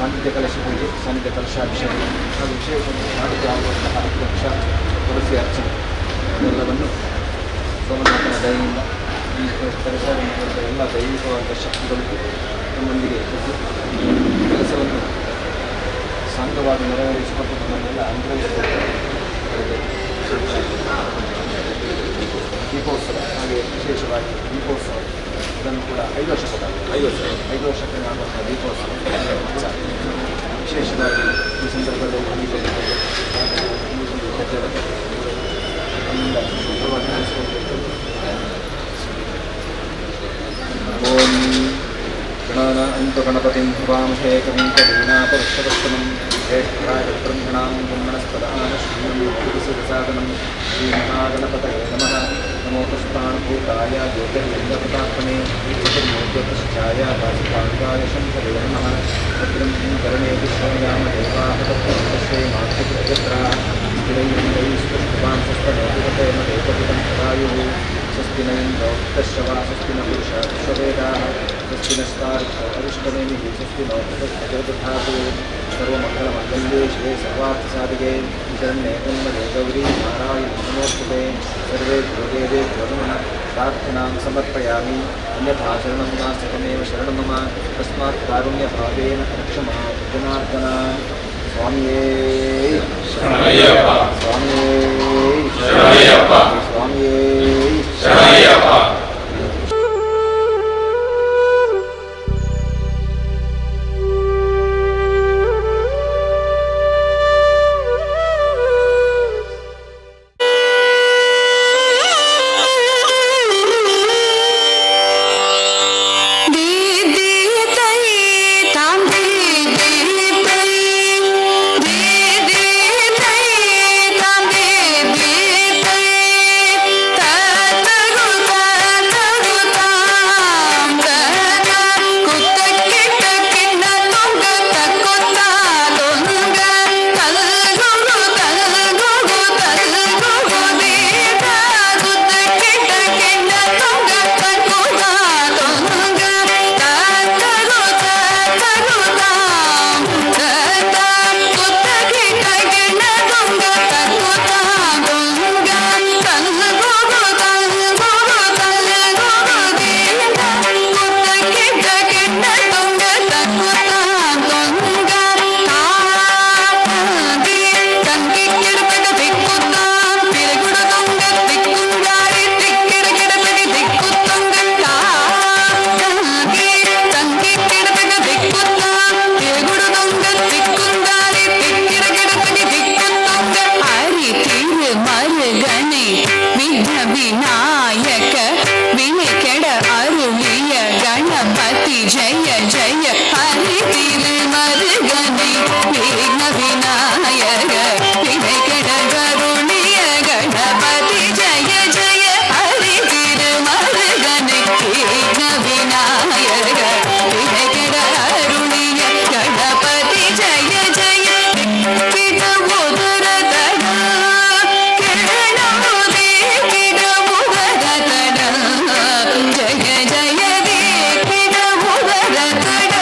ಸಾನ್ನಿಧ್ಯ ಕಲಶ ಪೂಜೆ, ಸಾನ್ನಿಧ್ಯ ಕಲಶಾಭಿಷೇಕ ಹಾಗೂ ವಿಶೇಷವಾಗಿ ನಾಡಿದ್ದು ಆಗುವಂತಹ ಲಕ್ಷ ತುಳಸಿ ಅರ್ಚನೆ ಎಲ್ಲವನ್ನು ಸೋಮನಾಥನ ದಯೆಯಿಂದ ಈ ಪರಿಸರ ಎಲ್ಲ ದೈವಿಕವಾದ ಶಕ್ತಿಗಳು ನಮ್ಮೊಂದಿಗೆ ಇದ್ದು ಈ ಕೆಲಸವನ್ನು ಸಾಂಗವಾಗಿ ನೆರವೇರಿಸಿಕೊಂಡು ನಮ್ಮನ್ನೆಲ್ಲ ಅನುಗ್ರಹಿಸಿಕೊಟ್ಟು ಅವರಿಗೆ ದೀಪೋತ್ಸವ ಹಾಗೆ ವಿಶೇಷವಾಗಿ ದೀಪೋತ್ಸವ ಇದನ್ನು ಕೂಡ 5 ವರ್ಷ 5 ವರ್ಷಕ್ಕೆ ಆಗುವಂತಹ ದೀಪೋತ್ಸವ ಕೂಡ ವಿಶೇಷವಾಗಿ ಈ ಸಂದರ್ಭದಲ್ಲಿ ಹಮ್ಮಿಕೊಂಡಿದ್ದೇವೆ. ಶುಭವಾಗಿ ನಡೆಸಿಕೊಳ್ಬೇಕು. ಓಂ ಗಣಾನಾಂ ಗಣಪತಿಂ ಹವಾಮಹೇ ಕವಿಂ ಕವೀನಾಪವೃಕ್ಷವಸ್ತಮಂ ಜ್ಯೇಷ್ಠರಾಜ ಬ್ರಹ್ಮಣಾಂ ಬ್ರಹ್ಮಣಸ್ಪದಾನಶ್ರೀಮಂ ಶ್ರೀಮಹಾಗಣಪತಯೇ ನಮಃ. ನಮೋ ಪುಷ್ಪಾಣಭೂತಾಯ ಜ್ಯೋತಿರ್ಲಿಂಗಪತಾತ್ಮನೆ ಜ್ಯೋತಿರ್ಮೂರ್ತಿಶ್ಚಾಯ ವಾಸುಕಾಂತಾಯ ಶಂಕರೇ ನಮಃ. ಭದ್ರಂ ಕರ್ಣೇಭ್ಯಃ ಶೃಣುಯಾಮ ದೇವಾಃ ತತ್ತ್ವಶ್ರೀಮಾತೃಪುತ್ರಾಃ ಸ್ಥಿರೈರಂಗೈಸ್ತುಷ್ಟುವಾಂ ಸ್ವಸ್ತನೋಪತೇಮ ದೇವಹಿತಂ ಸದಾಯುಃ. ಸ್ವಸ್ತಿ ನ ಇಂದ್ರೋ ವೃತ್ತಶ್ರವಾಃ ಸ್ವಸ್ತಿ ನ ಪುರುಷಾ ವಿಶ್ವವೇದಾಃ ಸ್ವಸ್ತಿ ನಸ್ತಾರ್ಕ್ಷ್ಯೋ ಅರಿಷ್ಟನೇಮಿಃ ಸ್ವಸ್ತಿ ನೋ ಬೃಹಸ್ಪತಿರ್ದಧಾತು. ಸರ್ವಮಂಗಲಮಾಂಗಲ್ಯೇ ಶಿವೆ ಸರ್ವಾರ್ಥಸಾಧಿಕೆ ಶರಣ್ಯೇ ತ್ರ್ಯಂಬಕೆ ಗೌರಿ ನಾರಾಯಣಿ ನಮೋಸ್ತುತೆ. ಸರ್ವೇಭ್ಯೋ ದೇವೇಭ್ಯೋ ನಮಃ. ಪ್ರಾರ್ಥನಾಂ ಸಮರ್ಪಯಾಮಿ. ಅನ್ಯಥಾ ಶರಣಂ ನಾಸ್ತಿ ತ್ವಮೇವ ಶರಣಂ ಮಮ. ತಸ್ಮಾತ್ ಕಾರುಣ್ಯಭಾವೇನ ರಕ್ಷ ಮಾಂ ಜನಾರ್ದನ. ಸ್ವಾಮಿಯೇ ಶರಣಯ್ಯಪ್ಪ. ಸ್ವಾಮಿಯೇ ಶರಣಯ್ಯಪ್ಪ. ಸ್ವಾಮಿಯೇ ಶರಣಯ್ಯಪ್ಪ. ವಿನಾಯಕ ವಿನಿಕೆಡ ಅರುಳಿಯ ಗಣಪತಿ ಜಯ ಜಯ ಹರಿ ತಿರುಮರುಗನೆ ವಿಘ್ನ ವಿನಾಯಕ ವಿನಿಕೆಡ ಕರುಣಿಯ ಗಣಪತಿ ಜಯ ಜಯ ಹರಿ ತಿರುಮರುಗನೆ ವಿಘ್ನ ವಿನಾಯಕ ವಿನಿಕೆಡ ಅರುಳಿಯ ಗಣಪತಿ ಜಯ ಜಯ ಕಿಟ ಉದರ ತಡ ಕೇಳೋದೇ ಕಿಟ ಉದರ ತಡ ಜಯ ಜಯ they ಕಿಟ ಉದರ ತಡ.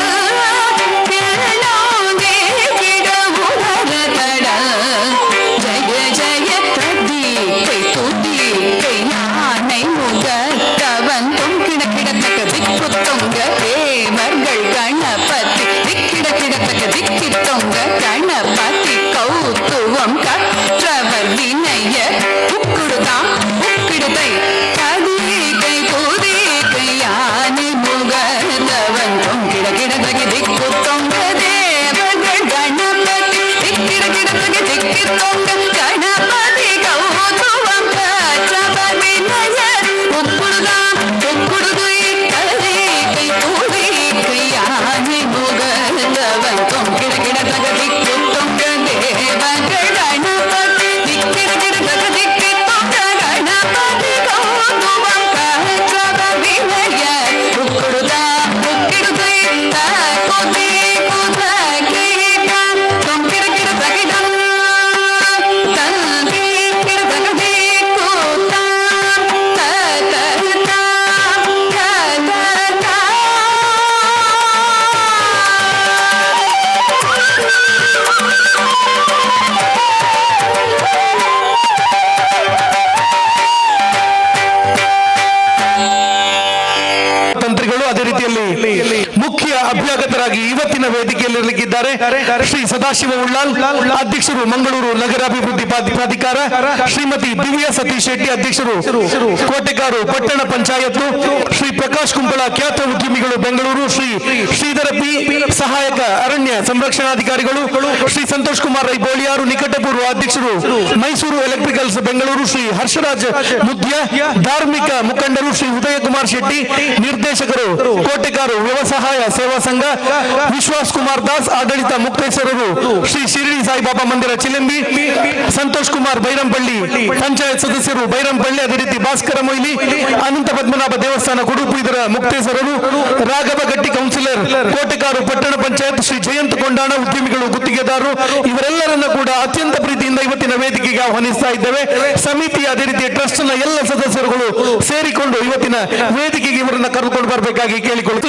ಸ್ವಾಗತರಾಗಿ ಇವತ್ತಿನ ವೇದಿಕೆಯಲ್ಲಿರಲಿಕ್ಕಿದ್ದಾರೆ ಶ್ರೀ ಸದಾಶಿವ ಉಳ್ಳಾಲ್, ಅಧ್ಯಕ್ಷರು ಮಂಗಳೂರು ನಗರಾಭಿವೃದ್ಧಿ ಪ್ರಾಧಿಕಾರ, ಶ್ರೀಮತಿ ದಿವ್ಯಾ ಸತೀಶ್ ಶೆಟ್ಟಿ, ಅಧ್ಯಕ್ಷರು ಕೋಟೆಕಾರು ಪಟ್ಟಣ ಪಂಚಾಯತ್, ಶ್ರೀ ಪ್ರಕಾಶ್ ಕುಂಬಳ, ಖ್ಯಾತ ಉದ್ಯಮಿಗಳು ಬೆಂಗಳೂರು, ಶ್ರೀ ಶ್ರೀಧರ ಪಿ, ಸಹಾಯಕ ಅರಣ್ಯ ಸಂರಕ್ಷಣಾಧಿಕಾರಿಗಳು, ಶ್ರೀ ಸಂತೋಷ್ ಕುಮಾರ್ ರೈ ಬೋಳಿಯಾರು, ನಿಕಟಪೂರ್ವ ಅಧ್ಯಕ್ಷರು ಮೈಸೂರು ಎಲೆಕ್ಟ್ರಿಕಲ್ಸ್ ಬೆಂಗಳೂರು, ಶ್ರೀ ಹರ್ಷರಾಜ್ ಮುದ್ಯ, ಧಾರ್ಮಿಕ ಮುಖಂಡರು, ಶ್ರೀ ಉದಯ ಕುಮಾರ್ ಶೆಟ್ಟಿ, ನಿರ್ದೇಶಕರು ಕೋಟೆಕಾರು ವ್ಯವಸಾಯ ಸೇವಾ ಸಂಘ, ವಿಶ್ವಾಸ್ ಕುಮಾರ್ ದಾಸ್, ಆಡಳಿತ ಮುಕ್ತೇಶ್ವರರು ಶ್ರೀ ಶಿರಡಿ ಸಾಯಿಬಾಬಾ ಮಂದಿರ ಚಿಲಂಬಿ, ಸಂತೋಷ್ ಕುಮಾರ್ ಬೈರಂಪಳ್ಳಿ, ಪಂಚಾಯತ್ ಸದಸ್ಯರು ಬೈರಂಪಳ್ಳಿ, ಅದೇ ರೀತಿ ಭಾಸ್ಕರ ಮೊಯ್ಲಿ, ಅನಂತ ಪದ್ಮನಾಭ ದೇವಸ್ಥಾನ ಕುಡುಪು ಇದರ ಮುಕ್ತೇಶ್ವರರು, ರಾಘವ ಗಟ್ಟಿ, ಕೌನ್ಸಿಲರ್ ಕೋಟೆಕಾರು ಪಟ್ಟಣ ಪಂಚಾಯತ್, ಶ್ರೀ ಜಯಂತ್ ಕೊಂಡಾಣ, ಉದ್ಯಮಿಗಳು ಗುತ್ತಿಗೆದಾರರು, ಇವರೆಲ್ಲರನ್ನ ಕೂಡ ಅತ್ಯಂತ ಪ್ರೀತಿಯಿಂದ ಇವತ್ತಿನ ವೇದಿಕೆಗೆ ಆಹ್ವಾನಿಸ್ತಾ ಇದ್ದೇವೆ. ಸಮಿತಿ ಅದೇ ರೀತಿ ಟ್ರಸ್ಟ್ ನ ಎಲ್ಲ ಸದಸ್ಯರುಗಳು ಸೇರಿಕೊಂಡು ಇವತ್ತಿನ ವೇದಿಕೆಗೆ ಇವರನ್ನ ಕರೆದುಕೊಂಡು ಬರಬೇಕಾಗಿ ಕೇಳಿಕೊಳ್ಳುತ್ತ,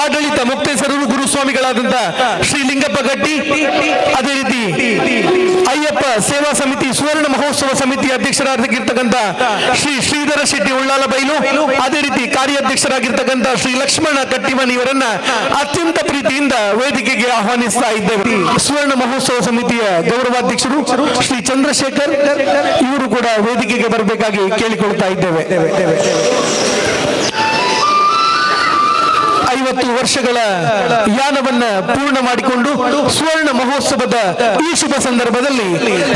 ಆಡಳಿತ ಮುಕ್ತೇಶ್ವರರು ಗುರುಸ್ವಾಮಿಗಳಾದಂತಹ ಶ್ರೀ ಲಿಂಗಪ್ಪ ಗಟ್ಟಿ, ಅದೇ ರೀತಿ ಅಯ್ಯಪ್ಪ ಸೇವಾ ಸಮಿತಿ ಸುವರ್ಣ ಮಹೋತ್ಸವ ಸಮಿತಿ ಅಧ್ಯಕ್ಷರಾಗಿರ್ತಕ್ಕಂಥ ಶ್ರೀ ಶ್ರೀಧರ ಶೆಟ್ಟಿ ಉಳ್ಳಾಲ ಬೈಲು, ಅದೇ ರೀತಿ ಕಾರ್ಯಾಧ್ಯಕ್ಷರಾಗಿರ್ತಕ್ಕಂಥ ಶ್ರೀ ಲಕ್ಷ್ಮಣ ಕಟ್ಟಿಮನಿ ಇವರನ್ನ ಅತ್ಯಂತ ಪ್ರೀತಿಯಿಂದ ವೇದಿಕೆಗೆ ಆಹ್ವಾನಿಸ್ತಾ ಇದ್ದೇವೆ. ಸುವರ್ಣ ಮಹೋತ್ಸವ ಸಮಿತಿಯ ಗೌರವಾಧ್ಯಕ್ಷರು ಶ್ರೀ ಚಂದ್ರಶೇಖರ್ ಇವರು ಕೂಡ ವೇದಿಕೆಗೆ ಬರಬೇಕಾಗಿ ಕೇಳಿಕೊಳ್ತಾ ಇದ್ದೇವೆ. 50 ವರ್ಷಗಳ ಯಾನವನ್ನ ಪೂರ್ಣ ಮಾಡಿಕೊಂಡು ಸುವರ್ಣ ಮಹೋತ್ಸವದ ಈ ಶುಭ ಸಂದರ್ಭದಲ್ಲಿ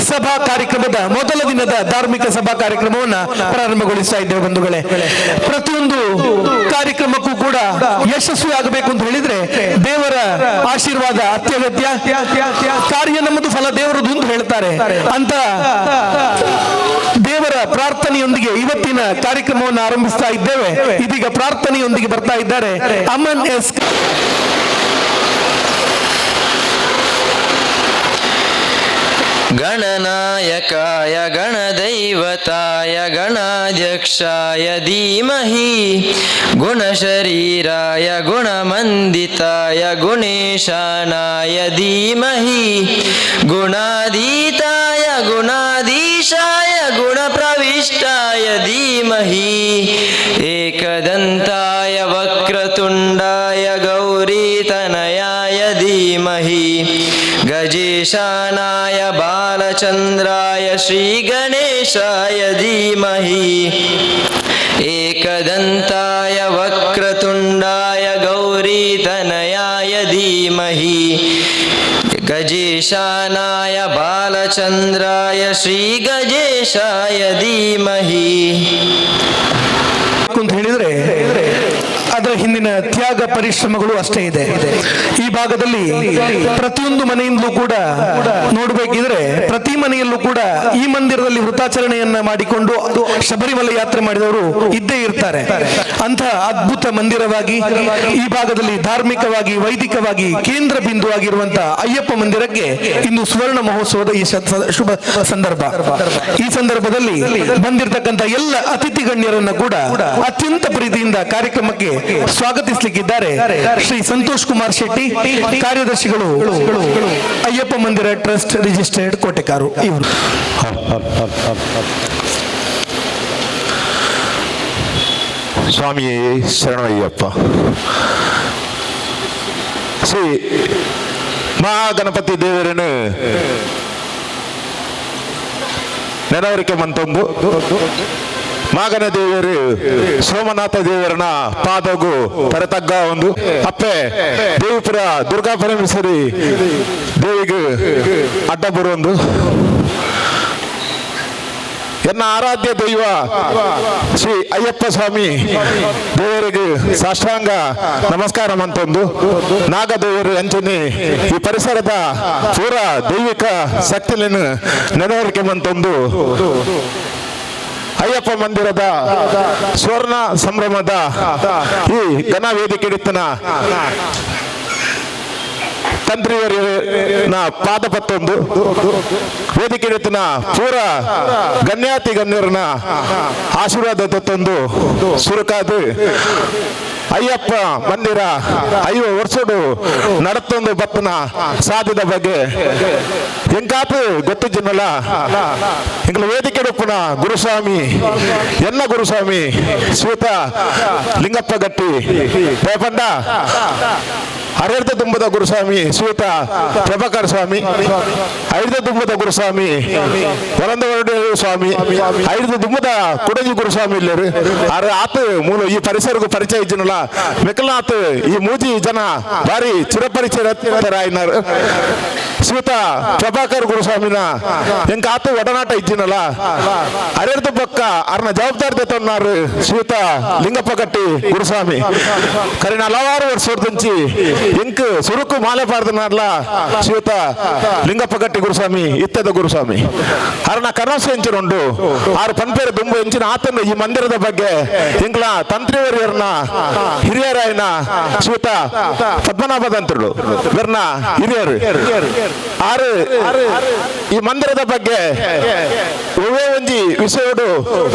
ಸಭಾ ಕಾರ್ಯಕ್ರಮದ ಮೊದಲ ದಿನದ ಧಾರ್ಮಿಕ ಸಭಾ ಕಾರ್ಯಕ್ರಮವನ್ನ ಪ್ರಾರಂಭಗೊಳಿಸ್ತಾ ಇದ್ದೇವೆ. ಬಂಧುಗಳೇ, ಪ್ರತಿಯೊಂದು ಕಾರ್ಯಕ್ರಮಕ್ಕೂ ಕೂಡ ಯಶಸ್ವಿ ಆಗಬೇಕು ಅಂತ ಹೇಳಿದ್ರೆ ದೇವರ ಆಶೀರ್ವಾದ ಅತ್ಯಗತ್ಯ. ಕಾರ್ಯ ನಮ್ಮದು, ಫಲ ದೇವರದು ಅಂತ ಹೇಳ್ತಾರೆ. ಅಂತ ದೇವರ ಪ್ರಾರ್ಥನೆಯೊಂದಿಗೆ ಇವತ್ತಿನ ಕಾರ್ಯಕ್ರಮವನ್ನು ಆರಂಭಿಸ್ತಾ ಇದ್ದೇವೆ. ಇದೀಗ ಪ್ರಾರ್ಥನೆಯೊಂದಿಗೆ ಬರ್ತಾ ಇದ್ದಾರೆ ಅಮನ್ ಎಸ್. ಗಣನಾಯಕಾಯ ಗಣದೈವತಾಯ ಗಣಾಧ್ಯಕ್ಷಾಯ ಧೀಮಹಿ ಗುಣಶರೀರಾಯ ಗುಣಮಂದಿತಾಯ ಗುಣೇಶಾನಾಯ ಧೀಮಹಿ ಗುಣಾಧೀತಾಯ ಗುಣಾಧೀಶಾಯ ಗುಣಪ್ರವಿಷ್ಟಾಯ ಧೀಮಹಿ ಏಕದಂತಾಯ ವಕ್ರತುಂಡಾಯ ಗೌರೀತನಯಾಯ ಧೀಮಹಿ ಗಜೇಶಾನಾಯ ಬಾಲಚಂದ್ರಾಯ ಶ್ರೀ ಗಣೇಶಾಯ ಧೀಮಹಿ ಏಕದಂತಾಯ ವಕ್ರತುಂಡಾಯ ಗೌರೀತನಯಾಯ ಧೀಮಹಿ ಗಜೇಶಾನಾಯ ಬಾಲಚಂದ್ರಾಯ ಶ್ರೀ ಗಜೇಶಾಯ ಧೀಮಹಿ. ಅಂತ ಹೇಳಿದ್ರೆ ಅದರ ಹಿಂದಿನ ತ್ಯಾಗ ಪರಿಶ್ರಮಗಳು ಅಷ್ಟೇ ಇದೆ. ಈ ಭಾಗದಲ್ಲಿ ಪ್ರತಿಯೊಂದು ಮನೆಯಿಂದಲೂ ಕೂಡ ನೋಡಬೇಕಿದ್ರೆ ಪ್ರತಿ ಮನೆಯಲ್ಲೂ ಕೂಡ ಈ ಮಂದಿರದಲ್ಲಿ ವೃತಾಚರಣೆಯನ್ನ ಮಾಡಿಕೊಂಡು ಶಬರಿಮಲೆ ಯಾತ್ರೆ ಮಾಡಿದವರು ಇದ್ದೇ ಇರ್ತಾರೆ. ಅಂತಹ ಅದ್ಭುತ ಮಂದಿರವಾಗಿ ಈ ಭಾಗದಲ್ಲಿ ಧಾರ್ಮಿಕವಾಗಿ ವೈದಿಕವಾಗಿ ಕೇಂದ್ರ ಬಿಂದು ಆಗಿರುವಂತಹ ಅಯ್ಯಪ್ಪ ಮಂದಿರಕ್ಕೆ ಇಂದು ಸುವರ್ಣ ಮಹೋತ್ಸವದ ಈ ಶುಭ ಸಂದರ್ಭ. ಈ ಸಂದರ್ಭದಲ್ಲಿ ಬಂದಿರತಕ್ಕಂಥ ಎಲ್ಲ ಅತಿಥಿ ಗಣ್ಯರನ್ನ ಕೂಡ ಅತ್ಯಂತ ಪ್ರೀತಿಯಿಂದ ಕಾರ್ಯಕ್ರಮಕ್ಕೆ ಸ್ವಾಗತಿಸಲಿಕ್ಕಿದ್ದಾರೆ ಶ್ರೀ ಸಂತೋಷ್ ಕುಮಾರ್ ಶೆಟ್ಟಿ, ಕಾರ್ಯದರ್ಶಿಗಳು ಅಯ್ಯಪ್ಪ ಮಂದಿರ ಟ್ರಸ್ಟ್ ರಿಜಿಸ್ಟರ್ಡ್ ಕೋಟೆಕಾರು ಇವರು. ಸ್ವಾಮಿ ಶರಣಯ್ಯಪ್ಪ. ಶ್ರೀ ಮಹಾಗಣಪತಿ ದೇವರನ್ನು ನೆನವರಿಕೆ ಮಂತೊಂದು ಮಾಗನ ದೇವರು ಸೋಮನಾಥ ದೇವರನ ಪಾದಗು ತರತಗ್ಗ ಒಂದು ಅಪ್ಪೆ ದೇವಿಪುರ ದುರ್ಗಾ ಪರಮೇಶ್ವರಿ ದೇವಿಗೆ ಅಡ್ಡ ಬರುವೊಂದು ಎನ್ನ ಆರಾಧ್ಯ ದೈವ ಶ್ರೀ ಅಯ್ಯಪ್ಪ ಸ್ವಾಮಿ ದೇವರಿಗೆ ಸಾಷ್ಟಾಂಗ ನಮಸ್ಕಾರ ಮಂತೊಂದು ನಾಗದೇವರು ಅಂಚನೆ ಈ ಪರಿಸರದ ಪೂರ ದೈವಿಕ ಶಕ್ತಿಯನ್ನು ನೆನವರಿಕೆ ಮಂತೊಂದು ಅಯ್ಯಪ್ಪ ಮಂದಿರದ ಸುವರ್ಣ ಸಂಭ್ರಮದ ಈ ಘನ ವೇದಿಕೆ ತಂತ್ರಿಯವರ ಪಾದಪತ್ತೊಂದು ವೇದಿಕೆ ಪೂರ ಗಣ್ಯಾತಿ ಗಣ್ಯರನ್ನ ಆಶೀರ್ವಾದ ತತ್ತೊಂದು ಸುರುಕಾದು. Ayyappa ಮಂದಿರ 50 ವರ್ಷಡು ನಡತೊಂದು ಬತ್ತನ ಸಾಧ್ಯದ ಬಗ್ಗೆ ಎಂಕಾತು ಗೊತ್ತಿಜ್ಜಿನಲ್ಲ. ಎಂಕಲ ವೇದಿಕೆ ಉಪ್ಪುನ ಗುರುಸ್ವಾಮಿ, ಎನ್ನ ಗುರುಸ್ವಾಮಿ ಶ್ವೇತ ಲಿಂಗಪ್ಪ ಗಟ್ಟಿ ಪೇಪಂಡ ಅರೆರ್ದ ತುಂಬದ ಗುರುಸ್ವಾಮಿ ಶ್ವೇತ ಪ್ರಭಾಕರ್ ಸ್ವಾಮಿ, ಐರ್ದ ತುಂಬದ ಗುರುಸ್ವಾಮಿ ವರಂದವರಡು ಸ್ವಾಮಿ, ಐರ್ದ ತುಂಬದ ಕುಡಗಿ ಗುರುಸ್ವಾಮಿ ಇಲ್ಲೇರು. ಆರು ಆತ ಮೂಲ ಈ ಪರಿಸರಕ್ಕೂ ಪರಿಚಯ ಇಜ್ಜಿನಲ್ಲ. ಮೆಕಲ್ನಾಥ್ ಈ ಮೂಜಿ ಜನ ಭಾರಿ ಚಿರಪರಿಚಯರಾಯಿನಾರು. ಶ್ರೀತ ಪ್ರಭಾಕರ್ ಗುರುಸ್ವಾಮಿನ ಎಂಕ ಆತ ಒಡನಾಟ ಇಜ್ಜಿನಲ್ಲ. ಅರೆರ್ದ ಬೊಕ್ಕ ಅರ್ನ ಜವಾಬ್ದಾರಿ ತನ್ನಾರು ಶ್ರೀತ ಲಿಂಗಪ್ಪ ಕಟ್ಟಿ ಗುರುಸ್ವಾಮಿ. ಕರಿನ ಹಲವಾರು ವರ್ಷದಂಚಿ ಎಂಕ್ ಸುರುಕು ಮಾಲೆ ಪಾಡ್ದನಾರ್ಲ ಶ್ರೀತ ಲಿಂಗಪ್ಪ ಕಟ್ಟಿ ಗುರುಸ್ವಾಮಿ, ಇತ್ತದ ಗುರುಸ್ವಾಮಿ ಅರ್ನ ಕನಸು ಎಂಚಿನುಂಡು. ಆರು ಪನ್ಪೇರು ದುಂಬು ಎಂಚಿನ ಆತನ ಈ ಮಂದಿರದ ಬಗ್ಗೆ ಎಂಕ್ಲ ತಂತ್ರಿವರ್ಯರ್ನ ಹಿರಿಯರಾಯನ ಶ್ರೀತ ಪದ್ಮನಾಭ ತಂತ್ರುಳು ಬೆರ್ನ ಹಿರಿಯರು ಆರು ಈ ಮಂದಿರದ ಬಗ್ಗೆ ಒವ್ವೇ ಒಂಜಿ ವಿಷಯೋಡು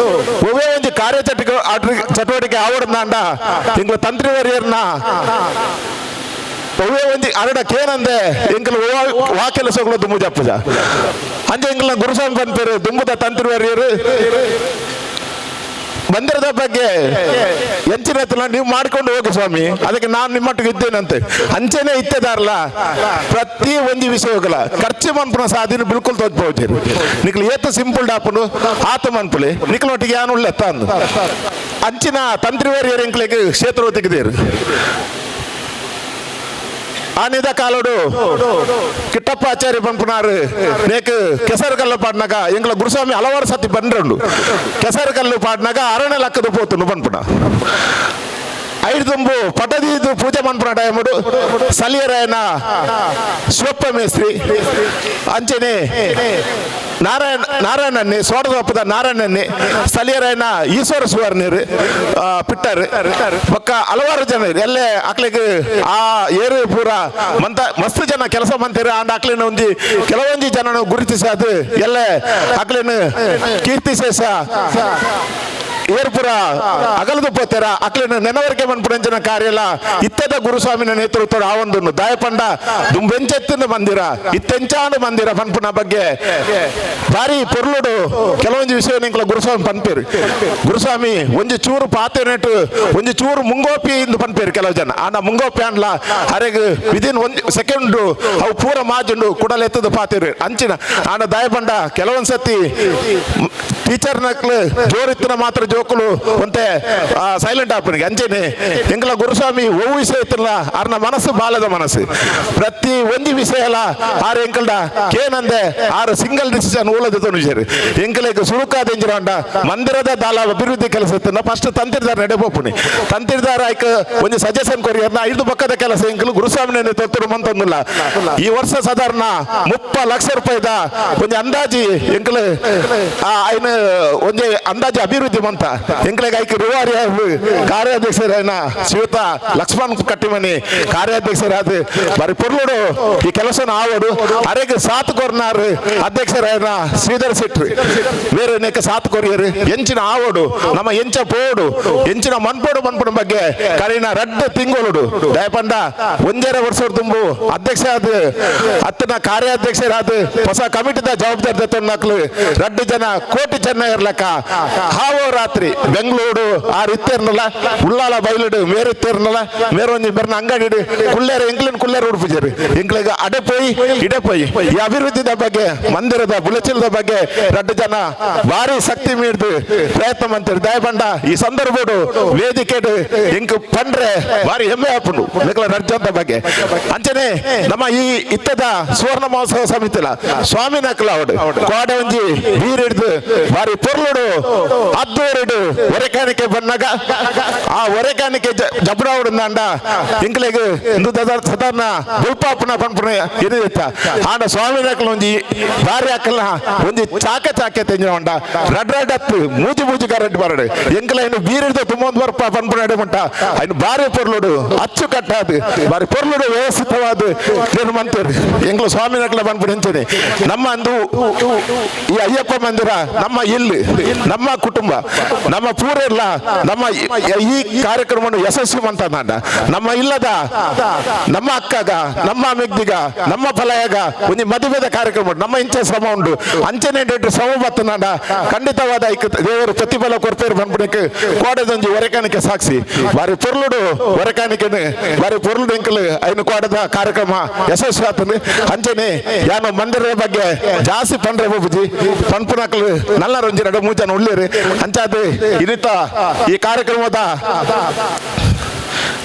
ಒವ್ವೇ ಒಂಜಿ ಕಾರ್ಯ ಚಟುವಟಿಕೆ ಆವಡ್ದಾಂಡ ಎಂಕ್ಲ ತಂತ್ರಿವರ್ಯರ್ನ ಒವ್ವೇ ಒಂಜಿ ಅರಡ ಕೇನಂದೆ ಎಂಕಲ್ ವಾ ಕೆಲಸಗಳು ದುಂಬು ಜಪ್ಪುಜ. ಅಂಚೆ ಎಂಕಲ್ನ ಗುರುಸ್ವಾಮಿ ಪನ್ಪೇರು ದುಂಬುದ ತಂತ್ರಿವರ್ಯರು ಮಂದಿರದ ಬಗ್ಗೆ ಎಂಚಿನ ನೀವು ಮಾಡ್ಕೊಂಡು ಹೋಗಿ ಸ್ವಾಮಿ, ಅದಕ್ಕೆ ನಾನು ನಿಮ್ಮೊಟ್ಟಿಗೆ ಇದ್ದೇನಂತೆ. ಅಂಚೆನೆ ಇತ್ತದಾರಲ್ಲ ಪ್ರತಿ ಒಂಜಿ ವಿಷಯಗಳ ಖರ್ಚು ಮನ್ಪುನ ಸಾಧಿನ ಬಿಲ್ಕುಲ್ ತೋಜ್ಪೋಜಿ. ನಿಕ್ಲು ಏತ ಸಿಂಪಲ್ ಡಾಪುನು ಆತ ಮನ್ಪುಲೆ ನಿಕ್ಲೊಟ್ಟಿಗೆ ಯಾನು ಉಳ್ಳೆ ತಂದು ಅಂಚಿನ ತಂತ್ರಿವರ್ಯರು ಎಂಕ್ಲೆಗ್ ಕ್ಷೇತ್ರ ತೆಗೆದೇರು. ಆನಿದ ಕಾಲೋಡು ಕಿಟ್ಟಪ್ಪ ಆಚಾರ್ಯ ಪಂಪುನಾರು ನೇಕ್ ಕೆಸರು ಕಲ್ಲು ಪಾಡ್ನಾಗ ಎಂಗ್ಲ ಗುರುಸ್ವಾಮಿ ಹಲವಾರು ಸತಿ ಬಂದ್ರುಂಡು. ಕೆಸರು ಕಲ್ಲು ಪಾಡ್ನಾಗ ಅರಣ್ಯ ಲಕ್ಕದ ಪೋತುಂಡು ಪನ್ಪುನ. ಐದು ಪಟದೀದು ಪೂಜೆ ಮನ್ಪುನ ಟೈಮುಡು ಸಲಿಯರಾಯನ ಶಿವಪ್ಪ ಮೇಸ್ತ್ರಿ, ಅಂಚನೆ ನಾರಾಯಣ ನಾರಾಯಣನ್ನೇ ಸೋಡದಪ್ಪದ ನಾರಾಯಣನ್ನೇ, ಸ್ಥಳೀಯರಾಯನ ಈಶ್ವರ ಸುವರ್ಣರು ಪಿಟ್ಟರ್ ಬೊಕ್ಕ ಹಲವಾರು ಜನ ಎಲ್ಲೇ ಅಕ್ಲೆಗ್ ಆ ಏರು ಪೂರ ಮಂತ ಮಸ್ತ್ ಜನ ಕೆಲಸ ಮಂತಿರು. ಆಂಡ ಅಕ್ಲೆನ ಒಂಜಿ ಕೆಲವೊಂಜಿ ಜನನು ಗುರುತಿಸಾದು ಎಲ್ಲೆ ಅಕ್ಲೆನ ಕೀರ್ತಿಶೇಷ ಏರ್ಪುರ ಅಗಲದು ಪೋತೆರ ಅಕ್ಲೆನ ನೆನವರಿಕೆ ಮನ್ಪುನಂಚಿನ ಕಾರ್ಯ ಇತ್ತದ ಗುರುಸ್ವಾಮಿನ ನೇತೃತ್ವದ ಆ ಒಂದು ದಾಯಪಂಡ ದುಂಬೆಂಚೆತ್ತಿನ ಮಂದಿರ ಇತ್ತೆಂಚಾನು ಮಂದಿರ ಪನ್ಪುನ ಬಗ್ಗೆ ಭಾರಿ ಪೊರ್ಲುಡು ಕೆಲವೊಂಜಿ ವಿಷಯ ನಿಂಕಲ ಗುರುಸ್ವಾಮಿ ಪನ್ಪೇರು. ಗುರುಸ್ವಾಮಿ ಒಂಜಿ ಚೂರು ಪಾತೆನೆಟ್ಟು ಒಂಜಿ ಚೂರು ಮುಂಗೋಪಿ ಇಂದು ಪನ್ಪೇರು ಕೆಲವು ಜನ. ಆಂಡ ಮುಂಗೋಪಿ ಅನ್ಲ ಅರೆಗ್ ವಿದಿನ್ ಒಂಜಿ ಸೆಕೆಂಡ್ ಅವು ಪೂರ ಮಾಜುಂಡು ಕುಡಲ್ ಎತ್ತದ ಪಾತೆರು ಅಂಚಿನ. ಆಂಡ ದಾಯಪಂಡ ಕೆಲವೊಂದ್ ಸತಿ ಟೀಚರ್ ನಕ್ಲು ಜೋರಿತ್ತಿನ ಮಾತ್ರ ಜೋಕುಲು ಒಂತೆ ಸೈಲೆಂಟ್ ಆಪನಿಗೆ. ಅಂಚೆನೆ ಎಂಕಲ ಗುರುಸ್ವಾಮಿ ಒವು ವಿಷಯ ಇತ್ತಿಲ್ಲ ಅರ್ನ ಮನಸ್ಸು ಬಾಲದ ಮನಸ್ಸು. ಪ್ರತಿ ಒಂಜಿ ವಿಷಯ ಅಲ್ಲ ಆರು ಎಂಕಲ್ಡ ಕೇನಂದೆ ಆರು ಸಿಂಗಲ್ ಡಿಸಿಷನ್ ಊಲದ ತೊನುಜರು. ಎಂಕಲೆಗ್ ಸುರುಕಾದ ಎಂಜಿರಂಡ ಮಂದಿರದ ದಾಲ ಅಭಿವೃದ್ಧಿ ಕೆಲಸ ಇತ್ತಂದ ಫಸ್ಟ್ ತಂತಿರ್ದಾರ ನಡೆಪೋಪುನಿ. ತಂತಿರ್ದಾರ ಆಯ್ಕ ಒಂಜಿ ಸಜೆಷನ್ ಕೊರಿಯರ್ನ ಐದು ಪಕ್ಕದ ಕೆಲಸ ಎಂಕಲು ಗುರುಸ್ವಾಮಿನ ತೊತ್ತರು ಮಂತೊಂದಿಲ್ಲ. ಈ ವರ್ಷ ಸಾಧಾರಣ 30 ಲಕ್ಷ ರೂಪಾಯಿದ ಒಂಜಿ ಅಂದಾಜಿ ಎಂಕಲು ಐನ ಒಂಜಿ ಅಂದಾಜಿ ಅಭಿವೃದ್ಧಿ ಮಂತ ಎಂಕಲೆಗ್ ಐಕ್ ರೂವಾರಿ ಕಾರ್ಯಾಧ್ಯಕ್ಷರಾಯನ ಶ್ರೀಯುತ ಲಕ್ಷ್ಮಣ್ ಕಟ್ಟಿಮನಿ ಕಾರ್ಯಾಧ್ಯಕ್ಷರಾದ ಬಾರಿ ಪೊರ್ಲುಡು ಈ ಕೆಲಸನ ಆವಡು. ಅರೆಗ್ ಸಾತ್ ಕೊರ್ನಾರ್ ಅಧ್ಯಕ್ಷರಾಯನ ಶ್ರೀಧರ್ ಶೆಟ್ರು ಬೇರೆ ನೆಕ್ಕ ಸಾತ್ ಕೊರಿಯರು. ಎಂಚಿನ ಆವಡು ನಮ್ಮ ಎಂಚ ಪೋಡು ಎಂಚಿನ ಮನ್ಪೋಡು ಮನ್ಪುನ ಬಗ್ಗೆ ಕರಿನ ರಡ್ಡ ತಿಂಗೊಳುಡು ದಯಪಂಡ ಒಂಜರೆ ವರ್ಷ ತುಂಬು ಅಧ್ಯಕ್ಷ ಆದ ಅತ್ತನ ಕಾರ್ಯಾಧ್ಯಕ್ಷರಾದ ಹೊಸ ಕಮಿಟಿದ ಜವಾಬ್ದಾರಿ ತೊಂದಕ್ಲು ರಡ್ಡು ಜನ ಕೋಟಿ ಜನ ಇರ್ಲಕ್ಕ ಹಾವೋ ರಾತ್ರಿ ಬೆಂಗಳೂರು ಆರು ಇತ್ತೇರ್ನಲ್ಲ ಉಳ್ಳಾಲ ಬೈಲುಡು ಮೇರು ಇತ್ತೇರ್ನಲ್ಲ ಮೇರು ಒಂಜಿ ಬೆರ್ನ ಅಂಗಡಿ ಕುಲ್ಲೇರ ಎಂಕ್ಲಿನ ಕುಲ್ಲೇರ ಉಡುಪುಜರು ಎಂಕ್ಲಿಗ ಅಡೆ ಪೋಯಿ ಇಡೆ ಪೋಯಿ ಈ ಅಭಿವೃದ್ಧಿದ ಬಗ್ಗೆ ಮಂದಿರದ ಬುಲೆಚಿಲ್ದ ಬಗ್ಗೆ ರಡ್ಡು ಜನ ಭಾರಿ ಶಕ್ತಿ ಮೀರ್ದು ಪ್ರಯತ್ನ ಮಂತಿರು. ದಯಪಂಡ ಈ ಸಂದರ್ಭಡು ವೇದಿಕೆಡು ಎಂಕ್ ಪಂಡ್ರೆ ಭಾರಿ ಹೆಮ್ಮೆ ಆಪುಂಡು ಎಂಕ್ಲ ರಡ್ಜಂತ ಬಗ್ಗೆ. ಅಂಚನೆ ನಮ್ಮ ಈ ಇತ್ತದ ಸುವರ್ಣ ಮಹೋತ್ಸವ ಸಮಿತಿಲ ಸ್ವಾಮಿ ನಕಲ ಅವಡು ಕೋಡೆ ಒಂಜಿ ಬೀರ್ ಹಿಡ್ದು ಭಾರಿ ಪೊರ್ಲುಡು ಅದ್ದೂರಿಡು ಒರೆಕಾಣಿಕೆ ಬಂದಾಗ ಆ ಒರೆಕಾಣಿಕೆ ಜಬ್ರಾವುಡು ಎಂಕ್ಲೆಗ್ ಇಂದು ಸಾಧಾರಣ ಬುಲ್ಪಾಪುನ ಪನ್ಪುನ ಇತ್ತ. ಆಂಡ ಸ್ವಾಮಿ ನಕಲ ಒಂಜಿ ಭಾರಿ ಅಕ್ಕಲ್ನ ಒಂಜಿ ಚಾಕೆ ಚಾಕೆ ತೆಂಜಿನ ಉಂಡ ರಡ್ ರಡ್ ಅತ್ತು ಮೂಜಿ ಮೂಜಿ ಕರೆಂಟ್ ಬರಡು ಎಂಕ್ಲ ಇನ್ನು ಬೀರಿಡ್ದು ತುಂಬೊಂದು ಬರ್ಪ ಪನ್ಪುನ ಎಡೆ ಮಂಟ ಐನು ಭಾರಿ ಪೊರ್ಲುಡು ಅಚ್ಚು ಕಟ್ಟಾದು ಭಾರಿ ಪೊರ್ಲುಡು ವ್ಯವಸ್ಥಿತವಾದ ಮಂತೇರು ಎಂಕ್ಲ ಸ್ವಾಮಿ ನಕಲ ಪನ್ಪುನ ಎಂಚನೆ ನಮ್ಮ ಅಂದು ಈ ಅಯ್ಯಪ್ಪ ಮಂದಿರ ನಮ್ಮ ಇಲ್ಲು, ನಮ್ಮ ಕುಟುಂಬ, ನಮ್ಮ ಪೂರೆಲ್ಲ ನಮ್ಮ ಈ ಕಾರ್ಯಕ್ರಮವನ್ನು ಯಶಸ್ವಿ ಮಂತನಾಡ ನಮ್ಮ ಇಲ್ಲದ ನಮ್ಮ ಅಕ್ಕಗ, ನಮ್ಮ ಮೆಗ್ದಿಗ, ನಮ್ಮ ಫಲಯಾಗ ಒಂಜಿ ಮದುವೆದ ಕಾರ್ಯಕ್ರಮ ನಮ್ಮ ಇಂಚೆ ಶ್ರಮ ಉಂಡು. ಅಂಚನೆ ಡೇಟ್ ಶ್ರಮ ಬತ್ತನಾಡ ಖಂಡಿತವಾದ ದೇವರು ಪ್ರತಿಫಲ ಕೊರ್ಪೇರು ಬಂದ್ಬಿಡಕ್ಕೆ ಕೋಡದೊಂಜಿ ಒರೆಕಾಣಿಕೆ ಸಾಕ್ಷಿ ಬಾರಿ ಪೊರ್ಲುಡು ಒರೆಕಾಣಿಕೆನು ಬಾರಿ ಪೊರ್ಲುಡು ಎಂಕಲು ಐನು ಕೋಡದ ಕಾರ್ಯಕ್ರಮ ಯಶಸ್ವಿ ಆತನು. ಅಂಚನೆ ಯಾನು ಮಂದಿರದ ಬಗ್ಗೆ ಜಾಸ್ತಿ ಪಂಡ್ರೆ ಬುಜಿ ಪನ್ಪುನಕಲು ನಲ್ಲ ರಂಜಿ ನಡು ಮೂಜನ ಉಳ್ಳೇರು. ಅಂಚಾದ ಇನಿತ ಈ ಕಾರ್ಯಕ್ರಮದ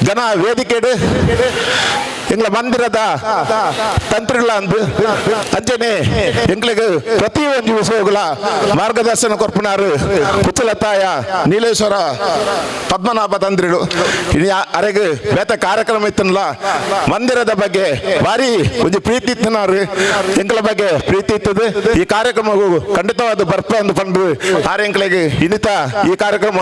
ಜನ ವೇದಿಕೆಡು ಎಂಗ್ಲ ಮಂದಿರದ ತಂತ್ರಿಗಳ ಅಂದು ಅಂಚನೆ ಎಂಗ್ಲಿಗೆ ಪ್ರತಿ ಒಂದು ವಿಷಯಗಳ ಮಾರ್ಗದರ್ಶನ ಕೊರ್ಪುನಾರು ಕುಚಲತಾಯ ನೀಲೇಶ್ವರ ಪದ್ಮನಾಭ ತಂತ್ರಿಗಳು. ಇನಿ ಅರೆಗ್ ಬೇತ ಕಾರ್ಯಕ್ರಮ ಇತ್ತನಲ್ಲ, ಮಂದಿರದ ಬಗ್ಗೆ ಭಾರಿ ಒಂಜಿ ಪ್ರೀತಿ ಇತ್ತನಾರು, ಎಂಕ್ಲ ಬಗ್ಗೆ ಪ್ರೀತಿ ಇತ್ತದು. ಈ ಕಾರ್ಯಕ್ರಮವು ಖಂಡಿತವಾದ ಬರ್ಪ ಅಂದು ಪಂಡು ಆರೆ ಎಂಕ್ಲೆಗ್ ಇನ್ನಿತ ಈ ಕಾರ್ಯಕ್ರಮ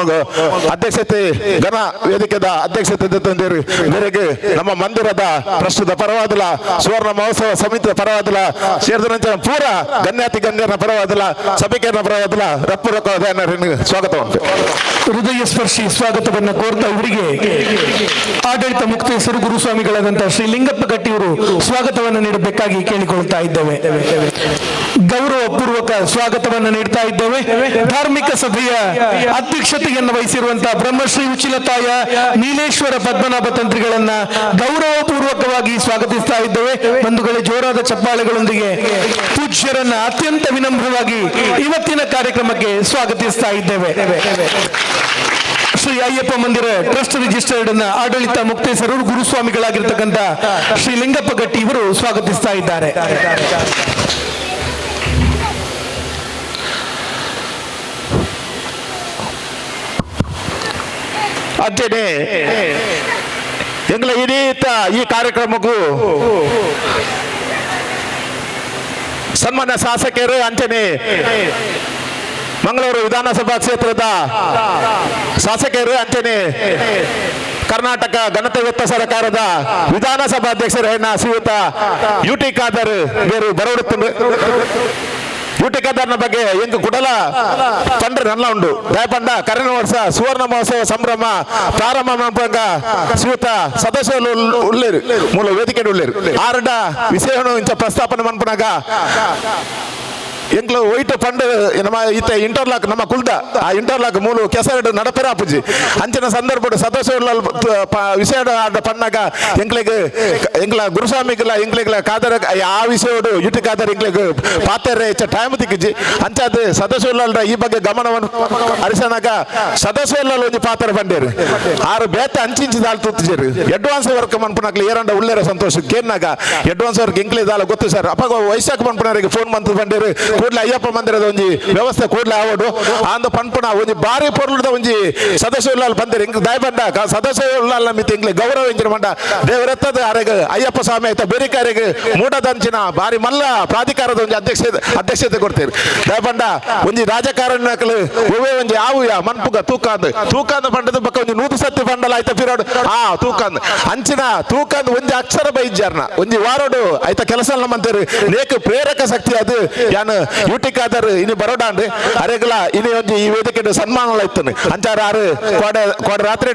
ಅಧ್ಯಕ್ಷತೆ ಘನ ವೇದಿಕೆದ ಅಧ್ಯಕ್ಷತೆ ತಂದಿರು ಮೇರೆಗೆ ನಮ್ಮ ಮಂದಿರದ ಪ್ರಸ್ತುತ ಪರವಾದಲ ಸುವರ್ಣ ಮಹೋತ್ಸವ ಸಮಿತಿಯ ಪರವಾದಲ ಸೇರಿದ ಪೂರ ಗಣ್ಯಾತಿ ಗಣ್ಯರ ಪರವಾದಲ ಸಭಿಕರ ಪರವಾದಲ ರಪ್ಪು ರೊಕ್ಕ ಸ್ವಾಗತ ಉಂಟು. ಹೃದಯ ಸ್ಪರ್ಶಿ ಸ್ವಾಗತವನ್ನು ಕೋರ್ತಾ ಇವರಿಗೆ ಆಡಳಿತ ಮುಕ್ತೇಶ್ವರ ಗುರುಸ್ವಾಮಿಗಳಾದಂತಹ ಶ್ರೀ ಲಿಂಗಪ್ಪ ಗಟ್ಟಿಯವರು ಸ್ವಾಗತವನ್ನು ನೀಡಬೇಕಾಗಿ ಕೇಳಿಕೊಳ್ತಾ ಇದ್ದೇವೆ. ಗೌರವ ಪೂರ್ವಕ ಸ್ವಾಗತವನ್ನು ನೀಡ್ತಾ ಇದ್ದೇವೆ. ಧಾರ್ಮಿಕ ಸಭೆಯ ಅಧ್ಯಕ್ಷತೆಯನ್ನು ವಹಿಸಿರುವಂತಹ ಬ್ರಹ್ಮಶ್ರೀ ಉಚಿಲತಾಯ ನೀಲೇಶ್ವರ ಪದ್ಮನಾಭ ತಂತ್ರಿಗಳನ್ನ ಗೌರವಪೂರ್ವಕವಾಗಿ ಸ್ವಾಗತಿಸ್ತಾ ಇದ್ದೇವೆ. ಬಂಧುಗಳೇ, ಜೋರಾದ ಚಪ್ಪಾಳೆಗಳೊಂದಿಗೆ ಪೂಜ್ಯರನ್ನ ಅತ್ಯಂತ ವಿನಮ್ರವಾಗಿ ಇವತ್ತಿನ ಕಾರ್ಯಕ್ರಮಕ್ಕೆ ಸ್ವಾಗತಿಸ್ತಾ ಇದ್ದೇವೆ. ಶ್ರೀ ಅಯ್ಯಪ್ಪ ಮಂದಿರ ಟ್ರಸ್ಟ್ ರಿಜಿಸ್ಟರ್ಡ್ ಅನ್ನ ಆಡಳಿತ ಮುಕ್ತೇಸರು ಗುರುಸ್ವಾಮಿಗಳಾಗಿರ್ತಕ್ಕಂಥ ಶ್ರೀ ಲಿಂಗಪ್ಪ ಗಟ್ಟಿ ಇವರು ಸ್ವಾಗತಿಸ್ತಾ ಇದ್ದಾರೆ. ಅಂಚನೆ ಎಂಗ್ಲ ಇಡೀ ಈ ಕಾರ್ಯಕ್ರಮಕ್ಕೂ ಸನ್ಮಾನ್ಯ ಶಾಸಕರು ಅಂಚನೆ ಮಂಗಳೂರು ವಿಧಾನಸಭಾ ಕ್ಷೇತ್ರದ ಶಾಸಕರು ಅಂಚನೆ ಕರ್ನಾಟಕ ಘನತೆ ಸರ್ಕಾರದ ವಿಧಾನಸಭಾಧ್ಯಕ್ಷರ ಶ್ರೀಯುತ ಯು ಟಿ ಖಾದರ್ ಬೇರು ಬರವಡುತ್ತುಂಡು. ಯು ಟಿ ಖಾದರ್ನ ಬಗ್ಗೆ ಎಂಕ್ ಕುಡಲ ಪಂಡ್ರೆ ನಲ್ಲ ಉಂಡು. ದಯಪಂಡ ಕರೆನ ವರ್ಷ ಸುವರ್ಣ ಮಹೋತ್ಸವ ಸಂಭ್ರಮ ಪ್ರಾರಂಭ ಮನ್ಪುನಗ ಶ್ರೀಯುತ ಸದಸ್ಯರು ಉಳ್ಳೇರು ಮೂಲ ವೇದಿಕೆ ಉಳ್ಳೇರು ಆರಡ ವಿಷಯವನ್ನು ಇಂಚ ಪ್ರಸ್ತಾಪನೆ ಮನ್ಪುನಗ ಎಂಕ್ಲು ಒಯ್ಟ್ ಪಂಡ್ ನಮ್ಮ ಇತ್ತೆ ಇಂಟರ್ಲಾಕ್ ನಮ್ಮ ಕುಲ್ದ ಆ ಇಂಟರ್ಲಾಕ್ ಮೂಲು ಕೆಸರಡು ನಡಪೆರ ಆಪುಜಿ. ಅಂಚಿನ ಸಂದರ್ಭಡ್ ಸದಸ್ಯ ವಿಷಯ ಪಣ್ಣಾಗ ಎಂಕ್ಲೆಗ್ ಎಂಕ್ಲ ಗುರುಸ್ವಾಮಿಗ್ಲ ಎಂಕ್ಲೆಗ್ಲ ಖಾದರ್ ಆ ವಿಷಯಡು ಯುಟಿ ಖಾದರ್ ಎಂಕ್ಲೆಗ್ ಪಾತೆರೆ ಹೆಚ್ಚ ಟೈಮ್ ತಿಕ್ಕಿಜಿ. ಅಂಚಾದ್ ಸದಸ್ಯರುಲ ಈ ಬಗ್ಗೆ ಗಮನವನ್ನು ಹರಿಸನಾಗ ಸದಸ್ಯರುಲ ಒಂಜಿ ಪಾತ್ರ ಬಂಡೇರು ಆರು ಬೇತ ಅಂಚಿಂಚಿ ದಾಲ್ ತೂತಿಜೇರು ಅಡ್ವಾನ್ಸ್ ವರ್ಕ್ ಮನ್ಪುನಕ್ಲೆ ಏರಂಡ ಉಳ್ಳೇರ ಸಂತೋಷ ಕೇನ್ನಾಗ ಅಡ್ವಾನ್ಸ್ ವರ್ಕ್ ಎಂಕ್ಲೆ ದಾಲ ಗೊತ್ತು ಸರ್. ಅಪ್ಪ ವೈಶಾಖ ಮನ್ಪುನರಿಗೆ ಫೋನ್ ಮಂತ್ ಬಂಡೇರು ಕೂಡ್ಲೆ ಅಯ್ಯಪ್ಪ ಮಂದಿರದ ಒಂಜಿ ವ್ಯವಸ್ಥೆ ಕೂಡ್ಲೆ ಆವಡು ಆಂದ ಪನ್ಪುನ ಒಂಜಿ ಬಾರಿ ಪೊರ್ಲುದ ಒಂಜಿ ಸದಸ್ಯ ಬಂದಿರಿ. ಇಂಕ್ ದಾಯ ಬಂಡ ಸದಸ್ಯ ಮಿತಿ ಇಂಕ್ಲೆ ಗೌರವ ಇಂಚಿನ ಮಂಡ ದೇವರೆತ್ತದ ಅರೆಗ್ ಅಯ್ಯಪ್ಪ ಸ್ವಾಮಿ ಆಯ್ತ ಬೇರಿಕಾರಿಗೆ ಮೂಡದಂಚಿನ ಬಾರಿ ಮಲ್ಲ ಪ್ರಾಧಿಕಾರದ ಒಂಜಿ ಅಧ್ಯಕ್ಷತೆ ಕೊಡ್ತೀರಿ. ದಯಪಂಡ ಒಂಜಿ ರಾಜಕಾರಣಿನಕಲು ಒವ್ವೇ ಒಂಜಿ ಆವುಯ ಮನ್ಪುಗ ತೂಕಾಂದ್ ತೂಕಾಂದ್ ಪಂಡದ ಬಕ್ಕ ಒಂಜಿ ನೂದು ಸತ್ತಿ ಪಂಡಲ ಆಯ್ತ ಪಿರೋಡು ಆ ತೂಕಾಂದ್ ಅಂಚಿನ ತೂಕಾಂದ್ ಒಂಜಿ ಅಕ್ಷರ ಬೈಜಾರ್ನ ಒಂಜಿ ವಾರೋಡು ಆಯ್ತ ಕೆಲಸ ಮಂತೇರಿ ನೇಕ್ ಪ್ರೇರಕ ಶಕ್ತಿ ಅದು ಯಾನು ಯುಟಿ ಖಾದರ್ ಇನಿ ಬರೋಡಾಂಡ್ ಅರೆಗ್ಲ ಇನಿ ಒಂಜಿ ಈ ವೇದಿಕೆ ಸನ್ಮಾನ ಇತ್ತನು ಅಂಚಾರ ಆರು ಕೋಡೆ ಕೋಡೆ ರಾತ್ರಿ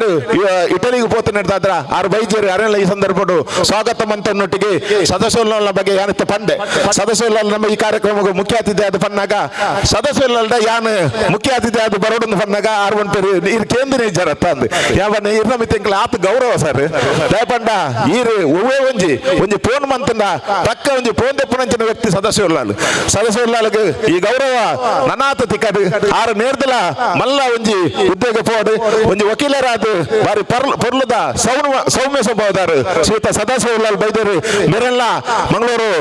ಇಟಲಿಗೆ ಪೋತು ನಡೆದಾದ್ರ ಆರು ಬೈಜೇರು ಅರೆಲ್ಲ ಈ ಸಂದರ್ಭಡು ಸ್ವಾಗತ ಮಂತನ್ನೊಟ್ಟಿಗೆ ಸದಸ್ಯರ ಬಗ್ಗೆ ಯಾನಿತ್ತ ಪಂಡೆ ಸದಸ್ಯರ ನಮ್ಮ ಈ ಕಾರ್ಯಕ್ರಮಕ್ಕೆ ಮುಖ್ಯ ಅತಿಥಿ ಆದ ಪನ್ನಾಗ ಸದಸ್ಯರ ಯಾನ್ ಮುಖ್ಯ ಅತಿಥಿ ಆದ ಬರೋಡನ್ನು ಪನ್ನಾಗ ಆರು ಒಂಟೇರು ಇರ್ ಕೇಂದ್ರ ಇಜ್ಜಾರತ್ತ ಅಂದ್ ಯಾವನ್ನ ಇರ್ನ ಮಿತಿ ಆತ ಗೌರವ ಸರ್. ದಯಪಂಡ ಈರು ಒವ್ವೇ ಒಂಜಿ ಒಂಜಿ ಫೋನ್ ಮಂತಂಡ ತಕ್ಕ ಒಂಜಿ ಫೋನ್ ತೆಪ್ಪುನಂಚಿನ ವ್ಯಕ್ತಿ ಸದಸ್ಯರುಲಾಲ್ ಸದಸ್ಯರುಲಾಲ್ಗ್ ಈ ಗೌರವ ನನಾತ ತಿಕ್ಕಡು ಆರು ನೇರ್ದಲ ಮಲ್ಲ ಒಂಜಿ ಉದ್ಯೋಗ ಪೋಡು ಒಂಜಿ ವಕೀಲರಾದ ಬಾರಿ ಪೊರ್ಲುದ ಸೌಮ್ಯ ಸ್ವಭಾವದಾರು ಶ್ರೀಯುತ ಸದಾಶಿವಲಾಲ್ ಬೈದರು ಮೆರೆಲ್ಲ ಮಂಗಳೂರು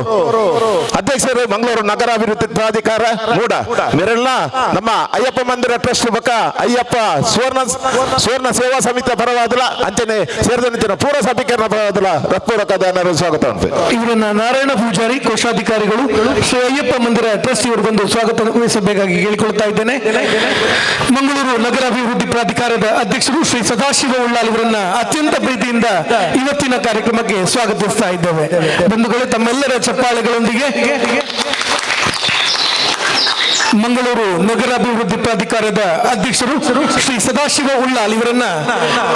ಅಧ್ಯಕ್ಷರು ಮಂಗಳೂರು ನಗರಾಭಿವೃದ್ಧಿ ಪ್ರಾಧಿಕಾರ ಮೂಡ ಮೆರೆಲ್ಲ ನಮ್ಮ ಅಯ್ಯಪ್ಪ ಮಂದಿರ ಟ್ರಸ್ಟ್ ಬಕ್ಕ ಅಯ್ಯಪ್ಪ ಸುವರ್ಣ ಸುವರ್ಣ ಸೇವಾ ಸಮಿತಿಯ ಪರವಾದಲ ಅಂಚನೆ ಸೇರಿದ ಪೂರ ಸಭಿಕರ ಪರವಾದಲ ರತ್ಪೂರಕ ಸ್ವಾಗತ ಉಂಟು. ಇವರನ್ನ ನಾರಾಯಣ ಪೂಜಾರಿ ಕೋಶಾಧಿಕಾರಿಗಳು ಶ್ರೀ ಅಯ್ಯಪ್ಪ ಮಂದಿರ ಟ್ರಸ್ಟ್ ಇವರಿಗೊಂದು ಸ್ವಾಗತ ವಹಿಸಬೇಕಾಗಿ ಕೇಳಿಕೊಳ್ತಾ ಇದ್ದೇನೆ. ಮಂಗಳೂರು ನಗರಾಭಿವೃದ್ಧಿ ಪ್ರಾಧಿಕಾರದ ಅಧ್ಯಕ್ಷರು ಶ್ರೀ ಸದಾಶಿವ ಉಳ್ಳಾಲ್ ಇವರನ್ನ ಅತ್ಯಂತ ಪ್ರೀತಿಯಿಂದ ಇವತ್ತಿನ ಕಾರ್ಯಕ್ರಮಕ್ಕೆ ಸ್ವಾಗತಿಸ್ತಾ ಇದ್ದೇವೆ. ಬಂಧುಗಳೇ, ತಮ್ಮೆಲ್ಲರ ಚಪ್ಪಾಳೆಗಳೊಂದಿಗೆ Mangaluru ನಗರಾಭಿವೃದ್ಧಿ ಪ್ರಾಧಿಕಾರದ ಅಧ್ಯಕ್ಷರು ಶ್ರೀ ಸದಾಶಿವ ಉಳ್ಳಾಲ್ ಇವರನ್ನ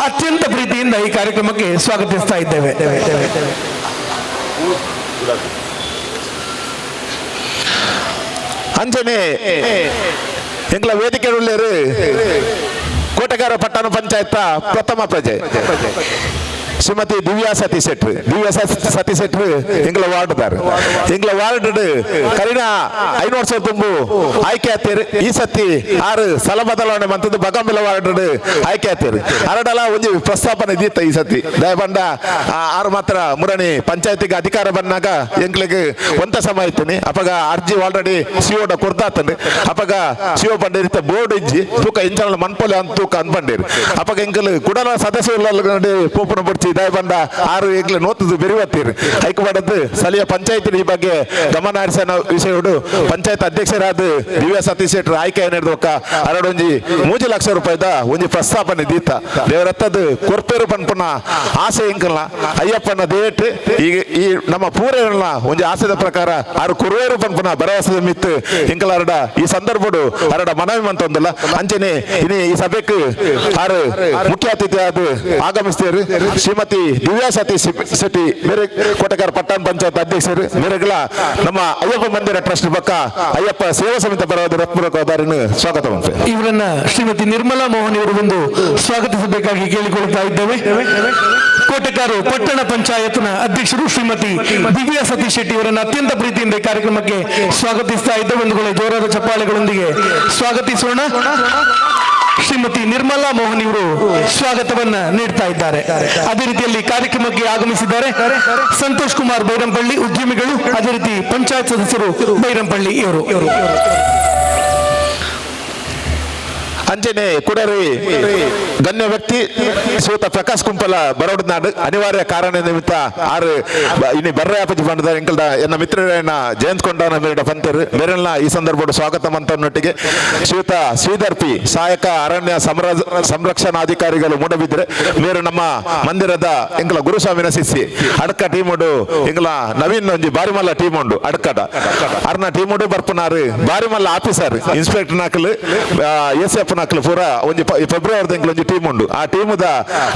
ಅತ್ಯಂತ ಪ್ರೀತಿಯಿಂದ ಈ ಕಾರ್ಯಕ್ರಮಕ್ಕೆ ಸ್ವಾಗತಿಸ್ತಾ ಇದ್ದೇವೆ. ಅಂಚನೆ ಎಂಗ್ಲ ವೇದಿಕೆ ಉಳ್ಳೇರು ಕೋಟೆಗಾರ ಪಟ್ಟಣ ಪಂಚಾಯತ್ ಪ್ರಥಮ ಪ್ರಜೆ ಶ್ರೀಮತಿ ದಿವ್ಯಾ ಸತೀಶ್ ಶೆಟ್ರು. ದಿವ್ಯಾ ಸತೀಶ್ ಶೆಟ್ರು ಎಂಗ್ಲ ವಾರ್ಡ್ದಾರ್. ಎಂಗ್ಲ ವಾರ್ಡ್ ಕರಿನ 5 ವರ್ಷ ತುಂಬು ಆಯ್ಕೆ ಆತೀರಿ. ಈ ಸತಿ 6 ಸ್ಥಳ ಬದಲಾವಣೆ ಮಂತದ್ದು ಬಗಂಬಿಲ ವಾರ್ಡ್ ಆಯ್ಕೆ ಆತೀರಿ. ಅರಡಲ ಒಂಜಿ ಪ್ರಸ್ತಾಪನೆ ದೀತ ಈ ಸತಿ ದಯಪಂಡ 6 ಮಾತ್ರ ಮುರಣಿ ಪಂಚಾಯತಿಗೆ ಅಧಿಕಾರ ಬಂದಾಗ ಎಂಗ್ಲಿಗೆ ಒಂತ ಸಮಯ ಇತ್ತೀನಿ. ಅಪಗ ಅರ್ಜಿ ಆಲ್ರೆಡಿ ಸಿಒಡ ಕೊರ್ದಾತಂಡು. ಅಪಗ ಸಿಒ ಪಂಡಿರಿತ ಬೋರ್ಡ್ ಇಜ್ಜಿ ತೂಕ ಇಂಚನ ಮನ್ಪೊಲೆ ಅಂತ ತೂಕ ಅನ್ಪಂಡಿರಿ. ಅಪಗ ಎಂಕಲ್ ಕುಡಲ ಸದಸ್ಯರು ಪೋಪುನ ಬುಡ್ಚಿ ದಯಪಂಡ 6 ಎಂಕ್ಲೆ ನೋತದು ಬೆರಿವತ್ತೀರಿ. ಹೈಕಮಾಂಡದ್ದು ಸ್ಥಳೀಯ ಪಂಚಾಯತ್ ಈ ಬಗ್ಗೆ ಗಮನ ಹರಿಸನ ವಿಷಯಡು ಪಂಚಾಯತ್ ಅಧ್ಯಕ್ಷರಾದ ದಿವ್ಯಾ ಸತೀಶ್ ಶೆಟ್ಟರ್ ಆಯ್ಕೆ ಏನಿರ್ದೊಕ್ಕ ಅರಡೊಂಜಿ 3 ಲಕ್ಷ ರೂಪಾಯಿದ ಒಂಜಿ ಪ್ರಸ್ತಾಪನೆ ದೀತ ದೇವರತ್ತದು ಕೊರ್ಪೇರು ಪನ್ಪುನ ಆಸೆ ಎಂಕಲ್ನ ಅಯ್ಯಪ್ಪನ ದೇಟ್ ಈಗ ಈ ನಮ್ಮ ಪೂರೇನ ಒಂಜಿ ಆಸೆದ ಪ್ರಕಾರ ಆರು ಕುರುವೇರು ಪನ್ಪುನ ಭರವಸೆದ ಮಿತ್ತು ಎಂಕಲ್ ಅರಡ ಈ ಸಂದರ್ಭಡು ಅರಡ ಮನವಿ ಮಂತೊಂದಲ್ಲ. ಅಂಚನೆ ಇನಿ ಈ ಸಭೆಕ್ ಆರು ಮುಖ್ಯ ಅತಿಥಿ ಆದ ಆಗಮಿಸ್ತೇರು ಶ್ರೀಮತಿ ದಿವ್ಯಾ ಸತೀಶ್ ಶೆಟ್ಟಿ ಮೇರೆ ಕೋಟೆಗಾರ ಪಟ್ಟಣ ಪಂಚಾಯತ್ ಅಧ್ಯಕ್ಷರು ಮೇರೆಗಳ ನಮ್ಮ ಅಯ್ಯಪ್ಪ ಮಂದಿರ ಟ್ರಸ್ಟ್ ಪಕ್ಕ ಅಯ್ಯಪ್ಪ ಸೇವಾ ಸಮಿತಿ ಬರೋದು ಸ್ವಾಗತ. ಇವರನ್ನ ಶ್ರೀಮತಿ ನಿರ್ಮಲಾ ಮೋಹನ್ ಇವರು ಬಂದು ಸ್ವಾಗತಿಸಬೇಕಾಗಿ ಕೇಳಿಕೊಳ್ಳುತ್ತಾ ಇದ್ದೇವೆ. ಕೋಟೆಕಾರು ಪಟ್ಟಣ ಪಂಚಾಯತ್ನ ಅಧ್ಯಕ್ಷರು ಶ್ರೀಮತಿ ದಿವ್ಯಾ ಸತೀಶ್ ಶೆಟ್ಟಿ ಇವರನ್ನು ಅತ್ಯಂತ ಪ್ರೀತಿಯಿಂದ ಈ ಕಾರ್ಯಕ್ರಮಕ್ಕೆ ಸ್ವಾಗತಿಸ್ತಾ ಇದ್ದೇವೆ. ಒಂದು ವೇಳೆ ಜೋರಾದ ಚಪ್ಪಾಳೆಗಳೊಂದಿಗೆ ಸ್ವಾಗತಿಸೋಣ. ಶ್ರೀಮತಿ ನಿರ್ಮಲಾ ಮೋಹನ್ ಇವರು ಸ್ವಾಗತವನ್ನ ನೀಡ್ತಾ ಇದ್ದಾರೆ. ಅದೇ ರೀತಿಯಲ್ಲಿ ಕಾರ್ಯಕ್ರಮಕ್ಕೆ ಆಗಮಿಸಿದ್ದಾರೆ ಸಂತೋಷ್ ಕುಮಾರ್ ಬೈರಂಪಳ್ಳಿ ಉದ್ಯಮಿಗಳು, ಅದೇ ರೀತಿ ಪಂಚಾಯತ್ ಸದಸ್ಯರು ಬೈರಂಪಳ್ಳಿ ಇವರು. ಅಂಚನೆ ಕುಡರಿ ಗಣ್ಯ ವ್ಯಕ್ತಿ ಶ್ರೀಯುತ ಪ್ರಕಾಶ್ ಕುಂಪಲ ಬರೋಡ್ನಾಡು ಅನಿವಾರ್ಯ ಕಾರಣ ನಿಮಿತ್ತ ಆರು ಇನಿ ಬರ್ರೆ ಅಪಜಿ ಬಂಡದ ಎಂಕಲ್ದ ಎನ್ನ ಮಿತ್ರರನ್ನ ಜಯಂತ್ ಕೊಂಡಾನ ಮೇರೆಡ ಪಂತರು ಮೇರೆಲ್ಲ ಈ ಸಂದರ್ಭದ ಸ್ವಾಗತ ಮಂತನ್ನೊಟ್ಟಿಗೆ ಶ್ರೀಯುತ ಶ್ರೀಧರ್ ಪಿ ಸಹಾಯಕ ಅರಣ್ಯ ಸಂರಕ್ಷಣಾಧಿಕಾರಿಗಳು ಮೂಡಬಿದ್ರೆ ಮೇರು ನಮ್ಮ ಮಂದಿರದ ಎಂಕಲ ಗುರುಸ್ವಾಮಿನ ಶಿಷ್ಯ ಅಡ್ಕ ಟೀಮುಡು ಎಂಕಲ ನವೀನ್ ಒಂಜಿ ಬಾರಿಮಲ್ಲ ಟೀಮ್ ಉಂಡು ಅಡ್ಕಡ ಅರ್ನ ಟೀಮುಡು ಬರ್ಪುನಾರು ಬಾರಿಮಲ್ಲ ಆಫೀಸರ್ ಇನ್ಸ್ಪೆಕ್ಟರ್ ನಾಕಲು ಎಸ್ ಎಫ್ ನಕಲು ಪೂರ ಒಂಜಿ ಫೆಬ್ರವರಿ ತಿಂಗಳು ಒಂಜಿ ಟೀಮ್ ಉಂಡು. ಆ ಟೀಮುದ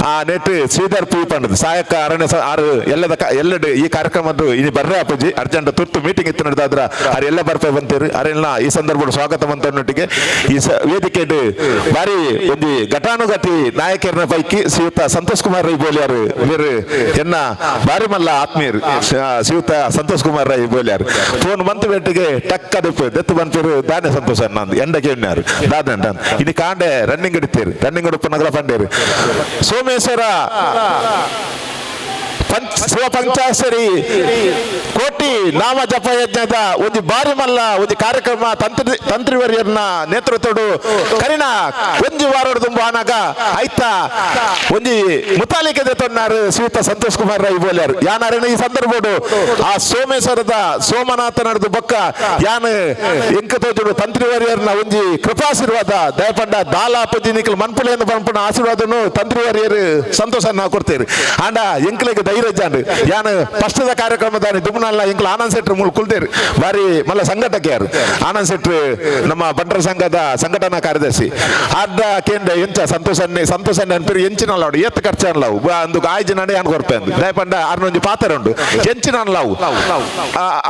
ಆ ನೆಟ್ ಶ್ರೀಧರ್ ಪಿ ಪಂಡದು ಸಹಾಯಕ ಅರಣ್ಯ ಆರು ಎಲ್ಲದ ಎಲ್ಲೆಡು ಈ ಕಾರ್ಯಕ್ರಮದ್ದು ಇನಿ ಬರ್ರೆ ಅಪ್ಪಜಿ ಅರ್ಜೆಂಟ್ ತುರ್ತು ಮೀಟಿಂಗ್ ಇತ್ತು ನಡೆದಾದ್ರ ಆರು ಎಲ್ಲ ಬರ್ಪೆ ಬಂತೀರಿ. ಅರೆಲ್ಲ ಈ ಸಂದರ್ಭದ ಸ್ವಾಗತ ಮಂತನ್ನೊಟ್ಟಿಗೆ ಈ ವೇದಿಕೆ ಬಾರಿ ಒಂಜಿ ಘಟಾನುಘಟಿ ನಾಯಕರನ ಪೈಕಿ ಶ್ರೀಯುತ ಸಂತೋಷ್ ಕುಮಾರ್ ರೈ ಬೋಲ್ಯಾರು ಮೇರು ಎನ್ನ ಬಾರಿ ಮಲ್ಲ ಆತ್ಮೀಯರು ಶ್ರೀಯುತ ಸಂತೋಷ್ ಕುಮಾರ್ ರೈ ಬೋಲ್ಯಾರು ಫೋನ್ ಮಂತ್ ಬೆಟ್ಟಿಗೆ ಟಕ್ಕ ದೆಪ್ಪು ದೆತ್ತು ಬಂತೀರು ದಾನೆ ಸಂತೋಷ ನಂದು ಎಂಡ ಕೇಳಿನಾರು ದಾದ ಇನಿ ಕಾಂಡೆ ರನ್ನಿಂಗ್ ಇಡ್ತೀರಿ ರನ್ನಿಂಗ್ ಉಡುಪು ನಗರ ಪಂಡೇರು ಸೋಮೇಶ್ವರ ಶಿವ ಪಂಚಾಕ್ಷರಿ ಕೋಟಿ ನಾಮ ಜಪ ಯಜ್ಞದ ಒಂದು ಬಾರಿ ಮಲ್ಲ ಒಂದು ಕಾರ್ಯಕ್ರಮ ತಂತ್ರಿವರ್ಯರ್ನ ನೇತೃತ್ವಡು ಕರಿನ ಒಂಜಿ ವಾರೋಡು ತುಂಬ ಆನಾಗ ಆಯ್ತಾ ಒಂಜಿ ಮುತಾಲಿಕೆ ತೊನ್ನಾರು ಶ್ರೀಯುತ ಸಂತೋಷ್ ಕುಮಾರ್ ರೈ ಬೋಲ್ಯಾರು ಯಾನಾರೇನ ಈ ಸಂದರ್ಭಡು ಆ ಸೋಮೇಶ್ವರದ ಸೋಮನಾಥ ನಡೆದು ಬೊಕ್ಕ ಯಾನ್ ಎಂಕ ತೋಜುಡು ತಂತ್ರಿವರ್ಯರ್ನ ಒಂಜಿ ಕೃಪಾಶೀರ್ವಾದ ದಯಪಂಡ ದಾಲ ಪುಜಿ ನಿಕಲ್ ಮನ್ಪುಲೇನು ಪನ್ಪುನ ಆಶೀರ್ವಾದನು ತಂತ್ರಿವರ್ಯರು ಸಂತೋಷ ನಾವು ಕೊಡ್ತೇವೆ. ಆಂಡ ಎಂಕ್ಲೆಗ್ ಧೈರ್ಯ ಜಾಂಡ್ ಯಾನ್ ಫಸ್ಟ್ದ ಕಾರ್ಯಕ್ರಮದಾನಿ ದುಮ್ನಲ್ಲ ಎಂಕ್ಲ ಆನಂದ್ ಶೆಟ್ರು ಮೂಲ ಕುಲ್ತೇರು ಬಾರಿ ಮಲ್ಲ ಸಂಘಟಕಿಯಾರು ಆನಂದ್ ಶೆಟ್ರು ನಮ್ಮ ಬಂಟರ ಸಂಘದ ಸಂಘಟನಾ ಕಾರ್ಯದರ್ಶಿ ಆರ್ದ ಕೇಂದ್ರ ಎಂಚ ಸಂತೋಷನ್ನೇ ಸಂತೋಷನ್ನೇ ಅನ್ಪಿರಿ ಎಂಚಿನ ಲಾಡು ಏತ್ ಖರ್ಚು ಅನ್ಲಾವು ಅಂದು ಆಯ್ಜಿ ನಡೆ ಯಾನ್ ಕೊರ್ಪೆ ಅಂದು ದಯಪಂಡ ಆರ್ನೊಂಜಿ ಪಾತ್ರ ಉಂಡು ಎಂಚಿನ ಅನ್ಲಾವು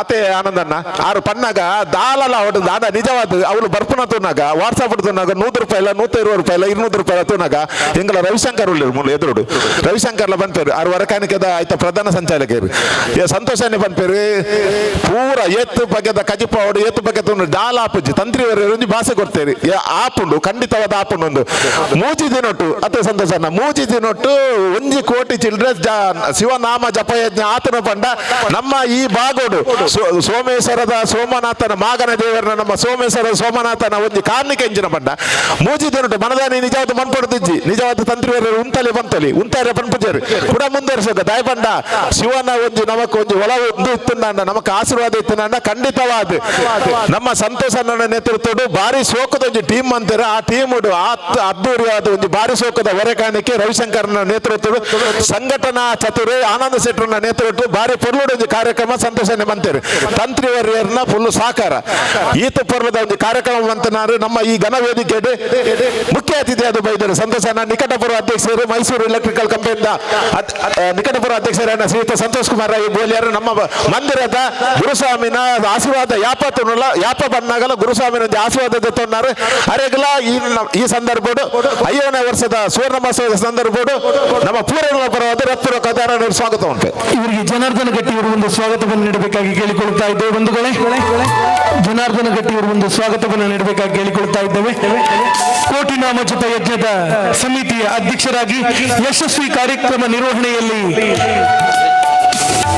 ಅತೆ ಆನಂದನ್ನ ಆರು ಪನ್ನಾಗ ದಾಲಲ ಅವಡು ದಾದ ನಿಜವಾದ ಅವಳು ಬರ್ಪುನ ತೂನಾಗ ವಾಟ್ಸಾಪ್ ತೂನಾಗ 100 ರೂಪಾಯಿ ಇಲ್ಲ 120 ರೂಪಾಯಿ ಇಲ್ಲ 200 ರೂಪಾಯಿ ತೂನಾಗ ಎಂಗಳ ರವಿಶಂಕರ್ ಉಳ್ಳೇರು ಮೂಲ ಎದುರುಡು ರವಿಶಂಕರ್ಲ ಬಂಪೇರು ಆರು ವರಕಾನಿಕದ ಆಯ್ತ ಪ್ರಧಾನ ಸಂಚಾಲಕರು ಸಂತೋಷನೇ ಪನ್ಪೇರು ಪೂರ ಏತ್ ಬಗೆದ ಕಜಿಪ ಅವಡು ಏತ್ ಬಗೆ ತುಂಡು ದಾಲ ಆಪುಜಿ ತಂತ್ರಿ ಒಂಜಿ ಭಾಷೆ ಕೊಡ್ತೇರಿ ಆಪುಂಡು ಖಂಡಿತವಾದ ಆಪುಂಡು ಒಂದು ಮೂಜಿ ದಿನೊಟ್ಟು ಅತ್ತೆ ಸಂತೋಷ ಮೂಜಿ ದಿನೊಟ್ಟು ಒಂಜಿ ಕೋಟಿ ಚಿಲ್ಡ್ರನ್ಸ್ ಶಿವನಾಮ ಜಪಯಜ್ಞ ಆತನ ಪಂಡ ನಮ್ಮ ಈ ಭಾಗೋಡು ಸೋಮೇಶ್ವರದ ಸೋಮನಾಥನ ಮಾಗನ ದೇವರನ ನಮ್ಮ ಸೋಮೇಶ್ವರ ಸೋಮನಾಥನ ಒಂಜಿ ಕಾರ್ಣಿಕ ಎಂಜಿನ ಪಂಡ ಮೂಜಿ ದಿನೊಟ್ಟು ಮನದಾನಿ ನಿಜವಾದ ಮನ್ಪೊಡ್ದಿಜ್ಜಿ ನಿಜವಾದ ತಂತ್ರಿ ಉಂತಲೆ ಬಂತಲಿ ಉಂತಾರೆ ಪನ್ಪುಜೇರು ಕೂಡ ಮುಂದುವರಿಸೋಕ ದಯಪಂಡ ದಾಯಪಂಡ ಶಿವನ ಒಂಜಿ ನಮಕ್ ಒಂಜಿ ಒಲ ಒಂದು ಇತ್ತುಂಡ ನಮಕ್ ಆಶೀರ್ವಾದ ಇತ್ತುಂಡ ಖಂಡಿತವಾದ ನಮ್ಮ ಸಂತೋಷನ ನೇತೃತ್ವಡು ಬಾರಿ ಸೋಕದ ಒಂಜಿ ಟೀಮ್ ಅಂತಾರೆ. ಆ ಟೀಮ್ ಅದ್ದೂರಿಯಾದ ಒಂಜಿ ಬಾರಿ ಸೋಕದ ಹೊರೆಕಾಣಿಕೆ ರವಿಶಂಕರ್ನ ನೇತೃತ್ವಡು ಸಂಘಟನಾ ಚತುರೆ ಆನಂದ ಶೆಟ್ಟರ್ನ ನೇತೃತ್ವ ಬಾರಿ ಪೊರ್ಲುಡು ಒಂಜಿ ಕಾರ್ಯಕ್ರಮ ಸಂತೋಷನೆ ಮಂತೇರು ತಂತ್ರಿ ವರ್ಯರ್ನ ಫುಲ್ ಸಾಕಾರ ಈತ ಪೊರ್ಲದ ಒಂದು ಕಾರ್ಯಕ್ರಮ ಮಂತನಾರು ನಮ್ಮ ಈ ಘನ ವೇದಿಕೆ ಮುಖ್ಯ ಅತಿಥಿ ಅದು ಬೈದರು ಸಂತೋಷನ ನಿಕಟಪುರ ಅಧ್ಯಕ್ಷರು ಮೈಸೂರು ಎಲೆಕ್ಟ್ರಿಕಲ್ ಕಂಪನಿಯಿಂದ ನಿಕಟಪುರ ಅಧ್ಯಕ್ಷರಾದ ಶ್ರೀಯುತ ಸಂತೋಷ್ ಕುಮಾರ್ ರೈ ಬೋಲಿಯರು ನಮ್ಮ ಮಂದಿರದ ಗುರುಸ್ವಾಮಿನ ಆಶೀರ್ವಾದ ಯಾಪ ತುಣಲ ಯಾಪ ಬಣ್ಣಾಗಲ ಗುರುಸ್ವಾಮಿನ ಒಂದು ಆಶೀರ್ವಾದ ತೊನ್ನಾರು ಅರೆಗಲ ಈ ಸಂದರ್ಭಡು 50ನೇ ವರ್ಷದ ಸುವರ್ಣ ಮಹೋತ್ಸವದ ಸಂದರ್ಭಡು ನಮ್ಮ ಪೂರ್ಣ ಪರವಾದ ರತ್ಪೂರ್ವಕ ಸ್ವಾಗತ ಉಂಟು. ಇವರಿಗೆ ಜನಾರ್ದನ ಗಟ್ಟಿಯವರು ಒಂದು ಸ್ವಾಗತವನ್ನು ನೀಡಬೇಕಾಗಿ ಕೇಳಿಕೊಳ್ಳುತ್ತಾ ಇದ್ದೇವೆ. ಬಂಧುಗಳೇ, ಜನಾರ್ದನ ಗಟ್ಟಿಯವರು ಒಂದು ಸ್ವಾಗತವನ್ನು ನೀಡಬೇಕಾಗಿ ಕೇಳಿಕೊಳ್ಳುತ್ತಾ ಇದ್ದೇವೆ. ಕೋಟಿ ನಾಮ ಜಪ ಯಜ್ಞದ ಸಮಿತಿಯ ಅಧ್ಯಕ್ಷರಾಗಿ ಯಶಸ್ವಿ ಕಾರ್ಯಕ್ರಮ ನಿರ್ವಹಣೆಯಲ್ಲಿ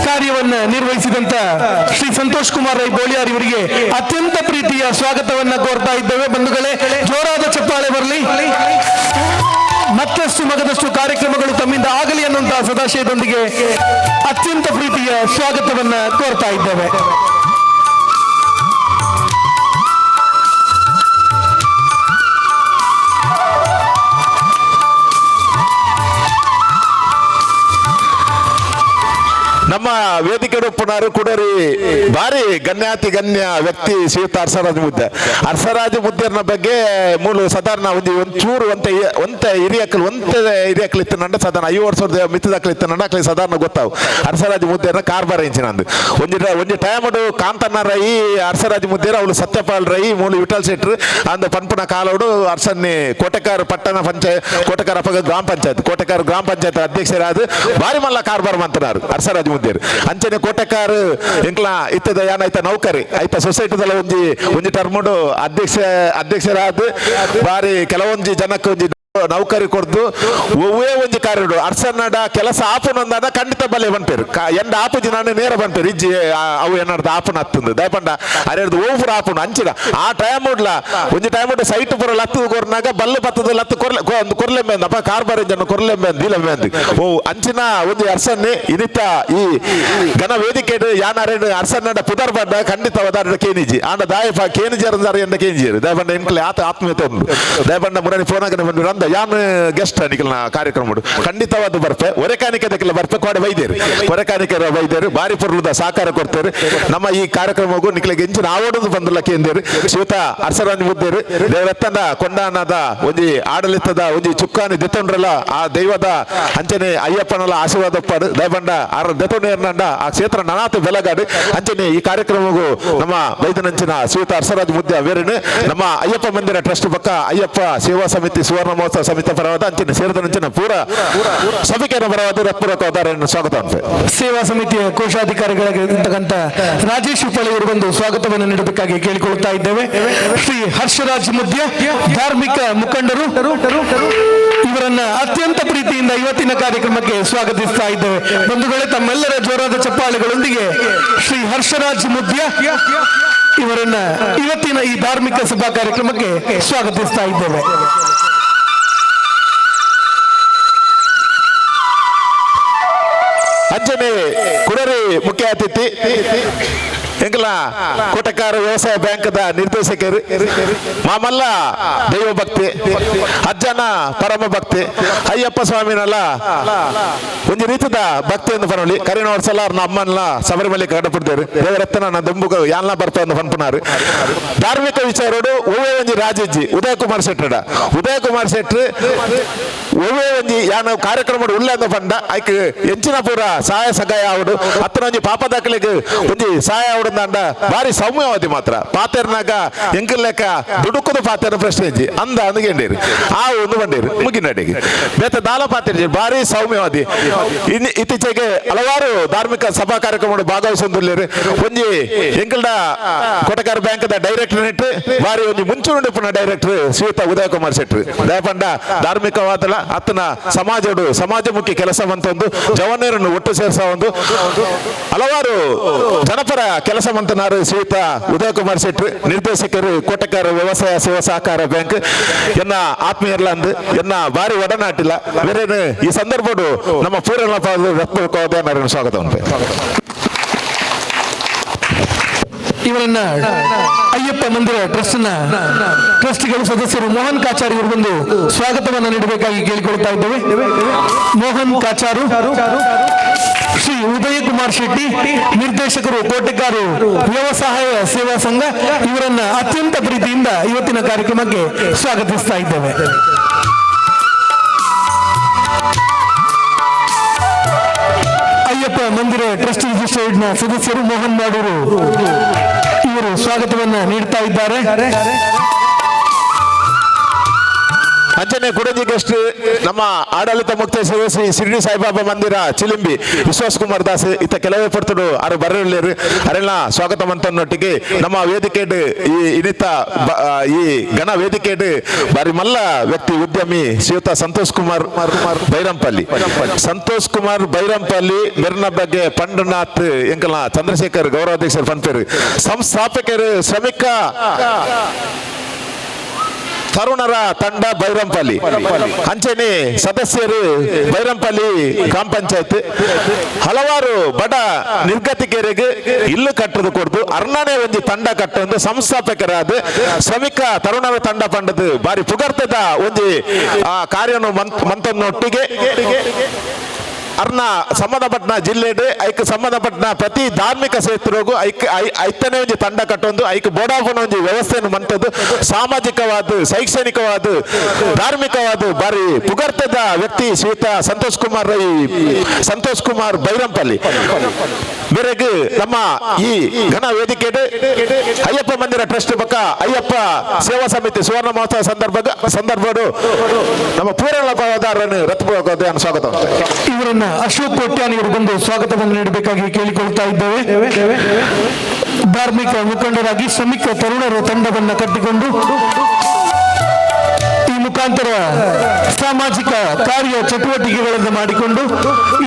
ಕಾರ್ಯವನ್ನ ನಿರ್ವಹಿಸಿದಂತ ಶ್ರೀ ಸಂತೋಷ್ ಕುಮಾರ್ ರೈ ಬೋಳಿಯಾರ್ ಇವರಿಗೆ ಅತ್ಯಂತ ಪ್ರೀತಿಯ ಸ್ವಾಗತವನ್ನ ಕೋರ್ತಾ ಇದ್ದೇವೆ. ಬಂಧುಗಳೇ, ಜೋರಾದ ಚಪ್ಪಾಳೆ ಬರಲಿ. ಮತ್ತಷ್ಟು ಮಗದಷ್ಟು ಕಾರ್ಯಕ್ರಮಗಳು ತಮ್ಮಿಂದ ಆಗಲಿ ಅನ್ನುವಂತಹ ಸದಾಶಯದೊಂದಿಗೆ ಅತ್ಯಂತ ಪ್ರೀತಿಯ ಸ್ವಾಗತವನ್ನ ಕೋರ್ತಾ ಇದ್ದೇವೆ. ನಮ್ಮ ವೇದಿಕೆ ಉಪ್ಪುನಾರು ಕುಡರಿ ಭಾರಿ ಗಣ್ಯಾತಿ ಗಣ್ಯ ವ್ಯಕ್ತಿ ಶ್ರೀಯುತ ಅರಸರಾಜ ಮುದ್ದೆ. ಅರಸರಾಜ ಮುದ್ದೆರ್ನ ಬಗ್ಗೆ ಮೂಲ ಸಾಧಾರಣ ಒಂದು ಒಂಚೂರು ಒಂತೆ ಒಂತೆ ಹಿರಿಯಕ್ಕಲು ಒಂತೆ ಹಿರಿಯಕ್ಕಲು ಇತ್ತು ನಂಡ ಸಾಧಾರಣ 5 ವರ್ಷದ ಮಿತ್ತದಕ್ಕಲು ಇತ್ತು ನಂಡ ಅಕ್ಲಿ ಸಾಧಾರಣ ಗೊತ್ತಾವು ಅರಸರಾಜ ಮುದ್ದೆರ್ನ ಕಾರ್ಬಾರ ಇಂಚಿನಂದು ಒಂಜಿ ಒಂಜಿ ಟೈಮಡು ಕಾಂತಣ್ಣ ರೈ ಅರಸರಾಜ ಮುದ್ದೇರ ಅವಳು ಸತ್ಯಪಾಲ್ ರೈ ಮೂಲು ವಿಠಲ್ ಶೆಟ್ರು ಅಂದ ಪನ್ಪುನ ಕಾಲೋಡು ಅರಸನ್ನಿ ಕೋಟೆಕಾರು ಪಟ್ಟಣ ಪಂಚಾಯತ್ ಕೋಟೆಕಾರ ಅಪಗ ಗ್ರಾಮ ಪಂಚಾಯತ್ ಕೋಟೆಕಾರು ಗ್ರಾಮ ಪಂಚಾಯತ್ ಅಧ್ಯಕ್ಷರಾದ ಭಾರಿ ಮಲ್ಲ ಕಾರ್ಬಾರ ಮಂತನಾರು ಅರಸರಾಜ ಮುದ್ದೇರು. ಅಂಚನೆ ಕೋಟೆಕಾರು ಎಂಕ್ಲ ಇತ್ತದ ಯಾನೈತ ನೌಕರಿ ಐತ ಸೊಸೈಟಿದಲ್ಲ ಒಂಜಿ ಒಂಜಿ ಟರ್ಮುಡು ಅಧ್ಯಕ್ಷರಾದ ಬಾರಿ ಕೆಲವೊಂಜಿ ಜನಕ್ಕೆ ಒಂಜಿ ನೌಕರಿ ಕೊಡ್ದು ಒವ್ವೇ ಒಂಜಿ ಕಾರ್ಯಡು ಅರ್ಸನ್ನಡ ಕೆಲಸ ಆಪುನಂದಾದ ಖಂಡಿತ ಬಲೆ ಬಂಪೇರು ಎಂಡ ಆಪುಜಿ ನಾನು ನೇರ ಬಂಪೇರು ಇಜ್ಜಿ ಅವು ಏನಾರ್ದು ಆಪುನ ಹತ್ತಂದು ದಯಪಂಡ ಅರೆರ್ದು ಓಪುರ ಆಪುನ ಅಂಚಿನ ಆ ಟೈಮ್ ಉಡ್ಲ ಒಂಜಿ ಟೈಮ್ ಉಡ್ಡು ಸೈಟ್ ಪುರ ಲತ್ತು ಕೊರ್ನಾಗ ಬಲ್ಲು ಪತ್ತದ ಲತ್ತು ಕೊರ್ಲೆ ಒಂದು ಕೊರ್ಲೆಂಬೆ ಅಪ್ಪ ಕಾರ್ಬಾರ್ ಜನ ಕೊರ್ಲೆಂಬೆ ದೀಲೆಂಬೆ ಅಂದು ಓ ಅಂಚಿನ ಒಂಜಿ ಅರ್ಸನ್ನಿ ಇನಿತ ಈ ಘನ ವೇದಿಕೆ ಯಾನಾರೇನು ಅರ್ಸನ್ನಡ ಪುದರ್ ಬಂಡ ಖಂಡಿತ ವದಾರ ಕೇನಿಜಿ ಆಂಡ ದಾಯಪ ಕೇನಿಜರ್ ಎಂದ ಕೇನಿಜಿ ದಯಪಂಡ ಎಂಕ್ಲೆ ಆತ ಆತ್ಮೀಯತೆ ಉಂಟು ದಯಪಂಡ ಮುರಣಿ ಫೋನ್ ಹಾಕಿ ಬಂದು ಅಂದ ಯಾನ್ ಗೆಸ್ಟ್ ನಿಖಲ್ನ ಕಾರ್ಯಕ್ರಮ ಖಂಡಿತವಾದ ಬರ್ಪೆ ಒರೆಕಾನಿಕೆ ದಕ್ಕೆಲ್ಲ ಬರ್ಪೆ ಕೋಡೆ ಬೈದೇರು ಕೊರೆಕಾನಿಕೆ ಬೈದೇರು ಬಾರಿ ಪೊರ್ಲುದ ಸಹಕಾರ ಕೊಡ್ತೇರು ನಮ್ಮ ಈ ಕಾರ್ಯಕ್ರಮಕ್ಕೂ ನಿಖಲಿಗೆ ಎಂಚಿನ ಆವಡದು ಬಂದಲ್ಲ ಕೇಂದೇರು ಶ್ರೀಯುತ ಅರಸರಾಜ್ ಮುದ್ದೇರು ದೇವರತ್ತನ ಕೊಂಡಾನದ ಒಂಜಿ ಆಡಳಿತದ ಒಂಜಿ ಚುಕ್ಕಾನಿ ದೆತ್ತೊಂಡ್ರಲ್ಲ ಆ ದೈವದ ಅಂಚನೆ ಅಯ್ಯಪ್ಪನಲ್ಲ ಆಶೀರ್ವಾದ ಪಾಡು ದಯಬಂಡ ಆರ ದೆತ್ತೊಂಡೇರ್ನಂಡ ಆ ಕ್ಷೇತ್ರ ನನಾತು ಬೆಲಗಾಡು ಅಂಚನೆ ಈ ಕಾರ್ಯಕ್ರಮಕ್ಕೂ ನಮ್ಮ ಬೈದನಂಚಿನ ಶ್ರೀಯುತ ಅರಸರಾಜ್ ಮುದ್ದೆ ವೇರನು ನಮ್ಮ ಅಯ್ಯಪ್ಪ ಮಂದಿರ ಟ್ರಸ್ಟ್ ಪಕ್ಕ ಅಯ್ಯಪ್ಪ ಸೇವಾ ಸಮಿತಿ ಸುವರ್ಣ ಮಹೋತ್ಸವ ಸಮಿತಿ ಪರವಾದ ಅಂಚಿನ ಸೇರಿದ ಪೂರ ಸಭಿಕೆಯ ಪರವಾದ ರತ್ಪೂರ್ವಕ ಸ್ವಾಗತ. ಸೇವಾ ಸಮಿತಿಯ ಕೋಶಾಧಿಕಾರಿಗಳಾಗಿರ್ತಕ್ಕಂಥ ರಾಜೇಶ್ ಉಪ್ಪಳಿಯವರು ಬಂದು ಸ್ವಾಗತವನ್ನು ನೀಡಬೇಕಾಗಿ ಕೇಳಿಕೊಳ್ಳುತ್ತಾ ಇದ್ದೇವೆ. ಶ್ರೀ ಹರ್ಷರಾಜ್ ಮುದ್ಯ ಧಾರ್ಮಿಕ ಮುಖಂಡರು ಇವರನ್ನ ಅತ್ಯಂತ ಪ್ರೀತಿಯಿಂದ ಇವತ್ತಿನ ಕಾರ್ಯಕ್ರಮಕ್ಕೆ ಸ್ವಾಗತಿಸ್ತಾ ಇದ್ದೇವೆ. ಬಂಧುಗಳೇ, ತಮ್ಮೆಲ್ಲರ ಜೋರಾದ ಚಪ್ಪಾಳೆಗಳೊಂದಿಗೆ ಶ್ರೀ ಹರ್ಷರಾಜ್ ಮುದ್ಯ ಇವರನ್ನ ಇವತ್ತಿನ ಈ ಧಾರ್ಮಿಕ ಸಭಾ ಕಾರ್ಯಕ್ರಮಕ್ಕೆ ಸ್ವಾಗತಿಸ್ತಾ ಇದ್ದೇವೆ. ಅಂಜನೆ ಕುಡರಿ ಮುಖ್ಯ ಅತಿಥಿ ಎಂಕಲ ಕೋಟೆಕಾರ ವ್ಯವಸಾಯ ಬ್ಯಾಂಕ್ದ ನಿರ್ದೇಶಕರು ಮಾಮಲ್ಲ ದೈವ ಭಕ್ತಿ ಅಜ್ಜನ ಪರಮ ಭಕ್ತಿ ಅಯ್ಯಪ್ಪ ಸ್ವಾಮಿನಲ್ಲ ಒಂಜಿ ರೀತಿದ ಭಕ್ತಿಯನ್ನು ಪರವಳಿ ಕರಿನ ವರ್ಷಲ ಅವ್ರನ್ನ ಅಮ್ಮನ್ಲ ಶಬರಿಮಲೆ ಕಡಪಡ್ತೇರು ದೇವರತ್ನ ನನ್ನ ದುಂಬುಗ ಯಾನ್ಲ ಬರ್ತ ಪನ್ಪುನಾರು ಧಾರ್ಮಿಕ ವಿಚಾರೋಡು ಒವ್ವೇ ಒಂಜಿ ರಾಜಜ್ಜಿ ಉದಯ ಕುಮಾರ್ ಶೆಟ್ಟಡ ಉದಯ ಕುಮಾರ್ ಶೆಟ್ರು ಒವ್ವೇ ಒಂಜಿ ಯಾನ ಕಾರ್ಯಕ್ರಮ ಉಳ್ಳೆ ಅಂದ ಪಂಡ ಐಕ್ ಎಂಚಿನ ಪೂರ ಸಹಾಯ ಸಹಾಯ ಆವಡು ಅತ್ತನ ಒಂಜಿ ಪಾಪ ದಾಖಲೆಗೆ ಒಂಜಿ ಸಹಾಯ ಆವಡು ಅಂದ ಬಾರಿ ಸೌಮ್ಯವಾದಿ ಮಾತ್ರ ಪಾತೆರ್ನಾಗ ಎಂಕಲ್ ಲೆಕ್ಕ ದುಡುಕುದು ಪಾತೆರ್ನ ಪ್ರಶ್ನೆ ಇಜ್ಜಿ ಅಂದ ಅಂದ್ಗೆಂಡೇರಿ ಆ ಒಂದು ಬಂಡೇರಿ ಮುಗಿನಡಿಗೆ ಬೇತ ದಾಲ ಪಾತೆರ್ಜಿ ಬಾರಿ ಸೌಮ್ಯವಾದಿ. ಇತ್ತೀಚೆಗೆ ಹಲವಾರು ಧಾರ್ಮಿಕ ಸಭಾ ಕಾರ್ಯಕ್ರಮ ಭಾಗವಹಿಸೊಂದುಲ್ಲೇರು ಒಂಜಿ ಎಂಕಲ್ಡ ಕೋಟೆಕಾರ ಬ್ಯಾಂಕ್ ದ ಡೈರೆಕ್ಟರ್ ನೆಟ್ ಬಾರಿ ಒಂಜಿ ಮುಂಚೂಣಿ ಡೈರೆಕ್ಟರ್ ಶ್ರೀಯುತ ಉದಯ ಕುಮಾರ್ ಶೆಟ್ರು ದಯಪಂಡ ಧಾರ್ಮಿಕವಾದಲ ಅತ್ತನ ಸಮಾಜಡು ಸಮಾಜಮುಖಿ ಕೆಲಸ ಒಂದು ಜವನರನ್ನು ಒಟ್ಟು ಸೇರಿಸ ಒಂದು ಹಲವಾರು ಜನಪರ ಕೆಲಸ ಸ್ವಾಗತ ಮಂತನಾರು ಶ್ರೀಯುತ ಉದಯ ಕುಮಾರ್ ಶೆಟ್ಟಿ, ನಿರ್ದೇಶಕರು, ಕೋಟೆಕಾರ ವ್ಯವಸಾಯ ಸೇವಾ ಸಹಕಾರ ಬ್ಯಾಂಕ್. ಎನ್ನ ಆತ್ಮೀಯರ್ಲಂದು ಎನ್ನ ಬಾರಿ ಒಡನಾಟಿಲ್ಲ ಬೇರೆ ಈ ಸಂದರ್ಭಡು ನಮ್ಮ ಪೂರ್ಣ ಸ್ವಾಗತ. ಇವರನ್ನ ಅಯ್ಯಪ್ಪ ಮಂದಿರ ಟ್ರಸ್ಟ್ ನ ಟ್ರಸ್ಟಿಗಳು ಸದಸ್ಯರು ಮೋಹನ್ ಕಾಚಾರಿ ಇವರು ಬಂದು ಸ್ವಾಗತವನ್ನು ನೀಡಬೇಕಾಗಿ ಕೇಳಿಕೊಳ್ತಾ ಇದ್ದೇವೆ. ಮೋಹನ್ ಕಾಚಾರು, ಶ್ರೀ ಉದಯ ಕುಮಾರ್ ಶೆಟ್ಟಿ, ನಿರ್ದೇಶಕರು, ಕೋಟೆಕಾರು ವ್ಯವಸಾಯ ಸೇವಾ ಸಂಘ, ಇವರನ್ನ ಅತ್ಯಂತ ಪ್ರೀತಿಯಿಂದ ಇವತ್ತಿನ ಕಾರ್ಯಕ್ರಮಕ್ಕೆ ಸ್ವಾಗತಿಸ್ತಾ ಇದ್ದೇವೆ. ಅಯ್ಯಪ್ಪ ಮಂದಿರ ಟ್ರಸ್ಟ್ ರಿಜಿಸ್ಟರ್ಡ್ ನ ಸದಸ್ಯರು ಮೋಹನ್ ಮಾಡೂರು ಇವರು ಸ್ವಾಗತವನ್ನ ನೀಡ್ತಾ ಇದ್ದಾರೆ. ಅಂಚನೆ ಕುಡಂಜಿ ಗೆಸ್ಟ್ ನಮ್ಮ ಆಡಳಿತ ಮುಕ್ತ ಶ್ರೀ ಶಿರ್ಡಿ ಸಾಯಿಬಾಬಾ ಮಂದಿರ ಚಿಲಿಂಬಿ ವಿಶ್ವಾಸ್ ಕುಮಾರ್ ದಾಸ್ ಇತ್ತ ಕೆಲವೇ ಪಡ್ತಡು ಅರು ಬರಲಿರು ಅರೆಲ್ಲ ಸ್ವಾಗತ ಮಂತನ್ನೊಟ್ಟಿಗೆ ನಮ್ಮ ವೇದಿಕೆಡ್ ಈ ಇನ್ನಿತ ಈ ಘನ ವೇದಿಕೆಡ್ ಬಾರಿ ಮಲ್ಲ ವ್ಯಕ್ತಿ ಉದ್ಯಮಿ ಶ್ರೀಯುತ ಸಂತೋಷ್ ಕುಮಾರ್ ಬೈರಂಪಲ್ಲಿ. ಸಂತೋಷ್ ಕುಮಾರ್ ಬೈರಂಪಲ್ಲಿ ಮೆರ್ನ ಬಗ್ಗೆ ಪಂಡನಾಥ್ ಎಂಕಲ್ನ ಚಂದ್ರಶೇಖರ್ ಗೌರವಾಧ್ಯಕ್ಷರು ಪನ್ಪೇರು ಸಂಸ್ಥಾಪಕರು ಶ್ರಮಿಕ ತರುಣರ ತಂಡ ಬೈರಂಪಲ್ಲಿ ಅಂಚನೆ ಸದಸ್ಯರು ಬೈರಂಪಲ್ಲಿ ಗ್ರಾಮ ಪಂಚಾಯತ್ ಹಲವಾರು ಬಡ ನಿರ್ಗತಿಕರಿಗೆ ಇಲ್ಲು ಕಟ್ಟದು ಕೊಡ್ದು ಅರ್ಣನೆ ಒಂಜಿ ತಂಡ ಕಟ್ಟೊಂದು ಸಂಸ್ಥಾಪಕರಾದ ಶ್ರಮಿಕ ತರುಣರ ತಂಡ ಪಂಡದು ಬಾರಿ ಪುಗರ್ತದ ಒಂಜಿ ಆ ಕಾರ್ಯನು ಮಂತನ್ನೊಟ್ಟಿಗೆ ಅರ್ನ ಸಂಬಂಧಪಟ್ಟನ ಜಿಲ್ಲೆಡ್ ಐಕ್ ಸಂಬಂಧಪಟ್ಟನ ಪ್ರತಿ ಧಾರ್ಮಿಕ ಕ್ಷೇತ್ರಗೂ ಐಕ್ ಐತನೇ ಒಂಜಿ ತಂಡ ಕಟ್ಟೊಂದು ಐಕ್ ಬೋಡಾಪುನ ಒಂಜಿ ವ್ಯವಸ್ಥೆಯನ್ನು ಮಂತದ್ದು ಸಾಮಾಜಿಕವಾದ, ಶೈಕ್ಷಣಿಕವಾದ, ಧಾರ್ಮಿಕವಾದ ಬಾರಿ ಪುಗರ್ತದ ವ್ಯಕ್ತಿ ಶ್ರೀಯುತ ಸಂತೋಷ್ ಕುಮಾರ್ ರೈ, ಸಂತೋಷ್ ಕುಮಾರ್ ಬೈರಂಪಲ್ಲಿ ಮೇರೆಗೆ ನಮ್ಮ ಈ ಘನ ವೇದಿಕೆ ಅಯ್ಯಪ್ಪ ಮಂದಿರ ಟ್ರಸ್ಟ್ ಪಕ್ಕ ಅಯ್ಯಪ್ಪ ಸೇವಾ ಸಮಿತಿ ಸುವರ್ಣ ಮಹೋತ್ಸವ ಸಂದರ್ಭಡು ನಮ್ಮ ಪೂರ್ಣ ರಥಪೂರ್ವಕ ಸ್ವಾಗತ. ಇವರನ್ನ ಅಶೋಕ್ ಕೋಟ್ಯಾನ್ ಇವರು ಬಂದು ಸ್ವಾಗತವನ್ನು ನೀಡಬೇಕಾಗಿ ಕೇಳಿಕೊಳ್ತಾ ಇದ್ದೇವೆ. ಧಾರ್ಮಿಕ ಮುಖಂಡರಾಗಿ ಶ್ರಮಿಕ ತರುಣರ ತಂಡವನ್ನು ಕಟ್ಟಿಕೊಂಡು ಈ ಮುಖಾಂತರ ಸಾಮಾಜಿಕ ಕಾರ್ಯ ಚಟುವಟಿಕೆಗಳನ್ನು ಮಾಡಿಕೊಂಡು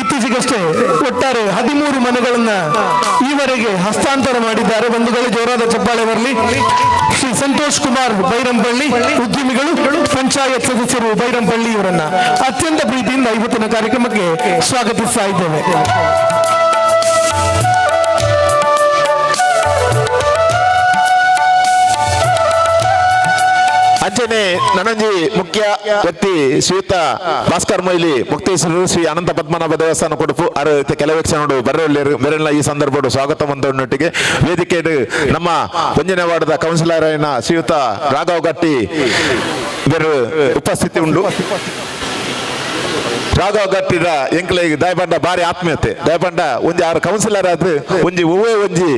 ಇತ್ತೀಚೆಗಷ್ಟೇ ಒಟ್ಟಾರೆ 13 ಮನೆಗಳನ್ನ ಈವರೆಗೆ ಹಸ್ತಾಂತರ ಮಾಡಿದ್ದಾರೆ. ಬಂಧುಗಳು, ಜೋರಾದ ಚಪ್ಪಾಳೆ ಬರಲಿ. ಶ್ರೀ ಸಂತೋಷ್ ಕುಮಾರ್ ಬೈರಂಪಳ್ಳಿ, ಉದ್ಯಮಿಗಳು, ಪಂಚಾಯತ್ ಸದಸ್ಯರು ಬೈರಂಪಳ್ಳಿ ಇವರನ್ನ ಅತ್ಯಂತ ಪ್ರೀತಿಯಿಂದ ಇವತ್ತಿನ ಕಾರ್ಯಕ್ರಮಕ್ಕೆ ಸ್ವಾಗತಿಸ್ತಾ ಇದ್ದೇವೆ. ಅಂಚನೆ ನನಂಜಿ ಮುಖ್ಯ ವ್ಯಕ್ತಿ ಶ್ರೀಯುತ ಭಾಸ್ಕರ್ ಮೊಯ್ಲಿ ಮುಕ್ತೇಶ್ವರರು ಶ್ರೀ ಅನಂತ ಪದ್ಮನಾಭ ದೇವಸ್ಥಾನ ಕೊಡುಪು ಅರು ಕೆಲವೇ ಕ್ಷಣಡು ಬರಲಿರು ಮೆರೆಲ್ಲ ಈ ಸಂದರ್ಭಡು ಸ್ವಾಗತ ಮಂತೊಟ್ಟಿಗೆ ವೇದಿಕೆಡು ನಮ್ಮ ಒಂಜನೇ ವಾರ್ಡದ ಕೌನ್ಸಿಲರ್ అయిన ಶ್ರೀಯುತ ರಾಘವ್ ಗಟ್ಟಿ ಬೇರು ಉಪಸ್ಥಿತಿ ಉಂಡು. ರಾಘವ್ ಗಟ್ಟಿದ ಎಂಕ್ಲೆ ದಯಪಂಡ ಬಾರಿ ಆತ್ಮೀಯತೆ. ದಯಪಂಡ ಒಂಜಿ ಆರು ಕೌನ್ಸಿಲರ್ ಆದ್ರೆ ಒಂಜಿ ಒವ್ವೇ ಒಂಜಿ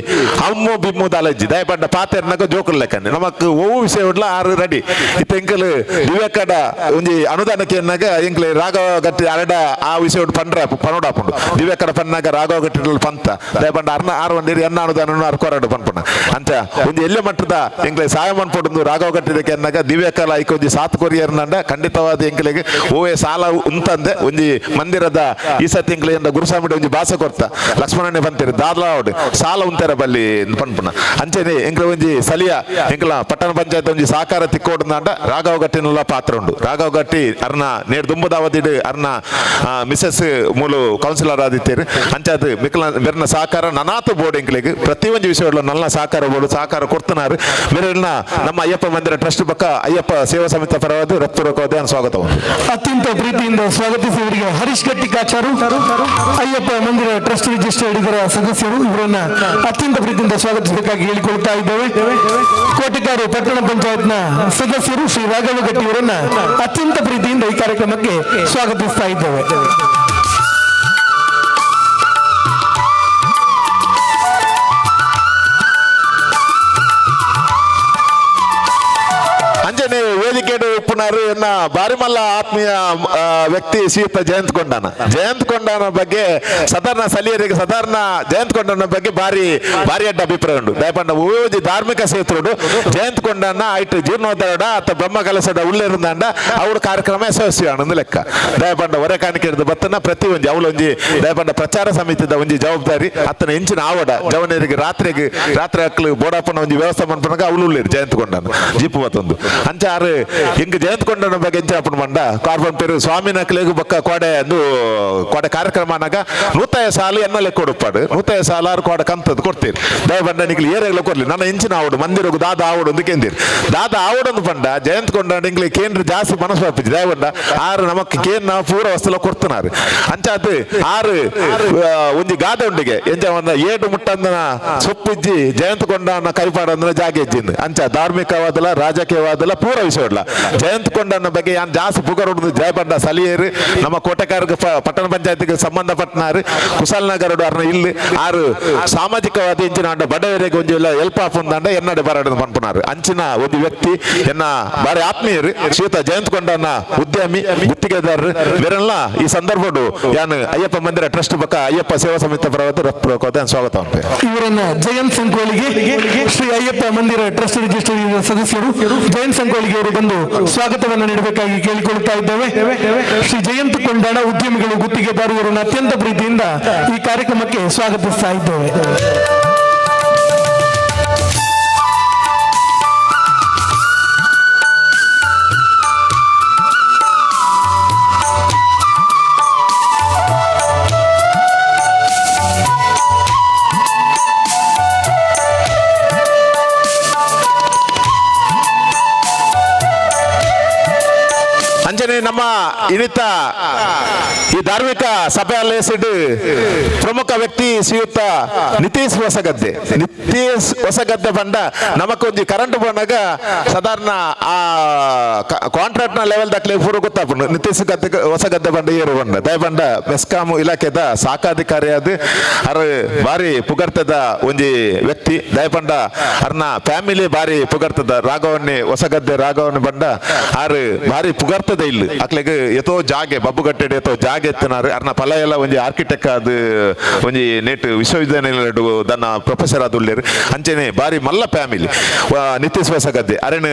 ಅಮ್ಮು ಬಿಮ್ಮು ದಾಲಜ್ಜಿ ದಯಪಂಡ ಪಾತೆರ್ನಗ ಜೋಕುಲ್ ಲೆಕ್ಕನೆ ನಮಕ್ ಒವ್ವು ವಿಷಯ ಉಡ್ಲ ಆರು ರೆಡಿ ಇತ್ತ ಎಂಕಲ್ ದಿವ್ಯಕಡ ಒಂಜಿ ಅನುದಾನಕ್ಕೆ ಎನ್ನಾಗ ಎಂಕ್ಲೆ ರಾಘವ ಗಟ್ಟಿ ಅರಡ ಆ ವಿಷಯ ಉಂಟು ಪಂಡ್ರ ಪನೋಡಾಪುಂಡು ದಿವ್ಯಕಡ ಪನ್ನಾಗ ರಾಘವ ಗಟ್ಟಿ ಪಂತ ದಯಪಂಡ ಅರ್ನ ಆರು ಒಂದಿರಿ ಎನ್ನ ಅನುದಾನ ಆರು ಕೊರಡು ಪನ್ಪುಣ ಅಂತ ಒಂಜಿ ಎಲ್ಲೆ ಮಟ್ಟದ ಎಂಕ್ಲೆ ಸಹಾಯ ಮನ್ಪೊಡುಂದು ರಾಘವ ಗಟ್ಟಿದಕ್ಕೆ ಎನ್ನಾಗ ದಿವ್ಯಕಲ ಐಕ್ ಒಂಜಿ ಸಾತ್ ಕೊರಿಯರ್ನಂಡ ಖಂಡಿತವಾದ ಎಂಕ್ಲೆಗ್ ಓವೇ ಸಾಲ ಉಂತಂದೆ ಒಂಜಿ ಮಂದಿರದ ಈ ಸತಿ ಎಂಕ್ಲೆ ಗುರುಸ್ವಾಮಿ ಒಂಜಿ ಭಾಷೆ ಕೊರ್ತ ಲಕ್ಷ್ಮಣನೇ ಬಂತೀರಿ ದಾದ್ಲಾವಡ್ ಸಾಲ ಉಂತಾರ ಬಲ್ಲಿ ಪನ್ಪುಣ ಅಂಚನೆ ಎಂಕ್ಲೆ ಒಂಜಿ ಸಲಿಯ ಎಂಕ್ಲ ಪಟ್ಟಣ ಪಂಚಾಯತ್ ಒಂಜಿ ಸಹಕಾರ ತಿಕ್ಕೋಡ್ನಾಂಡ ರಾಘವ ಗಟ್ಟಿನಲ್ಲ ಪಾತ್ರ ಉಂಡು. ರಾಘವ ಗಟ್ಟಿ ಅರ್ನ ನೇರ್ ದುಂಬದಾವದಿಡು ಅರ್ನ ಮಿಸಸ್ ಮೂಲು ಕೌನ್ಸಿಲರ್ ಆದಿತ್ತೇರು ಅಂಚಾದ್ ಮಿಕ್ಲ ಮೆರ್ನ ಸಹಕಾರ ನನಾತು ಬೋರ್ಡ್ ಎಂಕ್ಲೆಗ್ ಪ್ರತಿ ಒಂಜಿ ವಿಷಯಗಳು ನನ್ನ ಸಹಕಾರ ಬೋರ್ಡ್ ಸಹಕಾರ ಕೊಡ್ತನಾರು ಮೆರೆಲ್ನ ನಮ್ಮ ಅಯ್ಯಪ್ಪ ಮಂದಿರ ಟ್ರಸ್ಟ್ ಪಕ್ಕ ಅಯ್ಯಪ್ಪ ಸೇವಾ ಸಮಿತಿ ಪರವಾದ ರಕ್ತಪೂರ್ವಕವಾದ ಸ್ವಾಗತ. ಅತ್ಯಂತ ಪ್ರೀತಿಯಿಂದ ಸ್ವಾಗತಿಸಿ ಇವರಿಗೆ ಹರೀಶ್ ಗಟ್ಟಿ ಕಾಚಾರು, ಅಯ್ಯಪ್ಪ ಮಂದಿರ ಟ್ರಸ್ಟ್ ರಿಜಿಸ್ಟರ್ಡ್ ಇದರ ಸದಸ್ಯರು, ಇವರನ್ನ ಅತ್ಯಂತ ಪ್ರೀತಿಯಿಂದ ಸ್ವಾಗತಿಸಬೇಕಾಗಿ ಹೇಳಿಕೊಳ್ತಾ ಇದ್ದೇವೆ. ಕೋಟೆಕಾರು ಪಟ್ಟಣ ಪಂಚಾಯತ್ನ ಸದಸ್ಯರು ಶ್ರೀ ರಾಘವ ಗಟ್ಟಿ ಇವರನ್ನ ಅತ್ಯಂತ ಪ್ರೀತಿಯಿಂದ ಈ ಕಾರ್ಯಕ್ರಮಕ್ಕೆ ಸ್ವಾಗತಿಸ್ತಾ ಇದ್ದೇವೆ. ಅಂಚನೆ ವೇದಿಕೆ ಉಪ್ಪುನ ಉಪ್ಪುನಾರು ಎನ್ನ ಬಾರಿಮಲ್ಲ ಆತ್ಮೀಯ ವ್ಯಕ್ತಿ ಶ್ರೀಯುತ ಜಯಂತ್ ಕೊಂಡಾನ. ಜಯಂತ್ ಕೊಂಡಾನ ಬಗ್ಗೆ ಸಾಧಾರಣ ಸಲಿಯರಿಗೆ ಸಾಧಾರಣ ಜಯಂತ್ ಕೊಂಡನ ಬಗ್ಗೆ ಬಾರಿ ಬಾರಿ ಅಡ್ಡ ಅಭಿಪ್ರಾಯ ಉಂಟು. ದಯಪಂಡ ಓಜಿ ಧಾರ್ಮಿಕ ಕ್ಷೇತ್ರಡು ಜಯಂತ್ ಕೊಂಡನ್ನ ಐಟ್ ಜೀರ್ಣೋದ್ಧಾರ ಅತ್ತ ಬ್ರಹ್ಮ ಕಲಸದ ಉಳ್ಳಿರುಂದಾಂಡ ಅವ್ರ ಕಾರ್ಯಕ್ರಮ ಯಶಸ್ವಿ ಆನಂದ್ ಲೆಕ್ಕ. ದಯಪಂಡ ಹೊರೆ ಕಾಣಿಕೆ ಬತ್ತನ ಪ್ರತಿ ಒಂಜಿ ಅವಳೊಂಜಿ ದಯಪಂಡ ಪ್ರಚಾರ ಸಮಿತಿದ ಒಂಜಿ ಜವಾಬ್ದಾರಿ ಅತ್ತನ ಇಂಚಿನ ಆವಡ ಜವನರಿಗೆ ರಾತ್ರಿಗೆ ರಾತ್ರಿ ಅಕ್ಲು ಬೋಡಪ್ಪನ ಒಂಜಿ ವ್ಯವಸ್ಥೆ ಮನ್ಪನಗ ಅವಳು ಉಳ್ಳೇರು ಜಯಂತ್ ಕೊಂಡನ ಜೀಪು ಬತ್ತೊಂದು ಅಂಚ ಆರು ಹಿಂಗ ಜಯಂತ್ ಕೊಂಡನ ಬಗ್ಗೆ ಎಂಚ ಅಪ್ಪನ ಮಂಡ ಕಾರ್ಬನ್ ಪೇರು ಸ್ವಾಮಿ ನಕ್ಲೆಗು ಬೊಕ್ಕ ಕೋಡೆ ಅಂದು ಕೋಡೆ ಕಾರ್ಯಕ್ರಮ ಅನ್ನಾಗ ನೂತಾಯ ಸಾಲು ಎನ್ನ ಲೆಕ್ಕ ಕೊಡುಪಾಡು ನೂತಾಯ ಸಾಲು ಆರು ಕೋಡೆ ಕಂತದ್ದು ಕೊಡ್ತೀರಿ. ದಯಪಂಡ ನಿಕ್ಲು ಏರೆಗ್ಲ ಕೊಡ್ಲಿ ನನ್ನ ಇಂಚಿನ ಆವಡು ಮಂದಿರಗು ದಾದ ಆವಡು ಒಂದು ಕೇಂದಿರಿ ದಾದ ಆವಡೊಂದು ಪಂಡ ಜಯಂತ್ ಕೊಂಡ ಇಂಗ್ಲಿ ಕೇಂದ್ರ ಜಾಸ್ತಿ ಮನಸ್ಸು ಪಾಪಿச்சு. ದಯಪಂಡ ಆರು ನಮಕ್ ಕೇನ್ ಪೂರ ವಸ್ತುಲ ಕೊಡ್ತನಾರು ಅಂಚಾತ್ ಆರು ಒಂಜಿ ಗಾದೆ ಉಂಡಿಗೆ ಎಂಚ ಒಂದ ಏಟು ಮುಟ್ಟಂದನ ಸೊಪ್ಪಿಜ್ಜಿ ಜಯಂತ್ ಕೊಂಡನ ಕೈಪಾಡಂದನ ಜಾಗೆ ಇಜ್ಜಿಂದು ಅಂಚ ಧಾರ್ಮಿಕವಾದಲ ರಾಜಕೀಯವಾದಲ ಪೂರ ವಿಷಯ ಜಯಂತ್ ಕೊಂಡನ ಬಗ್ಗೆ ಯಾನ್ ಜಾಸ್ತಿ ಪುಗರುಂಡು. ಜಯಪಂಡ ಸಲಿಯೇರು ನಮ್ಮ ಕೋಟೆಕಾರ್ಗ ಪಟ್ಟಣ ಪಂಚಾಯತಿಗೆ ಸಂಬಂಧಪಟ್ಟನಾರು ಕುಶಾಲನಗರಡು ಅರ್ನ ಇಲ್ಲಿ ಆರು ಸಾಮಾಜಿಕವಾದ ಇಂಚಿನ ಅಂಡ ಬಡವರಿಗೆ ಒಂಜಿ ಎಲ್ಲ ಎಲ್ಪ್ ಆಪುಂದಾಂಡ ಎನ್ನಡೆ ಬರಡು ಪನ್ಪುನಾರು ಅಂಚಿನ ಒಂದು ವ್ಯಕ್ತಿ ಎನ್ನ ಬಾರಿ ಆತ್ಮೀಯರು ಶ್ರೀಯುತ ಜಯಂತ್ ಕೊಂಡನ ಉದ್ಯಮಿ ಗುತ್ತಿಗೆದಾರರು ಬೇರೆಲ್ಲ ಈ ಸಂದರ್ಭಡು ಯಾನ್ ಅಯ್ಯಪ್ಪ ಮಂದಿರ ಟ್ರಸ್ಟ್ ಬಕ್ಕ ಅಯ್ಯಪ್ಪ ಸೇವಾ ಸಮಿತಿ ಪರವಾದ ರತ್ಪೂರ್ವಕವಾದ ಸ್ವಾಗತ ಉಂಟು. ಇವರನ್ನ ಜಯಂತ್ ಸಂಕೋಳಿಗೆ ಶ್ರೀ ಅಯ್ಯಪ್ಪ ಮಂದಿರ ಟ್ರಸ್ಟ್ ರಿಜಿಸ್ಟರ್ ಸದಸ್ಯರು ಜಯಂತ್ ಸಂಕೋಳಿಗೆ ಅವರು ಬಂದು ಸ್ವಾಗತವನ್ನು ನೀಡಬೇಕಾಗಿ ಕೇಳಿಕೊಳ್ಳುತ್ತಾ ಇದ್ದೇವೆ. ಶ್ರೀ ಜಯಂತ್ ಕೊಂಡಾಣ ಉದ್ಯಮಿಗಳು ಗುತ್ತಿಗೆದಾರರು ಇವರನ್ನು ಅತ್ಯಂತ ಪ್ರೀತಿಯಿಂದ ಈ ಕಾರ್ಯಕ್ರಮಕ್ಕೆ ಸ್ವಾಗತಿಸ್ತಾ ಇದ್ದೇವೆ. ಅಂಚನೆ ನಮ್ಮ ಇನ್ನಿತ ಈ ಧಾರ್ಮಿಕ ಸಭೆಯಲ್ಲಿ ಪ್ರಮುಖ ವ್ಯಕ್ತಿ ಶ್ರೀಯುತ ನಿತೀಶ್ ಹೊಸಗದ್ದೆ. ನಿತೀಶ್ ಹೊಸಗದ್ದೆ ಬಂಡ ನಮಕೊಂಜಿ ಕರೆಂಟ್ ಬಂದಾಗ ಸಾಧಾರಣ ಆ ಕಾಂಟ್ರಾಕ್ಟ್ ನ ಲೆವೆಲ್ ದಾಖಲೆ ಪೂರ ಗೊತ್ತಾಪುಂಡು. ನಿತೀಶ್ ಗದ್ದೆ ಹೊಸಗದ್ದೆ ಬಂಡ ಏರು ಬಂಡ ದಯಬಂಡ ಮೆಸ್ಕಾಂ ಇಲಾಖೆದ ಶಾಖಾಧಿಕಾರಿಯಾದ ಅರ್ ಬಾರಿ ಪುಗರ್ತದ ಒಂಜಿ ವ್ಯಕ್ತಿ. ದಯಪಂಡ ಅರ್ನ ಫ್ಯಾಮಿಲಿ ಬಾರಿ ಪುಗರ್ತದ ರಾಘವನ್ನಿ ಹೊಸಗದ್ದೆ ರಾಘವನ್ನಿ ಬಂಡ ಆರು ಬಾರಿ ಪುಗರ್ತದ ಇಲ್ಲ ಅಕ್ಲೆಗ್ ಎತೋ ಜಾಗೆ ಬಬ್ಬುಗಟ್ಟೆಡ್ ಎತೋ ಜಾಗೆ ಎತ್ತನಾರು ಅರ್ನ ಫಲ ಎಲ್ಲ ಒಂಜಿ ಆರ್ಕಿಟೆಕ್ಟ್ ಅದು ಒಂಜಿ ನೇಟ್ ವಿಶ್ವವಿದ್ಯಾನಿಲಯ ದನ್ನ ಪ್ರೊಫೆಸರ್ ಆದುಲ್ಲೇರು. ಅಂಚನೆ ಬಾರಿ ಮಲ್ಲ ಫ್ಯಾಮಿಲಿ ನಿತೀಶ್ ಹೊಸಗದ್ದೆ ಅರೆನ್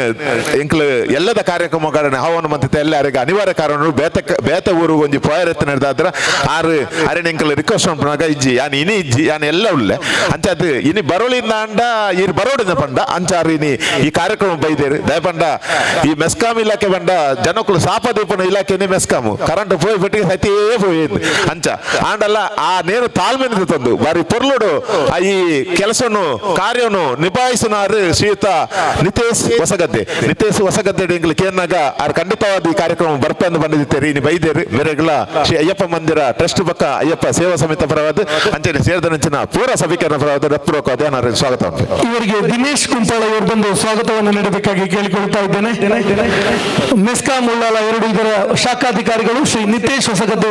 ಎಂಕ್ಲು ಎಲ್ಲದ ಕಾರ್ಯಕ್ರಮ ಕಾರಣ ಹವನ ಮಂತಿತ ಎಲ್ಲ ಅರೆಗೆ ಅನಿವಾರ್ಯ ಕಾರಣ ಬೇತೆ ಬೇತೆ ಊರು ಒಂಜಿ ಪೋಯರ್ ಎತ್ತನಾದ್ರ ಆರು ಅರೆನ್ ಎಂಕ್ಲು ರಿಕ್ವೆಸ್ಟ್ ಮನ್ಪುನಾಗ ಇಜ್ಜಿ ಯಾನ್ ಇನಿ ಇಜ್ಜಿ ಯಾನ್ ಎಲ್ಲ ಉಲ್ಲೆ ಅಂಚ ಅದು ಇನಿ ಬರೋಳಿಂದ ಅಂಡ ಇರ್ ಬರೋಡಿನ ಪಂಡ ಅಂಚಾರು ಇನಿ ಈ ಕಾರ್ಯಕ್ರಮ ಬೈದೇರು. ದಯಪಂಡ ಈ ಮೆಸ್ಕಾಂ ಇಲಾಖೆ ಬಂಡ ಜನಕ್ಕಳು ಸಾಪ ದೀಪನ ಇಲಾಖೆನೇ ಮೆಸ್ಕಾಮು ಕರೆಂಟ್ ಪೋಯಿ ಪೆಟ್ಟಿಗೆ ಸತಿಯೇ ಪೋಯಿ ಅಂಚ ಆಂಡಲ್ಲ ಆ ನೇನು ತಾಳ್ಮೆ ತಂದು ಬಾರಿ ಪೊರ್ಲುಡು ಆ ಈ ಕೆಲಸವನ್ನು ಕಾರ್ಯವನ್ನು ನಿಭಾಯಿಸುನಾರು ಶ್ರೀಯುತ ನಿತೇಶ್ ಹೊಸಗದ್ದೆ. ನಿತೇಶ್ ಹೊಸಗದ್ದೆ ಎಂಗ್ಲು ಕೇನ್ನಾಗ ಆರ್ ಖಂಡಿತವಾದ ಈ ಕಾರ್ಯಕ್ರಮ ಬರ್ಪಂದು ಬಂದಿದ್ದೇರಿ ಇನಿ ಬೈದೇರು ಬೇರೆಗಳ ಶ್ರೀ ಅಯ್ಯಪ್ಪ ಮಂದಿರ ಟ್ರಸ್ಟ್ ಪಕ್ಕ ಅಯ್ಯಪ್ಪ ಸೇವಾ ಸಮಿತಿ ಪರವಾದ ಅಂಚನೆ ಸೇರಿದ ಪೂರ ಸಭಿಕರ ಪರವಾದ ರತ್ಪೂರ್ವಕವಾದ ಸ್ವಾಗತ. ಇವರಿಗೆ ದಿನೇಶ್ ಕುಂಪಾಳ ಇವರು ಬಂದು ಸ್ವಾಗತವನ್ನು ನೀಡಬೇಕಾಗಿ ಕೇಳಿಕೊಳ್ತಾ ಇದ್ದೇನೆ. ಮೆಸ್ಕಾಂ ಉಳ್ಳಾಲ ಎರಡು ಇದರ ಶಾಖಾಧಿಕಾರಿಗಳು ಶ್ರೀ ನಿತೇಶ್ ಹೊಸಗದ್ದೆ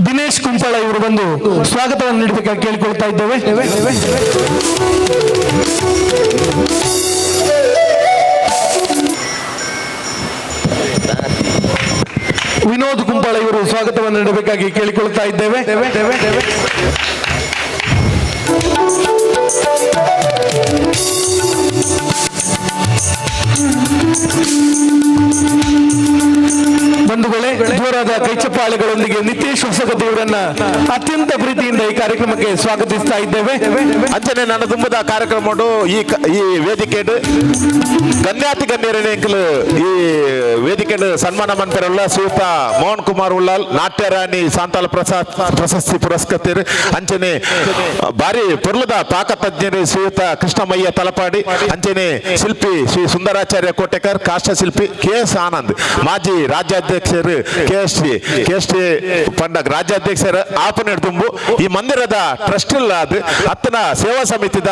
ದಿನೇಶ್ ಕುಂಪಾಳ ಇವರು ಬಂದು ಸ್ವಾಗತವನ್ನು ನೀಡಬೇಕಾಗಿ ಕೇಳಿಕೊಳ್ತಾ ಇದ್ದೇವೆ. ವಿನೋದ್ ಕುಂಪಾಳ ಇವರು ಸ್ವಾಗತವನ್ನು ನೀಡಬೇಕಾಗಿ ಕೇಳಿಕೊಳ್ತಾ ಇದ್ದೇವೆ. ಬಂಧುಗಳೇ, ಜೋರಾದ ಕೈಚಪ್ಪಾಳೆಗಳೊಂದಿಗೆ ನಿತೇಶ್ ಹೊಸಗದ್ದೆ ಇವರನ್ನ ಅತ್ಯಂತ ಪ್ರೀತಿಯಿಂದ ಈ ಕಾರ್ಯಕ್ರಮಕ್ಕೆ ಸ್ವಾಗತಿಸ್ತಾ ಇದ್ದೇವೆ. ಅಂಚನೆ ನನ್ನ ತುಂಬದ ಕಾರ್ಯಕ್ರಮ ಈ ವೇದಿಕೆ ಗಣ್ಯಾತಿ ಗಣ್ಯರೇ ಈ ವೇದಿಕೆ ಸನ್ಮಾನ ಮನ್ಪೆರಲ್ಲ ಶ್ರೀಯುತ ಮೋಹನ್ ಕುಮಾರ್ ಉಳ್ಳಾಲ್ ನಾಟ್ಯರಾಣಿ ಸಾಂತಾಲ ಪ್ರಸಾದ್ ಪ್ರಶಸ್ತಿ ಪುರಸ್ಕೃತರು ಅಂಚನೆ ಬಾರಿ ಪೊರ್ಲದ ಪಾಕ ತಜ್ಞರು ಶ್ರೀಯುತ ಕೃಷ್ಣಮಯ್ಯ ತಲಪಾಡಿ ಅಂಚನೆ ಶಿಲ್ಪಿ ಶ್ರೀ ಸುಂದರಾಚಾರ್ಯ ಕೋಟೆಕರ್ ಕಾಷ್ಟ ಶಿಲ್ಪಿ ಕೆ ಎಸ್ ಆನಂದ್ ಮಾಜಿ ರಾಜ್ಯಾಧ್ಯಕ್ಷರು K S K S T ಪಂಡ ರಾಜ್ಯಾಧ್ಯಕ್ಷರ ಆಪನೆ ತುಂಬು ಈ ಮಂದಿರದ ಟ್ರಸ್ಟ್ ಅದು ಅತ್ತನ ಸೇವಾ ಸಮಿತಿದ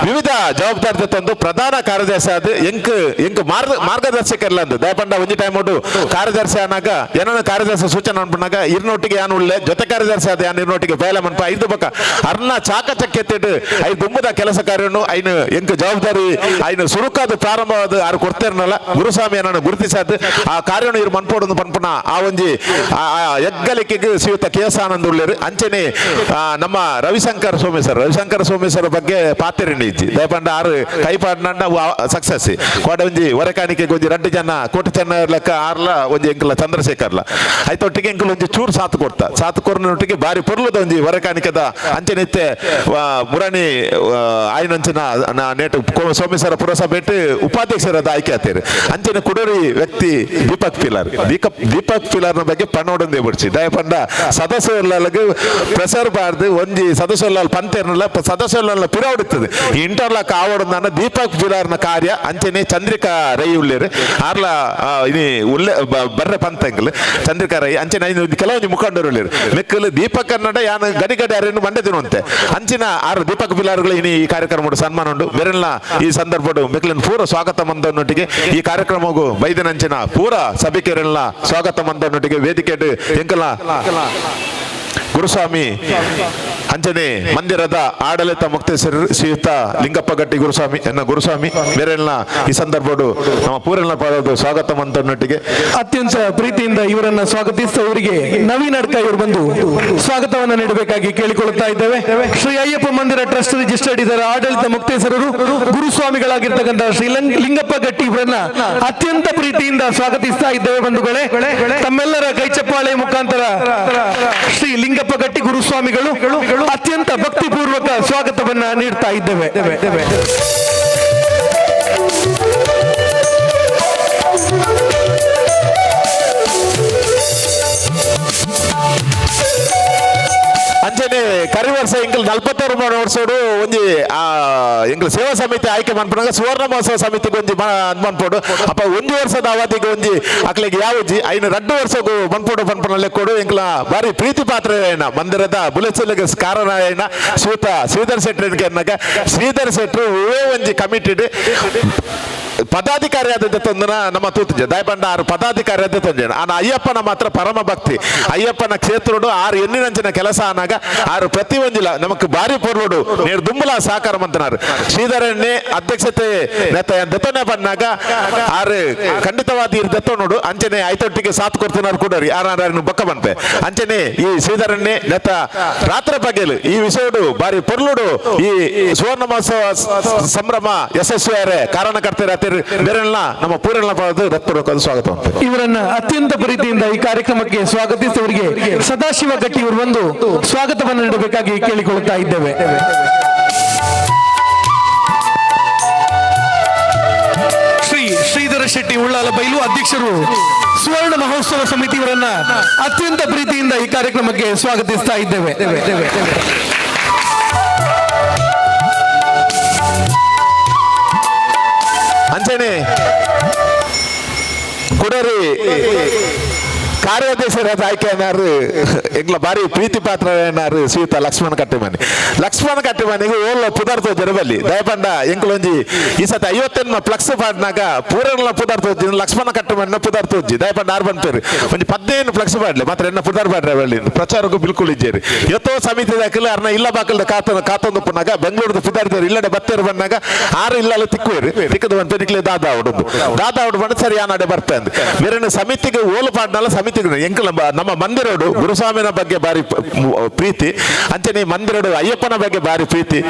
ವಿವಿಧ ಜವಾಬ್ದಾರಿ ತಂದು ಪ್ರಧಾನ ಕಾರ್ಯದರ್ಶಿ ಅದು ಎಂಕ್ ಎಂಕ್ ಮಾರ್ಗದರ್ಶಕರ್ಲ ಅಂದು ದಯಪಂಡ ಒಂಜಿ ಟೈಮ್ ಉಂಟು ಕಾರ್ಯದರ್ಶಿ ಅನ್ನಾಗ ಏನನ್ನ ಕಾರ್ಯದರ್ಶಿ ಸೂಚನೆ ಅನ್ಪುನಾಗ ಇರ್ನೊಟ್ಟಿಗೆ ಯಾನು ಉಳ್ಳೆ ಜೊತೆ ಕಾರ್ಯದರ್ಶಿ ಅದ ಯಾನ್ ಇರ್ನೊಟ್ಟಿಗೆ ಬೇಲೆ ಮನ್ಪ ಐದು ಬಕ್ಕ ಅರ್ನ ಚಾಕಚಕ್ಯತೆಡ್ I ದುಂಬುದ ಕೆಲಸ ಕಾರ್ಯನು ಐನು ಎಂಕ್ ಜವಾಬ್ದಾರಿ ಐನು ಸುರುಕಾದ ಪ್ರಾರಂಭವಾದ ಆರು ಕೊಡ್ತೇರ್ನಲ್ಲ ಗುರುಸ್ವಾಮಿ ಏನನ್ನು ಗುರುತಿಸಾದ ಆ ಕಾರ್ಯನು ಇರು ಮನ್ಪೋಡು ಪನ್ಪುನ ಆ ಒಂಜಿ ಎಗ್ಗಲಿಕೆಗೆ ಶ್ರೀಯುತ ಕೆ ಎಸ್ ಆನಂದ್ ಉಳ್ಳೇರು. ಅಂಚನೆ ನಮ್ಮ ರವಿಶಂಕರ್ ಸೋಮೇಶ್ವರ ರವಿಶಂಕರ್ ಸೋಮೇಶ್ವರ ಬಗ್ಗೆ ಪಾತೆರಿಂಡಿ ಇಜ್ಜಿ ದಯಪಂಡ ಆರು ಕೈಪಾಡ್ನಂಡ ಸಕ್ಸಸ್ ಕೋಡೆ ಒಂಜಿ ಹೊರಕಾಣಿಕೆ ಒಂಜಿ ರಡ್ಡು ಜನ ಕೋಟಿ ಚೆನ್ನ ಲೆಕ್ಕ ಆರ್ಲ ಒಂಜಿ ಎಂಕಲ ಚಂದ್ರಶೇಖರ್ಲ ಐತೊಟ್ಟಿಗೆ ಎಂಕಲ್ ಒಂಜಿ ಚೂರು ಸಾತ್ ಕೊಡ್ತ ಸಾತ್ ಕೊರ್ನೊಟ್ಟಿಗೆ ಬಾರಿ ಪೊರ್ಲದ ಒಂಜಿ ಹೊರಕಾಣಿಕೆದ ಅಂಚನೆ ಇತ್ತೆ ಮುರಾಣಿ ಆಯ್ನಂಚಿನ ನೇಟು ಸೋಮೇಶ್ವರ ಪುರಸಭೆ ಉಪಾಧ್ಯಕ್ಷರಾದ ಆಯ್ಕೆ ಆತೇರು. ಅಂಚನೆ ಕುಡೋರಿ ವ್ಯಕ್ತಿ ದೀಪಕ್ ಪಿಲಾರ್ ದೀಪಕ್ ಪಿಲಾರ್ನ ಬಗ್ಗೆ ಪಣ್ಣೋಡೊಂದೇ ಬಿಡ್ಸಿ ದಯಪಂಡ ಸದಸ್ಯರ್ಲಗೆ ಪ್ರೆಸರ್ ಬಾರ್ದು ಒಂಜಿ ಸದಸ್ಯರ್ಲ ಪಂತೇರ್ನಲ್ಲ ಸದಸ್ಯರ್ಲ ಪಿರವಡುತ್ತದೆ ಇಂಟರ್ಲಾಕ್ ಆವಡಂದಾನ ದೀಪಕ್ ಪಿಲಾರ್ನ ಕಾರ್ಯ ಅಂಚನೆ ಚಂದ್ರಿಕಾ ರೈ ಉಳ್ಳೇರು ಆರ್ಲ ಇನಿ ಉಳ್ಳೆ ಬರ್ರೆ ಪಂತಂಗಲ್ ಚಂದ್ರಿಕಾ ರೈ ಅಂಚನೆ ಕೆಲವೊಂಜಿ ಮುಖಂಡರು ಉಳ್ಳೇರು ಮೆಕ್ಕಲು ದೀಪಕ್ ಕನ್ನಡ ಯಾನ್ ಗಡಿ ಗಡಿ ಅರೇನು ಮಂಡೆ ತಿನ್ನುವಂತೆ ಅಂಚಿನ ಆರು ದೀಪಕ್ ಪಿಲಾರ್ಗಳು ಇನಿ ಈ ಕಾರ್ಯಕ್ರಮ ಸನ್ಮಾನ ಉಂಡು ಬೇರೆಲ್ಲ ಈ ಸಂದರ್ಭಡು ಮೆಕ್ಕಲಿನ ಪೂರ ಸ್ವಾಗತ ಮಂದನೊಟ್ಟಿಗೆ ಈ ಕಾರ್ಯಕ್ರಮಗೂ ಬೈದನಂಚಿನ ಪೂರ ಸಭಿಕರೆಲ್ಲ ಸ್ವಾಗತ ಮಂದನೊಟ್ಟಿಗೆ ವೇದಿಕೆ ಎಂಕಲ ಗುರುಸ್ವಾಮಿ ಅಂಚನೆ ಮಂದಿರದ ಆಡಳಿತ ಮುಕ್ತೇಶ್ವರ ಶ್ರೀಯುತ ಲಿಂಗಪ್ಪ ಗಟ್ಟಿ ಗುರುಸ್ವಾಮಿ ಎನ್ನ ಗುರುಸ್ವಾಮಿ ಬೇರೆಲ್ಲ ಈ ಸಂದರ್ಭಡು ನಮ್ಮ ಪೂರೆಲ್ಲ ಪದದ ಸ್ವಾಗತ ಮಂದನೊಟ್ಟಿಗೆ ಅತ್ಯಂತ ಪ್ರೀತಿಯಿಂದ ಇವರನ್ನ ಸ್ವಾಗತಿಸ್ತಾ ಇವರಿಗೆ ನವೀನ್ ಅಡ್ಕ ಇವರು ಬಂದು ಸ್ವಾಗತವನ್ನು ನೀಡಬೇಕಾಗಿ ಕೇಳಿಕೊಳ್ಳುತ್ತಾ ಇದ್ದೇವೆ. ಶ್ರೀ ಅಯ್ಯಪ್ಪ ಮಂದಿರ ಟ್ರಸ್ಟ್ ರಿಜಿಸ್ಟರ್ಡ್ ಇದರ ಆಡಳಿತ ಮುಕ್ತೇಶ್ವರರು ಗುರುಸ್ವಾಮಿಗಳಾಗಿರ್ತಕ್ಕಂಥ ಶ್ರೀ ಲಿಂಗಪ್ಪ ಗಟ್ಟಿ ಇವರನ್ನ ಅತ್ಯಂತ ಪ್ರೀತಿಯಿಂದ ಸ್ವಾಗತಿಸ್ತಾ ಇದ್ದೇವೆ. ಬಂಧುಗಳೇ, ತಮ್ಮೆಲ್ಲರ ಕೈಚಪ್ಪಾಳೆ ಮುಖಾಂತರ ಶ್ರೀ ಲಿಂಗಪ್ಪ ಗಟ್ಟಿ ಗುರುಸ್ವಾಮಿಗಳು ಅತ್ಯಂತ ಭಕ್ತಿಪೂರ್ವಕ ಸ್ವಾಗತವನ್ನ ನೀಡ್ತಾ ಇದ್ದೇವೆ. ಅಂಚನೆ ಕರಿ ವರ್ಷ ಎಂಕಲ್ 46 ವರ್ಷೋಡು ಒಂಜಿ ಎಂಕಲ್ ಸೇವಾ ಸಮಿತಿ ಆಯ್ಕೆ ಮನ್ಪುನಾಗ ಸುವರ್ಣ ಮಹೋತ್ಸವ ಸಮಿತಿಗೆ ಒಂಜಿ ಮನ್ಪೋಡು ಅಪ್ಪ ಒಂಜಿ ವರ್ಷದ ಅವಧಿಗೆ ಒಂಜಿ ಅಕ್ಲೆಗೆ ಯಾವಜ್ಜಿ ಐನು 2 ವರ್ಷಗೂ ಮನ್ಪೋಡು ಪನ್ಪುನ ಲೆಕ್ಕೋಡು ಎಂಕಲ ಬಾರಿ ಪ್ರೀತಿ ಪಾತ್ರ ಏನ ಮಂದಿರದ ಬುಲೆಚಲಿಗೆ ಕಾರಣ ಏನ ಶ್ರೀಯುತ ಶ್ರೀಧರ್ ಶೆಟ್ಟಿ ಎನ್ನಾಗ ಶ್ರೀಧರ್ ಶೆಟ್ರು ಒವೇ ಒಂಜಿ ಕಮಿಟಿಡ್ ಪದಾಧಿಕಾರಿ ಆದ ತಂದನ ನಮ್ಮ ತೂತುಜೆ ದಯಪಂಡ ಆರು ಪದಾಧಿಕಾರಿ ಆದ ತಂಜೆ ಆನ ಅಯ್ಯಪ್ಪನ ಮಾತ್ರ ಪರಮ ಭಕ್ತಿ ಅಯ್ಯಪ್ಪನ ಕ್ಷೇತ್ರಡು ಆರು ಎಣ್ಣಿನಂಚಿನ ಕೆಲಸ ಆನಾಗ ಆರು ಪ್ರತಿ ಒಂಜಿಲ ನಮಕ್ ಬಾರಿ ಪೊರ್ಲುಡು ನೀರು ದುಂಬುಲ ಸಹಕಾರ ಮಂತನಾರು ಶ್ರೀಧರಣ್ಣೆ ಅಧ್ಯಕ್ಷತೆ ದತ್ತನೆ ಬಂದಾಗ ಆರು ಖಂಡಿತವಾದ ಇರ್ ದತ್ತನೋಡು ಅಂಚನೆ ಐತೊಟ್ಟಿಗೆ ಸಾಥ್ ಕೊಡ್ತಿನಾರು ಕೂಡ ಆರು ಬೊಕ್ಕ ಬಂತೆ ಅಂಚನೆ ಈ ಶ್ರೀಧರಣ್ಣೆ ನೆತ್ತ ರಾತ್ರಿ ಪಗಲು ಈ ವಿಷಯಡು ಬಾರಿ ಪೊರ್ಲುಡು ಈ ಸುವರ್ಣ ಮಹೋತ್ಸವ ಸಂಭ್ರಮ ಯಶಸ್ವಿಯಾರೆ ಕಾರಣಕರ್ತರ ಬೇರೆಲ್ಲ ನಮ್ಮ ಪೂರೆಲ್ಲ ಸ್ವಾಗತ. ಇವರನ್ನ ಅತ್ಯಂತ ಪ್ರೀತಿಯಿಂದ ಈ ಕಾರ್ಯಕ್ರಮಕ್ಕೆ ಸ್ವಾಗತಿಸಿದವರಿಗೆ ಸದಾಶಿವ ಗಟ್ಟಿ ಇವರು ಒಂದು ಸ್ವಾಗತವನ್ನು ನೀಡಬೇಕಾಗಿ ಕೇಳಿಕೊಳ್ಳುತ್ತಾ ಇದ್ದೇವೆ. ಶ್ರೀ ಶ್ರೀಧರ ಶೆಟ್ಟಿ ಉಳ್ಳಾಲ ಬೈಲು ಅಧ್ಯಕ್ಷರು ಸುವರ್ಣ ಮಹೋತ್ಸವ ಸಮಿತಿಯವರನ್ನ ಅತ್ಯಂತ ಪ್ರೀತಿಯಿಂದ ಈ ಕಾರ್ಯಕ್ರಮಕ್ಕೆ ಸ್ವಾಗತಿಸ್ತಾ ಇದ್ದೇವೆ. ಅಂಚನೆ ಕುಡರಿ ಕಾರ್ಯಾಧ್ಯಕ್ಷರಾದ ಆಯ್ಕೆಯನ್ನಾರು ಎಂಗ್ಲ ಬಾರಿ ಪ್ರೀತಿ ಪಾತ್ರನಾರು ಶ್ರೀಯುತ ಲಕ್ಷ್ಮಣ ಕಟ್ಟೆಮನಿ ಲಕ್ಷ್ಮಣ ಕಟ್ಟೆಮನಿಗೆ ಓಲ್ಲ ಪುದಾರ್ಥ ಜರಬಲ್ಲಿ ದಯಪಂಡ ಎಂಕ್ಲೊಂಜಿ ಈ ಸತ 58 ಫ್ಲಕ್ಸ್ ಪಾಡ್ನಾಗ ಪೂರನ್ಲ ಪುದಾರ್ಥ ಲಕ್ಷ್ಮಣ ಕಟ್ಟೆಮನ್ನ ಪುದಾರ್ಥ ಹೋಜಿ ದಯಪಂಡ ಆರು ಬಂತೇರಿ ಒಂಜಿ 15 ಫ್ಲಕ್ಸ್ ಪಾಡ್ಲೆ ಮಾತ್ರ ಎನ್ನ ಪುದಾರ್ ಪಾಡ್ರೆ ಬಳ್ಳಿ ಪ್ರಚಾರಕ್ಕೂ ಬಿಲ್ಕುಲ್ ಇಜ್ಜೇರಿ ಎತ್ತೋ ಸಮಿತಿ ದಾಖಲೆ ಅರ್ನ ಇಲ್ಲ ಬಾಕಲ್ದ ಕಾತ ಕಾತೊಂದು ಪುನಾಗ ಬೆಂಗಳೂರದ ಪುದಾರ್ದೇರು ಇಲ್ಲಡೆ ಬತ್ತೇರು ಬಂದಾಗ ಆರು ಇಲ್ಲ ತಿಕ್ಕುವೇರು ತಿಕ್ಕದು ಬಂತ ನಿಕ್ಲೆ ದಾದಾ ಉಡುಂದು ದಾದಾ ಉಡು ಬಂದು ಸರಿ ಆನಾಡೆ ಬರ್ತೆ ಅಂದ್ ಬೇರೆ ಸಮಿತಿಗೆ ಓಲು ಪಾಡ್ನಲ್ಲ ಸಮಿತಿಗೆ ಎಂಕಲ ನಮ್ಮ ಮಂದಿರೋಡು ಗುರುಸ್ವಾಮಿನ ಬಗ್ಗೆ ಬಾರಿ ಪ್ರೀತಿ ಅಂಚನೆ ಮಂದಿರೋಡು ಅಯ್ಯಪ್ಪನ ಬಗ್ಗೆ ಬಾರಿ ಪ್ರೀತಿ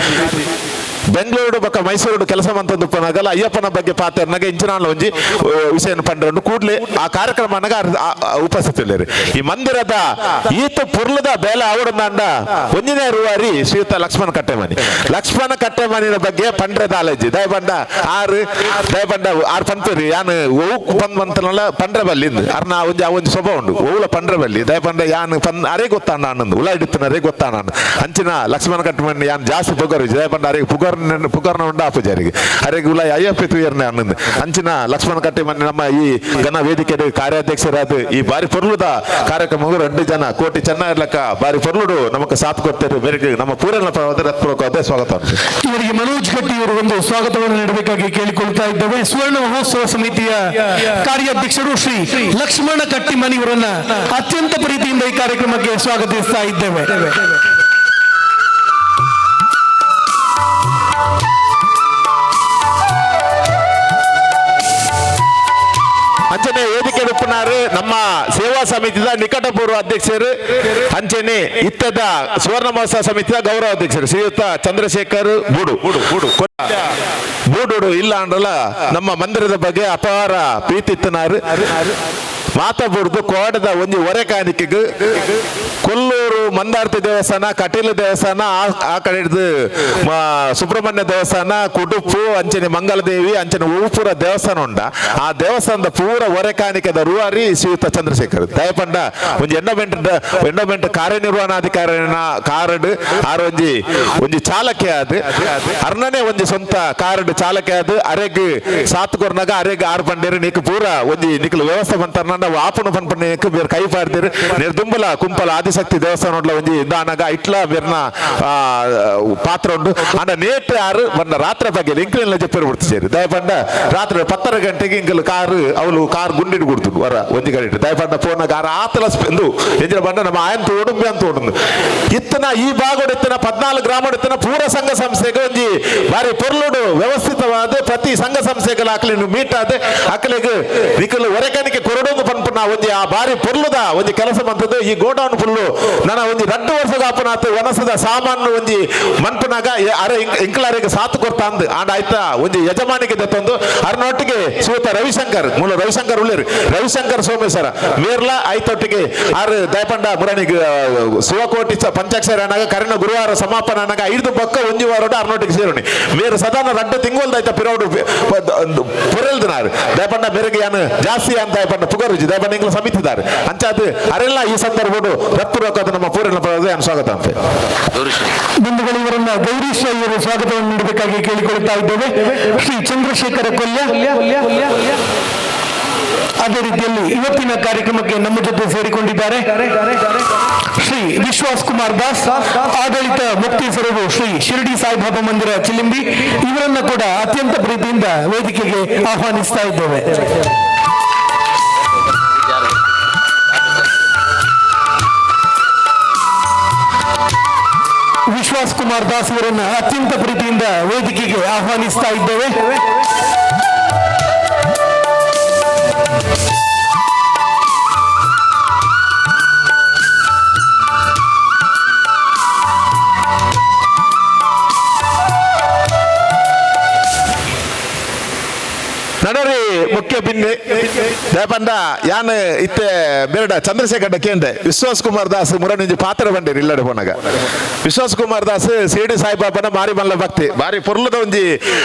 ಬೆಂಗಳೂರು ಬೊಕ್ಕ ಮೈಸೂರು ಕೆಲಸ ಮಂತೊಂದು ಪನಗಲ ಅಯ್ಯಪ್ಪನ ಬಗ್ಗೆ ಪಾತೆರ್ನಾಗ ಇಂಚಿನಾಲ ಒಂಜಿ ವಿಷಯನ ಪಂಡ್ರಂಡು ಕೂಡ್ಲೆ ಆ ಕಾರ್ಯಕ್ರಮನಾಗ ಉಪಸ್ಥಿತಿಲ್ಲೇರಿ ಈ ಮಂದಿರದ ಈತ ಪುರ್ಲದ ಬೇಲೆ ಅವಡಂದಾಂಡ ಒಂಜಿನೇ ರೂವಾರಿ ಶ್ರೀಯುತ ಲಕ್ಷ್ಮಣ ಕಟ್ಟೆಮನಿ ಲಕ್ಷ್ಮಣ ಕಟ್ಟೆಮನಿನ ಬಗ್ಗೆ ಪಂಡ್ರೆ ದಾಲಜ್ಜಿ ದಯಪಂಡ ಆರು ದಯಪಂಡ ಆರು ಪಂಪೇರಿ ಯಾನ್ ಓವು ಪಂದ್ ಮಂತನಲ್ಲ ಪಂಡ್ರೆ ಬಲ್ಲಿ ಅರ್ನ ಒಂಜಿ ಆ ಒಂಜಿ ಸ್ವಭಾವ ಉಂಡು ಓವುಲ ಪಂಡ್ರೆ ಬಲ್ಲಿ ದಯಪಂಡ ಯಾನ್ ಪನ್ ಅರೇ ಗೊತ್ತಾನ ಅನ್ನಂದು ಉಳ ಹಿಡಿತನ ಅರೇ ಗೊತ್ತಾನ ಅಂಚಿನ ಲಕ್ಷ್ಮಣ ಕಟ್ಟೆಮನಿ ಯಾನ್ ಜಾಸ್ತಿ ಪುಗರು ದಯಪಂಡ ಅರೆ ಪುಗರ್ನ ಪುಗರ್ನ ಉಂಡ ಆಪುಜಾರಿಗೆ ಅರೆಗ್ ಉಲಾಯಿ ಅಯ್ಯಪ್ಪೆ ತೂಯರ್ನೆ ಅನ್ನಂದು ಅಂಚಿನ ಲಕ್ಷ್ಮಣ ಕಟ್ಟಿಮನಿ ನಮ್ಮ ಈ ಘನ ವೇದಿಕೆ ಕಾರ್ಯಾಧ್ಯಕ್ಷರಾದ ಈ ಬಾರಿ ಪೊರ್ಲುದ ಕಾರ್ಯಕ್ರಮ 2 ಜನ ಕೋಟಿ ಚೆನ್ನ ಇರ್ಲಕ್ಕ ಬಾರಿ ಪೊರ್ಲುಡು ನಮಕ್ ಸಾಥ್ ಕೊಡ್ತಾರೆ ಬೇರೆ ನಮ್ಮ ಪೂರನ ರತ್ಪೂರ್ವಕವಾದ ಸ್ವಾಗತ. ಇವರಿಗೆ ಮನೋಜ್ ಕಟ್ಟಿ ಅವರು ಒಂದು ಸ್ವಾಗತವನ್ನು ನೀಡಬೇಕಾಗಿ ಕೇಳಿಕೊಳ್ತಾ ಇದ್ದೇವೆ. ಸುವರ್ಣ ಮಹೋತ್ಸವ ಸಮಿತಿಯ ಕಾರ್ಯಾಧ್ಯಕ್ಷರು ಶ್ರೀ ಲಕ್ಷ್ಮಣ ಕಟ್ಟಿಮನಿ ಅವರನ್ನ ಅತ್ಯಂತ ಪ್ರೀತಿಯಿಂದ ಈ ಕಾರ್ಯಕ್ರಮಕ್ಕೆ ಸ್ವಾಗತಿಸ್ತಾ ಇದ್ದೇವೆ. ಅಂಚನೆ ವೇದಿಕೆ ಉಪ್ಪುನಾರು ನಮ್ಮ ಸೇವಾ ಸಮಿತಿಯ ನಿಕಟಪೂರ್ವ ಅಧ್ಯಕ್ಷರು ಅಂಚನೆ ಇತ್ತದ ಸುವರ್ಣ ಮಹೋತ್ಸವ ಸಮಿತಿಯ ಗೌರವ ಅಧ್ಯಕ್ಷರು ಶ್ರೀಯುತ ಚಂದ್ರಶೇಖರ್ ಬೂಡು ಬೂಡು ಬೂಡು ಇಲ್ಲ ಅಂದ್ರಲ್ಲ ನಮ್ಮ ಮಂದಿರದ ಬಗ್ಗೆ ಅಪಾರ ಪ್ರೀತಿ ಇತ್ತನಾರು ಮಾತ ಬುಡ್ದು ಕೋಡದ ಒಂಜಿ ಒರೆ ಕಾಣಿಕೆಗೆ ಕೊಲ್ಲೂರು ಮಂದಾರ್ತಿ ದೇವಸ್ಥಾನ, ಕಟೀಲು ದೇವಸ್ಥಾನ, ಆ ಕಡೆ ಹಿಡ್ದು ಸುಬ್ರಹ್ಮಣ್ಯ ದೇವಸ್ಥಾನ, ಕುಡುಪು ಅಂಚನೆ ಮಂಗಲದೇವಿ ಅಂಚನೆ ಉಪುರ ದೇವಸ್ಥಾನ ಉಂಡ. ಆ ದೇವಸ್ಥಾನದ ಪೂರ ಒರೆ ಕಾಣಿಕೆದ ರೂವಾರಿ ಶ್ರೀಯುತ ಚಂದ್ರಶೇಖರ್ ದಯಪಂಡ ಒಂಜಿ ಎಂಡೋಮೆಂಟ್ ಕಾರ್ಯನಿರ್ವಹಣಾಧಿಕಾರಿನ ಕಾರ್ಡ್ ಆರ್ ಒಂಜಿ ಒಂಜಿ ಚಾಲಕೆ ಆದ್ ಅರ್ಣನೆ ಒಂಜಿ ಸ್ವಂತ ಕಾರ್ಡ್ ಚಾಲಕೆ ಆದ್ ಅರೆಗ್ ಸಾತ್ ಕೊರ್ನಾಗ ಅರೆಗ್ ಆರ್ ಪಂಡೇರು ನೀಕ್ ಪೂರ ಒಂಜಿ ನಿಕ್ಲು ವ್ಯವಸ್ಥೆ ಬಂತಾರ ಆಪುಣ ಪನ್ಪಣ್ಣಕ್ಕೆ ಬೇರೆ ಕೈ ಪಾಡ್ದಿರು ನಿರ್ದುಂಬಲ ಕುಂಪಲ ಆದಿಶಕ್ತಿ ದೇವಸ್ಥಾನ ಒಂಜಿ ಇದಾನಗ ಇಟ್ಲ ಬೇರ್ನ ಪಾತ್ರ ಉಂಡು. ಅಂಡ ನೇಟ್ ಆರು ಬಂದ ರಾತ್ರಿ ಬಗ್ಗೆ ಇಂಕ್ಲಿನ ಜಪ್ಪೇರು ಬಿಡ್ತು ಸೇರಿ ದಯಪಂಡ ರಾತ್ರಿ 10:30 ಗಂಟೆಗೆ ಇಂಕಲ್ ಕಾರ್ ಅವಳು ಕಾರ್ ಗುಂಡಿಡು ಕೊಡ್ತು ವರ ಒಂಜಿ ಕಡೆ ದಯಪಂಡ ಫೋನ್ ಕಾರ್ ಆತಲ ಎಂದು ಎಂಜಿನ ಬಂಡ ನಮ್ಮ ಆಯನ್ ತೋಡುಂಬೆ ಅಂತ ತೋಡುಂದು ಇತ್ತನ ಈ ಭಾಗಡು ಇತ್ತನ 14 ಗ್ರಾಮ ಇತ್ತನ ಪೂರ ಸಂಘ ಸಂಸ್ಥೆಗೆ ಒಂಜಿ ಬಾರಿ ಪೊರ್ಲುಡು ವ್ಯವಸ್ಥಿತವಾದ ಪ್ರತಿ ಸಂಘ ಸಂಸ್ಥೆಗಳ ಅಕ್ಲಿ ಮೀಟ್ ಆದ ಅಕ್ಲಿಗೆ ನಿಕಲು ಒರೆಕನಿಗೆ ಕೊರಡು ಪನ್ಪುನ ಒಂಜಿ ಆ ಬಾರಿ ಪೊರ್ಲುದ ಒಂಜಿ ಕೆಲಸ ಬಂತದ್ದು. ಈ ಗೋಡೌನ್ ಫುಲ್ಲು ನನ್ನ ಒಂಜಿ 2 ವರ್ಷದ ಅಪ್ಪನಾತು ವನಸದ ಸಾಮಾನು ಒಂಜಿ ಮನ್ಪುನಾಗ ಅರೆ ಇಂಕ್ಲಾರಿಗೆ ಸಾಥ್ ಕೊರ್ತಾ ಅಂದ್ ಆಂಡ ಆಯ್ತಾ ಒಂಜಿ ಯಜಮಾನಿಗೆ ದತ್ತೊಂದು ಅರ್ನೊಟ್ಟಿಗೆ ಶ್ರೀಯುತ ರವಿಶಂಕರ್ ಮೂಲ ರವಿಶಂಕರ್ ಉಳ್ಳೇರು ರವಿಶಂಕರ್ ಸೋಮೇಶ್ವರ ಮೇರ್ಲ ಆಯ್ತೊಟ್ಟಿಗೆ ಆರು ದಯಪಂಡ ಮುರಣಿಗೆ ಶಿವಕೋಟಿ ಪಂಚಾಕ್ಷರಿ ಅನ್ನಾಗ ಕರಿನ ಗುರುವಾರ ಸಮಾಪನ ಅನ್ನಾಗ 5 ಬಕ್ಕ ಒಂಜಿ ವಾರೋಡು ಅರ್ನೊಟ್ಟಿಗೆ ಸೇರೋಣಿ ಮೇರು ಸದಾನ 2 ತಿಂಗಳಾಯ್ತ ಪಿರೋಡು ಪೊರೆಲ್ದನಾರು ದಯಪಂಡ ಮೇರೆಗೆ ಯಾನು ಜಾಸ್ತಿ ಅಂತ ದಯಪಂಡ ಪುಗರುಜಿ ದಯಪಂಡ ಇಂಗ್ಲ ಸಮಿತಿದಾರೆ ಅಂಚಾದ ಅರೆಲ್ಲ ಈ ಸಂದರ್ಭಡು ರತ್ಪೂರ್ವಕ ನಮ್ಮ ಪೂರ್ಣ ಸ್ವಾಗತ ಅಂತ ಬಂಧುಗಳು ಇವರನ್ನ ಗೌರೀಶ್ ಇವರು ಸ್ವಾಗತವನ್ನು ನೀಡಬೇಕಾಗಿ ಕೇಳಿಕೊಳ್ಳುತ್ತಾ ಇದ್ದೇವೆ. ಶ್ರೀ ಚಂದ್ರಶೇಖರ ಕೊಲ್ಯ ಅದೇ ರೀತಿಯಲ್ಲಿ ಇವತ್ತಿನ ಕಾರ್ಯಕ್ರಮಕ್ಕೆ ನಮ್ಮ ಜೊತೆ ಸೇರಿಕೊಂಡಿದ್ದಾರೆ ಶ್ರೀ ವಿಶ್ವಾಸ್ ಕುಮಾರ್ ದಾಸ್, ಆಡಳಿತ ಮುಕ್ತೇಸರರು ಶ್ರೀ ಶಿರಡಿ ಸಾಯಿಬಾಬಾ ಮಂದಿರ ಚಿಲಿಂಬಿ ಇವರನ್ನ ಕೂಡ ಅತ್ಯಂತ ಪ್ರೀತಿಯಿಂದ ವೇದಿಕೆಗೆ ಆಹ್ವಾನಿಸ್ತಾ ಇದ್ದೇವೆ. ವಿಶ್ವಾಸ್ ಕುಮಾರ್ ದಾಸ್ ಅವರನ್ನು ಅತ್ಯಂತ ಪ್ರೀತಿಯಿಂದ ವೇದಿಕೆಗೆ ಆಹ್ವಾನಿಸ್ತಾ ಇದ್ದೇವೆ. ನಡರಿ ಮುಖ್ಯ ಬಿನ್ನೆ ದಯಪಂಡ ಯಾನ್ ಇತ್ತೆ ಬೇರಡ ಚಂದ್ರಶೇಖರ ಕೇಂದ್ರ ವಿಶ್ವಾಸ್ ಕುಮಾರ್ ದಾಸ್ ಮುರಣಿಂಜಿ ಪಾತ್ರ ಬಂಡೇರಿ ಇಲ್ಲಡೆ ಪೋನಾಗ ವಿಶ್ವಾಸ್ ಕುಮಾರ್ ದಾಸ್ ಶಿರಡಿ ಸಾಯಿಬಾಬನ ಮಾರಿ ಮಲ್ಲ ಭಕ್ತಿ ಬಾರಿ ಪೊರ್ಲದ ಒಂಜಿ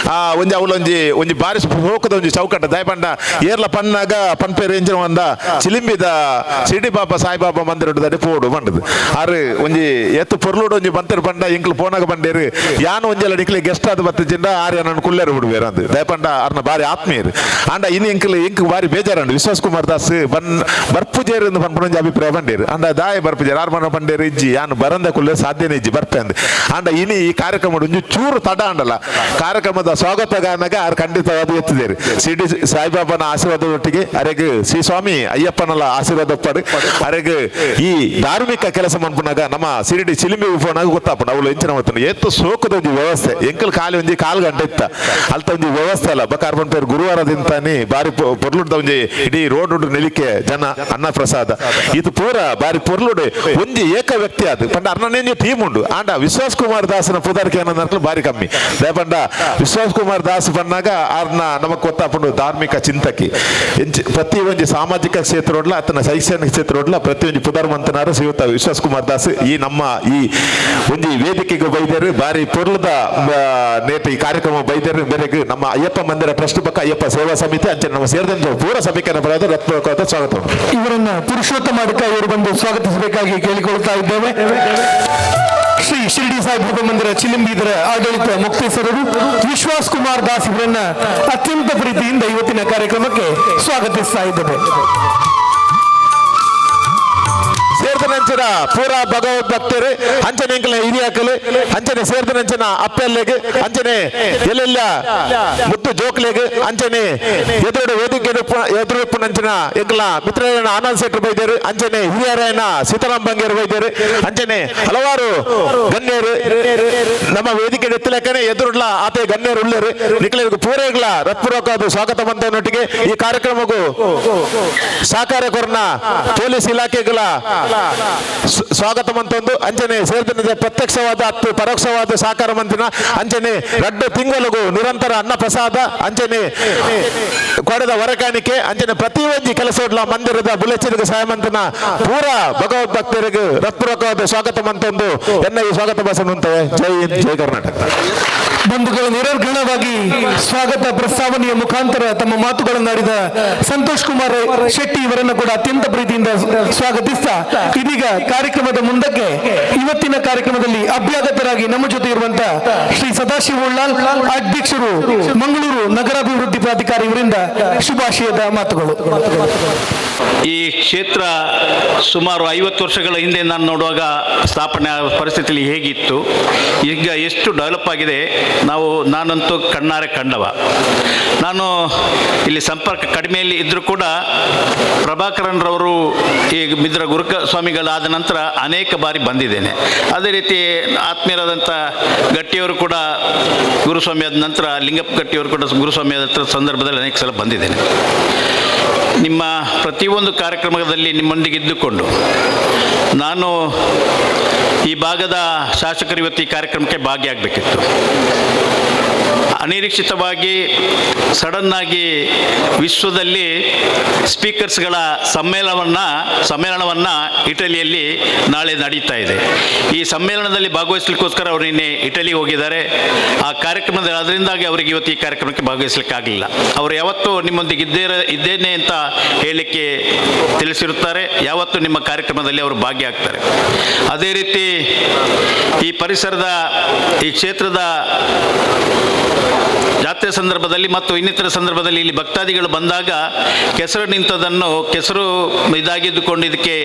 ಒಂಜಿ ಅವಲೊಂಜಿ ಒಂಜಿ ಬಾರಿ ಹೋಕದ ಒಂಜಿ ಚೌಕಟ್ಟ ದಯಪಂಡ ಏರ್ಲ ಪನ್ನಾಗ ಪನ್ಪೇರು ಎಂಜಿನ ಒಂದ ಚಿಲಿಂಬಿದ ಶಿರಡಿ ಬಾಬಾ ಸಾಯಿಬಾಬಾ ಮಂದಿರ ಪೋಡು ಬಂಡದು ಆರು ಒಂಜಿ ಎತ್ತು ಪೊರ್ಲುಡು ಒಂಜಿ ಬಂತರು ಪಂಡ ಇಂಕ್ಲು ಪೋನಾಗ ಬಂಡೇರು ಯಾನ್ ಒಂಜೆಲ್ಲ ನಿಕ್ಲಿ ಗೆಸ್ಟ್ ಆದ ಬತ್ತ ಜಿಂಡ ಆರು ನನ್ನ ಕುಲ್ಲೇರು ಬಿಡುವೇರು ಅಂದು ದಯಪಂಡ ಅರ್ನ ಬಾರಿ ಆತ್ಮೀಯರು ಅಂಡ ಇನ್ನು ಇಂಕ್ಲು ಇಂಕ್ ಬಾರಿ ಬೇಜಾರಂಡು ವಿಶ್ವಾಸ್ ಕುಮಾರ್ ದಾಸ್ ಬನ್ ಬರ್ಪುಜೇರು ಎಂದು ಪನ್ಪುನೊಂಜಿ ಅಭಿಪ್ರಾಯ ಬಂಡೇರು ಅಂಡ ದಾಯ ಬರ್ಪುಜೇರು ಆರ್ ಮನ ಬಂಡೇರು ಇಜ್ಜಿ ಯಾನು ಬರಂದ ಕುಲ್ಲೆ ಸಾಧ್ಯನೇ ಇಜ್ಜಿ ಬರ್ಪೆ ಅಂದ್ ಅಂಡ ಇನಿ ಈ ಕಾರ್ಯಕ್ರಮ ಒಂಜಿ ಚೂರು ತಡ ಅಂಡಲ್ಲ ಕಾರ್ಯಕ್ರಮದ ಸ್ವಾಗತಗಾನಾಗ ಆರು ಖಂಡಿತವಾದ ಎತ್ತಿದೇರು ಶಿರಡಿ ಸಾಯಿಬಾಬನ ಆಶೀರ್ವಾದದೊಟ್ಟಿಗೆ ಅರೆಗ್ ಶ್ರೀ ಸ್ವಾಮಿ ಅಯ್ಯಪ್ಪನಲ್ಲ ಆಶೀರ್ವಾದ ಒಪ್ಪಡು ಅರೆಗ್ ಈ ಧಾರ್ಮಿಕ ಕೆಲಸ ಮನ್ಪುನಾಗ ನಮ್ಮ ಶಿರಡಿ ಚಿಲಿಂಬಿ ಉಪನಾಗ ಗೊತ್ತಾಪುಂಡು ಅವಳು ಎಂಚಿನ ಮಾಡ್ತಾನೆ ಏತು ಸೋಕದ ಒಂಜಿ ವ್ಯವಸ್ಥೆ ಎಂಕಲ್ ಖಾಲಿ ಒಂಜಿ ಕಾಲು ಗಂಟೆ ಇತ್ತ ಅಲ್ತ ಒಂಜಿ ವ್ಯವಸ್ಥೆ ಅಲ್ಲ ಬಕಾರ್ ಪನ್ಪೇರು ಗುರುವಾರ ದಿಂತಾನೆ ಬಾರಿ ಪೊರ್ಲುಡ್ದ ಒಂಜಿ ಇಡೀ ರೋಡ್ ನಿಲಿಕೆ ಜನ ಅನ್ನ ಪ್ರಸಾದ ಇದು ಪೂರ ಬಾರಿ ಪೊರ್ಲುಡು ಒಂಜಿ ಏಕ ವ್ಯಕ್ತಿ ಅದು ಪಂಡ ಅರ್ಣನೇ ಟೀಮ್ ಉಂಡು ಆಂಡ ವಿಶ್ವಾಸ್ ಕುಮಾರ್ ದಾಸನ ಪುದಾರ್ಕೆ ಏನಂದ್ರೆ ಬಾರಿ ಕಮ್ಮಿ ದಯಪಂಡ ವಿಶ್ವಾಸ್ ಕುಮಾರ್ ದಾಸ್ ಪನ್ನಾಗ ಅರ್ನ ನಮಕ್ ಗೊತ್ತಾಪುಂಡು ಧಾರ್ಮಿಕ ಚಿಂತಕಿ ಪ್ರತಿ ಒಂಜಿ ಸಾಮಾಜಿಕ ಕ್ಷೇತ್ರ ಒಡ್ಲ ಆತನ ಶೈಕ್ಷಣಿಕ ಕ್ಷೇತ್ರ ಒಡ್ಲ ಪ್ರತಿ ಒಂಜಿ ಪುದರ್ ಮಂತನಾರು ಶ್ರೀಯುತ ವಿಶ್ವಾಸ್ ಕುಮಾರ್ ದಾಸ್ ಈ ನಮ್ಮ ಈ ಒಂಜಿ ವೇದಿಕೆಗೆ ಬೈದರು ಬಾರಿ ಪೊರ್ಲುದ ನೇತ ಈ ಕಾರ್ಯಕ್ರಮ ಬೈದರು. ಬೆರಗು ನಮ್ಮ ಅಯ್ಯಪ್ಪ ಮಂದಿರ ಟ್ರಸ್ಟ್ ಪಕ್ಕ ಅಯ್ಯಪ್ಪ ಸೇವಾ ಸಮಿತಿ ಅಂಚನೆ ನಮ್ಮ ಸೇರಿದಂತೆ ಪೂರ ಸಭಿಕರ ಪಡೆದು ರತ್ಪೂರ್ವಕವಾದ ಸ್ವಾಗತ. ಇವರನ್ನ ಪುರುಷೋತ್ತಮ ಅಡ್ಕ ಇವರು ಬಂದು ಸ್ವಾಗತಿಸಬೇಕಾಗಿ ಕೇಳಿಕೊಳ್ತಾ ಇದ್ದೇವೆ. ಶ್ರೀ ಶಿರಡಿ ಸಾಯಿಬಾಬಾ ಮಂದಿರ ಚಿಲಿಂಬಿದರ ಆಡಳಿತ ಮುಕ್ತೇಸರರು ವಿಶ್ವಾಸ್ ಕುಮಾರ್ ದಾಸ್ ಇವರನ್ನ ಅತ್ಯಂತ ಪ್ರೀತಿಯಿಂದ ಇವತ್ತಿನ ಕಾರ್ಯಕ್ರಮಕ್ಕೆ ಸ್ವಾಗತಿಸ್ತಾ ಇದ್ದೇವೆ. ಸೇರ್ದನಂಚಿನ ಪೂರ ಭಗವದ್ ಭಕ್ತರು, ಅಂಚನೆ ಎಂಕಲ್ನ ಹಿರಿಯಾಕಲು, ಅಂಚನೆ ಸೇರ್ದನಂಚಿನ ಅಪ್ಪೆಲ್ಲೆಗ್, ಅಂಚನೆ ಎಲ್ಲೆಲ್ಲ ಮುತ್ತು ಜೋಕ್ಲೆಗ್, ಅಂಚನೆ ಎದುರು ವೇದಿಕೆ ಎದುರು ನಂಚಿನ ಎಂಕಲ್ನ ಮಿತ್ರರಾಯನ ಆನಂದ್ ಶೆಟ್ಟರ್ ಬೈದೇರು, ಅಂಚನೆ ಹಿರಿಯರಾಯನ ಸೀತಾರಾಮ್ ಬಂಗೇರು ಬೈದೇರು, ಅಂಚನೆ ಹಲವಾರು ಗಣ್ಯರು ನಮ್ಮ ವೇದಿಕೆ ಎತ್ತಲಕ್ಕನೆ ಎದುರುಡ್ಲ ಆತೆ ಗಣ್ಯರು ಉಳ್ಳೇರು. ನಿಕ್ಲೆಗ್ ಪೂರೇಗ್ಲ ರತ್ಪೂರ್ವಕವಾದ ಸ್ವಾಗತ ಬಂದವನೊಟ್ಟಿಗೆ ಈ ಕಾರ್ಯಕ್ರಮಕ್ಕೂ ಸಹಕಾರ ಕೊರ್ನ ಪೊಲೀಸ್ ಇಲಾಖೆಗಳ ಸ್ವಾಗತ ಮಂತೊಂದು, ಅಂಚನೆ ಸೇರಿದ ಪ್ರತ್ಯಕ್ಷವಾದ ಅತ್ತು ಪರೋಕ್ಷವಾದ ಸಹಕಾರ ಮಂತಿನ, ಅಂಚನೆ ರಡ್ಡು ತಿಂಗಳಿಗೂ ನಿರಂತರ ಅನ್ನ ಪ್ರಸಾದ, ಅಂಚನೆ ಕೊಡದ ಹೊರಕಾಣಿಕೆ, ಅಂಚನೆ ಪ್ರತಿಯೊಂದು ಕೆಲಸ ಮಂದಿರದ ಬುಲೆಚಿರಿಗೆ ಸಹಾಯ ಮಂತನ ಪೂರ ಭಗವದ್ ಭಕ್ತರಿಗೆ ರತ್ಪೂರ್ವಕವಾದ ಸ್ವಾಗತ ಮಂತೊಂದು ಎನ್ನ ಈ ಸ್ವಾಗತ ಭಾಷಣ ಉಂಟವೆ. ಜೈ ಹಿಂದ್, ಜೈ ಕರ್ನಾಟಕ. ಬಂಧುಗಳು, ನಿರರ್ಗಳವಾಗಿ ಸ್ವಾಗತ ಪ್ರಸ್ತಾವನೆಯ ಮುಖಾಂತರ ತಮ್ಮ ಮಾತುಗಳನ್ನಾಡಿದ ಸಂತೋಷ್ ಕುಮಾರ್ ಶೆಟ್ಟಿ ಇವರನ್ನು ಕೂಡ ಅತ್ಯಂತ ಪ್ರೀತಿಯಿಂದ ಸ್ವಾಗತಿಸ್ತಾ, ಇದೀಗ ಕಾರ್ಯಕ್ರಮದ ಮುಂದಕ್ಕೆ ಇವತ್ತಿನ ಕಾರ್ಯಕ್ರಮದಲ್ಲಿ ಅಭ್ಯಾಗತರಾಗಿ ನಮ್ಮ ಜೊತೆ ಇರುವಂತಹ ಶ್ರೀ ಸದಾಶಿವ ಉಳ್ಳಾಲ್, ಅಧ್ಯಕ್ಷರು, ಮಂಗಳೂರು ನಗರಾಭಿವೃದ್ಧಿ ಪ್ರಾಧಿಕಾರ ಇವರಿಂದ ಶುಭಾಶಯದ ಮಾತುಗಳು. ಈ ಕ್ಷೇತ್ರ ಸುಮಾರು 50 ವರ್ಷಗಳ ಹಿಂದೆ ನಾನು ನೋಡುವಾಗ ಸ್ಥಾಪನೆ ಪರಿಸ್ಥಿತಿಯಲ್ಲಿ ಹೇಗಿತ್ತು, ಈಗ ಎಷ್ಟು ಡೆವಲಪ್ ಆಗಿದೆ, ನಾನಂತೂ ಕಣ್ಣಾರೆ ಕಂಡವ. ನಾನು ಇಲ್ಲಿ ಸಂಪರ್ಕ ಕಡಿಮೆಯಲ್ಲಿ ಇದ್ದರೂ ಕೂಡ ಪ್ರಭಾಕರನ್ರವರು ಈ ಮಿದ್ರ ಗುರುಕ ಸ್ವಾಮಿಗಳಾದ ನಂತರ ಅನೇಕ ಬಾರಿ ಬಂದಿದ್ದೇನೆ. ಅದೇ ರೀತಿ ಆತ್ಮೀಯರಾದಂಥ ಗಟ್ಟಿಯವರು ಕೂಡ ಗುರುಸ್ವಾಮಿ ಆದ ನಂತರ, ಲಿಂಗಪ್ಪ ಗಟ್ಟಿಯವರು ಕೂಡ ಗುರುಸ್ವಾಮಿ ಆದ ಸಂದರ್ಭದಲ್ಲಿ ಅನೇಕ ಸಲ ಬಂದಿದ್ದೇನೆ. ನಿಮ್ಮ ಪ್ರತಿಯೊಂದು ಕಾರ್ಯಕ್ರಮದಲ್ಲಿ ನಿಮ್ಮೊಂದಿಗೆ ಇದ್ದುಕೊಂಡು ನಾನು ಈ ಭಾಗದ ಶಾಸಕರು ಇವತ್ತು ಈ ಕಾರ್ಯಕ್ರಮಕ್ಕೆ ಭಾಗಿಯಾಗಬೇಕಿತ್ತು. ಅನಿರೀಕ್ಷಿತವಾಗಿ ಸಡನ್ನಾಗಿ ವಿಶ್ವದಲ್ಲಿ ಸ್ಪೀಕರ್ಸ್ಗಳ ಸಮ್ಮೇಳನವನ್ನು ಇಟಲಿಯಲ್ಲಿ ನಾಳೆ ನಡೀತಾ ಇದೆ. ಈ ಸಮ್ಮೇಳನದಲ್ಲಿ ಭಾಗವಹಿಸಲಿಕ್ಕೋಸ್ಕರ ಅವರು ನಿನ್ನೆ ಇಟಲಿಗೆ ಹೋಗಿದ್ದಾರೆ. ಆ ಕಾರ್ಯಕ್ರಮದ ಅದರಿಂದಾಗಿ ಅವರಿಗೆ ಇವತ್ತು ಈ ಕಾರ್ಯಕ್ರಮಕ್ಕೆ ಭಾಗವಹಿಸಲಿಕ್ಕಾಗಲಿಲ್ಲ. ಅವರು ಯಾವತ್ತೂ ನಿಮ್ಮೊಂದಿಗೆ ಇದ್ದೇನೆ ಅಂತ ಹೇಳಲಿಕ್ಕೆ ತಿಳಿಸಿರುತ್ತಾರೆ. ಯಾವತ್ತೂ ನಿಮ್ಮ ಕಾರ್ಯಕ್ರಮದಲ್ಲಿ ಅವರು ಭಾಗಿಯಾಗ್ತಾರೆ. ಅದೇ ರೀತಿ ಈ ಪರಿಸರದ ಈ ಕ್ಷೇತ್ರದ ಜಾತ್ರೆ ಸಂದರ್ಭದಲ್ಲಿ ಮತ್ತು ಇನ್ನಿತರ ಸಂದರ್ಭದಲ್ಲಿ ಇಲ್ಲಿ ಭಕ್ತಾದಿಗಳು ಬಂದಾಗ ಕೆಸರು ನಿಂತದನ್ನು ಕೆಸರು ಇದಾಗಿದ್ದುಕೊಂಡು ಇದಕ್ಕೆ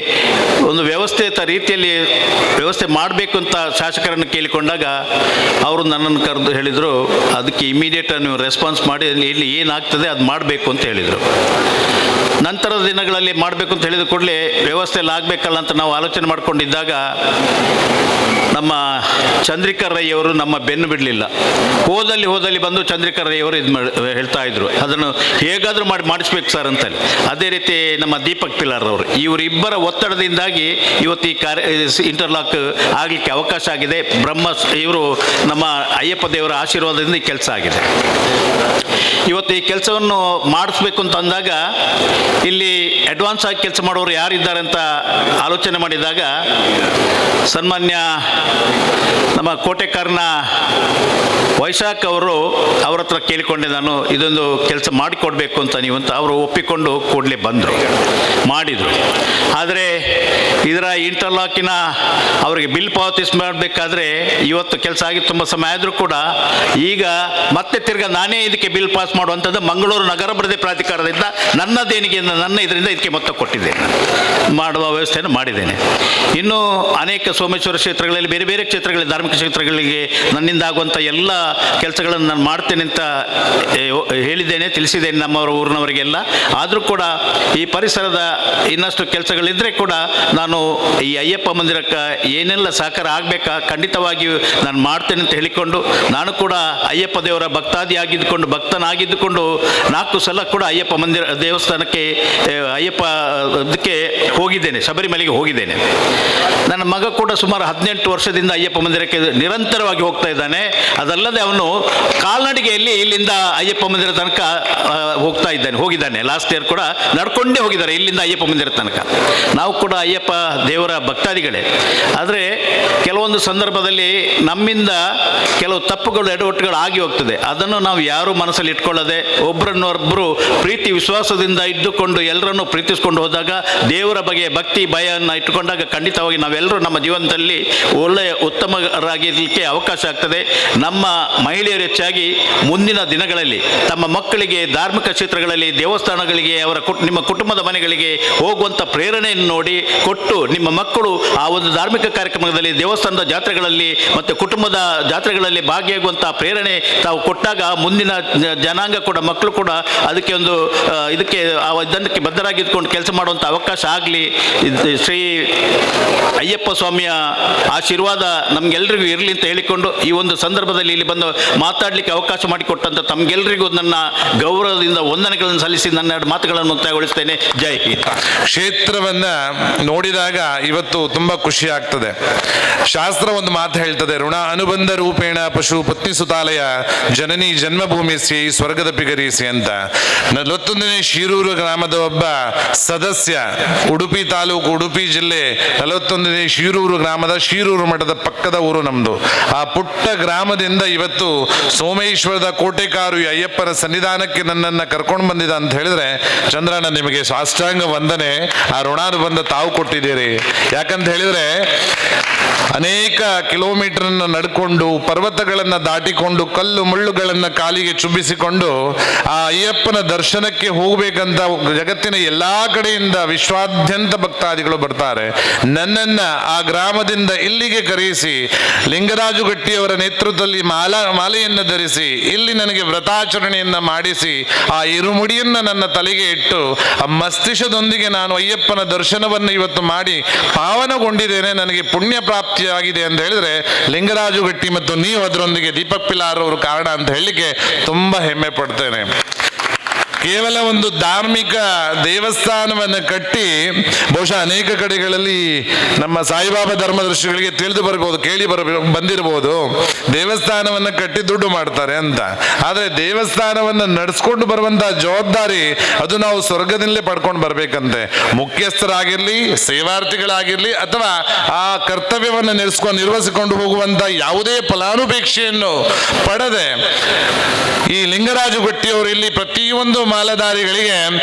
ಒಂದು ವ್ಯವಸ್ಥಿತ ರೀತಿಯಲ್ಲಿ ವ್ಯವಸ್ಥೆ ಮಾಡಬೇಕು ಅಂತ ಶಾಸಕರನ್ನು ಕೇಳಿಕೊಂಡಾಗ ಅವರು ನನ್ನನ್ನು ಕರೆದು ಹೇಳಿದರು, ಅದಕ್ಕೆ ಇಮಿಡಿಯೇಟ್ ನೀವು ರೆಸ್ಪಾನ್ಸ್ ಮಾಡಿ ಇಲ್ಲಿ ಏನಾಗ್ತದೆ ಅದು ಮಾಡಬೇಕು ಅಂತ ಹೇಳಿದರು. ನಂತರದ ದಿನಗಳಲ್ಲಿ ಮಾಡಬೇಕು ಅಂತ ಹೇಳಿದ ಕೂಡಲೇ ವ್ಯವಸ್ಥೆ ಎಲ್ಲ ಆಗಬೇಕಲ್ಲ ಅಂತ ನಾವು ಆಲೋಚನೆ ಮಾಡಿಕೊಂಡಿದ್ದಾಗ ನಮ್ಮ ಚಂದ್ರಿಕಾ ರೈಯವರು ನಮ್ಮ ಬೆನ್ನು ಬಿಡಲಿಲ್ಲ. ಹೋದಲ್ಲಿ ಹೋದಲ್ಲಿ ಬಂದು ಚಂದ್ರಿಕಾ ರೈಯವರು ಇದು ಮಾಡಿ ಹೇಳ್ತಾ ಇದ್ರು, ಅದನ್ನು ಹೇಗಾದರೂ ಮಾಡಿ ಮಾಡಿಸ್ಬೇಕು ಸರ್ ಅಂತೇಳಿ. ಅದೇ ರೀತಿ ನಮ್ಮ ದೀಪಕ್ ಪಿಲಾರ್ ಅವರು, ಇವರಿಬ್ಬರ ಒತ್ತಡದಿಂದಾಗಿ ಇವತ್ತು ಈ ಕಾರ್ಯ ಇಂಟರ್ಲಾಕ್ ಆಗಲಿಕ್ಕೆ ಅವಕಾಶ ಆಗಿದೆ. ಇವರು ನಮ್ಮ ಅಯ್ಯಪ್ಪ ದೇವರ ಆಶೀರ್ವಾದದಿಂದ ಈ ಕೆಲಸ ಆಗಿದೆ. ಇವತ್ತು ಈ ಕೆಲಸವನ್ನು ಮಾಡಿಸ್ಬೇಕು ಅಂತ ಅಂದಾಗ ಇಲ್ಲಿ ಅಡ್ವಾನ್ಸ್ ಆಗಿ ಕೆಲಸ ಮಾಡೋರು ಯಾರಿದ್ದಾರೆ ಅಂತ ಆಲೋಚನೆ ಮಾಡಿದಾಗ ಸನ್ಮಾನ್ಯ ನಮ್ಮ ಕೋಟೆಕಾರನ ವೈಶಾಖ್ ಅವರು, ಅವರ ಹತ್ರ ಕೇಳಿಕೊಂಡೆ ನಾನು, ಇದೊಂದು ಕೆಲಸ ಮಾಡಿಕೊಡ್ಬೇಕು ಅಂತ ನೀವು ಅಂತ. ಅವರು ಒಪ್ಪಿಕೊಂಡು ಕೂಡಲೇ ಬಂದರು, ಮಾಡಿದರು. ಆದರೆ ಇದರ ಇಂಟರ್ಲಾಕಿನ ಅವರಿಗೆ ಬಿಲ್ ಪಾವತಿಸಿ ಮಾಡಬೇಕಾದ್ರೆ ಇವತ್ತು ಕೆಲಸ ಆಗಿ ತುಂಬ ಸಮಯ ಆದರೂ ಕೂಡ ಈಗ ಮತ್ತೆ ತಿರ್ಗಾ ನಾನೇ ಇದಕ್ಕೆ ಬಿಲ್ ಪಾಸ್ ಮಾಡುವಂಥದ್ದು ಮಂಗಳೂರು ನಗರಾಭಿವೃದ್ಧಿ ಪ್ರಾಧಿಕಾರದಿಂದ ನನ್ನ ದೇಣಿಗೆಯಿಂದ ನನ್ನ ಇದರಿಂದ ಇದಕ್ಕೆ ಮೊತ್ತ ಕೊಟ್ಟಿದ್ದೇನೆ, ಮಾಡುವ ವ್ಯವಸ್ಥೆಯನ್ನು ಮಾಡಿದ್ದೇನೆ. ಇನ್ನೂ ಅನೇಕ ಸೋಮೇಶ್ವರ ಕ್ಷೇತ್ರಗಳಲ್ಲಿ, ಬೇರೆ ಬೇರೆ ಕ್ಷೇತ್ರಗಳಲ್ಲಿ, ಧಾರ್ಮಿಕ ಕ್ಷೇತ್ರಗಳಿಗೆ ನನ್ನಿಂದ ಆಗುವಂಥ ಎಲ್ಲ ಕೆಲಸಗಳನ್ನು ನಾನು ಮಾಡ್ತೇನೆ ಅಂತ ಹೇಳಿದ್ದೇನೆ, ತಿಳಿಸಿದ್ದೇನೆ ನಮ್ಮವರ ಊರಿನವರಿಗೆಲ್ಲ. ಆದರೂ ಕೂಡ ಈ ಪರಿಸರದ ಇನ್ನಷ್ಟು ಕೆಲಸಗಳಿದ್ದರೆ ಕೂಡ ನಾನು ಈ ಅಯ್ಯಪ್ಪ ಮಂದಿರಕ್ಕೆ ಏನೆಲ್ಲ ಸಹಕಾರ ಆಗಬೇಕಾ ಖಂಡಿತವಾಗಿಯೂ ನಾನು ಮಾಡ್ತೇನೆ ಅಂತ ಹೇಳಿಕೊಂಡು, ನಾನು ಕೂಡ ಅಯ್ಯಪ್ಪ ದೇವರ ಭಕ್ತಾದಿಯಾಗಿದ್ದುಕೊಂಡು, ಭಕ್ತನಾಗಿದ್ದುಕೊಂಡು 4 ಸಲ ಕೂಡ ಅಯ್ಯಪ್ಪ ಮಂದಿರ ದೇವಸ್ಥಾನಕ್ಕೆ ಅಯ್ಯಪ್ಪ ಅದಕ್ಕೆ ಹೋಗಿದ್ದೇನೆ, ಶಬರಿಮಲೆಗೆ ಹೋಗಿದ್ದೇನೆ. ನನ್ನ ಮಗ ಕೂಡ ಸುಮಾರು 18 ವರ್ಷದಿಂದ ಅಯ್ಯಪ್ಪ ಮಂದಿರಕ್ಕೆ ನಿರಂತರವಾಗಿ ಹೋಗ್ತಾ ಇದ್ದಾನೆ. ಅದಲ್ಲದೆ ಅವನು ಕಾಲ್ನಡಿಗೆಯಲ್ಲಿ ಇಲ್ಲಿಂದ ಅಯ್ಯಪ್ಪ ಮಂದಿರ ತನಕ ಹೋಗ್ತಾ ಇದ್ದಾನೆ, ಹೋಗಿದ್ದಾನೆ. ಲಾಸ್ಟ್ ಇಯರ್ ಕೂಡ ನಡ್ಕೊಂಡೇ ಹೋಗಿದ್ದಾರೆ ಇಲ್ಲಿಂದ ಅಯ್ಯಪ್ಪ ಮಂದಿರ ತನಕ. ನಾವು ಕೂಡ ಅಯ್ಯಪ್ಪ ದೇವರ ಭಕ್ತಾದಿಗಳೇ. ಆದರೆ ಕೆಲವೊಂದು ಸಂದರ್ಭದಲ್ಲಿ ನಮ್ಮಿಂದ ಕೆಲವು ತಪ್ಪುಗಳು, ಎಡವಟ್ಟುಗಳು ಆಗಿ ಹೋಗ್ತದೆ. ಅದನ್ನು ನಾವು ಯಾರೂ ಮನಸ್ಸಲ್ಲಿ ಇಟ್ಕೊಳ್ಳದೆ ಒಬ್ಬರನ್ನೊಬ್ಬರು ಪ್ರೀತಿ ವಿಶ್ವಾಸದಿಂದ ಇದ್ದುಕೊಂಡು ಎಲ್ಲರನ್ನೂ ಪ್ರೀತಿಸ್ಕೊಂಡು ಹೋದಾಗ, ದೇವರ ಬಗ್ಗೆ ಭಕ್ತಿ ಭಯವನ್ನು ಇಟ್ಟುಕೊಂಡಾಗ ಖಂಡಿತವಾಗಿ ನಾವೆಲ್ಲರೂ ನಮ್ಮ ಜೀವನದಲ್ಲಿ ಒಳ್ಳೆಯ ಉತ್ತಮರಾಗಿರಲಿಕ್ಕೆ ಅವಕಾಶ ಆಗ್ತದೆ. ನಮ್ಮ ಮಹಿಳೆಯರು ಹೆಚ್ಚಾಗಿ ಮುಂದಿನ ದಿನಗಳಲ್ಲಿ ತಮ್ಮ ಮಕ್ಕಳಿಗೆ ಧಾರ್ಮಿಕ ಕ್ಷೇತ್ರಗಳಲ್ಲಿ, ದೇವಸ್ಥಾನಗಳಿಗೆ, ಅವರ ನಿಮ್ಮ ಕುಟುಂಬದ ಮನೆಗಳಿಗೆ ಹೋಗುವಂಥ ಪ್ರೇರಣೆಯನ್ನು ನೋಡಿ ಕೊಟ್ಟು ನಿಮ್ಮ ಮಕ್ಕಳು ಆ ಒಂದು ಧಾರ್ಮಿಕ ಕಾರ್ಯಕ್ರಮದಲ್ಲಿ, ದೇವಸ್ಥಾನದ ಜಾತ್ರೆಗಳಲ್ಲಿ ಮತ್ತು ಕುಟುಂಬದ ಜಾತ್ರೆಗಳಲ್ಲಿ ಭಾಗಿಯಾಗುವಂಥ ಪ್ರೇರಣೆ ತಾವು ಕೊಟ್ಟಾಗ ಮುಂದಿನ ಜನಾಂಗ ಕೂಡ, ಮಕ್ಕಳು ಕೂಡ ಅದಕ್ಕೆ ಒಂದು ಇದಕ್ಕೆ ಆ ಇದಕ್ಕೆ ಬದ್ಧರಾಗಿದ್ಕೊಂಡು ಕೆಲಸ ಮಾಡುವಂಥ ಅವಕಾಶ ಆಗಲಿ. ಶ್ರೀ ಅಯ್ಯಪ್ಪ ಸ್ವಾಮಿಯ ಆಶೀರ್ವಾದ ನಮಗೆಲ್ಲರಿಗೂ ಇರಲಿ ಅಂತ ಹೇಳಿಕೊಂಡು ಈ ಒಂದು ಸಂದರ್ಭದಲ್ಲಿ ಇಲ್ಲಿ ಬಂದು ಮಾತಾಡಲಿಕ್ಕೆ ಅವಕಾಶ ಮಾಡಿಕೊಟ್ಟಂಥ ತಮಗೆಲ್ಲರಿಗೂ ನನ್ನ ಗೌರವದಿಂದ ವಂದನೆಗಳನ್ನು ಸಲ್ಲಿಸಿ ನನ್ನ ಎರಡು ಮಾತುಗಳನ್ನು ಮುಕ್ತಾಯಗೊಳಿಸ್ತೇನೆ. ಜೈ ಹಿಂದ್. ಕ್ಷೇತ್ರವನ್ನ ನೋಡಿದಾಗ ಇವತ್ತು ತುಂಬಾ ಖುಷಿ ಆಗ್ತದೆ. ಶಾಸ್ತ್ರ ಒಂದು ಮಾತು ಹೇಳ್ತದೆ, ಋಣ ಅನುಬಂಧ ರೂಪೇಣ ಪಶು ಪತ್ನಿ ಸುತಾಲಯ ಜನನಿ ಜನ್ಮಭೂಮಿ ಸಿ ಸ್ವರ್ಗದ ಪಿಗರಿಸಿ ಅಂತ. 41ನೇ ಶಿರೂರು ಗ್ರಾಮದ ಒಬ್ಬ ಸದಸ್ಯ, ಉಡುಪಿ ತಾಲೂಕು, ಉಡುಪಿ ಜಿಲ್ಲೆ, 41ನೇ ಶಿರೂರು ಗ್ರಾಮದ ಶಿರೂರು ಮಠದ ಪಕ್ಕದ ಊರು ನಮ್ದು. ಆ ಪುಟ್ಟ ಗ್ರಾಮದಿಂದ ಇವತ್ತು ಸೋಮೇಶ್ವರದ ಕೋಟೆಕಾರು ಅಯ್ಯಪ್ಪನ ಸನ್ನಿಧಾನಕ್ಕೆ ನನ್ನನ್ನು ಕರ್ಕೊಂಡು ಬಂದಿದ್ದ ಅಂತ ಹೇಳಿದ್ರೆ, ಚಂದ್ರಣ್ಣ ನಿಮಗೆ ಸಾಷ್ಟಾಂಗ ವಂದನೆ. ಆ ಋಣಾನುಬಂಧ ತಾವು ಕೊಟ್ಟಿದ್ದೀರಿ. ಯಾಕಂತ ಹೇಳಿದ್ರೆ ಅನೇಕ ಕಿಲೋಮೀಟರ್ನ ನಡ್ಕೊಂಡು, ಪರ್ವತಗಳನ್ನ ದಾಟಿಕೊಂಡು, ಕಲ್ಲು ಮುಳ್ಳುಗಳನ್ನ ಕಾಲಿಗೆ ಚುಬ್ಬಿಸಿಕೊಂಡು ಆ ಅಯ್ಯಪ್ಪನ ದರ್ಶನಕ್ಕೆ ಹೋಗ್ಬೇಕಂತ ಜಗತ್ತಿನ ಎಲ್ಲಾ ಕಡೆಯಿಂದ ವಿಶ್ವಾದ್ಯಂತ ಭಕ್ತಾದಿಗಳು ಬರ್ತಾರೆ. ನನ್ನನ್ನ ಆ ಗ್ರಾಮದಿಂದ ಇಲ್ಲಿಗೆ ಕರೆಯಿಸಿ ಲಿಂಗರಾಜು ಗಟ್ಟಿಯವರ ನೇತೃತ್ವದಲ್ಲಿ ಮಾಲೆಯನ್ನು ಧರಿಸಿ ಇಲ್ಲಿ ನನಗೆ ವ್ರತಾಚರಣೆಯನ್ನ ಮಾಡಿಸಿ ಆ ಇರುಮುಡಿಯನ್ನ ನನ್ನ ತಲೆಗೆ ಇಟ್ಟು ಆ ಮಸ್ತಿಷ್ಕದೊಂದಿಗೆ ನಾನು ಅಯ್ಯಪ್ಪನ ದರ್ಶನವನ್ನು ಇವತ್ತು ಮಾಡಿ ಪಾವನಗೊಂಡಿದ್ದೇನೆ, ನನಗೆ ಪುಣ್ಯ ಪ್ರಾಪ್ತಿಯಾಗಿದೆ ಅಂತ ಹೇಳಿದ್ರೆ ಲಿಂಗರಾಜು ಗಟ್ಟಿ ಮತ್ತು ನೀವು ಅದರೊಂದಿಗೆ ದೀಪಕ್ ಪಿಲಾರ್ ಅವರು ಕಾರಣ ಅಂತ ಹೇಳಲಿಕ್ಕೆ ತುಂಬಾ ಹೆಮ್ಮೆ ಪಡ್ತೇನೆ. ಕೇವಲ ಒಂದು ಧಾರ್ಮಿಕ ದೇವಸ್ಥಾನವನ್ನು ಕಟ್ಟಿ ಬಹುಶಃ ಅನೇಕ ಕಡೆಗಳಲ್ಲಿ ನಮ್ಮ ಸಾಯಿಬಾಬಾ ಧರ್ಮದರ್ಶಿಗಳಿಗೆ ತಿಳಿದು ಬರ್ಬೋದು, ಕೇಳಿ ಬಂದಿರಬಹುದು, ದೇವಸ್ಥಾನವನ್ನು ಕಟ್ಟಿ ದುಡ್ಡು ಮಾಡ್ತಾರೆ ಅಂತ. ಆದರೆ ದೇವಸ್ಥಾನವನ್ನು ನಡೆಸ್ಕೊಂಡು ಬರುವಂತಹ ಜವಾಬ್ದಾರಿ ಅದು ನಾವು ಸ್ವರ್ಗದಿಂದಲೇ ಪಡ್ಕೊಂಡು ಬರ್ಬೇಕಂತೆ. ಮುಖ್ಯಸ್ಥರಾಗಿರ್ಲಿ, ಸೇವಾರ್ಥಿಗಳಾಗಿರ್ಲಿ, ಅಥವಾ ಆ ಕರ್ತವ್ಯವನ್ನು ನಿರ್ವಹಿಸಿಕೊಂಡು ಹೋಗುವಂತ ಯಾವುದೇ ಫಲಾನುಪೇಕ್ಷೆಯನ್ನು ಪಡದೆ ಈ ಲಿಂಗರಾಜು ಗಟ್ಟಿಯವರು ಇಲ್ಲಿ ಪ್ರತಿಯೊಂದು ಮಾಲಧಾರಿಗಳಿಗೆ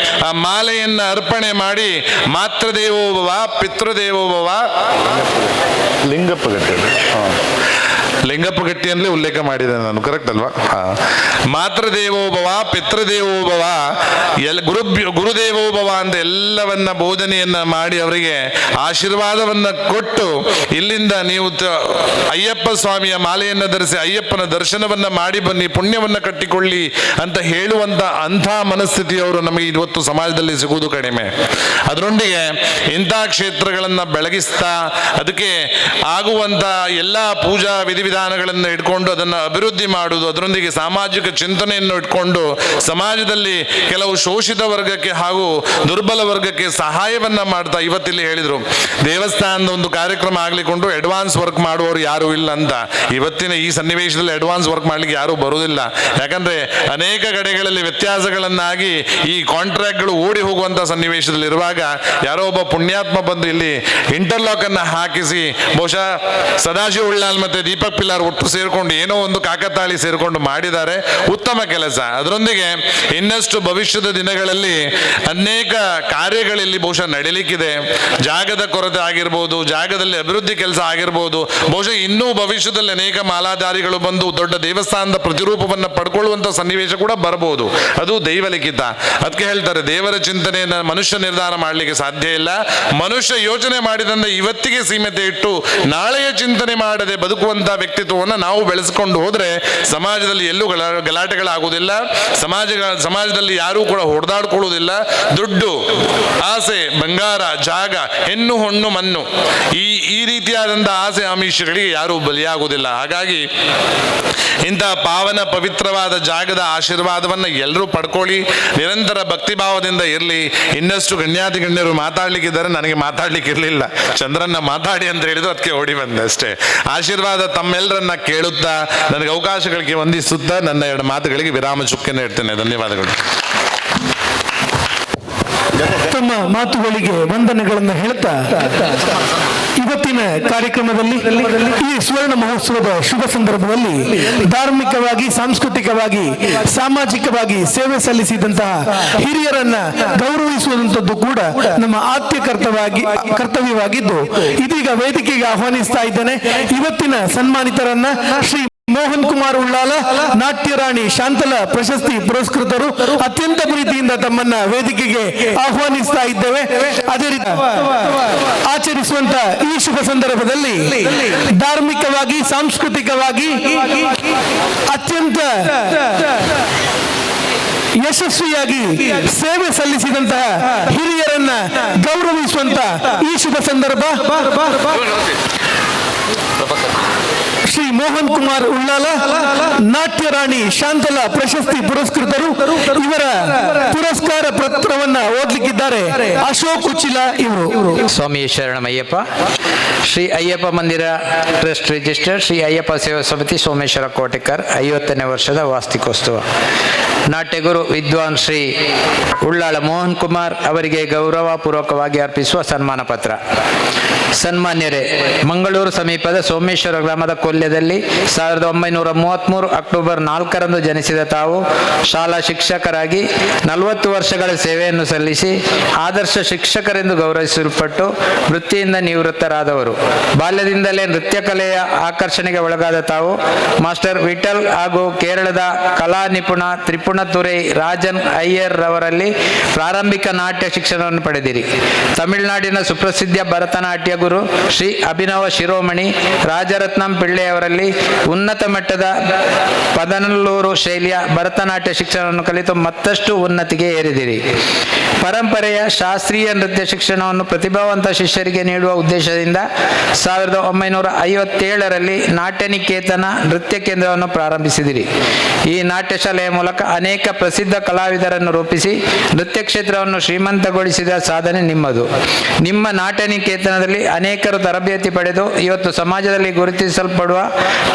ಆ ಮಾಲೆಯನ್ನು ಅರ್ಪಣೆ ಮಾಡಿ ಮಾತೃದೇವೋಭವ ಪಿತೃದೇವೋಭವ ಲಿಂಗಪ್ಪ ಗಟ್ಟಿ, ಲಿಂಗಪ್ಪ ಗಟ್ಟಿ ಅಂತಲೇ ಉಲ್ಲೇಖ ಮಾಡಿದೆ ನಾನು, ಕರೆಕ್ಟ್ ಅಲ್ವಾ? ಹಾ. ಮಾತೃದೇವೋಭವ ಪಿತೃದೇವೋಭವ ಎಲ್ ಗುರುದೇವೋಭವ ಅಂತ ಎಲ್ಲವನ್ನ ಬೋಧನೆಯನ್ನ ಮಾಡಿ ಅವರಿಗೆ ಆಶೀರ್ವಾದವನ್ನ ಕೊಟ್ಟು ಇಲ್ಲಿಂದ ನೀವು ಅಯ್ಯಪ್ಪ ಸ್ವಾಮಿಯ ಮಾಲೆಯನ್ನು ಧರಿಸಿ ಅಯ್ಯಪ್ಪನ ದರ್ಶನವನ್ನ ಮಾಡಿ ಬನ್ನಿ, ಪುಣ್ಯವನ್ನ ಕಟ್ಟಿಕೊಳ್ಳಿ ಅಂತ ಹೇಳುವಂತ ಅಂಥ ಮನಸ್ಥಿತಿಯವರು ನಮಗೆ ಇವತ್ತು ಸಮಾಜದಲ್ಲಿ ಸಿಗುವುದು ಕಡಿಮೆ. ಅದರೊಂದಿಗೆ ಇಂಥ ಕ್ಷೇತ್ರಗಳನ್ನ ಬೆಳಗಿಸ್ತಾ ಅದಕ್ಕೆ ಆಗುವಂತ ಎಲ್ಲ ಪೂಜಾ ವಿಧಿವಿಧಾನಗಳನ್ನು ಇಟ್ಕೊಂಡು ಅದನ್ನು ಅಭಿವೃದ್ಧಿ ಮಾಡುವುದು, ಅದರೊಂದಿಗೆ ಸಾಮಾಜಿಕ ಚಿಂತನೆಯನ್ನು ಇಟ್ಕೊಂಡು ಸಮಾಜದಲ್ಲಿ ಕೆಲವು ಶೋಷಿತ ವರ್ಗಕ್ಕೆ ಹಾಗೂ ದುರ್ಬಲ ವರ್ಗಕ್ಕೆ ಸಹಾಯವನ್ನ ಮಾಡ್ತಾ, ಇವತ್ತಿಲ್ಲಿ ಹೇಳಿದ್ರು ದೇವಸ್ಥಾನದ ಒಂದು ಕಾರ್ಯಕ್ರಮ ಆಗ್ಲಿಕ್ಕೊಂಡು ಅಡ್ವಾನ್ಸ್ ವರ್ಕ್ ಮಾಡುವವರು ಯಾರು ಇಲ್ಲ ಅಂತ. ಇವತ್ತಿನ ಈ ಸನ್ನಿವೇಶದಲ್ಲಿ ಅಡ್ವಾನ್ಸ್ ವರ್ಕ್ ಮಾಡ್ಲಿಕ್ಕೆ ಯಾರೂ ಬರುವುದಿಲ್ಲ. ಯಾಕಂದ್ರೆ ಅನೇಕ ಕಡೆಗಳಲ್ಲಿ ವ್ಯತ್ಯಾಸಗಳನ್ನಾಗಿ ಈ ಕಾಂಟ್ರಾಕ್ಟ್ಗಳು ಓಡಿ ಹೋಗುವಂತ ಸನ್ನಿವೇಶದಲ್ಲಿರುವಾಗ ಯಾರೋ ಒಬ್ಬ ಪುಣ್ಯಾತ್ಮ ಬಂದು ಇಲ್ಲಿ ಇಂಟರ್ಲಾಕ್ ಅನ್ನ ಹಾಕಿಸಿ, ಬಹುಶಃ ಸದಾಶಿವ ಉಳ್ಳಾಲ್ ಮತ್ತೆ ದೀಪಕ್ ಪಿಲಾರ್ ಒಟ್ಟು ಸೇರ್ಕೊಂಡು ಏನೋ ಒಂದು ಕಾಕತಾಳಿ ಸೇರ್ಕೊಂಡು ಮಾಡಿದ್ದಾರೆ. ಉತ್ತಮ ಕೆಲಸ. ಅದರೊಂದಿಗೆ ಇನ್ನಷ್ಟು ಭವಿಷ್ಯದ ದಿನಗಳಲ್ಲಿ ಅನೇಕ ಕಾರ್ಯಗಳಲ್ಲಿ ಬಹುಶಃ ನಡೀಲಿಕ್ಕಿದೆ. ಜಾಗದ ಕೊರತೆ ಆಗಿರ್ಬೋದು, ಜಾಗದಲ್ಲಿ ಅಭಿವೃದ್ಧಿ ಕೆಲಸ ಆಗಿರ್ಬೋದು, ಬಹುಶಃ ಇನ್ನೂ ಭವಿಷ್ಯದಲ್ಲಿ ಅನೇಕ ಮಾಲಾಧಾರಿಗಳು ಬಂದು ದೊಡ್ಡ ದೇವಸ್ಥಾನದ ಪ್ರತಿರೂಪವನ್ನು ಪಡ್ಕೊಳ್ಳುವಂಥ ಸನ್ನಿವೇಶ ಕೂಡ ಬರಬಹುದು. ಅದು ದೈವಲಿಖಿತ. ಅದಕ್ಕೆ ಹೇಳ್ತಾರೆ, ದೇವರ ಚಿಂತನೆಯನ್ನು ಮನುಷ್ಯ ನಿರ್ಧಾರ ಮಾಡಲಿಕ್ಕೆ ಸಾಧ್ಯ ಇಲ್ಲ. ಮನುಷ್ಯ ಯೋಚನೆ ಮಾಡಿದಂತೆ ಇವತ್ತಿಗೆ ಸೀಮಿತ ಇಟ್ಟು ನಾಳೆಯ ಚಿಂತನೆ ಮಾಡದೆ ಬದುಕುವಂತ ವ್ಯಕ್ತಿತ್ವವನ್ನು ನಾವು ಬೆಳೆಸಿಕೊಂಡು ಹೋದ್ರೆ ಸಮಾಜದಲ್ಲಿ ಎಲ್ಲೂ ಗಲಾಟೆಗಳಾಗುವುದಿಲ್ಲ, ಸಮಾಜದಲ್ಲಿ ಯಾರೂ ಕೂಡ ಹೊಡೆದಾಡ್ಕೊಳ್ಳುವುದಿಲ್ಲ. ದುಡ್ಡು, ಆಸೆ, ಬಂಗಾರ, ಜಾಗ, ಹೆಣ್ಣು, ಹೊಣ್ಣು, ಮಣ್ಣು, ಈ ರೀತಿಯಾದಂಥ ಆಸೆ ಆಮಿಷಗಳಿಗೆ ಯಾರೂ ಬಲಿಯಾಗುವುದಿಲ್ಲ. ಹಾಗಾಗಿ ಇಂಥ ಪಾವನ ಪವಿತ್ರವಾದ ಜಾಗದ ಆಶೀರ್ವಾದವನ್ನು ಎಲ್ಲರೂ ಪಡ್ಕೊಳ್ಳಿ, ನಿರಂತರ ಭಕ್ತಿಭಾವದಿಂದ ಇರಲಿ. ಇನ್ನಷ್ಟು ಗಣ್ಯಾತಿ ಗಣ್ಯರು ಮಾತಾಡ್ಲಿಕ್ಕಿದ್ದಾರೆ, ನನಗೆ ಮಾತಾಡ್ಲಿಕ್ಕೆ ಇರಲಿಲ್ಲ. ಚಂದ್ರನ್ನ ಮಾತಾಡಿ ಅಂತ ಹೇಳಿದ್ರು, ಅದಕ್ಕೆ ಓಡಿ ಬಂದೆ ಅಷ್ಟೇ. ಆಶೀರ್ವಾದ ತಮ್ಮೆಲ್ಲ ತಮ್ಮೆಲ್ಲರನ್ನ ಕೇಳುತ್ತಾ ನನಗೆ ಅವಕಾಶಗಳಿಗೆ ವಂದಿಸುತ್ತಾ ನನ್ನ ಎರಡು ಮಾತುಗಳಿಗೆ ವಿರಾಮ ಚುಕ್ಕೆಯನ್ನು ಇಡ್ತೇನೆ. ಧನ್ಯವಾದಗಳು. ತಮ್ಮ ಮಾತುಗಳಿಗೆ ವಂದನೆಗಳನ್ನು ಹೇಳ್ತಾ ಇವತ್ತಿನ ಕಾರ್ಯಕ್ರಮದಲ್ಲಿ ಈ ಸುವರ್ಣ ಮಹೋತ್ಸವದ ಶುಭ ಸಂದರ್ಭದಲ್ಲಿ ಧಾರ್ಮಿಕವಾಗಿ, ಸಾಂಸ್ಕೃತಿಕವಾಗಿ, ಸಾಮಾಜಿಕವಾಗಿ ಸೇವೆ ಸಲ್ಲಿಸಿದಂತಹ ಹಿರಿಯರನ್ನ ಗೌರವಿಸುವಂಥದ್ದು ಕೂಡ ನಮ್ಮ ಆದ್ಯ ಕರ್ತವ್ಯವಾಗಿದ್ದು, ಇದೀಗ ವೇದಿಕೆಗೆ ಆಹ್ವಾನಿಸ್ತಾ ಇದ್ದೇನೆ ಇವತ್ತಿನ ಸನ್ಮಾನಿತರನ್ನ. ಶ್ರೀ ಮೋಹನ್ ಕುಮಾರ್ ಉಳ್ಳಾಲ, ನಾಟ್ಯರಾಣಿ ಶಾಂತಲ ಪ್ರಶಸ್ತಿ ಪುರಸ್ಕೃತರು, ಅತ್ಯಂತ ಪ್ರೀತಿಯಿಂದ ತಮ್ಮನ್ನ ವೇದಿಕೆಗೆ ಆಹ್ವಾನಿಸ್ತಾ ಇದ್ದೇವೆ. ಅದೇ ರೀತಿ ಆಚರಿಸುವಂತ ಈ ಶುಭ ಸಂದರ್ಭದಲ್ಲಿ ಧಾರ್ಮಿಕವಾಗಿ, ಸಾಂಸ್ಕೃತಿಕವಾಗಿ ಅತ್ಯಂತ ಯಶಸ್ವಿಯಾಗಿ ಸೇವೆ ಸಲ್ಲಿಸಿದಂತಹ ಹಿರಿಯರನ್ನ ಗೌರವಿಸುವಂತ ಈ ಶುಭ ಸಂದರ್ಭ, ಶ್ರೀ ಮೋಹನ್ ಕುಮಾರ್ ಉಳ್ಳಾಲ, ನಾಟ್ಯರಾಣಿ ಶಾಂತಲಾ ಪ್ರಶಸ್ತಿ ಪುರಸ್ಕೃತರು, ಇವರ ಪುರಸ್ಕಾರ ಪತ್ರವನ್ನ ಓದಲಿಕ್ಕಿದ್ದಾರೆ ಅಶೋಕ್ ಉಚ್ಚಿಲ ಇವರು. ಸ್ವಾಮಿ ಶರಣಮಯ್ಯಪ್ಪ. ಶ್ರೀ ಅಯ್ಯಪ್ಪ ಮಂದಿರ ಟ್ರಸ್ಟ್ ರಿಜಿಸ್ಟರ್, ಶ್ರೀ ಅಯ್ಯಪ್ಪ ಸೇವಾ ಸಮಿತಿ, ಸೋಮೇಶ್ವರ ಕೋಟೆಕರ್, 50ನೇ ವರ್ಷದ ವಾರ್ಷಿಕೋತ್ಸವ. ನಾಟ್ಯಗುರು ವಿದ್ವಾನ್ ಶ್ರೀ ಉಳ್ಳಾಳ ಮೋಹನ್ ಕುಮಾರ್ ಅವರಿಗೆ ಗೌರವಪೂರ್ವಕವಾಗಿ ಅರ್ಪಿಸುವ ಸನ್ಮಾನ ಪತ್ರ. ಸನ್ಮಾನ್ಯರೇ, ಮಂಗಳೂರು ಸಮೀಪದ ಸೋಮೇಶ್ವರ ಗ್ರಾಮದ ಕೊಲ್ಯದಲ್ಲಿ 1933 ಅಕ್ಟೋಬರ್ 4ರಂದು ಜನಿಸಿದ ತಾವು ಶಾಲಾ ಶಿಕ್ಷಕರಾಗಿ 40 ವರ್ಷಗಳ ಸೇವೆಯನ್ನು ಸಲ್ಲಿಸಿ ಆದರ್ಶ ಶಿಕ್ಷಕರೆಂದು ಗೌರವಿಸಲ್ಪಟ್ಟು ವೃತ್ತಿಯಿಂದ ನಿವೃತ್ತರಾದವರು. ಬಾಲ್ಯದಿಂದಲೇ ನೃತ್ಯ ಕಲೆಯ ಆಕರ್ಷಣೆಗೆ ಒಳಗಾದ ತಾವು ಮಾಸ್ಟರ್ ವಿಠಲ್ ಹಾಗೂ ಕೇರಳದ ಕಲಾ ನಿಪುಣ ತ್ರಿಪುಣತುರೈ ರಾಜನ್ ಅಯ್ಯರ್ ರವರಲ್ಲಿ ಪ್ರಾರಂಭಿಕ ನಾಟ್ಯ ಶಿಕ್ಷಣವನ್ನು ಪಡೆದಿರಿ. ತಮಿಳುನಾಡಿನ ಸುಪ್ರಸಿದ್ಧ ಭರತನಾಟ್ಯ ಗುರು ಶ್ರೀ ಅಭಿನವ ಶಿರೋಮಣಿ ರಾಜರತ್ನಂ ಪಿಳ್ಳೆಯವರಲ್ಲಿ ಉನ್ನತ ಮಟ್ಟದ ಪದನಲ್ಲೂರು ಶೈಲಿಯ ಭರತನಾಟ್ಯ ಶಿಕ್ಷಣವನ್ನು ಕಲಿತು ಮತ್ತಷ್ಟು ಉನ್ನತಿಗೆ ಏರಿದಿರಿ. ಪರಂಪರೆಯ ಶಾಸ್ತ್ರೀಯ ನೃತ್ಯ ಶಿಕ್ಷಣವನ್ನು ಪ್ರತಿಭಾವಂತ ಶಿಷ್ಯರಿಗೆ ನೀಡುವ ಉದ್ದೇಶದಿಂದ 1957ರಲ್ಲಿ ನಾಟ್ಯನಿಕೇತನ ನೃತ್ಯ ಕೇಂದ್ರವನ್ನು ಪ್ರಾರಂಭಿಸಿದಿರಿ. ಈ ನಾಟ್ಯಶಾಲೆಯ ಮೂಲಕ ಅನೇಕ ಪ್ರಸಿದ್ಧ ಕಲಾವಿದರನ್ನು ರೂಪಿಸಿ ನೃತ್ಯ ಕ್ಷೇತ್ರವನ್ನು ಶ್ರೀಮಂತಗೊಳಿಸಿದ ಸಾಧನೆ ನಿಮ್ಮದು. ನಿಮ್ಮ ನಾಟ್ಯನಿಕೇತನದಲ್ಲಿ ಅನೇಕರು ತರಬೇತಿ ಪಡೆದು ಇವತ್ತು ಸಮಾಜದಲ್ಲಿ ಗುರುತಿಸಲ್ಪಡುವ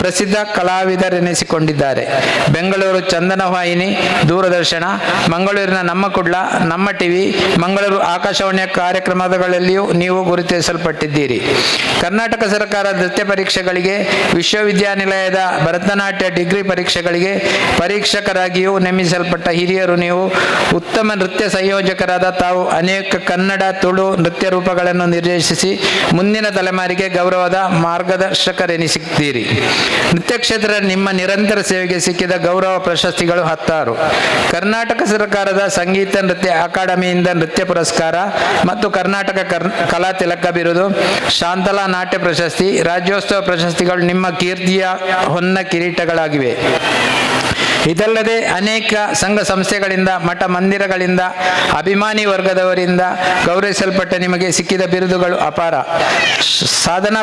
ಪ್ರಸಿದ್ಧ ಕಲಾವಿದರೆನಿಸಿಕೊಂಡಿದ್ದಾರೆ. ಬೆಂಗಳೂರು ಚಂದನ ವಾಹಿನಿ, ದೂರದರ್ಶನ, ಮಂಗಳೂರಿನ ನಮ್ಮ ಕುಡ್ಲ, ನಮ್ಮ ಟಿವಿ, ಮಂಗಳೂರು ಆಕಾಶವಾಣಿಯ ಕಾರ್ಯಕ್ರಮಗಳಲ್ಲಿಯೂ ನೀವು ಗುರುತಿಸಲ್ಪಟ್ಟಿದ್ದೀರಿ. ಕರ್ನಾಟಕ ಸರ್ಕಾರ ನೃತ್ಯ ಪರೀಕ್ಷೆಗಳಿಗೆ, ವಿಶ್ವವಿದ್ಯಾನಿಲಯದ ಭರತನಾಟ್ಯ ಡಿಗ್ರಿ ಪರೀಕ್ಷೆಗಳಿಗೆ ಪರೀಕ್ಷಕರಾಗಿಯೂ ನೇಮಿಸಲ್ಪಟ್ಟ ಹಿರಿಯರು ನೀವು. ಉತ್ತಮ ನೃತ್ಯ ಸಂಯೋಜಕರಾದ ತಾವು ಅನೇಕ ಕನ್ನಡ, ತುಳು ನೃತ್ಯ ರೂಪಗಳನ್ನು ನಿರ್ದೇಶಿಸಿ ಮುಂದಿನ ತಲೆಮಾರಿಗೆ ಗೌರವದ ಮಾರ್ಗದರ್ಶಕರೆನಿಸಿದ್ದೀರಿ. ನೃತ್ಯ ಕ್ಷೇತ್ರದ ನಿಮ್ಮ ನಿರಂತರ ಸೇವೆಗೆ ಸಿಕ್ಕಿದ ಗೌರವ ಪ್ರಶಸ್ತಿಗಳು ಹತ್ತಾರು. ಕರ್ನಾಟಕ ಸರ್ಕಾರದ ಸಂಗೀತ ನೃತ್ಯ ಅಕಾಡೆಮಿಯಿಂದ ನೃತ್ಯ ಪುರಸ್ಕಾರ ಮತ್ತು ಕರ್ನಾಟಕ ಕಲಾ ತಿಲಕ ಬಿರುದು, ಶಾಂತಲಾ ನಾಟ್ಯ ಪ್ರಶಸ್ತಿ, ರಾಜ್ಯೋತ್ಸವ ಪ್ರಶಸ್ತಿಗಳು ನಿಮ್ಮ ಕೀರ್ತಿಯ ಹೊನ್ನ ಕಿರೀಟಗಳಾಗಿವೆ. ಇದಲ್ಲದೆ ಅನೇಕ ಸಂಘ ಸಂಸ್ಥೆಗಳಿಂದ, ಮಠ ಮಂದಿರಗಳಿಂದ, ಅಭಿಮಾನಿ ವರ್ಗದವರಿಂದ ಗೌರವಿಸಲ್ಪಟ್ಟ ನಿಮಗೆ ಸಿಕ್ಕಿದ ಬಿರುದುಗಳು ಅಪಾರ. ಸಾಧನಾ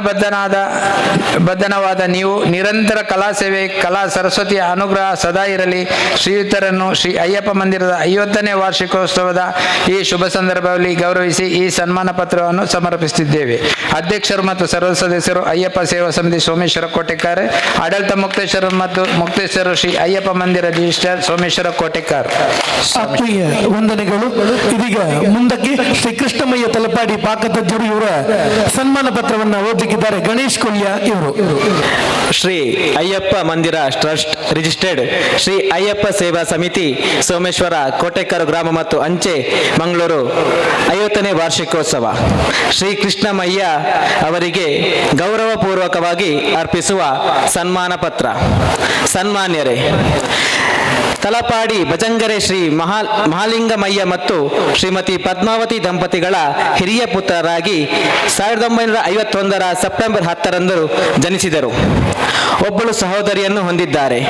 ಬದ್ಧನವಾದ ನೀವು ನಿರಂತರ ಕಲಾ ಸೇವೆ, ಕಲಾ ಸರಸ್ವತಿಯ ಅನುಗ್ರಹ ಸದಾ ಇರಲಿ. ಶ್ರೀಯುತರನ್ನು ಶ್ರೀ ಅಯ್ಯಪ್ಪ ಮಂದಿರದ 50ನೇ ವಾರ್ಷಿಕೋತ್ಸವದ ಈ ಶುಭ ಸಂದರ್ಭದಲ್ಲಿ ಗೌರವಿಸಿ ಈ ಸನ್ಮಾನ ಪತ್ರವನ್ನು ಸಮರ್ಪಿಸುತ್ತಿದ್ದೇವೆ. ಅಧ್ಯಕ್ಷರು ಮತ್ತು ಸರ್ವ ಸದಸ್ಯರು, ಅಯ್ಯಪ್ಪ ಸೇವಾ ಸಮಿತಿ, ಸೋಮೇಶ್ವರ ಕೋಟೆಕಾರ್. ಆಡಳಿತ ಮುಕ್ತೇಶ್ವರ ಮತ್ತು ಮುಕ್ತೇಶ್ವರ, ಶ್ರೀ ಅಯ್ಯಪ್ಪ ಮಂದಿರ ರಿಜಿಸ್ಟರ್, ಸೋಮೇಶ್ವರ ಕೋಟೆಕಾರ್. ಆತ್ಮೀಯ ವಂದನೆಗಳು. ಇದೀಗ ಮುಂದಕ್ಕೆ ಶ್ರೀ ಕೃಷ್ಣಮಯ್ಯ ತಲಪಾಡಿ ಪಾಕತಜ್ಜರು, ಇವರ ಸನ್ಮಾನ ಪತ್ರವನ್ನ ಓದಲಿಕ್ಕಿದ್ದಾರೆ ಗಣೇಶ್ ಕೊಲ್ಯ ಇವರು. ಶ್ರೀ ಅಯ್ಯಪ್ಪ ಮಂದಿರ ಟ್ರಸ್ಟ್ ರಿಜಿಸ್ಟರ್ಡ್, ಶ್ರೀ ಅಯ್ಯಪ್ಪ ಸೇವಾ ಸಮಿತಿ, ಸೋಮೇಶ್ವರ ಕೋಟೆಕಾರು ಗ್ರಾಮ ಮತ್ತು ಅಂಚೆ, ಮಂಗಳೂರು, 50ನೇ ವಾರ್ಷಿಕೋತ್ಸವ. ಶ್ರೀ ಕೃಷ್ಣಮಯ್ಯ ಅವರಿಗೆ ಗೌರವಪೂರ್ವಕವಾಗಿ ಅರ್ಪಿಸುವ ಸನ್ಮಾನ ಪತ್ರ. ಸನ್ಮಾನ್ಯರೇ, ತಲಪಾಡಿ ಬಜಂಗರೆ ಶ್ರೀ ಮಹಾಲಿಂಗಮಯ್ಯ ಮತ್ತು ಶ್ರೀಮತಿ ಪದ್ಮಾವತಿ ದಂಪತಿಗಳ ಹಿರಿಯ ಪುತ್ರರಾಗಿ 1951ರ ಸೆಪ್ಟೆಂಬರ್ 10ರಂದು ಜನಿಸಿದರು. ಒಬ್ಬಳು ಸಹೋದರಿಯನ್ನು ಹೊಂದಿದ್ದಾರೆ.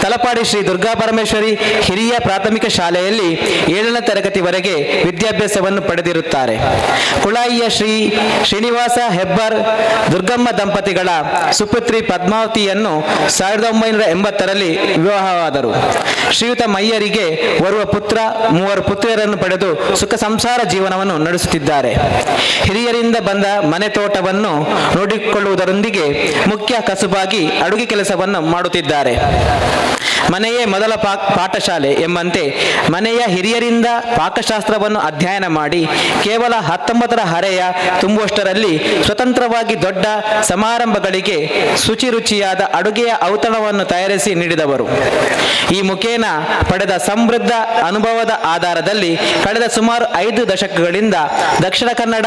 ತಲಪಾಡಿ ಶ್ರೀ ದುರ್ಗಾ ಪರಮೇಶ್ವರಿ ಹಿರಿಯ ಪ್ರಾಥಮಿಕ ಶಾಲೆಯಲ್ಲಿ 7ನೇ ತರಗತಿವರೆಗೆ ವಿದ್ಯಾಭ್ಯಾಸವನ್ನು ಪಡೆದಿರುತ್ತಾರೆ. ಕುಳಾಯಿಯ ಶ್ರೀ ಶ್ರೀನಿವಾಸ ಹೆಬ್ಬಾರ್ ದುರ್ಗಮ್ಮ ದಂಪತಿಗಳ ಸುಪುತ್ರಿ ಪದ್ಮಾವತಿಯನ್ನು 1980ರಲ್ಲಿ ವಿವಾಹವಾದರು. ಶ್ರೀಯುತ ಮಯ್ಯರಿಗೆ ಓರ್ವ ಪುತ್ರ, 3 ಪುತ್ರಿಯರನ್ನು ಪಡೆದು ಸುಖ ಸಂಸಾರ ಜೀವನವನ್ನು ನಡೆಸುತ್ತಿದ್ದಾರೆ. ಹಿರಿಯರಿಂದ ಬಂದ ಮನೆ ತೋಟವನ್ನು ನೋಡಿಕೊಳ್ಳುವುದರೊಂದಿಗೆ ಮುಖ್ಯ ಕಸುಬಾಗಿ ಅಡುಗೆ ಕೆಲಸವನ್ನು ಮಾಡುತ್ತಿದ್ದಾರೆ. ಮನೆಯೇ ಮೊದಲ ಪಾಠಶಾಲೆ ಎಂಬಂತೆ ಮನೆಯ ಹಿರಿಯರಿಂದ ಪಾಕಶಾಸ್ತ್ರವನ್ನು ಅಧ್ಯಯನ ಮಾಡಿ ಕೇವಲ 19ರ ಹರೆಯ ತುಂಬುವಷ್ಟರಲ್ಲಿ ಸ್ವತಂತ್ರವಾಗಿ ದೊಡ್ಡ ಸಮಾರಂಭಗಳಿಗೆ ಶುಚಿ ರುಚಿಯಾದ ಅಡುಗೆಯ ಔತಣವನ್ನು ತಯಾರಿಸಿ ನೀಡಿದವರು. ಈ ಮುಖೇನ ಪಡೆದ ಸಮೃದ್ಧ ಅನುಭವದ ಆಧಾರದಲ್ಲಿ ಕಳೆದ ಸುಮಾರು 5 ದಶಕಗಳಿಂದ ದಕ್ಷಿಣ ಕನ್ನಡ,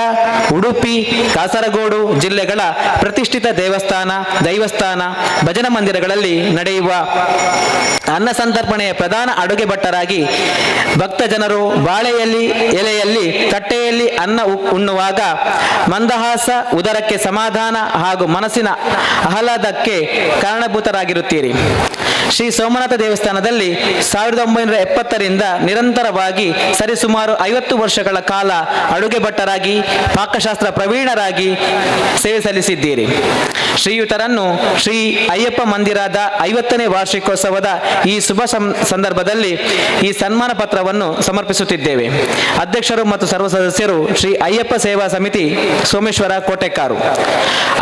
ಉಡುಪಿ, ಕಾಸರಗೋಡು ಜಿಲ್ಲೆಗಳ ಪ್ರತಿಷ್ಠಿತ ದೇವಸ್ಥಾನ, ದೈವಸ್ಥಾನ, ಭಜನಾ ಮಂದಿರಗಳಲ್ಲಿ ನಡೆಯುವ ಅನ್ನ ಸಂತರ್ಪಣೆಯ ಪ್ರಧಾನ ಅಡುಗೆ ಭಟ್ಟರಾಗಿ ಭಕ್ತ ಜನರು ಬಾಳೆಯಲ್ಲಿ, ಎಲೆಯಲ್ಲಿ, ತಟ್ಟೆಯಲ್ಲಿ ಅನ್ನ ಉಣ್ಣುವಾಗ ಮಂದಹಾಸ, ಉದರಕ್ಕೆ ಸಮಾಧಾನ ಹಾಗೂ ಮನಸ್ಸಿನ ಆಹ್ಲಾದಕ್ಕೆ ಕಾರಣಭೂತರಾಗಿರುತ್ತೀರಿ. ಶ್ರೀ ಸೋಮನಾಥ ದೇವಸ್ಥಾನದಲ್ಲಿ 1970ರಿಂದ ನಿರಂತರವಾಗಿ ಸರಿಸುಮಾರು 50 ವರ್ಷಗಳ ಕಾಲ ಅಡುಗೆ ಭಟ್ಟರಾಗಿ, ಪಾಕಶಾಸ್ತ್ರ ಪ್ರವೀಣರಾಗಿ ಸೇವೆ ಸಲ್ಲಿಸಿದ್ದೀರಿ. ಶ್ರೀಯುತರನ್ನು ಶ್ರೀ ಅಯ್ಯಪ್ಪ ಮಂದಿರದ 50ನೇ ವಾರ್ಷಿಕೋತ್ಸವದ ಈ ಶುಭ ಸಂದರ್ಭದಲ್ಲಿ ಈ ಸನ್ಮಾನ ಪತ್ರವನ್ನು ಸಮರ್ಪಿಸುತ್ತಿದ್ದೇವೆ. ಅಧ್ಯಕ್ಷರು ಮತ್ತು ಸರ್ವ ಸದಸ್ಯರು ಶ್ರೀ ಅಯ್ಯಪ್ಪ ಸೇವಾ ಸಮಿತಿ, ಸೋಮೇಶ್ವರ, ಕೋಟೆಕಾರು.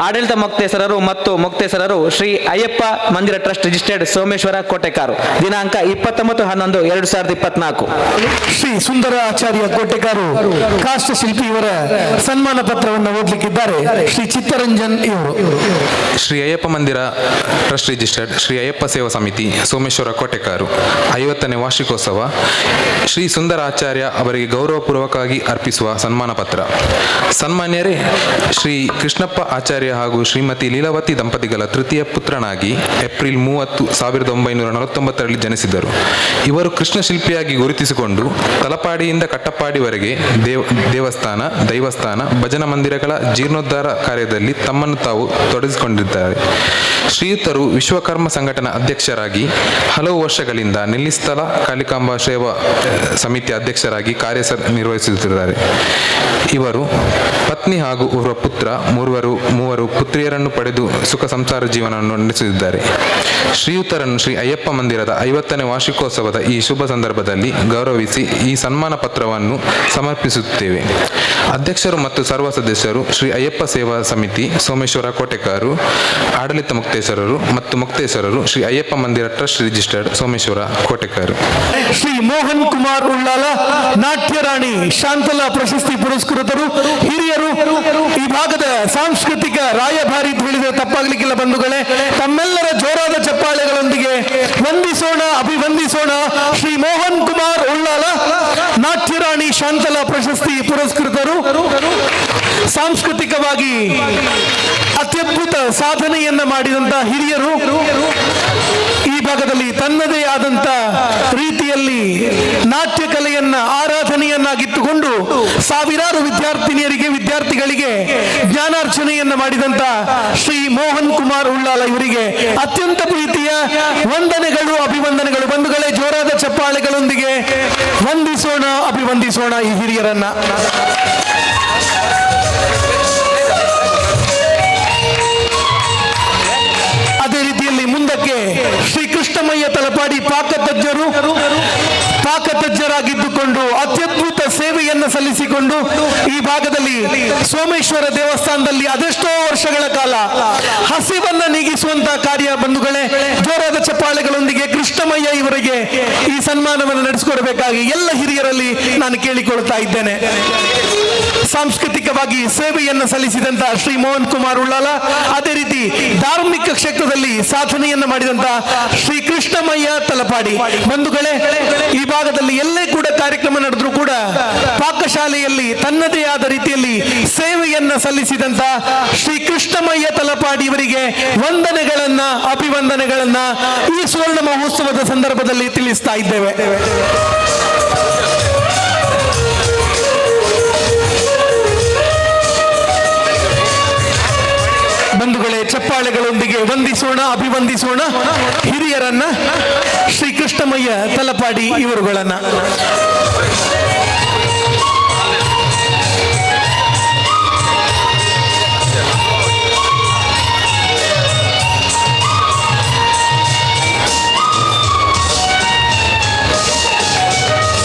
ಆಡಳಿತ ಮೊಕ್ತೇಸರರು ಮತ್ತು ಮೊಕ್ತೇಸರರು ಶ್ರೀ ಅಯ್ಯಪ್ಪ ಮಂದಿರ ಟ್ರಸ್ಟ್ ರಿಜಿಸ್ಟರ್ಡ್, ಸೋಮೇಶ್ವರ, ಕೋಟೆಕಾರು. ದಿನಾಂಕ 29-11-2024. ಶ್ರೀ ಸುಂದರ ಆಚಾರ್ಯ ಕೋಟೆಕಾರು ಕಾಷ್ಟಶಿಲ್ಪಿ ಇವರ ಸನ್ಮಾನ ಪತ್ರವನ್ನು ಓದಲಿಕ್ಕಿದ್ದಾರೆ ಶ್ರೀ ಚಿತ್ತರಂಜನ್ ಇವರು. ಶ್ರೀ ಅಯ್ಯಪ್ಪ ಮಂದಿರ ಟ್ರಸ್ಟ್ ರಿಜಿಸ್ಟರ್ಡ್, ಶ್ರೀ ಅಯ್ಯಪ್ಪ ಸೇವಾ ಸಮಿತಿ, ಸೋಮೇಶ್ವರ, ಕೋಟೆಕಾರು. 50ನೇ ವಾರ್ಷಿಕೋತ್ಸವ. ಶ್ರೀ ಸುಂದರ ಆಚಾರ್ಯ ಅವರಿಗೆ ಗೌರವಪೂರ್ವಕವಾಗಿ ಅರ್ಪಿಸುವ ಸನ್ಮಾನ ಪತ್ರ. ಸನ್ಮಾನ್ಯರೇ, ಶ್ರೀ ಕೃಷ್ಣಪ್ಪ ಆಚಾರ್ಯ ಹಾಗೂ ಶ್ರೀಮತಿ ಲೀಲಾವತಿ ದಂಪತಿಗಳ ತೃತೀಯ ಪುತ್ರನಾಗಿ ಏಪ್ರಿಲ್ 30, 1949ರಲ್ಲಿ ಜನಿಸಿದರು. ಇವರು ಕೃಷ್ಣಶಿಲ್ಪಿಯಾಗಿ ಗುರುತಿಸಿಕೊಂಡು ತಲಪಾಡಿಯಿಂದ ಕಟ್ಟಪಾಡಿವರೆಗೆ ದೇವಸ್ಥಾನ, ದೈವಸ್ಥಾನ, ಭಜನಾ ಮಂದಿರಗಳ ಜೀರ್ಣೋದ್ಧಾರ ಕಾರ್ಯದಲ್ಲಿ ತಮ್ಮನ್ನು ತಾವು ತೊಡಗಿಸಿಕೊಂಡಿದ್ದಾರೆ. ಶ್ರೀಯುತರು ವಿಶ್ವಕರ್ಮ ಸಂಘಟನಾ ಅಧ್ಯಕ್ಷರಾಗಿ ಹಲವು ವರ್ಷಗಳಿಂದ ನೆಲ್ಲಿಸ್ಥಳ ಕಾಳಿಕಾಂಬ ಸೇವಾ ಸಮಿತಿ ಅಧ್ಯಕ್ಷರಾಗಿ ಕಾರ್ಯ ನಿರ್ವಹಿಸುತ್ತಿದ್ದಾರೆ. ಇವರು ಪತ್ನಿ ಹಾಗೂ ಓರ್ವ ಪುತ್ರ, ಮೂವರು ಪುತ್ರಿಯರನ್ನು ಪಡೆದು ಸುಖ ಸಂಸಾರ ಜೀವನವನ್ನು ನಡೆಸುತ್ತಿದ್ದಾರೆ. ಶ್ರೀಯುತರನ್ನು ಶ್ರೀ ಅಯ್ಯಪ್ಪ ಮಂದಿರದ 50ನೇ ವಾರ್ಷಿಕೋತ್ಸವದ ಈ ಶುಭ ಸಂದರ್ಭದಲ್ಲಿ ಗೌರವಿಸಿ ಈ ಸನ್ಮಾನ ಪತ್ರವನ್ನು ಸಮರ್ಪಿಸುತ್ತೇವೆ. ಅಧ್ಯಕ್ಷರು ಮತ್ತು ಸರ್ವ ಸದಸ್ಯರು, ಶ್ರೀ ಅಯ್ಯಪ್ಪ ಸೇವಾ ಸಮಿತಿ, ಸೋಮೇಶ್ವರ, ಕೋಟೆಕಾರು. ಆಡಳಿತ ಮುಕ್ತೇಸರರು ಮತ್ತು ಮುಕ್ತೇಸರರು, ಶ್ರೀ ಅಯ್ಯಪ್ಪ ಮಂದಿರ ಟ್ರಸ್ಟ್ ರಿಜಿಸ್ಟರ್ಡ್, ಸೋಮೇಶ್ವರ, ಕೋಟೆಕಾರು. ಶ್ರೀ ಮೋಹನ್ ಕುಮಾರ್ ಉಳ್ಳಾಲ, ನಾಟ್ಯರಾಣಿ ಶಾಂತಲಾ ಪ್ರಶಸ್ತಿ ಪುರಸ್ಕೃತರು, ಹಿರಿಯರು, ಈ ಭಾಗದ ಸಾಂಸ್ಕೃತಿಕ ರಾಯಭಾರಿ ಅಂತ ಹೇಳಿದರೆ ತಪ್ಪಾಗ್ಲಿಕ್ಕಿಲ್ಲ. ಬಂಧುಗಳೇ, ತಮ್ಮೆಲ್ಲರ ಜೋರಾದ ಚಪ್ಪಾಳೆಗಳೊಂದಿಗೆ ವಂದಿಸೋಣ, ಅಭಿವಂದಿಸೋಣ ಶ್ರೀ ಮೋಹನ್ ಕುಮಾರ್ ಉಳ್ಳಾಲ, ನಾಟ್ಯರಾಣಿ ಶಾಂತಲಾ ಪ್ರಶಸ್ತಿ ಪುರಸ್ಕೃತರು, ಸಾಂಸ್ಕೃತಿಕವಾಗಿ ಅತ್ಯದ್ಭುತ ಸಾಧನೆಯನ್ನ ಮಾಡಿದಂತ ಹಿರಿಯರು. ಈ ಭಾಗದಲ್ಲಿ ತನ್ನದೇ ಆದಂತ ರೀತಿಯಲ್ಲಿ ನಾಟ್ಯ ಕಲೆಯನ್ನ ಆರಾಧನೆಯನ್ನಾಗಿಟ್ಟುಕೊಂಡು ಸಾವಿರಾರು ವಿದ್ಯಾರ್ಥಿನಿಯರಿಗೆ, ವಿದ್ಯಾರ್ಥಿಗಳಿಗೆ ಜ್ಞಾನಾರ್ಜನೆಯನ್ನ ಮಾಡಿದಂತ ಶ್ರೀ ಮೋಹನ್ ಕುಮಾರ್ ಉಳ್ಳಾಲ ಇವರಿಗೆ ಅತ್ಯಂತ ಪ್ರೀತಿಯ ವಂದನೆಗಳು, ಅಭಿವಂದನೆಗಳು. ಬಂಧುಗಳೇ, ಜೋರಾದ ಚಪ್ಪಾಳೆಗಳೊಂದಿಗೆ ವಂದಿಸೋಣ, ಅಭಿವಂದಿಸೋಣ ಈ ಹಿರಿಯರನ್ನ. ಅದೇ ರೀತಿಯಲ್ಲಿ ಮುಂದಕ್ಕೆ ಶ್ರೀ ಕೃಷ್ಣಮಯ್ಯ ತಲಪಾಡಿ ಪಾಕತಜ್ಞರು, ಪಾಕತಜ್ಞರಾಗಿದ್ದುಕೊಂಡು ಅತ್ಯದ್ಭುತ ಸೇವೆಯನ್ನು ಸಲ್ಲಿಸಿಕೊಂಡು ಈ ಭಾಗದಲ್ಲಿ ಸೋಮೇಶ್ವರ ದೇವಸ್ಥಾನದಲ್ಲಿ ಅದೆಷ್ಟೋ ವರ್ಷಗಳ ಕಾಲ ಹಸಿವನ್ನ ನೀಗಿಸುವಂತಹ ಕಾರ್ಯ. ಬಂಧುಗಳೇ, ಜೋರಾದ ಚಪ್ಪಾಳೆಗಳೊಂದಿಗೆ ಕೃಷ್ಣಮಯ್ಯ ಇವರಿಗೆ ಈ ಸನ್ಮಾನವನ್ನು ನಡೆಸಿಕೊಡಬೇಕಾಗಿ ಎಲ್ಲ ಹಿರಿಯರಲ್ಲಿ ನಾನು ಕೇಳಿಕೊಳ್ತಾ ಇದ್ದೇನೆ. ಸಾಂಸ್ಕೃತಿಕವಾಗಿ ಸೇವೆಯನ್ನು ಸಲ್ಲಿಸಿದಂತಹ ಶ್ರೀ ಮೋಹನ್ ಕುಮಾರ್ ಉಳ್ಳಾಲ, ಅದೇ ರೀತಿ ಧಾರ್ಮಿಕ ಕ್ಷೇತ್ರದಲ್ಲಿ ಸಾಧನೆಯನ್ನು ಮಾಡಿದಂತಹ ಶ್ರೀ ಕೃಷ್ಣಮಯ್ಯ ತಲಪಾಡಿ. ಬಂಧುಗಳೇ, ಈ ಭಾಗದಲ್ಲಿ ಎಲ್ಲೇ ಕೂಡ ಕಾರ್ಯಕ್ರಮ ನಡೆದರೂ ಕೂಡ ಪಾಕಶಾಲೆಯಲ್ಲಿ ತನ್ನದೇ ಆದ ರೀತಿಯಲ್ಲಿ ಸೇವೆಯನ್ನ ಸಲ್ಲಿಸಿದಂತ ಶ್ರೀ ಕೃಷ್ಣಮಯ್ಯ ತಲಪಾಡಿ ಇವರಿಗೆ ವಂದನೆಗಳನ್ನ, ಅಭಿವಂದನೆಗಳನ್ನ ಈ ಸುವರ್ಣ ಮಹೋತ್ಸವದ ಸಂದರ್ಭದಲ್ಲಿ ತಿಳಿಸ್ತಾ ಇದ್ದೇವೆ. ಬಂಧುಗಳೇ, ಚಪ್ಪಾಳೆಗಳೊಂದಿಗೆ ವಂದಿಸೋಣ, ಅಭಿವಂದಿಸೋಣ ಹಿರಿಯರನ್ನ. ಕೃಷ್ಣಮಯ್ಯ ತಲಪಾಡಿ ಇವರುಗಳನ್ನ.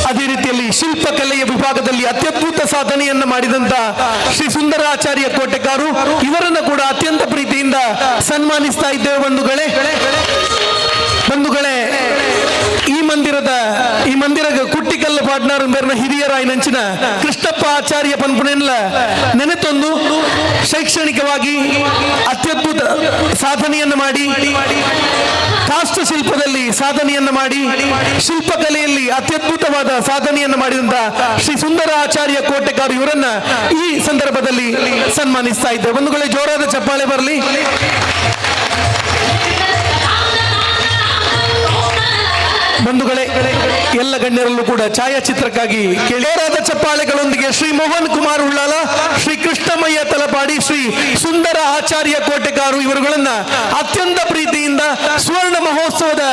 ಅದೇ ರೀತಿಯಲ್ಲಿ ಶಿಲ್ಪಕಲೆಯ ವಿಭಾಗದಲ್ಲಿ ಅತ್ಯದ್ಭುತ ಸಾಧನೆಯನ್ನು ಮಾಡಿದಂತ ಶ್ರೀ ಸುಂದರಾಚಾರ್ಯ ಕೋಟೆಕಾರು ಇವರನ್ನು ಕೂಡ ಅತ್ಯಂತ ಪ್ರೀತಿಯಿಂದ ಸನ್ಮಾನಿಸ್ತಾ ಇದ್ದೇವೆ. ಬಂಧುಗಳೇ ಬಂಧುಗಳೇ, ಈ ಮಂದಿರ ಕುಟ್ಟಿಕಲ್ಲು ಪಾಟ್ನಾರ್ ಬೇರ್ನ ಹಿರಿಯರಾಯಿನಂಚಿನ ಕೃಷ್ಣಪ್ಪ ಆಚಾರ್ಯ ಪನ್ಪುನೆಲ್ಲ ನೆನೆತೊಂದು ಶೈಕ್ಷಣಿಕವಾಗಿ ಅತ್ಯದ್ಭುತ ಸಾಧನೆಯನ್ನು ಮಾಡಿ, ಕಾಷ್ಟಶಿಲ್ಪದಲ್ಲಿ ಸಾಧನೆಯನ್ನು ಮಾಡಿ, ಶಿಲ್ಪಕಲೆಯಲ್ಲಿ ಅತ್ಯದ್ಭುತವಾದ ಸಾಧನೆಯನ್ನು ಮಾಡಿದಂತ ಶ್ರೀ ಸುಂದರ ಆಚಾರ್ಯ ಕೋಟೆಕಾರು ಇವರನ್ನ ಈ ಸಂದರ್ಭದಲ್ಲಿ ಸನ್ಮಾನಿಸ್ತಾ ಇದ್ದೇವೆ. ಬಂಧುಗಳೇ, ಜೋರಾದ ಚಪ್ಪಾಳೆ ಬರಲಿ. ಬಂಧುಗಳೇ, ಎಲ್ಲ ಗಣ್ಯರಲ್ಲೂ ಕೂಡ ಛಾಯಾಚಿತ್ರಕ್ಕಾಗಿ ಜೋರಾದ ಚಪ್ಪಾಳೆಗಳೊಂದಿಗೆ ಶ್ರೀ ಮೋಹನ್ ಕುಮಾರ್ ಉಳ್ಳಾಲ, ಶ್ರೀ ಕೃಷ್ಣಮಯ್ಯ ತಲಪಾಡಿ, ಶ್ರೀ ಸುಂದರ ಆಚಾರ್ಯ ಕೋಟೆಕಾರು ಇವರುಗಳನ್ನ ಅತ್ಯಂತ ಪ್ರೀತಿಯಿಂದ ಸುವರ್ಣ ಮಹೋತ್ಸವದ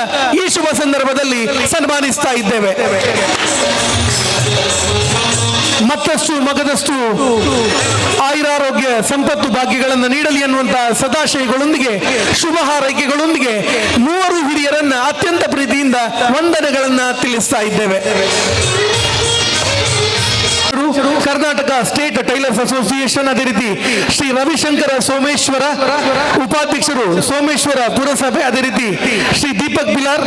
ಈ ಶುಭ ಸಂದರ್ಭದಲ್ಲಿ ಸನ್ಮಾನಿಸ್ತಾ ಇದ್ದೇವೆ. ಮತ್ತಷ್ಟು ಮಗದಷ್ಟು ಆಯುರಾರೋಗ್ಯ ಸಂಪತ್ತು ಭಾಗ್ಯಗಳನ್ನು ನೀಡಲಿ ಅನ್ನುವಂತಹ ಸದಾಶಯಗಳೊಂದಿಗೆ, ಶುಭ ಹಾರೈಕೆಗಳೊಂದಿಗೆ ಮೂವರು ಹಿರಿಯರನ್ನ ಅತ್ಯಂತ ಪ್ರೀತಿಯಿಂದ ವಂದನೆಗಳನ್ನ ತಿಳಿಸ್ತಾ ಇದ್ದೇವೆ. ಕರ್ನಾಟಕ ಸ್ಟೇಟ್ ಟೈಲರ್ಸ್ ಅಸೋಸಿಯೇಷನ್, ಅದೇ ರೀತಿ ಶ್ರೀ ರವಿಶಂಕರ ಸೋಮೇಶ್ವರ ಉಪಾಧ್ಯಕ್ಷರು ಸೋಮೇಶ್ವರ ಪುರಸಭೆ, ಅದೇ ರೀತಿ ಶ್ರೀ ದೀಪಕ್ ಬಿಲಾರ್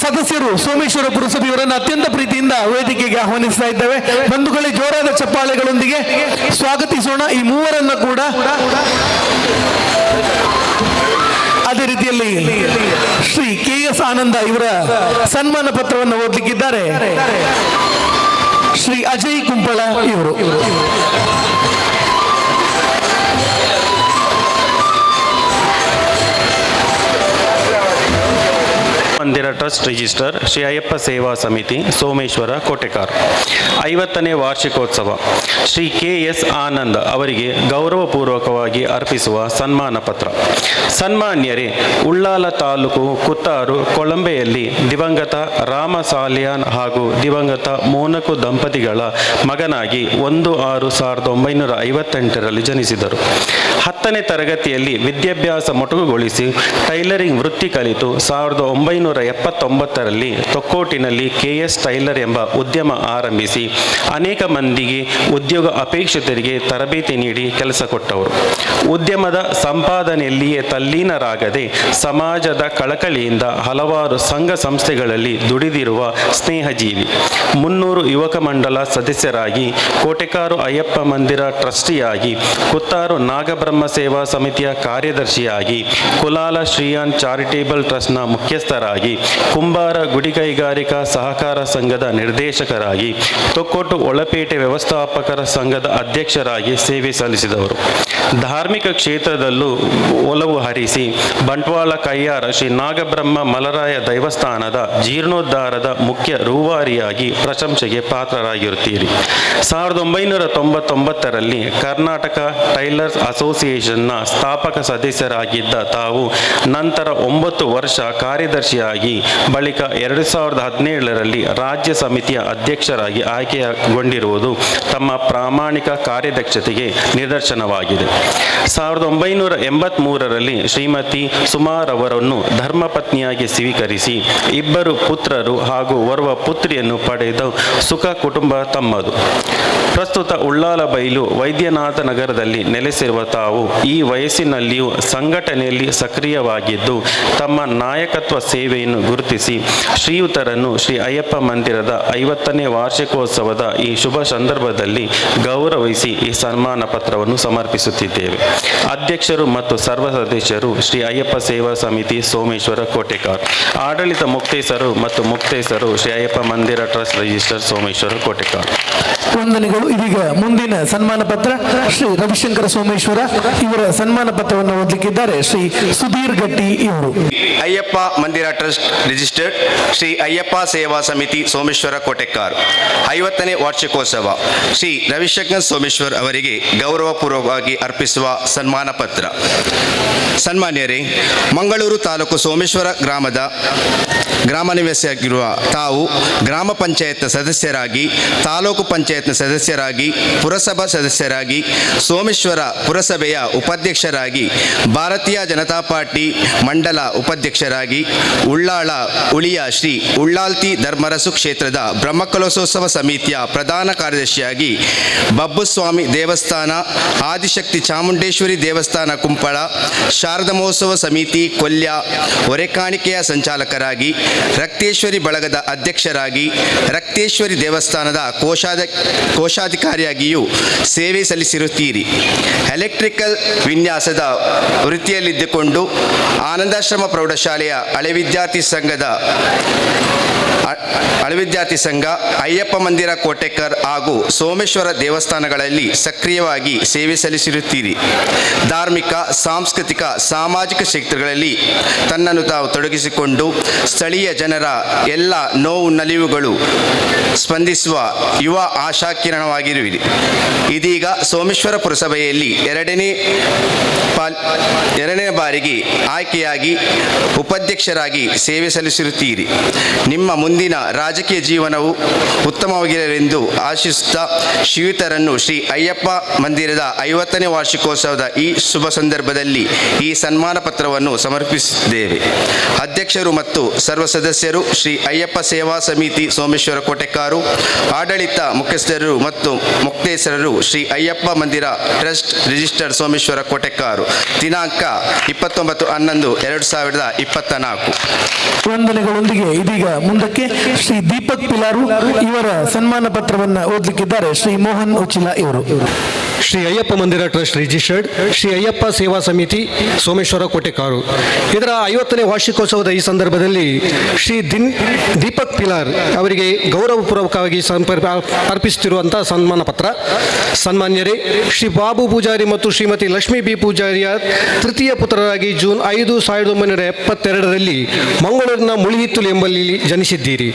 ಸದಸ್ಯರು ಸೋಮೇಶ್ವರ ಪುರಸಭೆ ಇವರನ್ನು ಅತ್ಯಂತ ಪ್ರೀತಿಯಿಂದ ವೇದಿಕೆಗೆ ಆಹ್ವಾನಿಸ್ತಾ ಇದ್ದೇವೆ. ಬಂಧುಗಳೇ, ಜೋರಾದ ಚಪ್ಪಾಳೆಗಳೊಂದಿಗೆ ಸ್ವಾಗತಿಸೋಣ ಈ ಮೂವರನ್ನ ಕೂಡ. ಅದೇ ರೀತಿಯಲ್ಲಿ ಶ್ರೀ ಕೆ ಎಸ್ ಆನಂದ ಇವರ ಸನ್ಮಾನ ಪತ್ರವನ್ನು ಓದಲಿಕ್ಕಿದ್ದಾರೆ ಶ್ರೀ ಅಜಯ್ ಕುಂಪಳ ಇವರು. ಮಂದಿರ ಟ್ರಸ್ಟ್ ರಿಜಿಸ್ಟರ್, ಶ್ರೀ ಅಯ್ಯಪ್ಪ ಸೇವಾ ಸಮಿತಿ, ಸೋಮೇಶ್ವರ ಕೋಟೆಕಾರ್. 50ನೇ ವಾರ್ಷಿಕೋತ್ಸವ. ಶ್ರೀ ಕೆ ಎಸ್ ಆನಂದ್ ಅವರಿಗೆ ಗೌರವಪೂರ್ವಕವಾಗಿ ಅರ್ಪಿಸುವ ಸನ್ಮಾನ ಪತ್ರ. ಸನ್ಮಾನ್ಯರೇ, ಉಳ್ಳಾಲ ತಾಲೂಕು ಕುತ್ತಾರು ಕೊಳಂಬೆಯಲ್ಲಿ ದಿವಂಗತ ರಾಮ ಸಾಲಿಯಾನ್ ಹಾಗೂ ದಿವಂಗತ ಮೋನಕು ದಂಪತಿಗಳ ಮಗನಾಗಿ 1-6-1958ರಲ್ಲಿ ಜನಿಸಿದರು. 10ನೇ ತರಗತಿಯಲ್ಲಿ ವಿದ್ಯಾಭ್ಯಾಸ ಮೊಟಕುಗೊಳಿಸಿ ಟೈಲರಿಂಗ್ ವೃತ್ತಿ ಕಲಿತು 1979ರಲ್ಲಿ ತೊಕ್ಕೋಟಿನಲ್ಲಿ ಕೆ ಎಸ್ ಟೈಲರ್ ಎಂಬ ಉದ್ಯಮ ಆರಂಭಿಸಿ ಅನೇಕ ಮಂದಿಗೆ ಉದ್ಯೋಗ ಅಪೇಕ್ಷಿತರಿಗೆ ತರಬೇತಿ ನೀಡಿ ಕೆಲಸ ಕೊಟ್ಟವರು. ಉದ್ಯಮದ ಸಂಪಾದನೆಯಲ್ಲಿಯೇ ತಲ್ಲೀನರಾಗದೆ ಸಮಾಜದ ಕಳಕಳಿಯಿಂದ ಹಲವಾರು ಸಂಘ ಸಂಸ್ಥೆಗಳಲ್ಲಿ ದುಡಿದಿರುವ ಸ್ನೇಹಜೀವಿ. 300 ಯುವಕ ಮಂಡಲ ಸದಸ್ಯರಾಗಿ, ಕೋಟೆಕಾರು ಅಯ್ಯಪ್ಪ ಮಂದಿರ ಟ್ರಸ್ಟಿಯಾಗಿ, ಕುತ್ತಾರು ನಾಗಬ್ರಹ್ಮ ಸೇವಾ ಸಮಿತಿಯ ಕಾರ್ಯದರ್ಶಿಯಾಗಿ, ಕುಲಾಲ ಶ್ರೀಯಾನ್ ಚಾರಿಟೇಬಲ್ ಟ್ರಸ್ಟ್ನ ಮುಖ್ಯಸ್ಥರಾಗಿ, ಕುಂಬಾರ ಗುಡಿ ಕೈಗಾರಿಕಾ ಸಹಕಾರ ಸಂಘದ ನಿರ್ದೇಶಕರಾಗಿ, ತೊಕ್ಕೊಟ್ಟು ಒಳಪೇಟೆ ವ್ಯವಸ್ಥಾಪಕರ ಸಂಘದ ಅಧ್ಯಕ್ಷರಾಗಿ ಸೇವೆ ಸಲ್ಲಿಸಿದವರು. ಧಾರ್ಮಿಕ ಕ್ಷೇತ್ರದಲ್ಲೂ ಒಲವು ಹರಿಸಿ ಬಂಟ್ವಾಳ ಕಯ್ಯಾರ ಶ್ರೀ ನಾಗಬ್ರಹ್ಮ ಮಲರಾಯ ದೇವಸ್ಥಾನದ ಜೀರ್ಣೋದ್ಧಾರದ ಮುಖ್ಯ ರೂವಾರಿಯಾಗಿ ಪ್ರಶಂಸೆಗೆ ಪಾತ್ರರಾಗಿರುತ್ತೀರಿ. 1999ರಲ್ಲಿ ಕರ್ನಾಟಕ ಟೈಲರ್ಸ್ ಅಸೋಸಿಯೇಷನ್ನ ಸ್ಥಾಪಕ ಸದಸ್ಯರಾಗಿದ್ದ ತಾವು ನಂತರ 9 ವರ್ಷ ಕಾರ್ಯದರ್ಶಿಯಾಗಿ, ಬಳಿಕ 2017ರಲ್ಲಿ ರಾಜ್ಯ ಸಮಿತಿಯ ಅಧ್ಯಕ್ಷರಾಗಿ ಆಯ್ಕೆಗೊಂಡಿರುವುದು ತಮ್ಮ ಪ್ರಾಮಾಣಿಕ ಕಾರ್ಯದಕ್ಷತೆಗೆ ನಿದರ್ಶನವಾಗಿದೆ. 1983ರಲ್ಲಿ ಶ್ರೀಮತಿ ಸುಮಾರವರನ್ನು ಧರ್ಮಪತ್ನಿಯಾಗಿ ಸ್ವೀಕರಿಸಿ 2 ಪುತ್ರರು ಹಾಗೂ ಓರ್ವ ಪುತ್ರಿಯನ್ನು ಪಡೆದ ಸುಖ ಕುಟುಂಬ ತಮ್ಮದು. ಪ್ರಸ್ತುತ ಉಳ್ಳಾಲ ಬೈಲು ವೈದ್ಯನಾಥ ನಗರದಲ್ಲಿ ನೆಲೆಸಿರುವ ತಾವು ಈ ವಯಸ್ಸಿನಲ್ಲಿಯೂ ಸಂಘಟನೆಯಲ್ಲಿ ಸಕ್ರಿಯವಾಗಿದ್ದು ತಮ್ಮ ನಾಯಕತ್ವ ಸೇವೆಯನ್ನು ಗುರುತಿಸಿ ಶ್ರೀಯುತರನ್ನು ಶ್ರೀ ಅಯ್ಯಪ್ಪ ಮಂದಿರದ 50ನೇ ವಾರ್ಷಿಕೋತ್ಸವದ ಈ ಶುಭ ಸಂದರ್ಭದಲ್ಲಿ ಗೌರವಿಸಿ ಈ ಸನ್ಮಾನ ಪತ್ರವನ್ನು ಸಮರ್ಪಿಸುತ್ತಿದ್ದೇವೆ. ಅಧ್ಯಕ್ಷರು ಮತ್ತು ಸರ್ವ ಸದಸ್ಯರು ಶ್ರೀ ಅಯ್ಯಪ್ಪ ಸೇವಾ ಸಮಿತಿ, ಸೋಮೇಶ್ವರ ಕೋಟೆಕಾರ್. ಆಡಳಿತ ಮುಕ್ತೇಸರು ಮತ್ತು ಮುಕ್ತೇಸರು ಶ್ರೀ ಅಯ್ಯಪ್ಪ ಮಂದಿರ ಟ್ರಸ್ಟ್ ರಿಜಿಸ್ಟರ್, ಸೋಮೇಶ್ವರ ಕೋಟೆಕಾರ್. ವಂದನೆಗಳು. ಇದೀಗ ಮುಂದಿನ ಸನ್ಮಾನ ಪತ್ರ ಶ್ರೀ ರವಿಶಂಕರ ಸೋಮೇಶ್ವರ ಇವರ ಸನ್ಮಾನ ಪತ್ರವನ್ನು ಓದಲಿಕ್ಕಿದ್ದಾರೆ ಶ್ರೀ ಸುಧೀರ್ ಗಟ್ಟಿ ಇವರು. Ayyappa Mandira trust trust registered Shri Ayyappa ಸೇವಾ ಸಮಿತಿ ಸೋಮೇಶ್ವರ ಕೋಟೆಕ್ಕಾರ್ 50ನೇ ವಾರ್ಷಿಕೋತ್ಸವ ಶ್ರೀ ರವಿಶಂಕರ್ ಸೋಮೇಶ್ವರ್ ಅವರಿಗೆ ಗೌರವಪೂರ್ವಕವಾಗಿ ಅರ್ಪಿಸುವ ಸನ್ಮಾನ ಪತ್ರ. ಸನ್ಮಾನ್ಯರೇ, ಮಂಗಳೂರು ತಾಲೂಕು ಸೋಮೇಶ್ವರ ಗ್ರಾಮದ ಗ್ರಾಮ ನಿವಾಸಿಯಾಗಿರುವ ತಾವು ಗ್ರಾಮ ಪಂಚಾಯತ್ನ ಸದಸ್ಯರಾಗಿ, ತಾಲೂಕು ಪಂಚಾಯತ್ನ ಸದಸ್ಯರಾಗಿ, ಪುರಸಭಾ ಸದಸ್ಯರಾಗಿ, ಸೋಮೇಶ್ವರ ಪುರಸಭೆಯ ಉಪಾಧ್ಯಕ್ಷರಾಗಿ, ಭಾರತೀಯ ಜನತಾ ಪಾರ್ಟಿ ಮಂಡಲ ಉಪಾಧ್ಯಕ್ಷರಾಗಿ, ಉಳ್ಳಾಳ ಉಳಿಯ ಶ್ರೀ ಉಳ್ಳಾಲ್ತಿ ಧರ್ಮರಸು ಕ್ಷೇತ್ರದ ಬ್ರಹ್ಮಕಲಶೋತ್ಸವ ಸಮಿತಿಯ ಪ್ರಧಾನ ಕಾರ್ಯದರ್ಶಿಯಾಗಿ, ಬಬ್ಬುಸ್ವಾಮಿ ದೇವಸ್ಥಾನ, ಆದಿಶಕ್ತಿ ಚಾಮುಂಡೇಶ್ವರಿ ದೇವಸ್ಥಾನ ಕುಂಪಳ, ಶಾರದಾ ಮಹೋತ್ಸವ ಸಮಿತಿ ಕೊಲ್ಯ ಹೊರೆಕಾಣಿಕೆಯ ಸಂಚಾಲಕರಾಗಿ, ರಕ್ತೇಶ್ವರಿ ಬಳಗದ ಅಧ್ಯಕ್ಷರಾಗಿ, ರಕ್ತೇಶ್ವರಿ ದೇವಸ್ಥಾನದ ಕೋಶಾಧಿಕಾರಿಯಾಗಿಯೂ ಸೇವೆ ಸಲ್ಲಿಸಿರುತ್ತೀರಿ. ಎಲೆಕ್ಟ್ರಿಕಲ್ ವಿನ್ಯಾಸದ ವೃತ್ತಿಯಲ್ಲಿದ್ದುಕೊಂಡು ಆನಂದಾಶ್ರಮ ಪ್ರೌಢಶಾಲೆಯ ಹಳೆ ವಿದ್ಯಾರ್ಥಿ ಸಂಘ, ಅಯ್ಯಪ್ಪ ಮಂದಿರ ಕೋಟೆಕರ್ ಹಾಗೂ ಸೋಮೇಶ್ವರ ದೇವಸ್ಥಾನಗಳಲ್ಲಿ ಸಕ್ರಿಯವಾಗಿ ಸೇವೆ ಸಲ್ಲಿಸಿರುತ್ತೀರಿ. ಧಾರ್ಮಿಕ, ಸಾಂಸ್ಕೃತಿಕ, ಸಾಮಾಜಿಕ ಕ್ಷೇತ್ರಗಳಲ್ಲಿ ತನ್ನನ್ನು ತಾವು ತೊಡಗಿಸಿಕೊಂಡು ಸ್ಥಳೀಯ ಜನರ ಎಲ್ಲ ನೋವು ನಲಿವುಗಳು ಸ್ಪಂದಿಸುವ ಯುವ ಆಶಾಕಿರಣವಾಗಿರುವಿರಿ. ಇದೀಗ ಸೋಮೇಶ್ವರ ಪುರಸಭೆಯಲ್ಲಿ ಎರಡನೇ ಬಾರಿಗೆ ಆಯ್ಕೆಯಾಗಿ ಉಪಾಧ್ಯಕ್ಷರಾಗಿ ಸೇವೆ ಸಲ್ಲಿಸಿರುತ್ತೀರಿ. ನಿಮ್ಮ ಮುಂದಿನ ರಾಜಕೀಯ ಜೀವನವು ಉತ್ತಮವಾಗಿರಲೆಂದು ಆಶಿಸುತ್ತಾ, ಶ್ರೀಯುತರನ್ನು ಶ್ರೀ ಅಯ್ಯಪ್ಪ ಮಂದಿರದ 50ನೇ ವಾರ್ಷಿಕೋತ್ಸವದ ಈ ಶುಭ ಸಂದರ್ಭದಲ್ಲಿ ಈ ಸನ್ಮಾನ ಪತ್ರವನ್ನು ಸಮರ್ಪಿಸಿದ್ದೇವೆ. ಅಧ್ಯಕ್ಷರು ಮತ್ತು ಸರ್ವ ಸದಸ್ಯರು, ಶ್ರೀ ಅಯ್ಯಪ್ಪ ಸೇವಾ ಸಮಿತಿ ಸೋಮೇಶ್ವರ ಕೋಟೆಕಾರು. ಆಡಳಿತ ಮುಖ್ಯಸ್ಥರು ಮತ್ತು ಮುಕ್ತೇಸರರು, ಶ್ರೀ ಅಯ್ಯಪ್ಪ ಮಂದಿರ ಟ್ರಸ್ಟ್ ರಿಜಿಸ್ಟರ್ಡ್ ಸೋಮೇಶ್ವರ ಕೋಟೆಕಾರು. ದಿನಾಂಕ 29-11-2024. ವಂದನೆಗಳೊಂದಿಗೆ ಇದೀಗ ಮುಂದಕ್ಕೆ ಶ್ರೀ ದೀಪಕ್ ಪಿಲಾರು ಇವರ ಸನ್ಮಾನ ಪತ್ರವನ್ನು ಓದಲಿಕ್ಕಿದ್ದಾರೆ ಶ್ರೀ ಮೋಹನ್ ಉಚಿಲ ಇವರು. ಶ್ರೀ ಅಯ್ಯಪ್ಪ ಮಂದಿರ ಟ್ರಸ್ಟ್ ರಿಜಿಸ್ಟರ್ಡ್ ಶ್ರೀ ಅಯ್ಯಪ್ಪ ಸೇವಾ ಸಮಿತಿ ಸೋಮೇಶ್ವರ ಕೋಟೆಕಾರು ಇದರ 50ನೇ ವಾರ್ಷಿಕೋತ್ಸವದ ಈ ಸಂದರ್ಭದಲ್ಲಿ ಶ್ರೀ ದೀಪಕ್ ಪಿಲಾರ್ ಅವರಿಗೆ ಗೌರವಪೂರ್ವಕವಾಗಿ ಅರ್ಪಿಸುತ್ತಿರುವಂಥ ಸನ್ಮಾನ ಪತ್ರ. ಸನ್ಮಾನ್ಯರೇ, ಶ್ರೀ ಬಾಬು ಪೂಜಾರಿ ಮತ್ತು ಶ್ರೀಮತಿ ಲಕ್ಷ್ಮೀ ಬಿ ಪೂಜಾರಿಯ ತೃತೀಯ ಪುತ್ರರಾಗಿ ಜೂನ್ 5, 1972ರಲ್ಲಿ ಮಂಗಳೂರಿನ ಮುಳಿಹಿತ್ತಲು ಎಂಬಲ್ಲಿ ಜನಿಸಿದ್ದೀರಿ.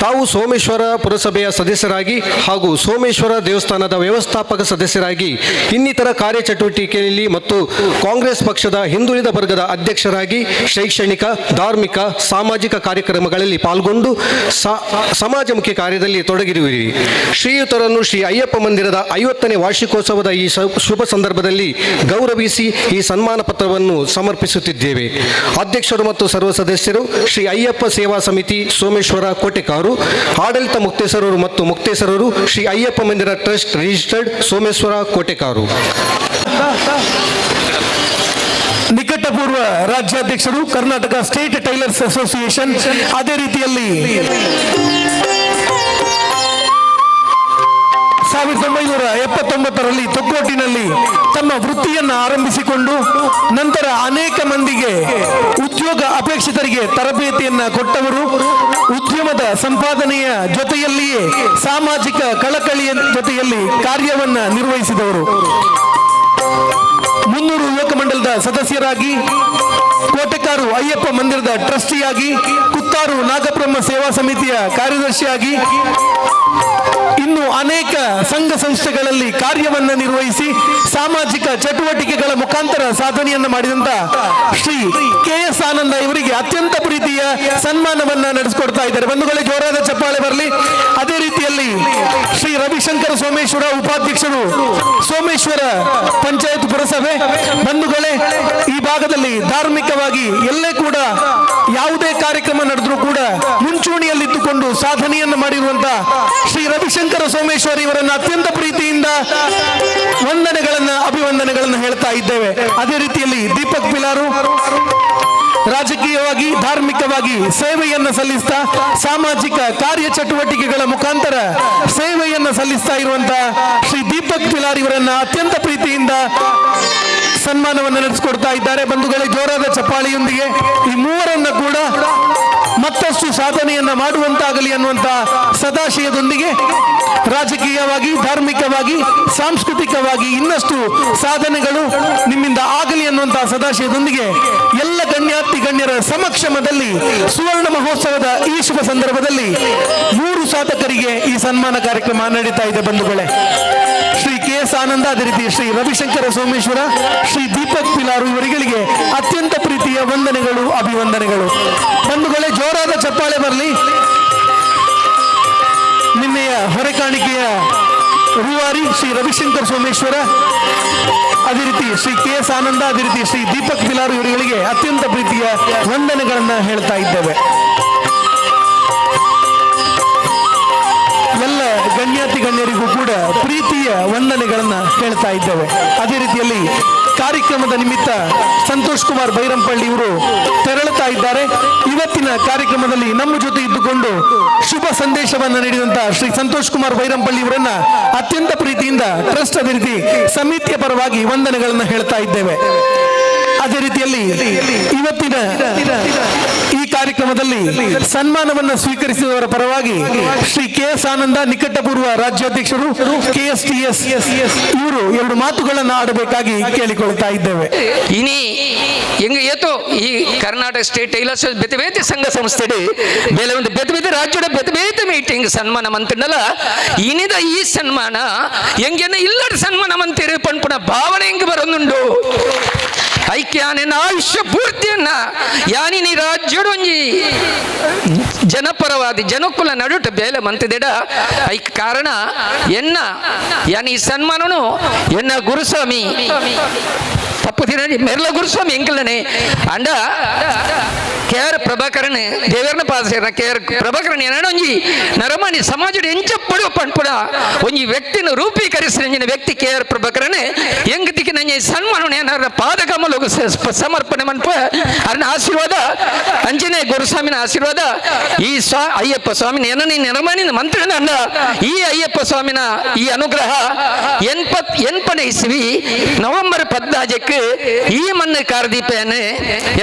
ತಾವು ಸೋಮೇಶ್ವರ ಪುರಸಭೆಯ ಸದಸ್ಯರಾಗಿ ಹಾಗೂ ಸೋಮೇಶ್ವರ ದೇವಸ್ಥಾನದ ವ್ಯವಸ್ಥಾಪಕ ಸದಸ್ಯರಾಗಿ, ಇನ್ನಿತರ ಕಾರ್ಯಚಟುವಟಿಕೆಯಲ್ಲಿ ಮತ್ತು ಕಾಂಗ್ರೆಸ್ ಪಕ್ಷದ ಹಿಂದುಳಿದ ವರ್ಗದ ಅಧ್ಯಕ್ಷರಾಗಿ ಶೈಕ್ಷಣಿಕ, ಧಾರ್ಮಿಕ, ಸಾಮಾಜಿಕ ಕಾರ್ಯಕ್ರಮಗಳಲ್ಲಿ ಪಾಲ್ಗೊಂಡು ಸಮಾಜಮುಖಿ ಕಾರ್ಯದಲ್ಲಿ ತೊಡಗಿರುವಿರಿ. ಶ್ರೀಯುತರನ್ನು ಶ್ರೀ ಅಯ್ಯಪ್ಪ ಮಂದಿರದ 50ನೇ ವಾರ್ಷಿಕೋತ್ಸವದ ಈ ಶುಭ ಸಂದರ್ಭದಲ್ಲಿ ಗೌರವಿಸಿ ಈ ಸನ್ಮಾನ ಪತ್ರವನ್ನು ಸಮರ್ಪಿಸುತ್ತಿದ್ದೇವೆ. ಅಧ್ಯಕ್ಷರು ಮತ್ತು ಸರ್ವ ಸದಸ್ಯರು, ಶ್ರೀ ಅಯ್ಯಪ್ಪ ಸೇವಾ ಸಮಿತಿ ಸೋಮೇಶ್ವರ ಕೋಟೆಕಾರು. ಆಡಳಿತ ಮುಕ್ತೇಸರರು ಮತ್ತು ಮುಕ್ತೇಸರರು, ಶ್ರೀ ಅಯ್ಯಪ್ಪ ಮಂದಿರ ಟ್ರಸ್ಟ್ ರಿಜಿಸ್ಟರ್ಡ್ ಸೋಮೇಶ್ವರ ಕೋಟೆಕಾರು. ನಿಕಟಪೂರ್ವ ರಾಜ್ಯಾಧ್ಯಕ್ಷರು, ಕರ್ನಾಟಕ ಸ್ಟೇಟ್ ಟೈಲರ್ಸ್ ಅಸೋಸಿಯೇಷನ್. ಅದೇ ರೀತಿಯಲ್ಲಿ 1979ರಲ್ಲಿ ತೊಕ್ಕೋಟಿನಲ್ಲಿ ತಮ್ಮ ವೃತ್ತಿಯನ್ನು ಆರಂಭಿಸಿಕೊಂಡು ನಂತರ ಅನೇಕ ಮಂದಿಗೆ ಉದ್ಯೋಗ ಅಪೇಕ್ಷಿತರಿಗೆ ತರಬೇತಿಯನ್ನು ಕೊಟ್ಟವರು. ಉದ್ಯಮದ ಸಂಪಾದನೆಯ ಜೊತೆಯಲ್ಲಿಯೇ ಸಾಮಾಜಿಕ ಕಳಕಳಿಯ ಜೊತೆಯಲ್ಲಿ ಕಾರ್ಯವನ್ನು ನಿರ್ವಹಿಸಿದವರು. 300 ಯುವಕ ಮಂಡಲದ ಸದಸ್ಯರಾಗಿ, ಕೋಟೆಕಾರು ಅಯ್ಯಪ್ಪ ಮಂದಿರದ ಟ್ರಸ್ಟಿಯಾಗಿ, ಕುತ್ತಾರು ನಾಗಬ್ರಹ್ಮ ಸೇವಾ ಸಮಿತಿಯ ಕಾರ್ಯದರ್ಶಿಯಾಗಿ, ಇನ್ನು ಅನೇಕ ಸಂಘ ಸಂಸ್ಥೆಗಳಲ್ಲಿ ಕಾರ್ಯವನ್ನು ನಿರ್ವಹಿಸಿ ಸಾಮಾಜಿಕ ಚಟುವಟಿಕೆಗಳ ಮುಖಾಂತರ ಸಾಧನೆಯನ್ನು ಮಾಡಿದಂತ ಶ್ರೀ ಕೆ ಎಸ್ ಆನಂದ ಇವರಿಗೆ ಅತ್ಯಂತ ಪ್ರೀತಿಯ ಸನ್ಮಾನವನ್ನ ನಡೆಸಿಕೊಡ್ತಾ ಇದ್ದಾರೆ. ಬಂಧುಗಳೇ, ಜೋರಾದ ಚಪ್ಪಾಳೆ ಬರಲಿ. ಅದೇ ರೀತಿಯಲ್ಲಿ ಶ್ರೀ ರವಿಶಂಕರ ಸೋಮೇಶ್ವರ, ಉಪಾಧ್ಯಕ್ಷರು, ಸೋಮೇಶ್ವರ ಪಂಚಾಯತ್ ಪುರಸಭೆ. ಬಂಧುಗಳೇ, ಈ ಭಾಗದಲ್ಲಿ ಧಾರ್ಮಿಕವಾಗಿ ಎಲ್ಲೇ ಕೂಡ ಯಾವುದೇ ಕಾರ್ಯಕ್ರಮ ನಡೆದರೂ ಕೂಡ ಮುಂಚೂಣಿಯಲ್ಲಿದ್ದುಕೊಂಡು ಸಾಧನೆಯನ್ನು ಮಾಡಿರುವಂತಹ ಶ್ರೀ ರವಿಶಂಕರ ಸೋಮೇಶ್ವರ ಇವರನ್ನು ಅತ್ಯಂತ ಪ್ರೀತಿಯಿಂದ ವಂದನೆಗಳನ್ನ, ಅಭಿವಂದನೆಗಳನ್ನು ಹೇಳ್ತಾ ಇದ್ದೇವೆ. ಅದೇ ರೀತಿಯಲ್ಲಿ ದೀಪಕ್ ಪಿಲಾರು ರಾಜಕೀಯವಾಗಿ, ಧಾರ್ಮಿಕವಾಗಿ ಸೇವೆಯನ್ನು ಸಲ್ಲಿಸ್ತಾ, ಸಾಮಾಜಿಕ ಕಾರ್ಯ ಚಟುವಟಿಕೆಗಳ ಮುಖಾಂತರ ಸೇವೆಯನ್ನು ಸಲ್ಲಿಸ್ತಾ ಇರುವಂತಹ ಶ್ರೀ ದೀಪಕ್ ಪಿಲಾರ್ ಇವರನ್ನ ಅತ್ಯಂತ ಪ್ರೀತಿಯಿಂದ ಸನ್ಮಾನವನ್ನು ನಡೆಸಿಕೊಡ್ತಾ ಇದ್ದಾರೆ. ಬಂಧುಗಳೇ, ಜೋರಾದ ಚಪ್ಪಾಳಿಯೊಂದಿಗೆ ಈ ಮೂವರನ್ನ ಕೂಡ ಮತ್ತಷ್ಟು ಸಾಧನೆಯನ್ನ ಮಾಡುವಂತಾಗಲಿ ಅನ್ನುವಂತ ಸದಾಶಯದೊಂದಿಗೆ ರಾಜಕೀಯವಾಗಿ, ಧಾರ್ಮಿಕವಾಗಿ, ಸಾಂಸ್ಕೃತಿಕವಾಗಿ ಇನ್ನಷ್ಟು ಸಾಧನೆಗಳು ನಿಮ್ಮಿಂದ ಆಗಲಿ ಅನ್ನುವಂತಹ ಸದಾಶಯದೊಂದಿಗೆ ಎಲ್ಲ ಗಣ್ಯಾತಿ ಗಣ್ಯರ ಸಮಕ್ಷಮದಲ್ಲಿ ಸುವರ್ಣ ಮಹೋತ್ಸವದ ಈ ಶುಭ ಸಂದರ್ಭದಲ್ಲಿ 3 ಸಾಧಕರಿಗೆ ಈ ಸನ್ಮಾನ ಕಾರ್ಯಕ್ರಮ ನಡೀತಾ ಇದೆ. ಬಂಧುಗಳೇ, ಶ್ರೀ ಕೆ ಎಸ್ ಆನಂದ, ಅದೇ ರೀತಿ ಶ್ರೀ ರವಿಶಂಕರ ಸೋಮೇಶ್ವರ, ಶ್ರೀ ದೀಪಕ್ ಪಿಲಾರು ಇವರುಗಳಿಗೆ ಅತ್ಯಂತ ಪ್ರೀತಿಯ ವಂದನೆಗಳು, ಅಭಿವಂದನೆಗಳು. ಬಂಧುಗಳೇ, ಜೋರಾದ ಚಪ್ಪಾಳೆ ಬರಲಿ. ನಿನ್ನೆಯ ಹೊರೆಕಾಣಿಕೆಯ ರೂವಾರಿ ಶ್ರೀ ರವಿಶಂಕರ್ ಸೋಮೇಶ್ವರ, ಅದೇ ರೀತಿ ಶ್ರೀ ಕೆ ಎಸ್ ಆನಂದ, ಅದೇ ರೀತಿ ಶ್ರೀ ದೀಪಕ್ ಪಿಲಾರು ಇವರುಗಳಿಗೆ ಅತ್ಯಂತ ಪ್ರೀತಿಯ ವಂದನೆಗಳನ್ನ ಹೇಳ್ತಾ ಇದ್ದೇವೆ. ಎಲ್ಲ ಗಣ್ಯಾತಿ ಗಣ್ಯರಿಗೂ ಕೂಡ ಪ್ರೀತಿಯ ವಂದನೆಗಳನ್ನ ಹೇಳ್ತಾ ಇದ್ದೇವೆ. ಅದೇ ರೀತಿಯಲ್ಲಿ ಕಾರ್ಯಕ್ರಮದ ನಿಮಿತ್ತ ಸಂತೋಷ್ ಕುಮಾರ್ ಬೈರಂಪಳ್ಳಿ ಇವರು ತೆರಳುತ್ತಾ ಇದ್ದಾರೆ. ಇವತ್ತಿನ ಕಾರ್ಯಕ್ರಮದಲ್ಲಿ ನಮ್ಮ ಜೊತೆ ಇದ್ದುಕೊಂಡು ಶುಭ ಸಂದೇಶವನ್ನು ನೀಡಿದಂತಹ ಶ್ರೀ ಸಂತೋಷ್ ಕುಮಾರ್ ಬೈರಂಪಳ್ಳಿ ಇವರನ್ನ ಅತ್ಯಂತ ಪ್ರೀತಿಯಿಂದ ಟ್ರಸ್ಟ್ ಅದೇ ರೀತಿ ಸಮಿತಿಯ ಪರವಾಗಿ ವಂದನೆಗಳನ್ನು ಹೇಳ್ತಾ ಇದ್ದೇವೆ. ಅದೇ ರೀತಿಯಲ್ಲಿ ಇವತ್ತಿನ ಈ ಕಾರ್ಯಕ್ರಮದಲ್ಲಿ ಸನ್ಮಾನವನ್ನು ಸ್ವೀಕರಿಸಿದವರ ಪರವಾಗಿ ಶ್ರೀ ಕೆ ಎಸ್ ಆನಂದ, ನಿಕಟಪೂರ್ವ ರಾಜ್ಯಾಧ್ಯಕ್ಷರು ಕೆಎಸ್ಟಿಎಸ್ ಇವರು 2 ಮಾತುಗಳನ್ನು ಆಡಬೇಕಾಗಿ ಕೇಳಿಕೊಳ್ತಾ ಇದ್ದೇವೆ. ಇನಿ ಎಂಗ ಏತೋ ಈ ಕರ್ನಾಟಕ ಸ್ಟೇಟ್ ಟೈಲರ್ಸ್ ಬೇತೆ ಬೇತೆ ಸಂಘ ಸಂಸ್ಥೆ ಬೇಲೆ ಒಂದು ಬೇತೆ ಬೇತೆ ರಾಜ್ಯದ ಬೇತೆ ಬೇತೆ ಮೀಟಿಂಗ್ ಸನ್ಮಾನ ಮಂತಿನಲ್ಲ, ಇನಿದ ಈ ಸನ್ಮಾನ ಎಂಗೆನ ಇಲ್ಲದ ಸನ್ಮಾನ ಮಂತಿರು ಪಣ್ಪುಣ ಭಾವನೆ ಹೆಂಗೆ ಬರೋದುಂಡು. ಐಕ್ಯಾನೆನ್ನ ಆಯುಷ್ಯ ಪೂರ್ತಿಯನ್ನ ಯಾನಿನಿ ರಾಜ್ಯಡೊಂಜಿ ಜನಪರವಾದಿ ಜನಕುಲ ನಡುಟ ಬೇಲೆ ಮಂತಿದೆಡ ಐಕ್ ಕಾರಣ ಎನ್ನ ಯಾನಿ ಈ ಸನ್ಮಾನನು ಎನ್ನ ಗುರುಸ್ವಾಮಿ ತಪ್ಪು ದಿನ ಮೆರ್ಲ ಗುರುಸ್ವಾಮಿ ಎಂಕಲನೆ ಅಂಡ ಕೆ ಆರ್ ಪ್ರಭಾಕರನ್ ದೇವರನ ಪಾದ ಕೆ ಆರ್ ಪ್ರಭಾಕರನ್ ಏನೊಂಜಿ ನರಮಾನಿ ಸಮಾಜದ ಎಂಚಪ್ಪಡು ಪಣ್ಪುಡ ಒಂಜಿ ವ್ಯಕ್ತಿನ ರೂಪೀಕರಿಸಿದ ವ್ಯಕ್ತಿ ಕೆ ಆರ್ ಪ್ರಭಾಕರನ್ ಎಂಗತಿಗೆ ನಂಜೆ ಸನ್ಮಾನ ಏನಾರ ಪಾದಕಮಲು ಸಮರ್ಪಣೆ ಮನ್ಪ ಅರ್ನ ಆಶೀರ್ವಾದ ಅಂಜನೇ ಗುರುಸ್ವಾಮಿನ ಆಶೀರ್ವಾದ ಈ ಅಯ್ಯಪ್ಪ ಸ್ವಾಮಿನ ಏನೋ ನರಮಾನಿನ ಮಂತ್ರನ ಅಂಡ ಈ ಅಯ್ಯಪ್ಪ ಸ್ವಾಮಿನ ಈ ಅನುಗ್ರಹ 80 ಇಸ್ವಿ ನವೆಂಬರ್ 14ಕ್ಕೆ ಈ ಮಣ್ಣು ಕಾರ್ದೀಪೇನೆ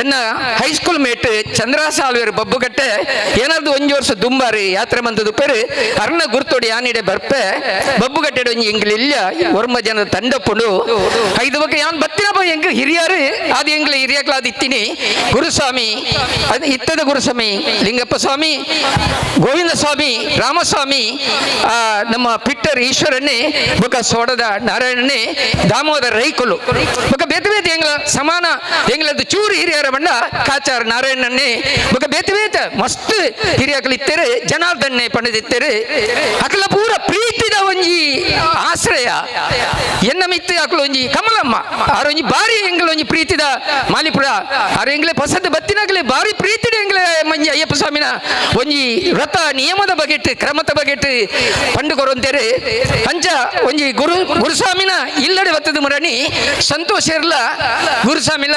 ಎನ್ನ ಹೈಸ್ಕೂಲ್ ಮೇಟ್ ಚಂದ್ರ ಸಾಲ್ವೇರು ಬಬ್ಬುಗಟ್ಟೆ ಏನಾದ್ರು ಒಂಜಿ ವರ್ಷ ದುಂಬಾರಿ ಯಾತ್ರೆ ಮಂತದ ಪೇರು ಅರ್ಣ ಗುರ್ತೋಡಿ ಯಾನಿಡೆ ಬರ್ಪೆ ಬಬ್ಬುಗಟ್ಟೆ ಒಂಜಿ ಎಂಗ್ಲ ಇಲ್ಲ ಒರ್ಮ ಜನದ ತಂಡಪ್ಪುಂಡು ಐದು ಬಕ್ಕ ಯಾನ್ ಬತ್ತಿನ ಎಂಗ್ ಹಿರಿಯಾರು ಅದು ಎಂಗ್ಲ ಹಿರಿಯಕ್ಲ ಅದು ಇತ್ತೀನಿ ಗುರುಸ್ವಾಮಿ ಅದು ಇತ್ತದ ಗುರುಸ್ವಾಮಿ ಲಿಂಗಪ್ಪ ಸ್ವಾಮಿ ಗೋವಿಂದ ಸ್ವಾಮಿ ರಾಮಸ್ವಾಮಿ ನಮ್ಮ ಪಿಟ್ಟರ್ ಈಶ್ವರನ್ನೇ ಬೊಕ ಸೋಡದ ನಾರಾಯಣನೇ ದಾಮೋದರ ರೈಕುಲು ಬೊಕ ಬೇತೆ ಬೇತೆ ಎಂಗ್ಲ ಸಮಾನ ಎಂಗ್ಲದ್ದು ಚೂರು ಹಿರಿಯರ ಬಣ್ಣ ಕಾಚಾರ ನಾರಾಯಣನ್ನೇ ಬೊಕ ಬೇತೆ ಬೇತೆ ಮಸ್ತ್ ಹಿರಿಯಾಕಲು ಇತ್ತೇರೆ ಜನಾರ್ದನ್ನೇ ಪಂಡದಿತ್ತೇರೆ ಅಕಲ ಪೂರ ಪ್ರೀತಿದ ಒಂಜಿ ಆಶ್ರಯ ಎನ್ನ ಮಿತ್ತು ಅಕಲ ಒಂಜಿ ಕಮಲಮ್ಮ ಆರೊಂಜಿ ಬಾರಿ ಎಂಗ್ಲ ಒಂಜಿ ಪ್ರೀತಿದ ಮಾಲಿಪುರ ಆರು ಎಂಗ್ಲೆ ಪಸದ ಬತ್ತಿನಗಲೆ ಬಾರಿ ಪ್ರೀತಿದ ಎಂಗ್ಲೆ ಮಂಜಿ ಅಯ್ಯಪ್ಪ ಸ್ವಾಮಿನ ಒಂಜಿ ವ್ರತ ನಿಯಮದ ಬಗೆಟ್ ಕ್ರಮದ ಬಗೆಟ್ ಪಂಡು ಕೊರೊಂತೇರೆ ಅಂಚ ಒಂಜಿ ಗುರುಸ್ವಾಮಿನ ಇಲ್ಲಡೆ ಬತ್ತದ ಮುರಣಿ ಸಂತೋಷ ಇರಲ ಗುರುಸ್ವಾಮಿಲ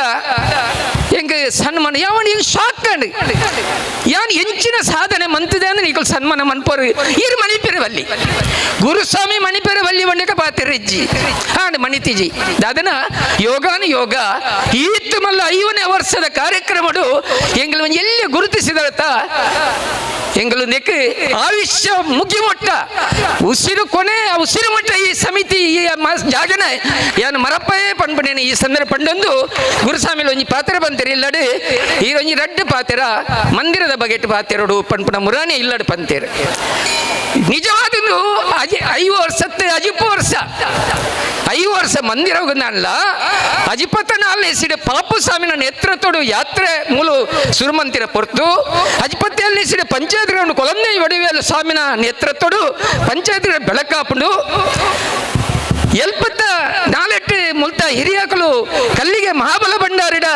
ಎಂಗ್ ಸನ್ಮಾನ ಯಾವನ್ ಹೆಂಗ್ ಶಾಕ್ ಕಂಡು ಯಾನ್ ಎಂಚಿನ ಸಾಧನೆ ಮಂತಿದೆ ಅಂದ್ರೆ ನೀಕಲ್ ಸನ್ಮಾನ ಮನ್ಪೋರು ಈರ್ ಮಣಿಪೆರವಲ್ಲಿ ಗುರುಸ್ವಾಮಿ ಮಣಿಪೆರವಲ್ಲಿ వండక ಪಾತಿರಿಜ್ಜಿ ಹಾಂ ಮಣಿತಿಜಿ ದಾದನ ಯೋಗಾನ ಯೋಗ ಈತ್ ಮಲ್ಲ 5ನೇ ವರ್ಷದ ಕಾರ್ಯಕ್ರಮಡು ಎಂಗ್ಲ ಒಂಜಿ ಎಲ್ಲಿ ಗುರುತಿಸಿದಳತ ಎಂಗಳು ನೆಕ್ ಆಯುಷ್ಯ ಮುಗಿಮೊಟ್ಟ ಉಸಿರು ಕೊನೆ ಉಸಿರು ಮಟ್ಟ ಈ ಸಮಿತಿ ಈ ಜಾಗನ ಯಾನು ಮರಪ್ಪೇ ಪಣ್ಪಣೇನೆ ಈ ಸಂದರ್ಭ ಪಂಡೊಂದು ಗುರುಸ್ವಾಮಿ ಒಂಜಿ ಪಾತ್ರ ಬಂತೀರಿ ಇಲ್ಲಡು ಈ ಒಂಜಿ ರಡ್ಡು ಪಾತ್ರ ಮಂದಿರದ ಬಗೆಟ್ ಪಾತೆರಡು ಪಣ್ಪುಣ ಮುರಾಣಿ ಇಲ್ಲಡು ಪಂತೇರು ನಿಜವಾದ 5 ವರ್ಷ ಅಜಿಪ್ಪ ವರ್ಷ 5 ವರ್ಷ ಮಂದಿರ ಹೋಗುದಲ್ಲ ಅಜಿಪತನ ಅಲ್ಲಿ ಪಾಪು ಸ್ವಾಮಿನ ನೇತೃತ್ವಡು ಯಾತ್ರೆ ಮೂಲು ಸುರುಮಂತಿರ ಪೊರ್ತು ಅಜಿಪತಿಯಲ್ಲಿ ಸಿಡೆ ಪಂಚಾಯತ್ ಕೊಲಂದೆ ಒಡವೆಯಲ್ಲ ಸ್ವಾಮಿನ ನೇತೃತ್ವಡು ಪಂಚಾಯತ್ ಬೆಳಕಾಪುಂಡು ಎಲ್ಪತ್ತ ನಾಲೆಟ್ಟು ಮುಲ್ತ ಹಿರಿಯಾಕಲು ಕಲ್ಲಿಗೆ ಮಹಾಬಲ ಭಂಡಾರಿಡ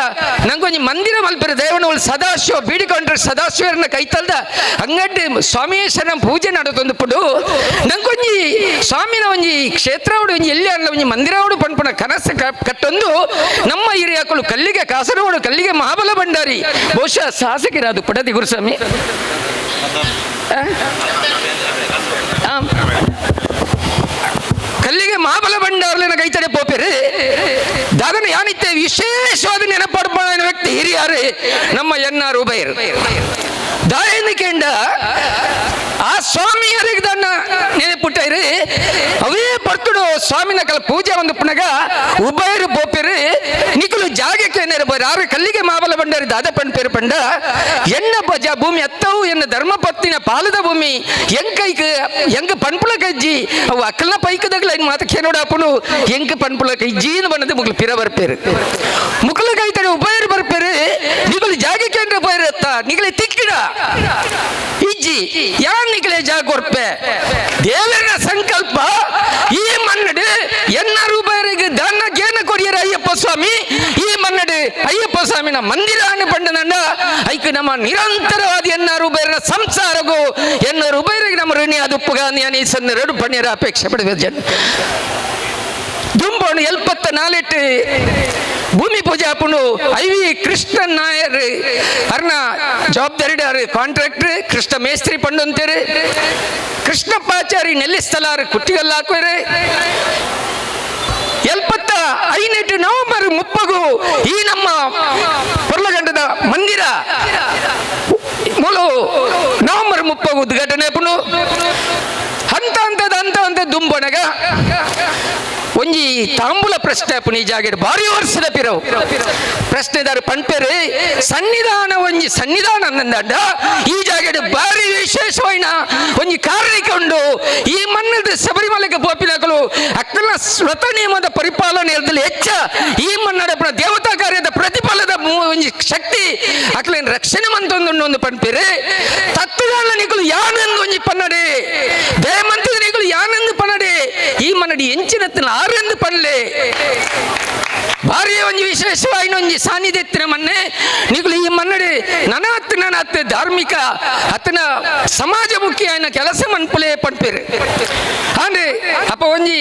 ನಂಗೊಂಜಿ ಮಂದಿರ ಮಲ್ಪೆರ ದೇವನವಳು ಸದಾಶಿವ ಬೀಡಿಕೊಂಡ್ರೆ ಸದಾಶಿವರನ್ನ ಕೈತಲ್ದ ಅಂಗಡ್ಡಿ ಸ್ವಾಮೀಶ್ವರನ ಪೂಜೆ ನಡತೊಂದು ಪುಡು ನಂಗೊಂಜಿ ಸ್ವಾಮಿನ ಒಂಜಿ ಕ್ಷೇತ್ರವಡು ಒಂಜಿ ಎಲ್ಲಿ ಅಲ್ಲ ಒಂಜಿ ಮಂದಿರವಡು ಪಣ್ಪುಣ ಕನಸು ಕಟ್ಟೊಂದು ನಮ್ಮ ಹಿರಿಯಾಕಲು ಕಲ್ಲಿಗೆ ಕಾಸರಗೋಡು ಕಲ್ಲಿಗೆ ಮಹಾಬಲ ಭಂಡಾರಿ ಬಹುಶಃ ಶಾಸಕರಾದು ಪಡತಿ ಗುರುಸ್ವಾಮಿ ಕಲ್ಲಿಗೆ ಮಹಾಬಲ ಭಂಡಾರ್ಲಿನ ಕೈತಡೆ ಪೋಪೆರು ದಾದನ ಯಾನಿತ್ತೆ ವಿಶೇಷವಾದ ನೆನಪಾಡು ವ್ಯಕ್ತಿ ಹಿರಿಯಾರು ನಮ್ಮ ಎನ್ ಆರ್ ಉಬೈರ್ ದಾಯನಿಕೆಂಡ ಆ ಸ್ವಾಮಿಯರಿಗೆ ದನ್ನ ನೆನಪುಟ್ಟೈರಿ ಅವೇ ಬರ್ತುಡು ಸ್ವಾಮಿನ ಕಲ ಪೂಜೆ ಒಂದು ಪುನಗ ಉಬೈರು ಪೋಪೆರು ನಿಕುಲು ಜಾಗೆ ಕೇನೇರ ಬೋರ್ ಆರು ಕಲ್ಲಿಗೆ ಮಾಬಲ ಬಂಡಾರಿ ದಾದ ಪಂಪೇರು ಪಂಡ ಎನ್ನ ಬಜ ಭೂಮಿ ಅತ್ತವು ಎನ್ನ ಧರ್ಮಪತ್ನಿನ ಪಾಲದ ಭೂಮಿ ಎಂಕೈಕ್ ಎಂಗ ಪನ್ಪುಲ ಕಜ್ಜಿ ಅವು ಅಕ್ಕಲ್ನ ಪೈಕದಗ್ಲ ಇನ್ ಮಾತ ಕೇನೋಡಾಪುನು ಎಂಕ ಪನ್ಪುಲ ಕಜ್ಜೀನು ಬಣ್ಣದ ಮುಗ್ಲು ಪಿರ ಬರ್ಪೇರು ಮುಕ್ಲ ಕೈತಡೆ ಉಪಯರು ಬರ್ಪೇರು ನಿಗಲು ಜಾಗೆ ಕೇಂದ್ರ ಪೋಯಿರತ್ತ ನಿಗಲೆ ತಿಕ್ಕಿಡ ಇಜ್ಜಿ ಯಾನ್ ನಿಗಲೆ ಜಾಗ ಕೊರ್ಪೆ ದೇವರ ಸಂಕಲ್ಪ ಈ ಮನ್ನಡು ಎನ್ನ ರೂಪಾಯರಿಗೆ ದಾನ ಗೇನ ಕೊರಿಯರ ಅಯ್ಯಪ್ಪ ಸ್ವಾಮಿ ಈ ಮನ್ನಡು ಅಯ್ಯಪ್ಪ ಸ್ವಾಮಿನ ಮಂದಿರ ಪಂಡನಂಡ ಐಕ್ ನಮ್ಮ ನಿರಂತರವಾದ ಎನ್ನ ರೂಪಾಯರ ಸಂಸಾರಗು ಎನ್ನ ರೂಪಾಯರಿಗೆ ನಮ್ಮ ಋಣಿ ಅದು ಉಪ್ಪುಗಾನಿ ಸಣ್ಣ ಎರಡು ಪಣ್ಣೀರ ಅಪೇಕ್ಷೆ ಪಡುವ ಜನ ದುಂಬೋಣು 74 ಭೂಮಿ ಪೂಜೆ ಆಪುಂಡು ಐ.ವಿ. ಕೃಷ್ಣನ್ ನಾಯರ್ ಅರ್ನ ಜವಾಬ್ದಾರಿ ಕಾಂಟ್ರಾಕ್ಟರ್ ಕೃಷ್ಣ ಮೇಸ್ತ್ರಿ ಪಂಡು ಅಂತೀರಿ ಕೃಷ್ಣಪ್ಪಾಚಾರಿ ನೆಲ್ಲಿಸ್ತಲಾರು ಕುಟ್ಟಿಗಲ್ಲ ಹಾಕೋರೆ 75 ನವೆಂಬರ್ 30 ಈ ನಮ್ಮ ಪೊರ್ಲಗಂಡದ ಮಂದಿರ ಮೂಲು ನವೆಂಬರ್ 30 ಉದ್ಘಾಟನೆ ಆಪುಂಡು ಹಂತ ಹಂತದ ಹಂತ ಹಂತ ದುಂಬೊಣಗ ಒಂಜಿ ತಾಂಬೂಲ ಪ್ರಶ್ನೆ ಆಪುಂಡು ಈ ಜಾಗೆಡ್ ಭಾರಿ ವರ್ಷದ ಪಿರವು ಪ್ರಶ್ನೆದಾರು ಪಂಪೆರು ಸನ್ನಿಧಾನ ಒಂಜಿ ಸನ್ನಿಧಾನ ಅಂದಂಡ ಈ ಜಾಗೆಡ್ ಭಾರಿ ವಿಶೇಷವಾಯಿನ ಒಂಜಿ ಕಾರಣಿಕ ಉಂಡು ಈ ಮಣ್ಣದ ಶಬರಿಮಲೆಗೆ ಪೋಪಿನಕಲು ಅಕ್ಕನ ಸ್ವತ ನಿಯಮದ ಪರಿಪಾಲನೆ ಇರದಲ್ಲಿ ಹೆಚ್ಚ ಈ ಮನ್ನಡ ದೇವತಾ ಕಾರ್ಯದ ಪ್ರತಿಫಲದ ಒಂಜಿ ಶಕ್ತಿ ಅಕ್ಲೇನ್ ರಕ್ಷಣೆ ಮಂತೊಂದು ಒಂದು ಪಂಪೆರು ತತ್ವದಾನ ನಿಕಲು ಯಾನಂದು ಒಂಜಿ ಪನ್ನಡೆ ದಯಮಂತದ ನಿಕಲು ಯಾನಂದು ಪನ್ನಡೆ ಈ ಮನ್ನಡಿ ಎಂಚಿನತ್ತಿನ ಆರೆಂದು ಪನ್ಲೆ ಭಾರಿ ಒಂಜಿ ವಿಶೇಷವಾಯಿನ ಒಂಜಿ ಸಾನ್ನಿಧ್ಯತ್ತಿನ ಮನ್ನೆ ನಿಕಲು ಈ ಮನ್ನಡಿ ನನತ್ತು ನನತ್ತು ಧಾರ್ಮಿಕ ಅತನ ಸಮಾಜಮುಖಿ ಆಯ್ನ ಕೆಲಸ ಮನ್ಪುಲೆ ಪನ್ಪೇರು ಅಂದ್ರೆ ಅಪ್ಪ ಒಂಜಿ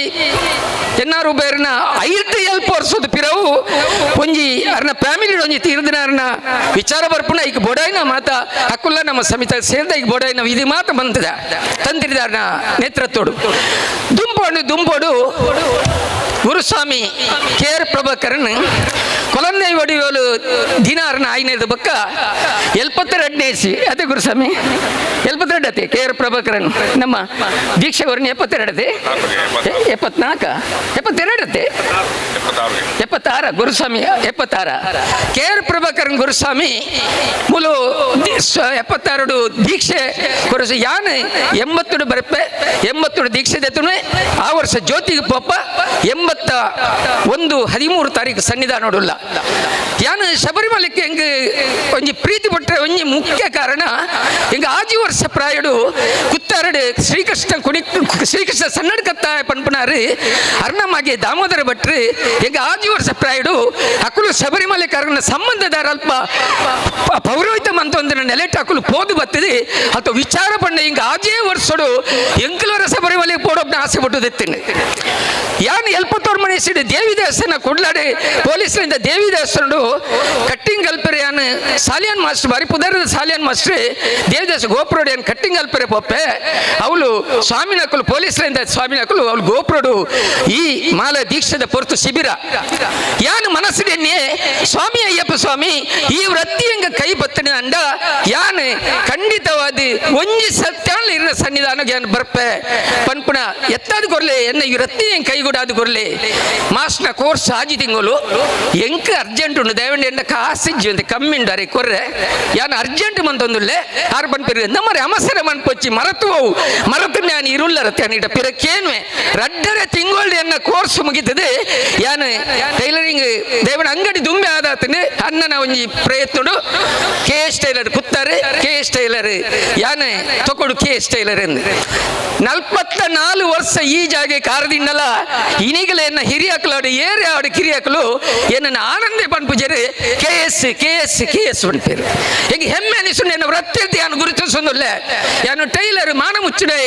ಎನ್ನಾರು ಬೇರ್ನ 5 ಎಲ್ಪ ವರ್ಷದ ಪಿರವು ಒಂಜಿ ಅರ್ನ ಫ್ಯಾಮಿಲಿ ಒಂಜಿ ತೀರ್ದಿನ ಅರ್ನ ವಿಚಾರ ಬರ್ಪುನ ಈಗ ಬೋಡಾಯಿನ ಮಾತ ಅಕ್ಕುಲ್ಲ ನಮ್ಮ ಸಮಿತ ಸೇರ್ದ ಈಗ ಬೋಡಾಯಿನ ಇದು ಮಾತ ಬಂತದ ತಂತ್ರಿದ ಅರ್ನ ನೇತೃತ್ವಡು ದುಂಪೋಡು ದುಂಪೋಡು ಗುರುಸ್ವಾಮಿ ಕೆ ಆರ್ ಪ್ರಭಾಕರನ್ ಕೊಲಂದೈ ಒಡಿಯೋಲು ದಿನ ಅರ್ನ ಆಯ್ನದ ಬಕ್ಕ 72ನೇ ಇಸ್ವಿ ಅದೇ ಗುರುಸ್ವಾಮಿ 72 ಅತೆ ಕೆ ಆರ್ ಪ್ರಭಾಕರನ್ ನಮ್ಮ ದೀಕ್ಷೆ ವರ್ಣ 72 ಅತೆ 74 72 ಅತೆ 76 ಗುರುಸ್ವಾಮಿ 76 ಕೆ ಆರ್ ಪ್ರಭಾಕರನ್ ಗುರುಸ್ವಾಮಿ ಮೂಲು 76 ದೀಕ್ಷೆ ಗುರುಸ್ವಾಮಿ ಯಾನ್ 80 ಬರಪ್ಪೆ 80 ದೀಕ್ಷೆ ದೆತ್ತುನೆ ಆ ವರ್ಷ ಜ್ಯೋತಿಗೆ ಪೋಪ 81 13 ತಾರೀಕು ಸನ್ನಿಧಾನ ನೋಡಲ್ಲ ಯಾನು ಶಬರಿಮಲೆಗೆ ಹೆಂಗ ಒಂಜಿ ಪ್ರೀತಿ ಪಟ್ಟರೆ ಒಂಜಿ ಮುಖ್ಯ ಕಾರಣ ಹೆಂಗ ಆಜಿ ವರ್ಷ ಪ್ರಾಯಡು ಕುತ್ತಾರಡು ಶ್ರೀಕೃಷ್ಣ ಕುಣಿ ಶ್ರೀಕೃಷ್ಣ ಸನ್ನಡ ಕತ್ತಾಯ ಪನ್ಪನಾರು ಅರ್ಣಮಾಗೆ ದಾಮೋದರ ಭಟ್ರು ಹೆಂಗ ಆಜಿ ವರ್ಷ ಪ್ರಾಯಡು ಅಕುಲು ಶಬರಿಮಲೆ ಕಾರಣ ಸಂಬಂಧದಾರ ಅಲ್ಪ ಪೌರೋಹಿತ ಮಂತೊಂದಿನ ನೆಲೆಟ್ ಅಕುಲು ಪೋದು ಬತ್ತದೆ ಅಥವಾ ವಿಚಾರ ಪಂಡ ಹಿಂಗ ಆಜೇ ವರ್ಷಡು ಎಂಕಲವರ ಶಬರಿಮಲೆಗೆ ಪೋಡೋಬ್ನ ಆಸೆ ಪಟ್ಟುದೆತ್ತೇನೆ ಯಾನು ಎಲ್ಪತ್ತೋರು ಮನುಷ್ಯಡು ದೇವಿ ದೇವಸ್ಥಾನ ಕೊಡ್ಲಾಡೆ ಪೊಲೀಸರಿಂದ ದೇವಿ ದೇವಸ್ಥಾನಡು ಕಟ್ಟಿಂಗ್ ಅಲ್ಪರೆ ಯಾನು ಸಾಲಿಯಾನ್ ಮಾಸ್ಟರ್ ಬಾರಿ ಪುದರದ ಸಾಲಿಯಾನ್ ಮಾಸ್ಟರ್ ದೇವದಾಸ ಗೋಪುರೋಡು ಏನು ಕಟ್ಟಿಂಗ್ ಅಲ್ಪರೆ ಪೊಪ್ಪೆ ಅವಳು ಸ್ವಾಮಿನಕಲು ಪೊಲೀಸರಿಂದ ಸ್ವಾಮಿನಕಲು ಅವಳು ಗೋಪುರೋಡು ಈ ಮಾಲ ದೀಕ್ಷದ ಪೊರ್ತು ಶಿಬಿರ ಯಾನು ಮನಸ್ಸಿಡೆನ್ನೇ ಸ್ವಾಮಿ ಅಯ್ಯಪ್ಪ ಸ್ವಾಮಿ ಈ ವೃತ್ತಿ ಹೆಂಗ ಕೈ ಬತ್ತನೆ ಅಂಡ ಯಾನು ಖಂಡಿತವಾದ ಒಂಜಿ ಸತ್ಯಾನ್ ಇರ ಸನ್ನಿಧಾನ ಯಾನು ಬರ್ಪೆ ಪನ್ಪುಣ ಎತ್ತಾದ ಕೊರ್ಲೆ ಎನ್ನ ಈ ವೃತ್ತಿ ಹೆಂಗ್ ಕೈಗೂಡಾದ ಕೊರ್ಲೆ ಮಾಸ್ನ ಕೋರ್ಸ್ ಆಜಿ ತಿಂಗಳು ಎಂಕ್ ಅರ್ಜೆಂಟ್ ಉಂಡು ದೇವಂಡಿ ಎಂಡ ಕಾಸು ಇಜ್ಜಿ ಕಮ್ಮಿ ಉಂಡು ಅರೆ ಕೊರ್ರೆ ಯಾನು ಅರ್ಜೆಂಟ್ ಮಂತೊಂದುಲ್ಲೆ ಆರು ಪನ್ಪಿರು ನಮ್ಮರೆ ಅವಸರ ಮನ್ಪೊಚ್ಚಿ ಮರತು ಹೋವು ಮರತು ನಾನು ಇರುಲ್ಲರತ್ತೆ ಅನಿಟ ಪಿರಕ್ಕೇನ್ವೆ ರಡ್ಡರೆ ತಿಂಗಳು ಎನ್ನ ಕೋರ್ಸ್ ಮುಗಿತದೆ ಯಾನು ಟೈಲರಿಂಗ್ ದೇವನ ಅಂಗಡಿ ದುಂಬೆ ಆದಾತನೆ ಅಣ್ಣನ ಒಂಜಿ ಪ್ರಯತ್ನಡು ಕೆ ಎಸ್ ಟೈಲರ್ ಕುತ್ತಾರೆ K S tailor ಯಾನೆ ತಕೊಡು ಕೆ ಎಸ್ ಟೈಲರ್ ಎಂದು 44 ವರ್ಷ ಈ ಜಾಗೆ ಕಾರದಿನ್ನಲ ಇನಿಗಲ ಎನ್ನ ಹಿರಿಯಾಕಲು ಏರಿ ಆಡು ಕಿರಿಯಾಕಲು ಏನನ್ನ ಆನಂದೇ ಪನ್ಪುಜರು K S K S K S ಪನ್ಪೇರು ಹೆಂಗೆ ಹೆಮ್ಮೆ ಅನಿಸು ಎನ್ನ ವೃತ್ತಿ ಯಾನು ಗುರುತಿಸೊಂದುಲ್ಲೆ ಯಾನು ಟೈಲರ್ ಮಾನ ಮುಚ್ಚುಡೆ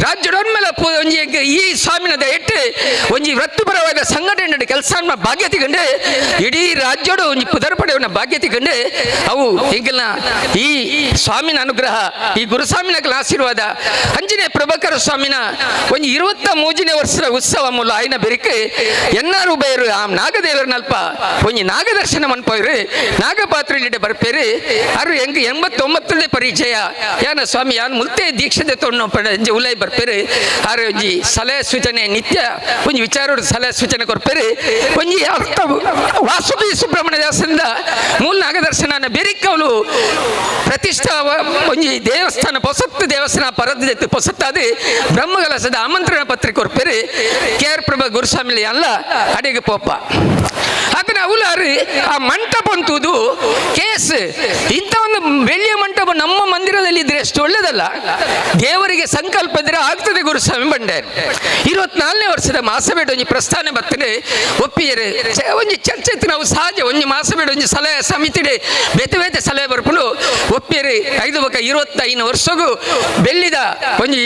ರಾಜ್ಯಡೊನ್ಮೇಲೆ ಒಂಜಿ ಈ ಸ್ವಾಮಿನದ ಎಟ್ಟು ಒಂಜಿ ವೃತ್ತಿಪರವಾದ ಸಂಘಟನೆ ಕೆಲಸ ಭಾಗ್ಯ ತಿಗಂಡು ಇಡೀ ರಾಜ್ಯಡು ಒಂಜಿ ಪುದರ್ ಪಡೆಯವನ ಭಾಗ್ಯ ತಿಗಂಡು ಅವು ಹಿಂಗಲ್ನ ಈ ಸ್ವಾಮಿನ ಅನುಗ್ರಹ ಈ ಗುರುಸ್ವಾಮಿನ ಆಶೀರ್ವಾದ ಅಂಜನೇ ಪ್ರಭಾಕರ ಸ್ವಾಮಿನ ಒಂಜಿ ಒಂಜಿ 23ನೇ ವರ್ಷದ ಉತ್ಸವ ಮೂಲ ಆಯ್ನ ಬೆರಿಕೆ ಎನ್ನಾರು ಬೈರು ಆ ನಾಗದೇವರನಲ್ಪ ಒಂಜಿ ನಾಗದರ್ಶನ ಮನ್ಪೋಯ್ರು ನಾಗಪಾತ್ರೆ ಬರ್ಪೇರು ಅರು ಎಂಗ್ 89 ಪರಿಚಯ ಯಾನ ಸ್ವಾಮಿ ಯಾನ್ ಮುಲ್ತೆ ದೀಕ್ಷತೆ ತೊಣ್ಣು ಒಂಜಿ ಉಲೈ ಬರ್ಪೇರು ಆರು ಒಂಜಿ ಸಲಹೆ ಸೂಚನೆ ನಿತ್ಯ ಒಂಜಿ ವಿಚಾರ ಸಲಹೆ ಸೂಚನೆ ಕೊರ್ಪೇರು ಒಂಜಿ ಅರ್ಥ ವಾಸುಕಿ ಸುಬ್ರಹ್ಮಣ್ಯ ದಾಸರಿಂದ ಮೂಲ ನಾಗದರ್ಶನ ಬೆರಿಕವಲು ಪ್ರತಿಷ್ಠಾ ಒಂಜಿ ದೇವಸ್ಥಾನ ಪೊಸತ್ತು ದೇವಸ್ಥಾನ ಪರದ್ದು ಪೊಸತ್ತಾದ ಬ್ರಹ್ಮಕಲಶದ ಆಮಂತ್ರಣ ಪತ್ರಿಕೆ ಕೊರ್ಪೇರು ಕೆ ಆರ್ ಪ್ರಭಾ ಗುರುಸ್ವಾಮಿ ಅಲ್ಲ ಅಡಿಗೆ ಪೋಪ ಅದನ್ನ ಅವಲಾರು ಆ ಮಂಟಪ ಅಂತುದು ಕೇಸ್ ಇಂಥ ಒಂದು ಬೆಳ್ಳಿಯ ಮಂಟಪ ನಮ್ಮ ಮಂದಿರದಲ್ಲಿ ಇದ್ರೆ ಅಷ್ಟು ಒಳ್ಳೇದಲ್ಲ. ದೇವರಿಗೆ ಸಂಕಲ್ಪ ಇದ್ರೆ ಆಗ್ತದೆ ಗುರುಸ್ವಾಮಿ ಬಂಡೆ. 24ನೇ ವರ್ಷದ ಮಾಸಬೇಡ ಒಂಜಿ ಪ್ರಸ್ಥಾನ ಬರ್ತದೆ ಒಪ್ಪಿಯರು ಒಂಜಿ ಚರ್ಚೆ ನಾವು ಸಹಜ ಒಂಜಿ ಮಾಸಬೇಡ ಒಂಜಿ ಸಲಹೆ ಸಮಿತಿ ಬೇತೆ ಬೇತೆ ಸಲಹೆ ಬರ್ಪುಂಡು ಒಪ್ಪಿಯರು 5 ಬೊಕ 25 ವರ್ಷಗೂ ಬೆಳ್ಳಿದ ಒಂಜಿ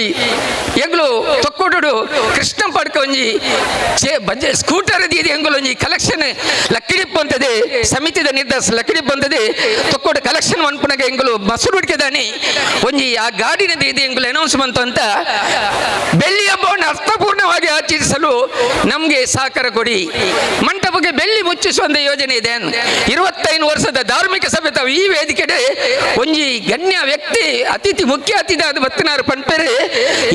ಎಂಗ್ಲು ತೊಕ್ಕೊಡು ಕೃಷ್ಣ ಪಡ್ಕ ಒಂಜಿ ಬಜೆ ಸ್ಕೂಟರ್ ದೀದಿ ಎಂಗುಲು ಒಂಜಿ ಕಲೆಕ್ಷನ್ ಲಕ್ಕಿಡಿಪ್ಪು ಅಂತದೆ ಸಮಿತಿದ ನಿರ್ದೇಶ ಲಕ್ಕಿಡಿಪ್ಪು ಅಂತದೆ ತೊಕ್ಕೋಡು ಕಲೆಕ್ಷನ್ ಮನ್ಪುನಗ ಎಂಗುಲು ಬಸ್ಸು ಹುಡುಕಿದಾನಿ ಒಂಜಿ ಆ ಗಾಡಿನ ದೀದಿ ಎಂಗುಲು ಅನೌನ್ಸ್ ಬಂತು ಅಂತ ಬೆಳ್ಳಿ ಹಬ್ಬವನ್ನು ಅರ್ಥಪೂರ್ಣವಾಗಿ ಆಚರಿಸಲು ನಮಗೆ ಸಹಕಾರ ಕೊಡಿ. ಮಂಟಪಕ್ಕೆ ಬೆಳ್ಳಿ ಮುಚ್ಚಿಸುವಂತ ಯೋಜನೆ ಇದೆ. 25 ವರ್ಷದ ಧಾರ್ಮಿಕ ಸಭೆ ತಾವು ಈ ವೇದಿಕೆಡೆ ಒಂಜಿ ಗಣ್ಯ ವ್ಯಕ್ತಿ ಅತಿಥಿ ಮುಖ್ಯ ಅತಿಥಿ ಆದ ಬತ್ತನಾರು ಪನ್ಪೆರೆ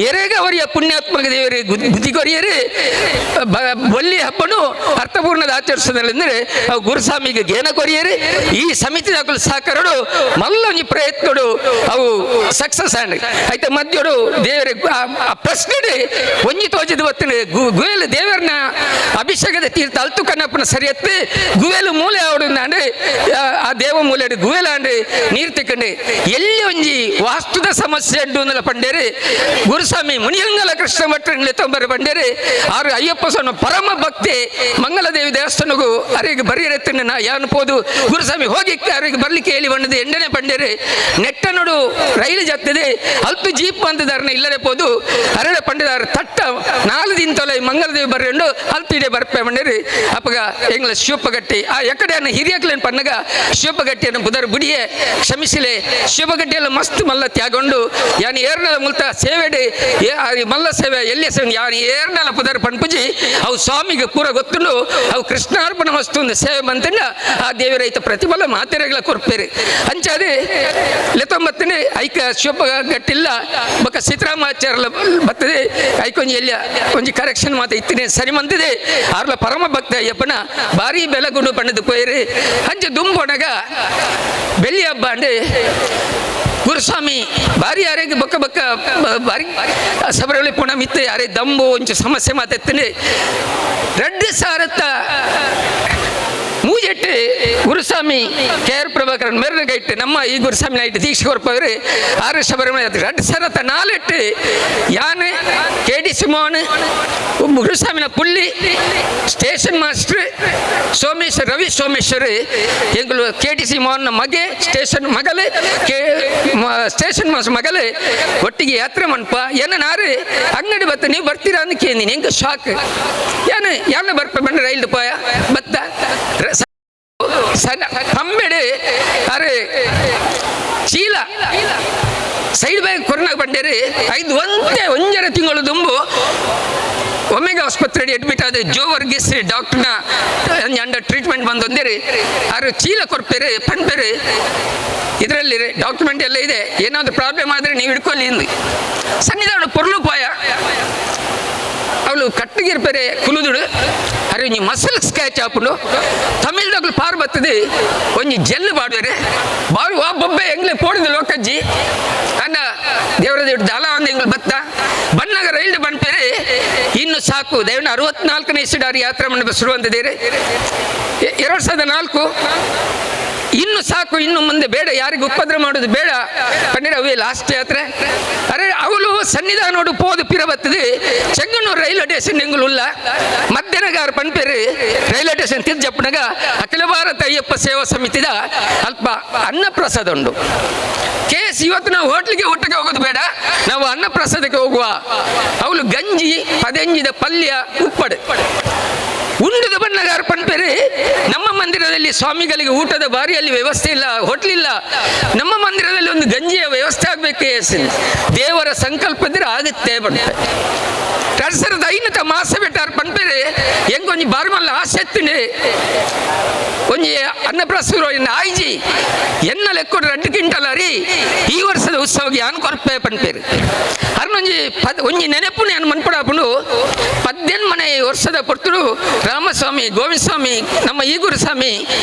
ಎರೆಗ ಅವರಿಯ ಪುಣ್ಯಾತ್ಮಕ ದೇವರು ಬುದ್ಧಿಗೊರಿಯರು ಬೊಲ್ಲಿ ಹಬ್ಬನು ಅರ್ಥಪೂರ್ಣದ ಆಚರಿಸೋದ್ರಂದ್ರೆ ಅವು ಗುರುಸ್ವಾಮಿಗೆ ಗೇನ ಕೊರಿಯರು ಈ ಸಮಿತಿ ದಾಖಲು ಸಹಕಾರಡು ಮಲ್ಲ ಒಂಜಿ ಪ್ರಯತ್ನಡು ಅವು ಸಕ್ಸಸ್ ಆಂಡ್ ಆಯ್ತ ಮಧ್ಯೋಡು ದೇವರ ಆ ಪ್ರಶ್ನೆ ಒಂಜಿ ತೋಜಿದ ಬತ್ತನೆ ಗುವೆಲು ದೇವರನ್ನ ಅಭಿಷೇಕದ ತೀರ್ಥ ಅಲ್ತು ಕಣ್ಣಪ್ಪನ ಸರಿಯತ್ತೆ ಗುವೆಲು ಮೂಲೆ ಆವಡು ಅಂದ್ರೆ ಆ ದೇವ ಮೂಲೆ ಗುವೆಲ ಅಂದ್ರೆ ನೀರು ತಿಕ್ಕಂಡು ಎಲ್ಲಿ ಒಂಜಿ ವಾಸ್ತುದ ಸಮಸ್ಯೆ ಅಡ್ಡು ಅಂದಲ ಪಂಡೇರಿ ಗುರುಸ್ವಾಮಿ ಮುನಿಯಂಗಲ ಕೃಷ್ಣ ಭಟ್ರ ತೊಂಬರ ಪಂಡೇರಿ ಆರು ಅಯ್ಯಪ್ಪ ಸ್ವಾಮಿ ಪರಮ ಭಕ್ತಿ ಮಂಗಲದೇವಿ ದೇವಸ್ಥಾನಗೂ ಅರಿಗೆ ಬರಿಯರತ್ತಿನ ನಾ ಯಾನು ಪೋದು ಗುರುಸ್ವಾಮಿ ಹೋಗಿ ಅವರಿಗೆ ಬರ್ಲಿಕ್ಕೆ ಹೇಳಿ ಬಂದದ್ದು ಎಂಡನೆ ಪಂಡೇರಿ ನೆಟ್ಟನೋಡು ರೈಲು ಜತ್ತದೆ ಅಲ್ತು ಜೀಪ್ ಬಂದಿದ್ದಾರನ್ನ ಇಲ್ಲದೆ ಪೋದು ಅರಳ ಪಂಡಿದಾರ ತಟ್ಟ 4 ದಿನ ತೊಲೆ ಮಂಗಲದೇವಿ ಬರ್ರೆಂಡು ಅಲ್ತಿಡೆ ಬರ್ಪೆ ಬಂಡೇರಿ ಅಪ್ಪಗ ಎಂಗ್ಲ ಶಿವಪಗಟ್ಟಿ ಆ ಎಕಡೆ ಹಿರಿಯಕ್ಲೇನು ಪನ್ನಗ ಶಿವಪಗಟ್ಟಿಯನ್ನು ಬುಧರ್ ಬುಡಿಯೇ ಕ್ಷಮಿಸಿಲೆ ಶಿವಪಗಟ್ಟಿಯೆಲ್ಲ ಮಸ್ತ್ ಮಲ್ಲ ತ್ಯಾಗೊಂಡು ಯಾನು ಏರ್ನಲ ಮುಲ್ತ ಸೇವೆಡೆ ಮಲ್ಲ ಸೇವೆ ಎಲ್ಲಿ ಸೇವೆ ಯಾನು ಏರ್ನಲ ಪುದರ್ ಪನ್ಪುಜಿ ಅವು ಸ್ವಾಮಿಗೆ ಪೂರ ಗೊತ್ತುಂಡು ಅವು ಕೃಷ್ಣಾರ್ಪಣ ವಸ್ತು ಒಂದು ಸೇವೆ ಬಂತಂಡ ಆ ದೇವರೈತ ಪ್ರತಿಫಲ ಮಾತೆರೆಗಳ ಕೊರ್ಪೇರಿ ಅಂಚಾದೆ ಲೆತ್ತೊಂಬತ್ತನೇ ಐಕ ಶಿವಪಗಟ್ಟಿಲ್ಲ ಬೊಕ ಸೀತಾರಾಮಾಚಾರ್ಯ ಬರ್ತದೆ ಐಕೊಂಜಿ ಎಲ್ಲಿ ಒಂಜಿ ಕರೆಕ್ಷನ್ ಮಾತ ಇತ್ತಿನೇ ಸರಿ ಮಂತಿದೆ ಆರ್ಲ ಪರಮ ಭಕ್ತ ಅಯ್ಯಪ್ಪನ ಭಾರಿ ಬೆಲಗುಂಡು ಪಣ್ಣದು ಪೋಯಿರಿ ಅಂಚೆ ದುಂಬೊಣಗ ಬೆಳ್ಳಿ ಹಬ್ಬ ಅಂದ್ರೆ ಗುರುಸ್ವಾಮಿ ಭಾರಿ ಯಾರಿಗೆ ಬೊಕ್ಕ ಬೊಕ್ಕ ಭಾರಿ ಸಬರಳಿ ಪುಣ ಮಿತ್ತೆ ಯಾರೇ ದಂಬು ಒಂಚು ಸಮಸ್ಯೆ ಮಾತೆತ್ತನೆ 2 ಸಾವಿರದ ಮೂಜೆಟ್ಟು ಗುರುಸ್ವಾಮಿ ಕೆ ಆರ್ ಪ್ರಭಾಕರನ್ ಮೆರವಣಿಗೆ ಇಟ್ಟು ನಮ್ಮ ಈ ಗುರುಸ್ವಾಮಿ ಇಟ್ಟು ದೀಕ್ಷೆ ಕೊರ್ಪವರು ಆರು ಶಬರಿಮಲೆ 2004 ಯಾನ್ ಕೆ ಡಿ ಸಿಮೋನ್ ಗುರುಸ್ವಾಮಿನ ಪುಳ್ಳಿ ಸ್ಟೇಷನ್ ಮಾಸ್ಟರ್ ಸೋಮೇಶ್ವರ್ ರವಿ ಸೋಮೇಶ್ವರ್ ಎಂಗಳು ಕೆ ಡಿ ಸಿಮೋನ್ ಮಗೆ ಸ್ಟೇಷನ್ ಮಗಲು ಕೆ ಸ್ಟೇಷನ್ ಮಾಸ್ಟರ್ ಮಗಲು ಒಟ್ಟಿಗೆ ಯಾತ್ರೆ ಮನ್ಪ ಏನ ನಾರು ಅಂಗಡಿ ಬತ್ತ ನೀವು ಬರ್ತೀರಾ ಅಂತ ಕೇಂದಿನಿ ಹೆಂಗೆ ಶಾಕ್ ಯಾನು ಯಾನ ಬರ್ಪ ಬಂಡ ರೈಲು ಪೋಯ ಬತ್ತ ಸಣ್ಣ ತಂಬೆಡೆ ಅರೆ ಚೀಲ ಸೈಡ್ ಬ್ಯಾಗ್ ಕೊರೋನಾಗ ಬಂಡೇರಿ 5 ಒಂದೇ 1.5 ತಿಂಗಳು ದುಂಬು ಒಮೆಗಾ ಆಸ್ಪತ್ರೆ ಅಡ್ಮಿಟ್ ಆದ ಜೋ ವರ್ಗೀಸ್ ಡಾಕ್ಟರ್ನ ಅಂಡರ್ ಟ್ರೀಟ್ಮೆಂಟ್ ಬಂದೊಂದೇರಿ ಆರು ಚೀಲ ಕೊರ್ಪೇರೆ ಪನ್ಪೇರೆ ಇದರಲ್ಲಿ ಡಾಕ್ಯುಮೆಂಟ್ ಎಲ್ಲ ಇದೆ ಏನಾದರೂ ಪ್ರಾಬ್ಲಮ್ ಆದರೆ ನೀವು ಹಿಡ್ಕೊಳ್ಳಿ ಎಂದು ಸನ್ನಿಧಾನ ಪೊರ್ಲು ಪಾಯ ಅವಳು ಕಟ್ಟಿಗಿರ್ಪೇರೆ ಕುಲುದುಡು ಅರೆ ಒಂಜಿ ಮಸಲ್ ಸ್ಕ್ಯಾಚ್ ಆಪುಂಡು ತಮಿಳ್ದಗ್ಲು ಪಾರ್ ಬರ್ತದೆ ಒಂಜಿ ಜೆಲ್ ಬಾಡುವೆರೆ ಬಾರು ವಾ ಬೊಬ್ಬೆ ಎಂಗ್ಲೆ ಪೋಡಿದ ಲೋಕಜ್ಜಿ ಅಣ್ಣ ದೇವರ ದೇವ್ರ ದಾಲ ಒಂದು ಎಂಗ್ಲು ಬತ್ತ ಬಣ್ಣಗ ರೈಲು ಬಂದ್ಪೇರೆ ಇನ್ನು ಸಾಕು ದೇವನ 64ನೇ ಇಸಿಡಾರಿ ಯಾತ್ರೆ ಮಂಡಪ ಶುರುವಂತಿದ್ದೀರಿ 2004 ಇನ್ನು ಸಾಕು ಇನ್ನು ಮುಂದೆ ಬೇಡ ಯಾರಿಗೂ ಉಪದ್ರ ಮಾಡೋದು ಬೇಡ ಪನ್ನೀರ್ ಅವೇ ಲಾಸ್ಟ್ ಯಾತ್ರೆ ಅರೆ ಅವಳು ಸನ್ನಿಧಾನೋಡು ಪೋದು ಪಿರ ಬರ್ತದೆ Chengannur railway station ಎಂಗುಲುಲ್ಲ ಮಧ್ಯನಗಾರ ಪನ್ಪೇರು railway station ತಿರ್ಜಪ್ಪನಗ ಅಖಿಲ ಭಾರತ ಅಯ್ಯಪ್ಪ ಸೇವಾ ಸಮಿತಿದ ಅಲ್ಪ ಅನ್ನಪ್ರಸಾದ ಉಂಡು ಕೇಸ್ ಇವತ್ತು ನಾವು ಹೋಟ್ಲಿಗೆ ಊಟಕ್ಕೆ ಹೋಗೋದು ಬೇಡ ನಾವು ಅನ್ನಪ್ರಸಾದಕ್ಕೆ ಹೋಗುವ ಅವಳು ಗಂಜಿ ಪದೆಂಜಿದ ಪಲ್ಯ ಉಪ್ಪಡು ಉಂಡದ ಬಣ್ಣಗಾರ ಪನ್ಪೇರು ನಮ್ಮ ಮಂದಿರದಲ್ಲಿ ಸ್ವಾಮಿಗಳಿಗೆ ಊಟದ ಬಾರಿಯಲ್ಲಿ ವ್ಯವಸ್ಥೆ ಇಲ್ಲ, ಹೋಟ್ಲಿಲ್ಲ, ನಮ್ಮ ಮಂದಿರದಲ್ಲಿ ಒಂದು ಗಂಜಿಯ ವ್ಯವಸ್ಥೆ ಆಗಬೇಕು. ದೇವರ ಸಂಕಲ್ಪದ್ರೆ ಆಗುತ್ತೆ ಬಂತೆ. 2005 ಮಾಸ ಬೆಟ್ಟಾರ್ ಪನ್ಪೇರೆ ಎಂಗೊಂಜಿ ಬಾರ್ಮಲ್ಲ ಆಸೆತ್ತಿನಿ ಒಂಜಿ ಅನ್ನಪ್ರಾಸರು ಆಯ್ಜಿ ಎನ್ನ ಲೆಕ್ಕೊಡು 2 ಕ್ವಿಂಟಲ್ ಅರಿ ಈ ವರ್ಷದ ಉತ್ಸವಕ್ಕೆ ಯಾನ್ ಕೊರ್ಪೆ ಪನ್ಪೇರು. ಅರ್ನೊಂಜಿ ಪದ ಒಂಜಿ ನೆನಪುನೆ ಅನ್ ಮನ್ಪಡಾಪುಂಡು. 18 ಮನೆ ವರ್ಷದ ಪೊರ್ತುಡು ರಾಮಸ್ವಾಮಿ ಗೋವಿಂದಸ್ವಾಮಿ ನಮ್ಮ ಈ ಗುರುಸ್ವಾಮಿ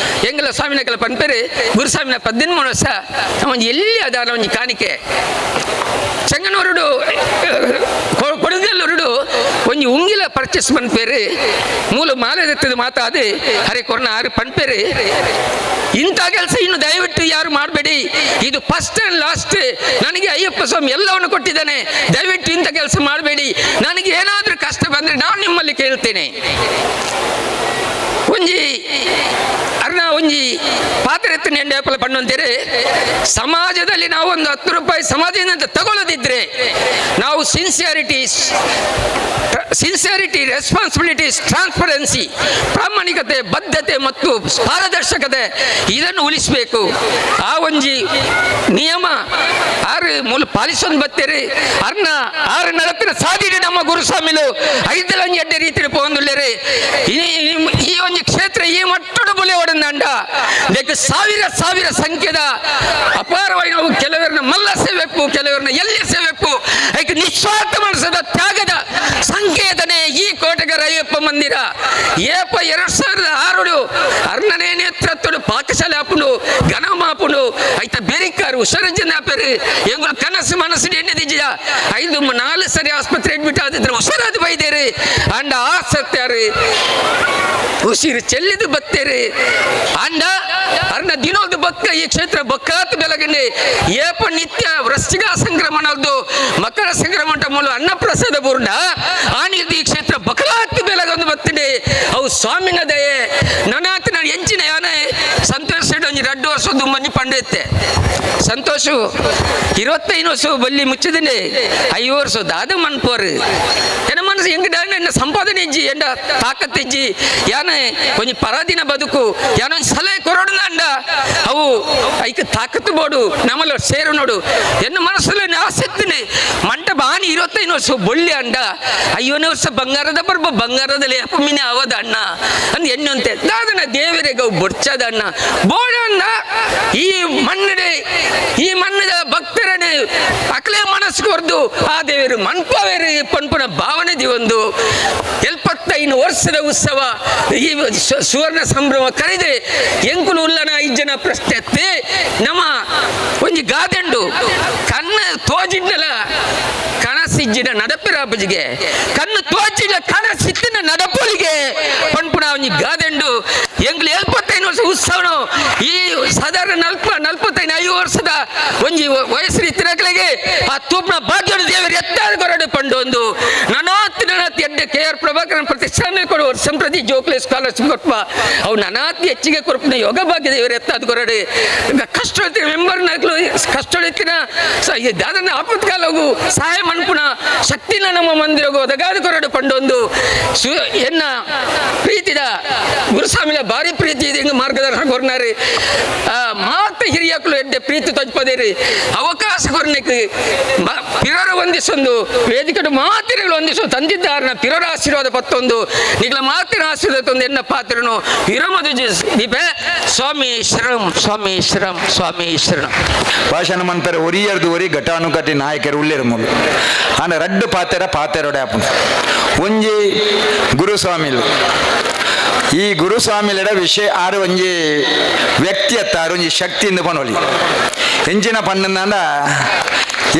ಎಂಗಲ ಸ್ವಾಮಿನಕಲ ಪನ್ಪೇರು ಗುರುಸ್ವಾಮಿನ 18 ವರ್ಷ ಒಂಜಿ ಎಲ್ಲಿ ಅದಾರ ಒಂಜಿ ಕಾಣಿಕೆ ಚೆಂಗನೂರುಡು ಕೊಡುಗಲ್ಲೂರುಡು ಒಂಜಿ ಉಂಗಿಲ ಪರ್ಚೇಸ್ ಪನ್ಪೇರು ಮೂಲ ಮಾಲೆ ಮಾತಾದೆ ಹರೆ ಕೊರ್ನ ಆರು ಪನ್ಪೇರು. ಇಂಥ ಕೆಲಸ ಇನ್ನು ದಯವಿಟ್ಟು ಯಾರು ಮಾಡಬೇಡಿ, ಇದು ಫಸ್ಟ್ ಆ್ಯಂಡ್ ಲಾಸ್ಟ್. ನನಗೆ ಅಯ್ಯಪ್ಪ ಸ್ವಾಮಿ ಎಲ್ಲವನ್ನು ಕೊಟ್ಟಿದ್ದಾನೆ, ದಯವಿಟ್ಟು ಇಂಥ ಕೆಲಸ ಮಾಡಬೇಡಿ. ನನಗೆ ಏನಾದರೂ ಕಷ್ಟ ಬಂದರೆ ನಾನು ನಿಮ್ಮಲ್ಲಿ ಕೇಳ್ತೇನೆ. ಒಂಜಿ ಅರ್ಣ ಒಂಜಿ ಪಾತ್ರೆತ್ತಿನ ಎಂಡೆ ಪಣ್ಣಂತೀರಿ. ಸಮಾಜದಲ್ಲಿ ನಾವು ಒಂದು 10 ರೂಪಾಯಿ ಸಮಾಜದಿಂದ ತಗೊಳ್ಳೋದಿದ್ರೆ ನಾವು ಸಿನ್ಸಿಯಾರಿಟಿ ಸಿನ್ಸಿಯಾರಿಟಿ, ರೆಸ್ಪಾನ್ಸಿಬಿಲಿಟೀಸ್, ಟ್ರಾನ್ಸ್ಪರೆನ್ಸಿ, ಪ್ರಾಮಾಣಿಕತೆ, ಬದ್ಧತೆ ಮತ್ತು ಪಾರದರ್ಶಕತೆ ಇದನ್ನು ಉಳಿಸಬೇಕು. ಆ ಒಂಜಿ ನಿಯಮ ಆರು ಮೂಲ ಪಾಲಿಸೊಂದು ಬತ್ತೇರಿ ಅರ್ನ ಆರು ನಡಪಿನ ಸಾದಿಡಿ ನಮ್ಮ ಗುರುಸ್ವಾಮಿಲು ಐದಲಂಜಿ ಅಡ್ಡ ರೀತಿ ಪೋಂದುಲ್ಲೇರಿ. ಈ ಒಂಜಿ ಕ್ಷೇತ್ರ ಈ ಮಟ್ಟದ ಬುಲೆ ಒಡಂದಂಡ ಇದಕ್ಕೆ ಸಾವಿರ ಸಾವಿರ ಸಂಖ್ಯೆದ ಅಪಾರವಾಗಿ ನಾವು ಕೆಲವರನ್ನ ಮಲ್ಲ ಸೇವೆಪ್ಪು, ಕೆಲವರನ್ನ ಎಲ್ಲಿ ಸೇವೆಪ್ಪು, ಅದಕ್ಕೆ ನಿಸ್ವಾರ್ಥ ಮನಸ್ಸದ ತ್ಯಾಗದ ಸಂಕೇತನೆ ಈ ಕೋಟೆಗರ ಅಯ್ಯಪ್ಪ ಮಂದಿರ. ಏಪ 2006 ಅರ್ಣನೇ ನೇತೃತ್ವಡು ಪಾಕಶಾಲೆ ಆಪುಂಡು ಘನಮಾಪುಂಡು ಐತ ಬೆರಿಕಾರು ಹುಷಾರಜ್ಜನ ಆಪೇರು ಎಂಗುಲು ಕನಸು ಮನಸ್ಸು ಎಣ್ಣೆದಿಜ್ಜ 5 4 ಸರಿ ಆಸ್ಪತ್ರೆ ಅಡ್ಮಿಟ್ ಆದಿದ್ರೆ ಹುಷಾರಾದ ಬೈದೇರಿ ಅಂಡ ಆ ಸತ್ಯಾರು ಉಸಿರು ಚೆಲ್ಲಿದು ಬತ್ತೇರಿ ಅಂಡ ಅರ್ಣ ದಿನೋದು ಬಕ್ಕ ಈ ಕ್ಷೇತ್ರ ಬಕ್ಕಾತ್ ಬೆಲಗಂಡೆ ಏಪ ನಿತ್ಯ ವೃಶ್ಚಿಕ ಸಂಕ್ರಮಣದ್ದು ಮಕರ ಸಂಕ್ರಮಣ ಮೂಲ ಅನ್ನಪ್ರಸಾದ ಪೂರ್ಣ ಆನಿದ್ದು ಈ ಕ್ಷೇತ್ರ ಬಕಲಾತ್ ಬೆಲಗೊಂದು ಬತ್ತಿದೆ. ಅವು ಸ್ವಾಮಿನ ದಯೆ ನನಾತ್ ನಾನು ಎಂಚಿನ ಯಾನೆ ಸಂತೋಷ ಒಂಜಿ 2 ವರ್ಷದ್ದು ಮಂಜಿ ಪಂಡೆತ್ತೆ ಸಂತೋಷ 25 ವರ್ಷ ಬಲ್ಲಿ ಮುಚ್ಚಿದ್ದೀನಿ 5 ವರ್ಷ ದಾದ ಮನ್ಪೋರು ಎನ್ನ ಮನಸ್ಸು ಹೆಂಗ ಎನ್ನ ಸಂಪಾದನೆ ಇಜ್ಜಿ ಎಂಡ ತಾಕತ್ತಿಜ್ಜಿ ಯಾನೆ ಕೊಂಚ ಪರಾದಿನ ಬದುಕು ಯಾನೊಂದು ಸಲಹೆ ಕೊರಡು ಅಂಡ ಅವು ಐಕ ತಾಕತ್ತು ಬೋಡು ನಮ್ಮಲ್ಲ ಸೇರು ನೋಡು ಎನ್ನ ಮನಸ್ಸಲ್ಲಿ ಆಸಕ್ತಿನಿ ಮಂಟಪ ಆನಿ 25 ವರ್ಷ ಬೊಳ್ಳಿ ಅಂಡ 5 ವರ್ಷ ಬಂಗಾರದ ಪರ್ಬ ಬಂಗಾರದ ಲೇಪ ಮೀನೆ ಅವದ ಅಣ್ಣ ಅಂದ್ ಎಣ್ಣಂತೆ ದಾದನ ದೇವರಿಗೆ ಅವು ಬೊಡ್ಚದ ಅಣ್ಣ ಬೋಡಣ್ಣ ಈ ಮಣ್ಣಡೆ ಈ ಮಣ್ಣದ ಭಕ್ತರನೆ ಅಕಲೆ ಮನಸ್ಸು ಕೊರ್ದು ಆ ದೇವರು ಮನ್ಪವೇರು ಪನ್ಪುನ ಭಾವನೆ ಒಂದು 75 ವರ್ಷದ ಉತ್ಸವ ಈ ಸುವರ್ಣ ಸಂಭ್ರಮ ಕರೆದೆ ಎಂಕುಲು ಉಲ್ಲನ 5 ಜನ ಪ್ರಶ್ನೆ ಅತ್ತೆ ನಮ್ಮ ಒಂಜಿ ಗಾದೆಂಡು ಕಣ್ಣು ತೋಜಿಡ್ನಲ ಕನಸಿಜ್ಜಿನ ನಡಪಿರಾಪಜಿಗೆ ಕಣ್ಣು ತೋಜಿನ ಕನಸಿತ್ತಿನ ನಡಪೊಲಿಗೆ ಪನ್ಪುನ ಒಂಜಿ ಗಾದೆಂಡು ಎಂಕ್ಲು 75 ವರ್ಷ ಉತ್ಸವನು ಈ ಸಾಧಾರಣ 45 5 ವರ್ಷದ ಒಂಜಿ ವಯಸ್ಸು ಇತ್ತಿನಕ್ಲೆಗೆ ಆ ತೂಪ್ನ ಭಾಗ್ಯದ ದೇವರು ಎತ್ತಾದ ಕೊರಡು ಪಂಡು ಒಂದು ನನಾತ್ ನನಾತ್ ಎಡ್ಡೆ ಕೆ ಆರ್ ಪ್ರಭಾಕರನ್ ಪ್ರತಿಷ್ಠಾನ ಕೊಡುವ ಸಂಪ್ರತಿ ಜೋಕ್ಲೆ ಸ್ಕಾಲರ್ಶಿಪ್ ಕೊಟ್ಪ ಅವು ನನಾತಿ ಹೆಚ್ಚಿಗೆ ಕೊರಪಿನ ಯೋಗ ಭಾಗ್ಯ ದೇವರು ಎತ್ತಾದ ಕೊರಡು ಕಷ್ಟ ಮೆಂಬರ್ನಾಗ್ಲು ಕಷ್ಟ ದಾದನ ಆಪತ್ಕಾಲಗೂ ಸಹಾಯ ಮನ್ಪುನ ಶಕ್ತಿನ ನಮ್ಮ ಮಂದಿರಗೂ ಒದಗಾದ ಕೊರಡು ಪಂಡೊಂದು ಎನ್ನ ಪ್ರೀತಿದ ಗುರುಸ್ವಾಮಿನ ಭಾರಿ ಪ್ರೀತಿ ಇದೆ ಹಿಂಗೆ ಮಾರ್ಗದರ್ಶನ ಕೊರ್ನಾರಿ ಮಾತ ಹಿರಿಯಕ್ಕಲು ಎಡ್ಡೆ ಪ್ರೀತಿ ತೊಜ್ಪದೇರಿ ಅವಕಾಶ ಕೊರ್ನಕ್ಕೆ ಪಿರರ ಒಂದಿಸೊಂದು ವೇದಿಕೆ ಮಾತಿರಗಳು ಒಂದಿಸು ತಂದಿದ್ದಾರನ ಪಿರರ ಆಶೀರ್ವಾದ ಪತ್ತೊಂದು ನಿಗಳ ಮಾತಿನ ಆಶೀರ್ವಾದ ತಂದು ಎನ್ನ ಪಾತ್ರನು ವಿರಮದು ದೀಪೆ ಸ್ವಾಮಿ ಶರಣಂ ಸ್ವಾಮಿ ಶರಣಂ ಸ್ವಾಮಿ ಶರಣಂ. ಭಾಷಣ ಮನ್ಪೆರೆ ಒರಿಯರ್ದು ಒರಿ ಘಟಾನುಘಟಿ ನಾಯಕರು ಉಲ್ಲೇರು ಮೂಲು ಆಂಡ ರಡ್ಡು ಪಾತೆರ ಪಾತೆರೊಡೆ ಆಪುಂಡು ಒಂಜಿ ಗುರುಸ್ವಾಮಿಲು ಈ ಗುರುಸ್ವಾಮಿಲೆಡ ವಿಷಯ ಆರು ಒಂಜಿ ವ್ಯಕ್ತಿ ಅತ್ತ ಆರು ಒಂಜಿ ಶಕ್ತಿಯಿಂದ ಪನೊಲಿ ಎಂಚಿನ ಪಣ್ಣಂದ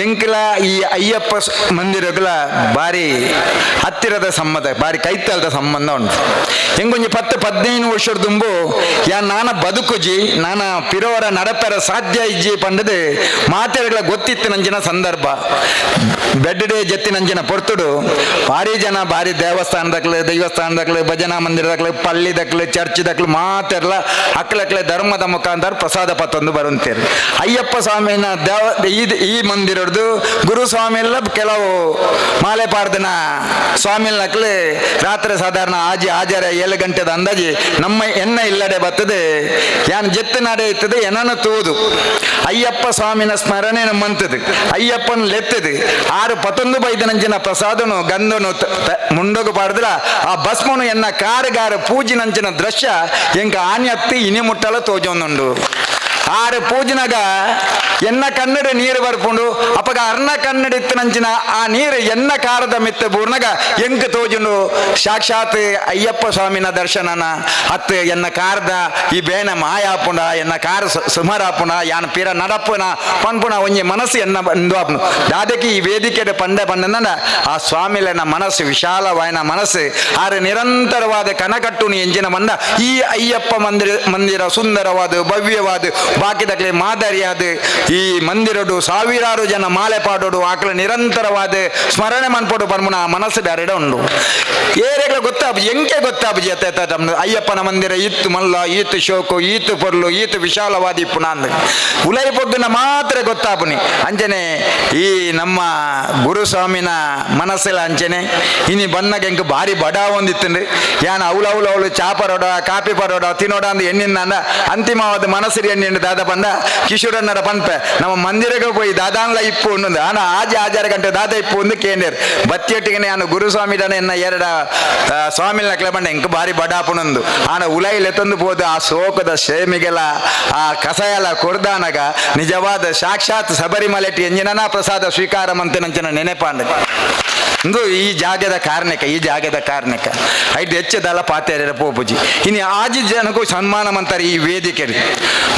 ಎಂಕಲ ಈ ಅಯ್ಯಪ್ಪ ಮಂದಿರಗಳ ಬಾರಿ ಹತ್ತಿರದ ಸಂಬಂಧ ಬಾರಿ ಕೈತಲದ ಸಂಬಂಧ ಉಂಟು. ಎಂಗೊಂಜಿ 10 15 ವರ್ಷದ ದುಂಬು ಯಾ ನಾನ ಬದುಕುಜಿ ನಾನ ಪಿರೋರ ನಡಪೆರ ಸಾಧ್ಯ ಇಜ್ಜಿ ಪಂಡದು ಮಾತೆರಗಳ ಗೊತ್ತಿತ್ತು ನಂಜಿನ ಸಂದರ್ಭ ಬೆಡ್ಡೆ ಜತ್ತಿ ನಂಜಿನ ಪೊರ್ತುಡು ಭಾರಿ ಜನ ಭಾರಿ ದೇವಸ್ಥಾನದಕ್ಲು ದೈವಸ್ಥಾನದಕ್ಲು ಭಜನಾ ಮಂದಿರದಕ್ಲು ಪಳ್ಳಿದಕ್ಲು ಚರ್ಚ್ದಕ್ಲು ಮಾತೆರ್ಲ ಅಕ್ಲಕ್ಲೆ ಧರ್ಮದ ಮುಖಾಂತರ ಪ್ರಸಾದ ಪತ್ತೊಂದು ಬರುತ್ತೇರು. ಅಯ್ಯಪ್ಪ ಸ್ವಾಮಿನ ದೇವ ಈ ಮಂದಿರಡು ಮಂದಿರಡ್ದು ಗುರುಸ್ವಾಮಿ ಎಲ್ಲ ಕೆಲವು ಮಾಲೆ ಪಾಡ್ದನ ಸ್ವಾಮಿಲ್ನಕ್ಲು ರಾತ್ರಿ ಸಾಧಾರಣ ಆಜಿ ಆಜಾರ 7 ಗಂಟೆದ ಅಂದಾಜಿ ನಮ್ಮ ಎನ್ನ ಇಲ್ಲಡೆ ಬರ್ತದೆ ಯಾನ್ ಜೆತ್ತು ನಡೆ ಇತ್ತದೆ ಏನನ್ನು ತೂದು ಅಯ್ಯಪ್ಪ ಸ್ವಾಮಿನ ಸ್ಮರಣೆ ನಮ್ಮಂತದು ಅಯ್ಯಪ್ಪನ ಲೆತ್ತದು ಆರು ಪತ್ತೊಂದು ಬೈದನಂಚಿನ ಪ್ರಸಾದನು ಗಂಧನು ಮುಂಡಗು ಪಾಡಿದ್ರ ಆ ಭಸ್ಮನು ಎನ್ನ ಕಾರುಗಾರ ಪೂಜಿನಂಚಿನ ದೃಶ್ಯ ಎಂಕ ಆನಿ ಹತ್ತಿ ಇನಿ ಮುಟ್ಟಲ ತೋಜೊಂದುಂಡು. ಆರು ಪೂಜಿನಾಗ ಎನ್ನ ಕನ್ನಡ ನೀರು ಬರ್ಪುಂಡು ಅಪಗ ಅರ್ಣ ಕನ್ನಡ ಇತ್ತನಂಚಿನ ಆ ನೀರು ಎನ್ನ ಕಾರದ ಮಿತ್ತ ಬೂರ್ನಗ ಎಂಕ್ ತೋಜುಂಡು ಸಾಕ್ಷಾತ್ ಅಯ್ಯಪ್ಪ ಸ್ವಾಮಿನ ದರ್ಶನನ ಅತ್ತು ಎನ್ನ ಕಾರದ ಈ ಬೇನ ಮಾಯಾಪುಂಡ ಎನ್ನ ಕಾರ ಸುಮಾರಾಪುಂಡ ಯಾನ್ ಪೀರ ನಡಪುನ ಪನ್ಪುಣ ಒಂಜಿ ಮನಸ್ಸು ಎನ್ನ ಇಂದು ಆಪುಂಡು. ದಾದಕ್ಕೆ ಈ ವೇದಿಕೆ ಪಂಡೆ ಪಂಡನ ಆ ಸ್ವಾಮಿಲನ ಮನಸ್ಸು ವಿಶಾಲವಾಯನ ಮನಸ್ಸು ಆರು ನಿರಂತರವಾದ ಕನಕಟ್ಟುನಿ ಎಂಜಿನ ಮಂದ ಈ ಅಯ್ಯಪ್ಪ ಮಂದಿರ ಸುಂದರವಾದ ಭವ್ಯವಾದ ಬಾಕಿದಕ್ಲೆ ಮಾದರಿಯಾದ ಈ ಮಂದಿರಡು ಸಾವಿರಾರು ಜನ ಮಾಲೆ ಪಾಡೋಡು ಆಕಳ ನಿರಂತರವಾದ ಸ್ಮರಣೆ ಮನ್ಪೋಡು ಪನ್ಮುನ ಆ ಮನಸ್ಸು ಬ್ಯಾರೆಡ ಉಂಡು. ಏರೆಗ್ಲ ಗೊತ್ತಾಪು ಎಂಕೆ ಗೊತ್ತಾಪು ಅತ್ತ ಅಯ್ಯಪ್ಪನ ಮಂದಿರ ಇತ್ತು ಮಲ್ಲ ಈತು ಶೋಕು ಈತು ಪೊರ್ಲು ಈತು ವಿಶಾಲವಾದ ಇಪ್ಪು ನಾಂದು ಉಲೈ ಪೊಗ್ಗುನ ಮಾತ್ರ ಗೊತ್ತಾಪುನಿ. ಅಂಚನೆ ಈ ನಮ್ಮ ಗುರುಸ್ವಾಮಿನ ಮನಸ್ಸೆಲ್ಲ ಅಂಚನೆ ಇನಿ ಬನ್ನಗ ಎಂಕ್ ಭಾರಿ ಬಡ ಒಂದಿತ್ತುಂಡು ಯಾನ್ ಅವಳು ಅವಳು ಅವಳು ಚಾ ಪರೋಡ ಕಾಪಿ ಪರೋಡ ತಿನ್ನೋಡ ಅಂದ್ ಎಣ್ಣಿನ ಅಂತಿಮವಾದ ಮನಸ್ಸು ಎಣ್ಣಿಂಡು ದಾದ ಬಂದ ಕಿಶೋರನ್ನರ ಪನ್ಪೆ ನಮ್ಮ ಮಂದಿರಕ್ಕೆ ಪೋಯಿ ದಾದಾನ್ಲ ಇಪ್ಪು ಅನ್ನೊಂದು ಆನ ಆಜಿ ಆಜಾರ ಗಂಟೆ ದಾದ ಇಪ್ಪು ಒಂದು ಕೇಂದ್ರ ಬತ್ತಿಯೊಟ್ಟಿಗೆ ನಾನು ಗುರುಸ್ವಾಮಿ ದಾನ ಎನ್ನ ಎರಡ ಸ್ವಾಮಿನ ಕ್ಲಬಂಡ ಎಂಕ್ ಭಾರಿ ಬಡಾಪುನೊಂದು ಆನ ಉಲೈಲೆ ತಂದು ಪೋದು ಆ ಶೋಕದ ಸೇಮಿಗೆಲ್ಲ ಆ ಕಸಾಯಲ ಕೊರ್ದಾನಗ ನಿಜವಾದ ಸಾಕ್ಷಾತ್ ಶಬರಿಮಲೆಟಿ ಎಂಜಿನ ಪ್ರಸಾದ ಸ್ವೀಕಾರ ಮಂತಿನಂಚಿನ ನೆನೆಪಾಂಡ ಇಂದು ಈ ಜಾಗದ ಕಾರಣಕ್ಕೆ ಈ ಜಾಗದ ಕಾರಣಕ್ಕೆ ಐದು ಹೆಚ್ಚದಲ್ಲ ಪಾತ್ರೆ ಪೋಪುಜಿ. ಇನ್ನು ಆಜಿ ಜನಕ್ಕೂ ಸನ್ಮಾನ ಮಂತಾರೆ ಈ ವೇದಿಕೆ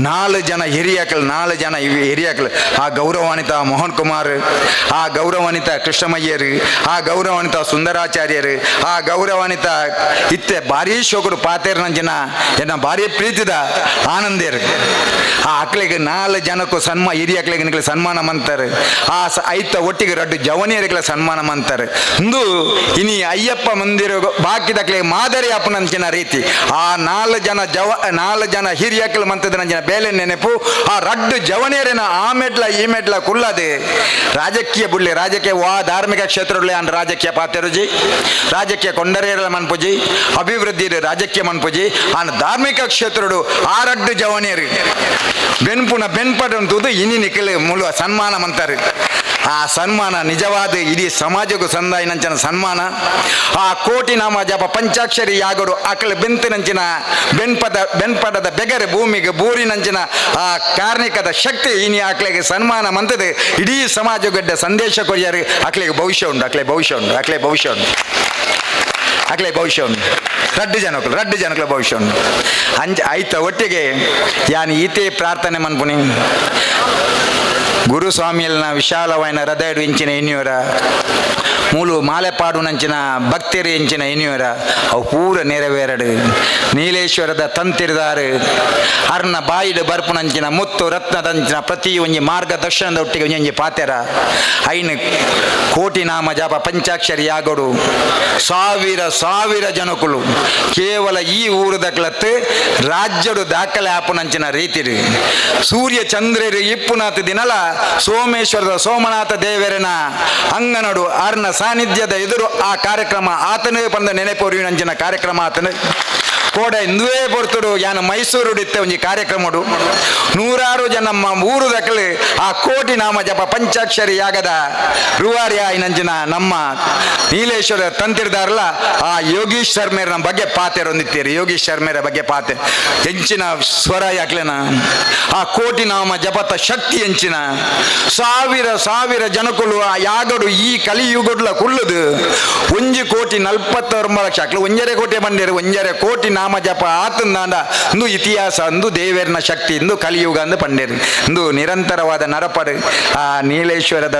4 ಜನ ಹಿರಿಯಕಲು 4 ಜನ ಹಿರಿಯಕಲು ಆ ಗೌರವಾನ್ವಿತ ಮೋಹನ್ ಕುಮಾರ್, ಆ ಗೌರವಾನ್ವಿತ ಕೃಷ್ಣಮಯ್ಯರು, ಆ ಗೌರವಾನ್ವಿತ ಸುಂದರಾಚಾರ್ಯರು, ಆ ಗೌರವಾನ್ವಿತ ಇತ್ತೆ ಭಾರೀ ಶೋಕರು ಪಾತೇರ್ನಂಚಿನ ಎನ್ನ ಭಾರಿ ಪ್ರೀತಿದ ಆನಂದೇರು ಆ ಅಕ್ಲಿಗೆ 4 ಜನಕ್ಕೂ ಸನ್ಮಾ ಹಿರಿಯಕ್ಲಿಗೆ ನಿಕ್ಲೆ ಸನ್ಮಾನ ಮಂತಾರೆ. ಆ ಐತ ಒಟ್ಟಿಗೆ ರಡ್ಡು ಜವನಿಯರಿಗೆಲ್ಲ ಸನ್ಮಾನ ಮಂತಾರೆ. ಇಂದು ಇನಿ ಅಯ್ಯಪ್ಪ ಮಂದಿರ ಬಾಕಿದಕ್ಲೆ ಮಾದರಿ ಅಪ್ಪನಂಚಿನ ರೀತಿ ಆ 4 ಜನ 4 ಜನ ಹಿರಿಯಕ್ಲು ಮಂತದ ನಂಚಿನ ಬೇಲೆ ನೆನಪು ಆ ರಡ್ಡು ಜವನಿಯರಿನ ಆ ಮೆಟ್ಲ ಈ ಮೆಟ್ಲ ಕುಲ್ಲದೆ ರಾಜಕೀಯ ಬುಳ್ಳಿ ರಾಜಕೀಯ ವಾ ಧಾರ್ಮಿಕ ಕ್ಷೇತ್ರದಲ್ಲಿ ಅನ್ ರಾಜಕೀಯ ಪಾತೆರುಜಿ ರಾಜಕೀಯ ಕೊಂಡರೇರಲ ಮನ್ಪುಜಿ ಅಭಿವೃದ್ಧಿ ರಾಜಕೀಯ ಮನ್ಪುಜಿ ಆನ್ ಧಾರ್ಮಿಕ ಕ್ಷೇತ್ರಡು ಆ ರಡ್ಡು ಜವನಿಯರು ಬೆನ್ಪುನ ಬೆನ್ಪಡಂತುದು ಇನಿ ನಿಖಲು ಮುಳು ಸನ್ಮಾನ ಮಂತಾರೆ. ಆ ಸನ್ಮಾನ ನಿಜವಾದ ಇಡೀ ಸಮಾಜಕ್ಕೂ ಸಂದಾಯಿನಂಚಿನ ಸನ್ಮಾನ. ಆ ಕೋಟಿ ನಾಮ ಜಪ ಪಂಚಾಕ್ಷರಿ ಯಾಗಡು ಅಕಲ ಬೆಂತಿನಂಚಿನ ಬೆನ್ಪದದ ಬೆಗರೆ ಭೂಮಿಗೆ ಬೂರಿನಂಚಿನ ಆ ಕಾರ್ಣಿಕದ ಶಕ್ತಿ ಇನಿ ಅಕ್ಲೆಗೆ ಸನ್ಮಾನ ಮಂತದೆ ಇಡೀ ಸಮಾಜಗಡ್ಡ ಸಂದೇಶ ಕೊರಿಯರು ಅಕ್ಲೆಗೆ ಭವಿಷ್ಯ ಉಂಟು ಅಕ್ಲೆ ಭವಿಷ್ಯ ಉಂಟು ಅಕ್ಲೆ ಭವಿಷ್ಯ ಉಂಟು ಅಕ್ಲೆ ಭವಿಷ್ಯ ಉಂಟು ರಡ್ಡು ಜನಕ್ಲ ಭವಿಷ್ಯ ಉಂಟು. ಅಂಚ ಐತ ಒಟ್ಟಿಗೆ ಯಾನ್ ಈತೇ ಪ್ರಾರ್ಥನೆ ಮನ್ಪುನಿ ಗುರುಸ್ವಾಮಿಯಲ್ನ ವಿಶಾಲವಾಯಿನ ಹೃದಯಡು ಇಂಚಿನ ಎನ್ನಿಯವರ ಮೂಲು ಮಾಲೆಪಾಡು ನಂಚಿನ ಭಕ್ತರು ಎಂಚಿನ ಎನ್ನಿಯವರ ಅವು ಪೂರ ನೆರವೇರಡು ನೀಲೇಶ್ವರದ ತಂತಿರ್ದಾರು ಅರ್ನ ಬಾಯಿಡು ಬರ್ಪುನಂಚಿನ ಮುತ್ತು ರತ್ನದಂಚಿನ ಪ್ರತಿ ಒಂಜಿ ಮಾರ್ಗದರ್ಶನದ ಒಟ್ಟಿಗೆ ಒಂಜಿ ಪಾತೆರ ಐನು ಕೋಟಿ ನಾಮ ಜಪ ಪಂಚಾಕ್ಷರಿ ಯಾಗೋಡು ಸಾವಿರ ಸಾವಿರ ಜನಕುಲು ಕೇವಲ ಈ ಊರುದಕ್ಲತ್ತು ರಾಜ್ಯಡು ದಾಖಲೆ ಆಪುನಂಚಿನ ರೀತಿರು ಸೂರ್ಯ ಚಂದ್ರರು ಇಪ್ಪುನಾಥ ದಿನಲ ಸೋಮೇಶ್ವರದ ಸೋಮನಾಥ ದೇವರನ ಅಂಗನಡು ಅರ್ನ ಸಾನ್ನಿಧ್ಯದ ಎದುರು ಆ ಕಾರ್ಯಕ್ರಮ ಆತನೇ ಬಂದ ನೆನೆಪೊರಿವಿನಂಚಿನ ಕಾರ್ಯಕ್ರಮ ಆತನು ಕೋಡ ಇಂದುವೇ ಪೊರ್ತುಡು ಯಾನ ಮೈಸೂರು ಇತ್ತೆ ಒಂಜಿ ಕಾರ್ಯಕ್ರಮಡು ನೂರಾರು ಜನ ನಮ್ಮ ಊರು ದಕ್ಕಲು ಆ ಕೋಟಿ ನಾಮ ಜಪ ಪಂಚಾಕ್ಷರಿ ಯಾಗದ ರೂವಾರಿ ಆಯಿನಂಚಿನ ನಮ್ಮ ನೀಲೇಶ್ವರ ತಂತಿರ್ದಾರಲ್ಲ ಆ ಯೋಗೀಶ್ ಶರ್ಮೇರ ಬಗ್ಗೆ ಪಾತೆರೊಂದಿತ್ತೀರಿ. ಯೋಗೀಶ್ ಶರ್ಮೇರ ಬಗ್ಗೆ ಪಾತೆ ಎಂಚಿನ ಸ್ವರ ಯಾಕ್ಲೆನ ಆ ಕೋಟಿ ನಾಮ ಜಪತ ಶಕ್ತಿ ಎಂಚಿನ ಸಾವಿರ ಸಾವಿರ ಜನಕುಲು ಆ ಯಾಗಡು ಈ ಕಲಿಯುಗಡ್ಲ ಕುಲ್ಲದು 1,49 ಲಕ್ಷ ಅಕ್ಲು 1.5 ಕೋಟಿ ಬಂದಿರು 1.5 ಕೋಟಿ ನಾಮ ಜಪ ಆತಂದಾಂಡ ಇಂದು ಇತಿಹಾಸ ಅಂದು ದೇವೇರ್ನ ಶಕ್ತಿ ಇಂದು ಕಲಿಯುಗ ಅಂದು ಪಂಡೇರು ಇಂದು ನಿರಂತರವಾದ ನರಪಡು ಆ ನೀಲೇಶ್ವರದ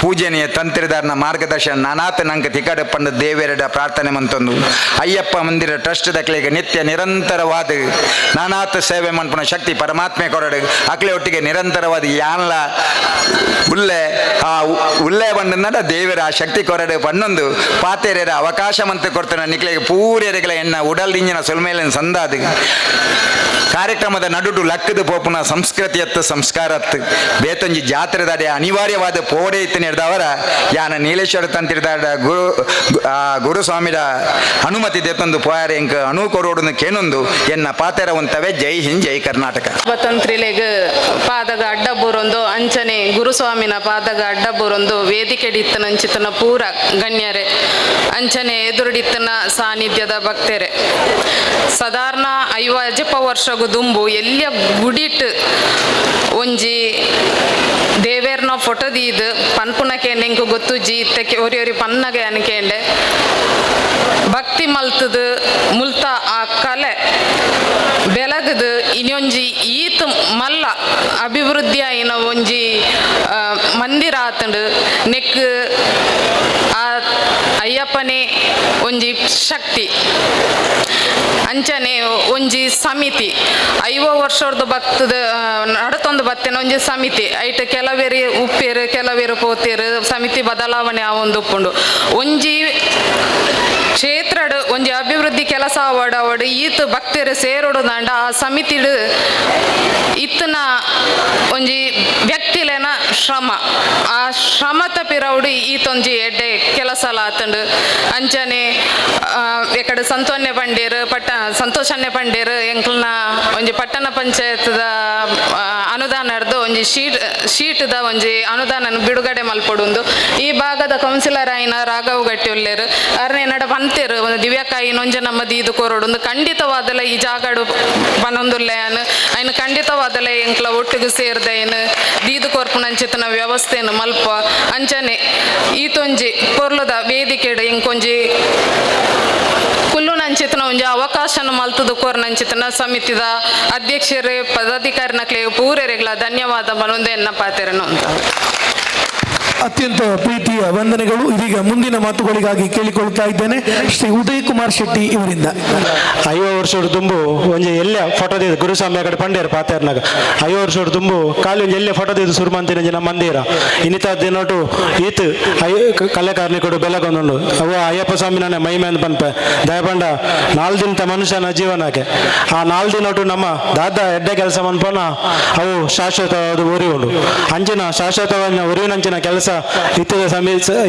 ಪೂಜನೀಯ ತಂತ್ರಿದಾರನ ಮಾರ್ಗದರ್ಶನ ನಾನಾತ ನಂಗೆ ತಿಕಡ ಪಂಡ ದೇವೇರಡ ಪ್ರಾರ್ಥನೆ ಮಂತಂದು ಅಯ್ಯಪ್ಪ ಮಂದಿರ ಟ್ರಸ್ಟ್ ದಕ್ಲೆಗೆ ನಿತ್ಯ ನಿರಂತರವಾದ ನಾನಾತ ಸೇವೆ ಮನ್ಪುನ ಶಕ್ತಿ ಪರಮಾತ್ಮೆ ಕೊರಡು ಅಕ್ಲೆ ಒಟ್ಟಿಗೆ ನಿರಂತರವಾದ ಯಾನ್ಲ ಉಲ್ಲೆ ಆ ಉಲ್ಲೆ ಬಂಡ ದೇವರ ಆ ಶಕ್ತಿ ಕೊರಡು ಪನ್ನೊಂದು ಪಾತೆರೆರ ಅವಕಾಶ ಮಂತ ಕೊಡ್ತಾನೆ ನಿಕ್ಲೆಗೆ ಪೂರ್ಯರೆಗಳ ಎನ್ನ ಉಡಲ್ ಇಂಜಿನ ಸೊಲ್ಮೇಲಿನ ಸಂದಾದ ಕಾರ್ಯಕ್ರಮದ ನಡುಟು ಲಕ್ಕದ ಪೋಪುನ ಸಂಸ್ಕೃತಿಯತ್ತು ಸಂಸ್ಕಾರತ್ತು ಬೇತೊಂಜಿ ಜಾತ್ರೆದಾಡೆ ಅನಿವಾರ್ಯವಾದ ಪೋಡೆ ಇತ್ತು ನಿರ್ದವರ ಯಾನ ನೀಲೇಶ್ವರ ತಂತಿರ್ದಾಡ ಗುರು ಗುರುಸ್ವಾಮಿದ ಅನುಮತಿ ದೆತ್ತೊಂದು ಪೋಯಾರೆ ಎಂಕ್ ಅಣು ಕೊರೋಡುನು ಕೇನೊಂದು ಎನ್ನ ಪಾತೆರ ಉಂತವೆ. ಜೈ ಹಿಂದ್, ಜೈ ಕರ್ನಾಟಕ. ತಂತ್ರಿಲೆಗ್ ಪಾದಗ ಅಡ್ಡಬೂರೊಂದು ಅಂಚನೆ ಗುರುಸ್ವಾಮಿನ ಪಾದಗ ಅಡ್ಡಬೂರೊಂದು ವೇದಿಕೆಡಿತ್ತನ ಅಂಚಿತನ ಪೂರ ಗಣ್ಯರೆ ಅಂಚನೆ ಎದುರುಡಿತ್ತನ ಸಾನ್ನಿಧ್ಯದ ಭಕ್ತರೆ. ಸಾಧಾರಣ 50 ವರ್ಷಗು ದುಂಬು ಎಲ್ಲಿಯ ಗುಡಿಟ್ ಒಂಜಿ ದೇವೇರ್ನ ಫೋಟೋ ದೀದ್ ಪನ್ಪುನಕೆ ನೆಂಕು ಗೊತ್ತುಜ್ಜಿ ಇತ್ತಕ್ಕೆ ಒರಿ ಒರಿ ಪನ್ನಗೆ ಅನ್ಕೇಂಡೆ ಭಕ್ತಿ ಮಲ್ತದು ಮುಲ್ತ ಆ ಕಲೆ ಬೆಳಗದು ಇನ್ನೊಂಜಿ ಈತ್ ಮಲ್ಲ ಅಭಿವೃದ್ಧಿ ಆಯಿನ ಒಂಜಿ ಮಂದಿರ ಆತಂಡು ನೆಕ್ ಆ ಅಯ್ಯಪ್ಪನೇ ಒಂಜಿ ಶಕ್ತಿ ಅಂಚನೆ ಒಂಜಿ ಸಮಿತಿ 50 ವರ್ಷದ ಭಕ್ತದ ನಡತೊಂದು ಬತ್ತೇನೆ ಒಂಜಿ ಸಮಿತಿ ಐಟ್ ಕೆಲವೇರು ಉಪ್ಪೇರು ಕೆಲವೇರು ಪೋತೇರು ಸಮಿತಿ ಬದಲಾವಣೆ ಆ ಒಂದು ಉಪ್ಪುಂಡು ಒಂಜಿ ಕ್ಷೇತ್ರಡ್ ಒಂಜಿ ಅಭಿವೃದ್ಧಿ ಕೆಲಸ ಅವಡ್ ಅವಡ್ ಈತ್ ಭಕ್ತರು ಸೇರೋಡು ದಾಂಡ ಆ ಸಮಿತಿಡು ಇತ್ತನ ಒಂಜಿ ವ್ಯಕ್ತಿಲೇನ ಶ್ರಮ ಆ ಶ್ರಮತ ಪಿರವುಡು ಈತೊಂಜಿ ಎಡ್ಡೆ ಕೆಲಸ ಆತಂಡು ಅಂಚನೆ ಎಕಡೆ ಸಂತೋನ್ಯ ಪಂಡೇರು ಪಟ್ಟ ಸಂತೋಷನ್ಯ ಪಂಡೇರು ಎಂಕ್ಲನ ಒಂಜಿ ಪಟ್ಟಣ ಪಂಚಾಯತ್ದ ಅನುದಾನ ಹಿಡ್ದು ಒಂಜಿ ಶೀಟ್ದ ಒಂಜಿ ಅನುದಾನ ಬಿಡುಗಡೆ ಮಲ್ಪಡುಂದು ಈ ಭಾಗದ ಕೌನ್ಸಿಲರ್ ಆಯಿನ ರಾಘವ್ ಗಟ್ಟಿ ಉಲ್ಲೇರು ಅರ್ನೆ ನಡ ಪಂತೇರು ಒಂದು ದಿವ್ಯಕಾಯಿ ನೊಂಜ ನಮ್ಮ ದೀದು ಕೊರೊಡುಂದು ಖಂಡಿತವಾದಲ ಈ ಜಾಗಡು ಪನೊಂದುಲ್ಲೆಯನ್ ಅಯ್ನ ಖಂಡಿತವಾದಲ ಎಂಕ್ಲ ಒಟ್ಟಿಗೆ ಸೇರ್ದೈನ್ ದೀದು ಕೊರ್ಪುನಂಚಿತನ ವ್ಯವಸ್ಥೆಯನ್ನು ಮಲ್ಪ ಅಂಚನೆ ಈತೊಂಜಿ ಪೊರ್ಲುದ ವೇದಿಕೆಡು ಎಂಕೊಂಜಿ ಕುಲ್ಲುನಂಚಿತನ ಒಂಜಿ ಅವಕಾಶನ ಮಲ್ತದು ಕೋರ್ನಂಚಿತನ ಸಮಿತಿದ ಅಧ್ಯಕ್ಷರೇ ಪದಾಧಿಕಾರಿನಕ್ಲೆ ಪೂರೆರೆಗ್ಲ ಧನ್ಯವಾದ ಬನೊಂದು ಎನ್ನ ಪಾತೆರನು ಅಂತ. ಅತ್ಯಂತ ಪ್ರೀತಿಯ ವಂದನೆಗಳು. ಇದೀಗ ಮುಂದಿನ ಮಾತುಗಳಿಗಾಗಿ ಕೇಳಿಕೊಳ್ತಾ ಇದ್ದೇನೆ ಶ್ರೀ ಉದಯ್ ಕುಮಾರ್ ಶೆಟ್ಟಿ ಇವರಿಂದ. 50 ವರ್ಷದ ದುಂಬು ಒಂಜಿ ಎಲ್ಲೆ ಫೋಟೋ ದಿದ್ದು ಗುರುಸ್ವಾಮಿ ಕಡೆ ಪಂಡೇರು ಪಾತೆರ್ನಾಗ 50 ವರ್ಷದ ದುಂಬು ಖಾಲಿ ಒಂಜಿ ಎಲ್ಲೆ ಫೋಟೋ ದಿದ್ದು ಸುರು ಮಂತಿನ ನಮ್ಮ ಮಂದಿರ ಇನ್ನಿತ ದಿನಟು ಈತ್ ಕಲೆಕಾರ್ನಿಕಡು ಬೆಲಗೊಂದುಂಡು ಅವು ಅಯ್ಯಪ್ಪ ಸ್ವಾಮಿನೇ ಮಹಿಮೆ ಅಂತ ಪನ್ಪೆ ದಯಪಂಡ 4 ದಿನದ ಮನುಷ್ಯನ ಜೀವನಕ್ಕೆ ಆ 4 ದಿನಟು ನಮ್ಮ ದಾದ ಎಡ್ಡೆ ಕೆಲಸ ಮನ್ಪನ ಅವು ಶಾಶ್ವತವಾದ ಉರಿ ಉಂಡು ಅಂಚಿನ ಶಾಶ್ವತವಾದ ಉರಿವಿನಂಚಿನ ಕೆಲಸ ಇತ್ತದ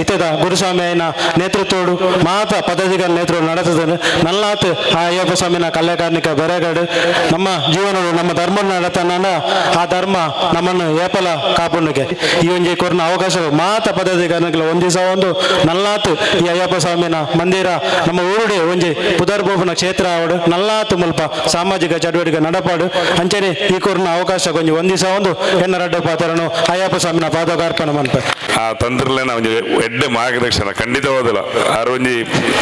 ಇತ್ತದ ಗುರುಸ್ವಾಮಿಯನ ನೇತೃತ್ವಡು ಮಾತ ಪದಾಧಿಕಾರಿ ನೇತೃತ್ವ ನಡೆಸುತ್ತದೆ. ನಲ್ಲಾತ್ ಆ ಅಯ್ಯಪ್ಪ ಸ್ವಾಮಿನ ಕಲ್ಯಾಕಾರ್ನಿಕ ಬೆರೆಗಡು ನಮ್ಮ ಜೀವನಡು ನಮ್ಮ ಧರ್ಮ ನಡತನ ಆ ಧರ್ಮ ನಮ್ಮನ್ನು ಏಪಲ ಕಾಪುಣ್ಣಕ್ಕೆ ಈ ಒಂಜಿ ಕೊರ್ನ ಅವಕಾಶ ಮಾತ ಪದಾಧಿಕಾರಿಗಳ ಒಂದಿಸ ಒಂದು ನಲ್ಲಾತ್ ಈ ಅಯ್ಯಪ್ಪ ಸ್ವಾಮಿನ ಮಂದಿರ ನಮ್ಮ ಊರುಡೆ ಒಂಜಿ ಪುದರ್ಬೋಪನ ಕ್ಷೇತ್ರ ಅವಡು ನಲ್ಲಾತ್ ಮುಲ್ಪ ಸಾಮಾಜಿಕ ಚಟುವಟಿಕೆ ನಡಪಾಡು ಅಂಚನೆ ಈ ಕೊರ್ನ ಅವಕಾಶ ಕೊಂಜಿ ಒಂದಿಸ ಒಂದು ಎನ್ನ ರಡ್ಡ ಪಾತ್ರನು ಅಯ್ಯಪ್ಪ ಸ್ವಾಮಿನ ಪಾದಕಾರ್ಪಣ ಮನ್ಪೆ. ಆ ತಂತ್ರಲೇನ ಒಂಜಿ ಎಡ್ಡೆ ಮಾರ್ಗದರ್ಶನ ಖಂಡಿತವಾದಲ್ಲ ಆರು ಒಂಜಿ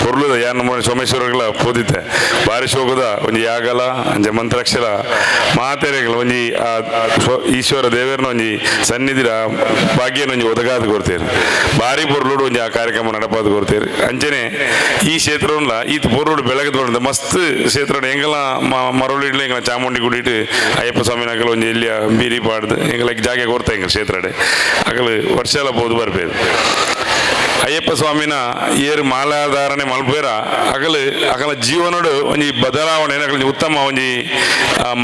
ಪೊರ್ಲುದ ಯಾನ್ ಸೋಮೇಶ್ವರಗಳ ಪೋದಿತ್ತೆ ಬಾರಿ ಶೋಕದ ಒಂಜಿ ಯಾಗಲ ಅಂಚೆ ಮಂತ್ರಾಕ್ಷರ ಮಾತೆರೆಗಳ ಒಂಜಿ ಆ ಈಶ್ವರ ದೇವರನ ಒಂಜಿ ಸನ್ನಿಧಿರ ಭಾಗ್ಯನ ಒಂಜಿ ಒದಗಾದ ಕೊಡ್ತೇವೆ ಬಾರಿ ಪೊರ್ಲುಡು ಒಂಜಿ ಆ ಕಾರ್ಯಕ್ರಮ ನಡಪಾದ ಕೊಡ್ತೇವೆ. ಅಂಚನೆ ಈ ಕ್ಷೇತ್ರವನ್ನ ಈ ಪೊರ್ಲುಡು ಬೆಳಗದ ಮಸ್ತ್ ಕ್ಷೇತ್ರ ಎಂಗಲ ಮರಳಿಡ್ಲೆ ಎಂಗಲ ಚಾಮುಂಡಿ ಗುಡಿಟ್ಟು ಅಯ್ಯಪ್ಪ ಸ್ವಾಮಿನ ಒಂಜಿ ಎಲ್ಲಿಯ ಬೀರಿ ಪಾಡ್ದು ಎಂಗಲ ಜಾಗೆ ಕೊಡ್ತಾ ಎಂಗಲ ಕ್ಷೇತ್ರಡೆ ಅಗಲು ವರ್ಷ ಎಲ್ಲ ಪೋದು ಬರ್ಪೇರು. ಅಯ್ಯಪ್ಪ ಸ್ವಾಮಿನ ಏರು ಮಾಲಾಧಾರಣೆ ಮಲ್ಪೇರ ಅಗಲು ಅಗಲ ಜೀವನಡು ಒಂಜಿ ಬದಲಾವಣೆ ಅಗಲ ಉತ್ತಮ ಒಂಜಿ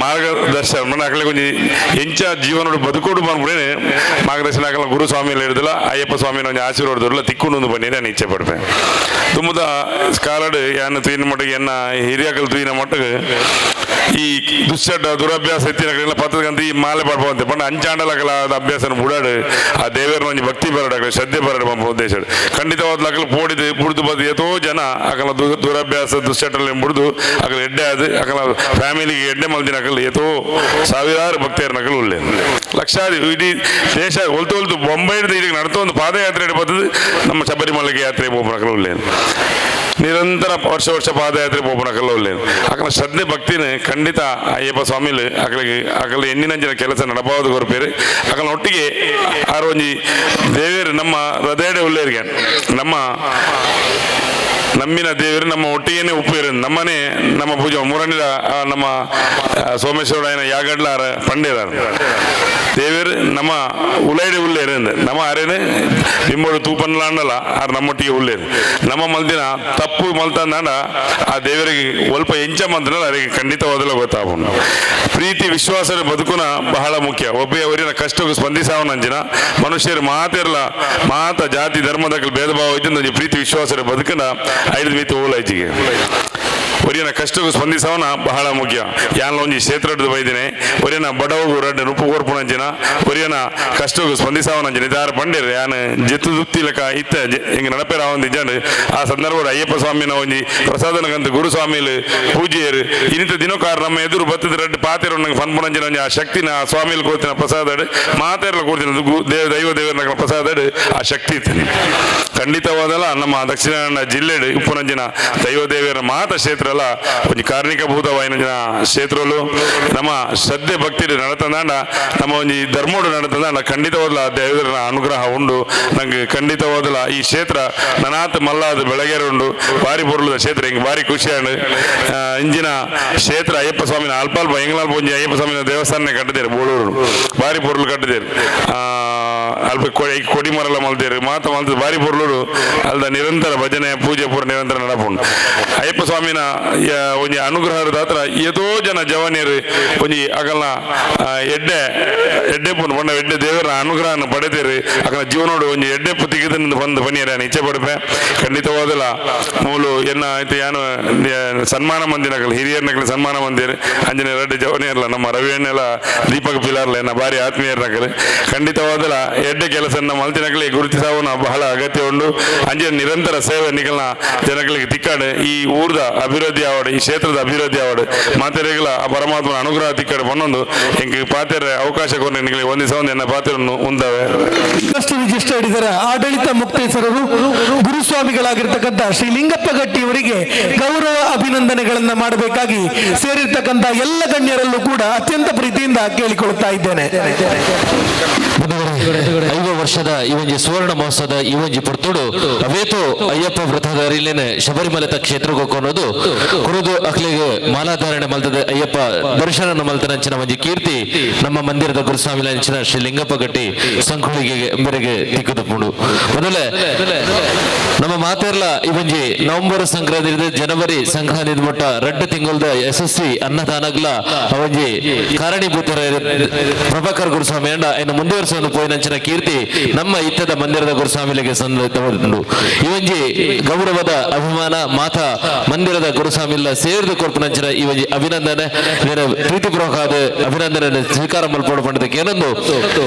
ಮಾರ್ಗದರ್ಶನ ಅಗಲ ಒಂಜಿ ಎಂಚ ಜೀವನಡು ಬದುಕೋಡು ಬಂದ್ಬಿಡೇನೆ ಮಾರ್ಗದರ್ಶನ ಅಗಲ ಗುರುಸ್ವಾಮಿ ಹಿಡಿದಿಲ್ಲ ಅಯ್ಯಪ್ಪ ಸ್ವಾಮಿನ ಒಂಜಿ ಆಶೀರ್ವಾದ ತಿಕ್ಕೊಂಡು ಬನ್ನಿ ನಾನು ಇಚ್ಛೆ ಪಡ್ಪೆ. ತುಂಬದ ಕಾಲಡು ಯಾನ ತೂಯಿನ ಮಟ್ಟಿಗೆ ಎನ್ನ ಹಿರಿಯಕಲ್ ತೂಯಿನ ಮಟ್ಟಿಗೆ ಈ ದುಶ್ಚಟ ದುರಭ್ಯಾಸ ಎತ್ತಿನ ಪತ್ತದಂತ ಈ ಮಾಲೆ ಪಡ್ಪಂತೆ ಪಂಡ ಅಂಚಾಂಡಲಕಲ ಅಭ್ಯಾಸನ ಬುಡಾಡು ಆ ದೇವರನ ಒಂಜಿ ಭಕ್ತಿ ಬರಡು ಶ್ರದ್ಧೆ ಬರಡು ಪಂಪ ಉದ್ದೇಶ ಖಂಡಿತವಾದ ಅಕಲ ಪೋಡಿದು ಪುಡ್ದು ಬದು ಎತೋ ಜನ ಅಕಲ ದುರಭ್ಯಾಸ ದುಶ್ಚಟಲೆ ಬುಡ್ದು ಅಕಲ ಎಡ್ಡೆ ಅದು ಅಕಲ ಫ್ಯಾಮಿಲಿಗೆ ಎಡ್ಡೆ ಮಲ್ದಿನ ಅಕಲ ಎತೋ ಸಾವಿರಾರು ಭಕ್ತಿಯರ ನಕಲು ಉಳ್ಳೆ ಲಕ್ಷಾದಿ ಇಡೀ ದೇಶ ಒಲ್ತು ಒಲ್ತು ಬೊಂಬೈ ಹಿಡಿದು ಈಗ ನಡ್ತೋ ಒಂದು ಪಾದಯಾತ್ರೆ ಬರ್ತದೆ ನಮ್ಮ ಶಬರಿಮಲೆಗೆ ಯಾತ್ರೆ ಪೋಪನಕಲ ಉಳ್ಳೆ ನಿರಂತರ ವರ್ಷ ವರ್ಷ ಪಾದಯಾತ್ರೆ ಪೋಪನಕಲ್ಲ ಉಳ್ಳೆ ಅಕಲ ಶ್ರದ್ಧೆ ಭಕ್ತಿನ ಖಂಡಿತ ಅಯ್ಯಪ್ಪ ಸ್ವಾಮಿಲು ಅಕಲಿಗೆ ಅಕಲ ಎಣ್ಣಿನಂಚಿನ ಕೆಲಸ ನಡಪಾವದು ಕೊರ್ಪೇರು ಅಕಲ ಒಟ್ಟಿಗೆ ಆರು ಒಂಜಿ ದೇವೇರು ನಮ್ಮ ಹೃದಯಡೆ ಉಳ್ಳೇರಿಗೆ ನಮ್ಮ ನಂಬಿನ ದೇವರು ನಮ್ಮ ಒಟ್ಟಿಗೆನೆ ಉಪ್ಪು ಇರೋದು ನಮ್ಮನೆ ನಮ್ಮ ಪೂಜೆ ಮೂರನೇ ನಮ್ಮ ಸೋಮೇಶ್ವರ ಯಾಗಡ್ಲಾರ ಪಂಡೇರಾರ ದೇವರು ನಮ್ಮ ಉಲೈಡೆ ಉಲ್ಲೇರು ನಮ್ಮ ಅರೇನೆ ನಿಮ್ಮೋಡು ತೂಪನ್ಲಾಂಡಲ್ಲ ಆರ್ ನಮ್ಮೊಟ್ಟಿಗೆ ಉಲ್ಲೇರು ನಮ್ಮ ಮಲ್ದಿನ ತಪ್ಪು ಮಲ್ತಂದಾಂಡ ಆ ದೇವರಿಗೆ ಒಲ್ಪ ಎಂಚ ಮಂತ್ರಲ್ಲ ಅವರಿಗೆ ಖಂಡಿತವಾದಲ್ಲ ಗೊತ್ತಾಪುಂಡು. ಪ್ರೀತಿ ವಿಶ್ವಾಸದ ಬದುಕುನ ಬಹಳ ಮುಖ್ಯ. ಒಬ್ಬ ಅವರಿನ ಕಷ್ಟಕ್ಕೆ ಸ್ಪಂದಿಸಾವನಂಚಿನ ಮನುಷ್ಯರು ಮಾತಿರಲ್ಲ ಮಾತ ಜಾತಿ ಧರ್ಮದ ಭೇದ ಭಾವ ಇದ್ದು ಪ್ರೀತಿ ವಿಶ್ವಾಸದ ಬದುಕನ ಐದು ಮಿತಿ ಓಲೈಚಿಗೆ ಒರಿಯನ ಕಷ್ಟಕ್ಕೂ ಸ್ಪಂದಿಸವನ ಬಹಳ ಮುಖ್ಯ. ಯಾನ್ ಒಂಜಿ ಕ್ಷೇತ್ರದ ಬೈದಿನಿ ಒರಿಯನ ಬಡವಗು ರಡ್ಡ ನುಪ್ಪು ಕೋರ್ಪುನಂಚಿನ ಒರಿಯನ ಕಷ್ಟಕ್ಕೂ ಸ್ಪಂದಿಸವನಂಚಿನ ಇದಾರ ಪಂಡಿರ್ ಯಾನ್ ಜಿತ್ತು ದುತ್ತಿಲಕ ಇತ್ತ ಹಿಂಗೆ ನಡಪೇರ ಒಂದು ಇಜ್ಜಂಡು ಆ ಸಂದರ್ಭದ ಅಯ್ಯಪ್ಪ ಸ್ವಾಮಿನ ಒಂಜಿ ಪ್ರಸಾದನಗಂತ ಗುರುಸ್ವಾಮಿಲು ಪೂಜೆಯರು ಇನ್ನಿತ ದಿನಕಾರ ನಮ್ಮ ಎದುರು ಬತ್ತದ ರಡ್ಡ ಪಾತೆರು ನಂಗೆ ಪನ್ಪುನಂಚಿನ ಒಂಜಿ ಆ ಶಕ್ತಿನ ಆ ಸ್ವಾಮಿಲು ಕೊಡ್ತಿನ ಪ್ರಸಾದ ಮಾತೆರ್ಲ ಕೊಡ್ತಿನ ದೇವ ದೈವ ದೇವರ ಪ್ರಸಾದ ಆ ಶಕ್ತಿ ಇತ್ತು. ಖಂಡಿತವಾದಲ್ಲ ನಮ್ಮ ದಕ್ಷಿಣ ಕನ್ನಡ ಜಿಲ್ಲೆ ಉಪ್ಪುನಂಚಿನ ದೈವ ದೇವರ ಮಾತ ಕ್ಷೇತ್ರ ಅಲ್ಲ ಒಂಜಿ ಕಾರ್ಣಿಕ ಭೂತವಾಯಿನ ಕ್ಷೇತ್ರಲು ನಮ್ಮ ಶ್ರದ್ಧೆ ಭಕ್ತಿ ನಡತಂದಾಂಡ ನಮ್ಮ ಒಂಜಿ ಧರ್ಮೋಡು ನಡತಂದಾಂಡ ಖಂಡಿತವಾದಲ ದೇವರ ಅನುಗ್ರಹ ಉಂಡು. ನಂಗೆ ಖಂಡಿತವಾದಲ ಈ ಕ್ಷೇತ್ರ ನನಾತ್ ಮಲ್ಲಾದ ಬೆಳಗೆರೆ ಉಂಡು ಬಾರಿ ಪೊರ್ಲುದ ಕ್ಷೇತ್ರ ಹಿಂಗೆ ಭಾರಿ ಖುಷಿಯಾಂಡ್. ಇಂಜಿನ ಕ್ಷೇತ್ರ ಅಯ್ಯಪ್ಪ ಸ್ವಾಮಿನ ಅಲ್ಪ ಅಲ್ಪ ಎಂಗ್ಲಾಲ್ಪ ಒಂಜಿ ಅಯ್ಯಪ್ಪ ಸ್ವಾಮಿನ ದೇವಸ್ಥಾನ ಕಟ್ಟಿದ್ದೇರು ಬೋಳೂರು ಭಾರಿ ಪೊರ್ಲು ಕಟ್ಟಿದ್ದೇರು. ಅಲ್ಪ ಕೊಡಿ ಮರಲ ಮಲ್ತೇರು ಮಾತ ಮಲ್ತ ಭಾರಿ ಪೊರ್ಲುಡು ಅಲ್ದ ನಿರಂತರ ಭಜನೆ ಪೂಜೆ ಪೂರ ನಿರಂತರ ನಡಪುಂಡು. ಅಯ್ಯಪ್ಪ ಸ್ವಾಮಿನ ಒಂಜಿ ಅನುಗ್ರಹದ ಹತ್ರ ಏತೋ ಜನ ಜವನಿಯರು ಒಂಜಿ ಅಗಲ್ನ ಎಡ್ಡೆ ಎಡ್ಡೆಪ್ಪು ಬಣ್ಣ ಎಡ್ಡೆ ದೇವರ ಅನುಗ್ರಹನ ಪಡೆತೀರಿ ಅಗಲ ಜೀವನೋಡು ಒಂಜಿ ಎಡ್ಡೆಪ್ಪು ತಿಗಿದ ಬಂದು ಬನ್ನಿಯರ ಇಚ್ಛೆ ಪಡುಪೆ. ಖಂಡಿತವಾದಲ್ಲ ಮೂಲು ಎನ್ನ ಆಯ್ತು ಯಾನು ಸನ್ಮಾನ ಮಂದಿನಗಳು ಹಿರಿಯರ್ನಗಳು ಸನ್ಮಾನ ಮಂದಿರ ಅಂಜನೆ ರಡ್ಡೆ ಜವನಿಯರ್ಲ ನಮ್ಮ ರವಿಯಣ್ಣೆಲ್ಲ ದೀಪಕ್ ಪಿಲಾರ್ಲ ಎನ್ನ ಭಾರಿ ಆತ್ಮೀಯರ್ನಗಳು ಖಂಡಿತವಾದಲ್ಲ ಎಡ್ಡೆ ಕೆಲಸ ಮಲ್ತಿನಗಲಿ ಗುರುತಿಸಾವನ ಬಹಳ ಅಗತ್ಯ ಉಂಡು. ಅಂಜನೆ ನಿರಂತರ ಸೇವೆ ನಿಗಲ್ನ ಜನಗಳಿಗೆ ತಿಕ್ಕಾಡು ಈ ಊರ್ದ ಅಭಿವೃದ್ಧಿ ಆವಡು ಈ ಕ್ಷೇತ್ರದ ಅಭಿವೃದ್ಧಿ ಆವಡು ಮಾತೆರೆಗಳ ಆ ಪರಮಾತ್ಮನ ಅನುಗ್ರಹ ತಿಕ್ಕಾಡು ಬನ್ನೊಂದು ಎಂಕ್ ಪಾತೆರೆ ಅವಕಾಶ ಕೊಟ್ಟು ನಿಗಳಿಗೆ ಒಂದಿಸ ಒಂದು ಎನ್ನ ಪಾತೆರನ್ನು ಉಂದವೆ. ಟ್ರಸ್ಟ್ ರಿಜಿಸ್ಟರ್ಡ್ ಇದರ ಆಡಳಿತ ಮುಕ್ತೇಸರರು ಗುರುಸ್ವಾಮಿಗಳಾಗಿರ್ತಕ್ಕಂಥ ಶ್ರೀ ಲಿಂಗಪ್ಪ ಗಟ್ಟಿ ಅವರಿಗೆ ಗೌರವ ಅಭಿನಂದನೆಗಳನ್ನ ಮಾಡಬೇಕಾಗಿ ಸೇರಿರ್ತಕ್ಕಂಥ ಎಲ್ಲ ಗಣ್ಯರಲ್ಲೂ ಕೂಡ ಅತ್ಯಂತ ಪ್ರೀತಿಯಿಂದ ಕೇಳಿಕೊಳ್ಳುತ್ತಾ ಇದ್ದೇನೆ. 5 ವರ್ಷದ ಈ ಒಂಜಿ ಸುವರ್ಣ ಮಹೋತ್ಸವದ ಈ ಒಂಜಿ ಪೊರ್ತುಡು ಅವೇತೋ ಅಯ್ಯಪ್ಪ ವ್ರತಧಾರಿಲೇನೆ ಶಬರಿಮಲೆತ ಕ್ಷೇತ್ರಕ್ಕೆ ಕೊನೋದು ಕುರುದು ಅಕ್ಲಿಗೆ ಮಾಲಾಧಾರಣೆ ಮಲ್ತದ ಅಯ್ಯಪ್ಪ ದರ್ಶನ ಮಲ್ತನಂಚಿನ ಒಂಜಿ ಕೀರ್ತಿ ನಮ್ಮ ಮಂದಿರದ ಗುರುಸ್ವಾಮಿ ಅಂಚಿನ ಶ್ರೀ ಲಿಂಗಪ್ಪ ಗಟ್ಟಿ ಸಂಕುಳಿಗೆ ಮೇರೆಗೆ ತಿಕ್ಕುದುಪುಂಡು. ಮೊದಲೇ ನಮ್ಮ ಮಾತೆರ್ಲ ಈ ಒಂಜಿ ನವೆಂಬರ್ ಸಂಕ್ರಾಂತಿ ಜನವರಿ ಸಂಕ್ರಾಂತಿ ಮುಟ್ಟ ರಡ್ಡು ತಿಂಗಳದ ಯಶಸ್ವಿ ಅನ್ನದಾನಗ್ಲ ಅವಂಜಿ ಕಾರಣೀಭೂತರ ಪ್ರಭಾಕರ್ ಗುರುಸ್ವಾಮಿ ಅಂಡ ಇನ್ನು ಮುಂದುವರಿಸುವ ಪೋಯಿನಂಚಿನ ಕೀರ್ತಿ ನಮ್ಮ ಇತ್ತದ ಮಂದಿರದ ಗುರುಸ್ವಾಮಿಲಿಗೆ ಸಂದ. ಈ ಒಂಜಿ ಗೌರವದ ಅಭಿಮಾನ ಮಾತಾ ಮಂದಿರದ ಗುರುಸ್ವಾಮಿಲ್ಲ ಸೇರಿದ ಕೊರ್ಪುನಂಚಿನ ಈ ಒಂಜಿ ಅಭಿನಂದನೆ ಪ್ರೀತಿಪೂರ್ವಕವಾದ ಅಭಿನಂದನೆ ಸ್ವೀಕಾರ ಮಲ್ಪೋಡು ಪಂಡದಕ್ಕೆ ಏನೊಂದು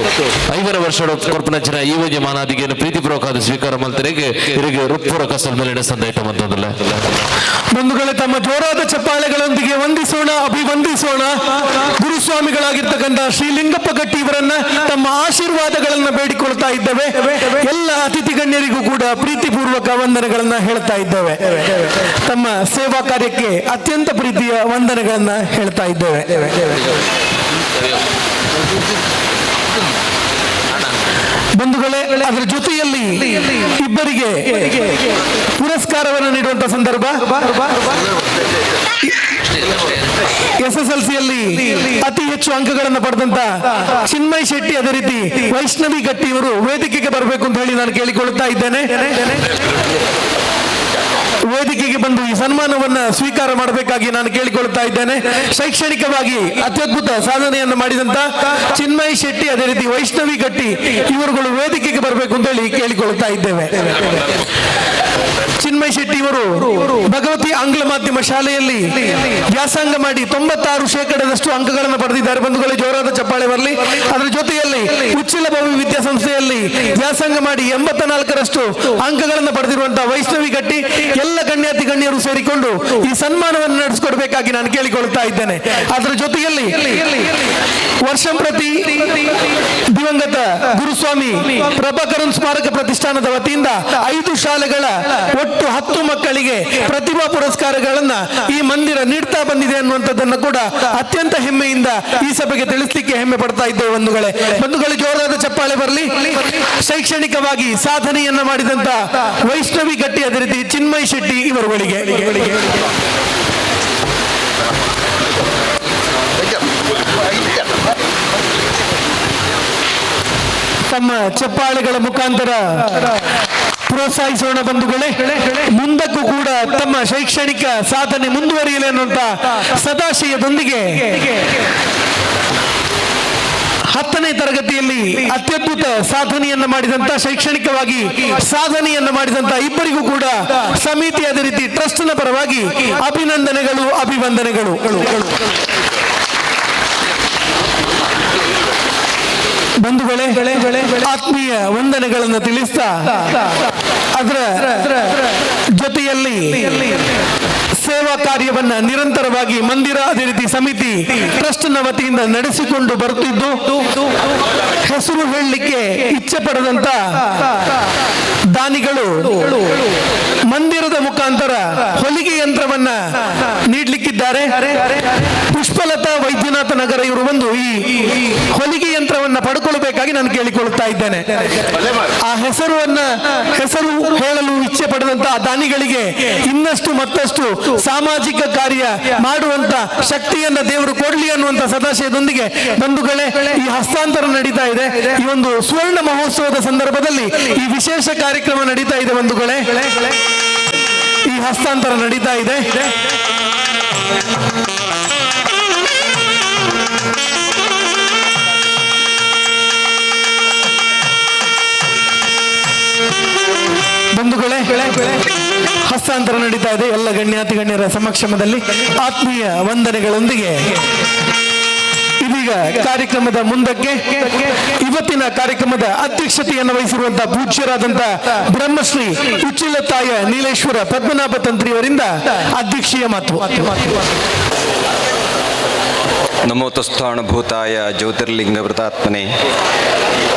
50 ವರ್ಷ ಕೊರ್ಪುನಂಚಿನ ಈ ಒಂಜಿ ಮಾನಾದಿಗೆ ಪ್ರೀತಿಪೂರ್ವಕವಾದ ಸ್ವೀಕಾರ ಮಲ್ತರಿಗೆ ಇವರಿಗೆ ಹೃತ್ಪೂರ್ವಕ ಸನ್ಮಾನ ಸಂದಾಯ್ತ ಅಂತಂದಲ್ಲ. ಬಂಧುಗಳೇ, ತಮ್ಮ ಜೋರಾದ ಚಪ್ಪಾಳೆಗಳೊಂದಿಗೆ ವಂದಿಸೋಣ, ಅಭಿವಂದಿಸೋಣ ಗುರುಸ್ವಾಮಿಗಳಾಗಿರ್ತಕ್ಕಂಥ ಶ್ರೀ ಲಿಂಗಪ್ಪ ಗಟ್ಟಿ ಇವರನ್ನ ತಮ್ಮ ಆಶೀರ್ವಾದಗಳನ್ನ ಬೇಡಿಕೊಳ್ತಾ ಇದ್ದೇವೆ. ಎಲ್ಲ ಅತಿಥಿ ಗಣ್ಯರಿಗೂ ಕೂಡ ಪ್ರೀತಿಪೂರ್ವಕ ವಂದನೆಗಳನ್ನ ಹೇಳ್ತಾ ಇದ್ದೇವೆ. ತಮ್ಮ ಸೇವಾ ಕಾರ್ಯಕ್ಕೆ ಅತ್ಯಂತ ಪ್ರೀತಿಯ ವಂದನೆಗಳನ್ನ ಹೇಳ್ತಾ ಇದ್ದೇವೆ. ಬಂಧುಗಳೇ, ಅದರ ಜೊತೆಯಲ್ಲಿ ಇಬ್ಬರಿಗೆ ಪುರಸ್ಕಾರವನ್ನು ನೀಡುವಂತ ಸಂದರ್ಭ. ಎಸ್ಎಸ್ಎಲ್ಸಿಯಲ್ಲಿ ಅತಿ ಹೆಚ್ಚು ಅಂಕಗಳನ್ನು ಪಡೆದಂತ ಚಿನ್ಮಯ್ ಶೆಟ್ಟಿ, ಅದೇ ರೀತಿ ವೈಷ್ಣವಿ ಗಟ್ಟಿ ಇವರು ವೇದಿಕೆಗೆ ಬರಬೇಕು ಅಂತ ಹೇಳಿ ನಾನು ಕೇಳಿಕೊಳ್ಳುತ್ತಾ ಇದ್ದೇನೆ. ವೇದಿಕೆಗೆ ಬಂದು ಈ ಸನ್ಮಾನವನ್ನ ಸ್ವೀಕಾರ ಮಾಡಬೇಕಾಗಿ ನಾನು ಕೇಳಿಕೊಳ್ಳುತ್ತಾ ಇದ್ದೇನೆ. ಶೈಕ್ಷಣಿಕವಾಗಿ ಅತ್ಯದ್ಭುತ ಸಾಧನೆಯನ್ನು ಮಾಡಿದಂತ ಚಿನ್ಮಯ್ ಶೆಟ್ಟಿ, ಅದೇ ರೀತಿ ವೈಷ್ಣವಿ ಗಟ್ಟಿ ಇವರುಗಳು ವೇದಿಕೆಗೆ ಬರಬೇಕು ಅಂತ ಹೇಳಿ ಕೇಳಿಕೊಳ್ಳುತ್ತಾ ಇದ್ದೇವೆ. ಚಿನ್ಮಯ್ ಶೆಟ್ಟಿ ಇವರು ಭಗವತಿ ಆಂಗ್ಲ ಮಾಧ್ಯಮ ಶಾಲೆಯಲ್ಲಿ ವ್ಯಾಸಂಗ ಮಾಡಿ 96% ಅಂಕಗಳನ್ನು ಪಡೆದಿದ್ದಾರೆ. ಬಂಧುಗಳೇ, ಜೋರಾದ ಚಪ್ಪಾಳೆ ಬರಲಿ. ಅದರ ಜೊತೆಯಲ್ಲಿ ಉಚ್ಚಿಲಭಾವಿ ವಿದ್ಯಾಸಂಸ್ಥೆಯಲ್ಲಿ ವ್ಯಾಸಂಗ ಮಾಡಿ 84% ಅಂಕಗಳನ್ನು ಪಡೆದಿರುವಂತಹ ವೈಷ್ಣವಿ ಗಟ್ಟಿ, ಎಲ್ಲ ಗಣ್ಯಾತಿ ಗಣ್ಯರು ಸೇರಿಕೊಂಡು ಈ ಸನ್ಮಾನವನ್ನು ನಡೆಸಿಕೊಡ್ಬೇಕಾಗಿ ನಾನು ಕೇಳಿಕೊಳ್ಳುತ್ತಾ ಇದ್ದೇನೆ. ಅದರ ಜೊತೆಯಲ್ಲಿ ವರ್ಷಂಪ್ರತಿ ದಿವಂಗತ ಗುರುಸ್ವಾಮಿ ಪ್ರಭಾಕರನ್ ಸ್ಮಾರಕ ಪ್ರತಿಷ್ಠಾನದ ವತಿಯಿಂದ 5 ಶಾಲೆಗಳ ಒಟ್ಟು ಒಟ್ಟು 10 ಮಕ್ಕಳಿಗೆ ಪ್ರತಿಭಾ ಪುರಸ್ಕಾರಗಳನ್ನು ಈ ಮಂದಿರ ನೀಡ್ತಾ ಬಂದಿದೆ ಅನ್ನುವಂಥದ್ದನ್ನು ಕೂಡ ಅತ್ಯಂತ ಹೆಮ್ಮೆಯಿಂದ ಈ ಸಭೆಗೆ ತಿಳಿಸಲಿಕ್ಕೆ ಹೆಮ್ಮೆ ಪಡ್ತಾ ಇದ್ದೇವೆ. ಬಂಧುಗಳೇ, ಬಂಧುಗಳು, ಜೋರಾದ ಚಪ್ಪಾಳೆ ಬರಲಿ. ಶೈಕ್ಷಣಿಕವಾಗಿ ಸಾಧನೆಯನ್ನ ಮಾಡಿದಂತ ವೈಷ್ಣವಿ ಗಟ್ಟಿ, ಅದೇ ರೀತಿ ಚಿನ್ಮಯ್ ಶೆಟ್ಟಿ ಇವರುಗಳಿಗೆ. ತಮ್ಮ ಚಪ್ಪಾಳೆಗಳ ಮುಖಾಂತರ ಪ್ರೋತ್ಸಾಹಿಸೋಣ ಬಂಧುಗಳೇ. ಮುಂದಕ್ಕೂ ಕೂಡ ತಮ್ಮ ಶೈಕ್ಷಣಿಕ ಸಾಧನೆ ಮುಂದುವರಿಯಲಿ ಅನ್ನುವಂತ ಸದಾಶಯದೊಂದಿಗೆ 10ನೇ ತರಗತಿಯಲ್ಲಿ ಅತ್ಯದ್ಭುತ ಸಾಧನೆಯನ್ನ ಮಾಡಿದಂತ, ಶೈಕ್ಷಣಿಕವಾಗಿ ಸಾಧನೆಯನ್ನ ಮಾಡಿದಂತ ಇಬ್ಬರಿಗೂ ಕೂಡ ಸಮಿತಿ ಅದೇ ರೀತಿ ಟ್ರಸ್ಟ್ನ ಪರವಾಗಿ ಅಭಿನಂದನೆಗಳು, ಅಭಿವಂದನೆಗಳು. ಬಂಧುಗಳೇ, ಆತ್ಮೀಯ ವಂದನೆಗಳನ್ನು ತಿಳಿಸ್ತಾ ಅದರ ಜೊತೆಯಲ್ಲಿ ಸೇವಾ ಕಾರ್ಯವನ್ನ ನಿರಂತರವಾಗಿ ಮಂದಿರ ಅದೇ ರೀತಿ ಸಮಿತಿ ಟ್ರಸ್ಟ್ನ ವತಿಯಿಂದ ನಡೆಸಿಕೊಂಡು ಬರುತ್ತಿದ್ದು, ಹೆಸರು ಹೇಳಲಿಕ್ಕೆ ಇಚ್ಛೆ ಪಡೆದಂತ ದಾನಿಗಳು ಮಂದಿರದ ಮುಖಾಂತರ ಹೊಲಿಗೆ ಯಂತ್ರವನ್ನ ನೀಡಲಿಕ್ಕಿದ್ದಾರೆ. ಪುಷ್ಪಲತಾ ವೈದ್ಯನಾಥ ನಗರ ಇವರು ಬಂದು ಈ ಹೊಲಿಗೆ ಯಂತ್ರವನ್ನ ಪಡ್ಕೊಳ್ಬೇಕಾಗಿ ನಾನು ಕೇಳಿಕೊಳ್ಳುತ್ತಾ ಇದ್ದೇನೆ. ಆ ಹೆಸರು ಹೇಳಲು ಇಚ್ಛೆ ಪಡೆದಂತ ದಾನಿಗಳಿಗೆ ಇನ್ನಷ್ಟು ಮತ್ತಷ್ಟು ಸಾಮಾಜಿಕ ಕಾರ್ಯ ಮಾಡುವಂತ ಶಕ್ತಿಯನ್ನ ದೇವರು ಕೊಡ್ಲಿ ಅನ್ನುವಂತ ಸದಾಶಯದೊಂದಿಗೆ ಬಂಧುಗಳೇ ಈ ಹಸ್ತಾಂತರ ನಡೀತಾ ಇದೆ. ಈ ಒಂದು ಸುವರ್ಣ ಮಹೋತ್ಸವದ ಸಂದರ್ಭದಲ್ಲಿ ಈ ವಿಶೇಷ ಕಾರ್ಯಕ್ರಮ ನಡೀತಾ ಇದೆ. ಬಂಧುಗಳೇ, ಈ ಹಸ್ತಾಂತರ ನಡೀತಾ ಇದೆ. ಬಂಧುಗಳೇ, ಹಸ್ತಾಂತರ ನಡೀತಾ ಇದೆ ಎಲ್ಲ ಗಣ್ಯಾತಿ ಗಣ್ಯರ ಸಮಕ್ಷಮದಲ್ಲಿ ಆತ್ಮೀಯ ವಂದನೆಗಳೊಂದಿಗೆ. ಇದೀಗ ಕಾರ್ಯಕ್ರಮದ ಮುಂದಕ್ಕೆ ಇವತ್ತಿನ ಕಾರ್ಯಕ್ರಮದ ಅಧ್ಯಕ್ಷತೆಯನ್ನು ವಹಿಸಿರುವಂತಹ ಪೂಜ್ಯರಾದಂತಹ ಬ್ರಹ್ಮಶ್ರೀ ಉಚ್ಚಿಲತಾಯ ನೀಲೇಶ್ವರ ಪದ್ಮನಾಭ ತಂತ್ರಿಯವರಿಂದ ಅಧ್ಯಕ್ಷೀಯ ಮಾತು. ನಮೋತಸ್ಥಾಣಭೂತಾಯ ಜ್ಯೋತಿರ್ಲಿಂಗ ವೃತಾತ್ಮನೆ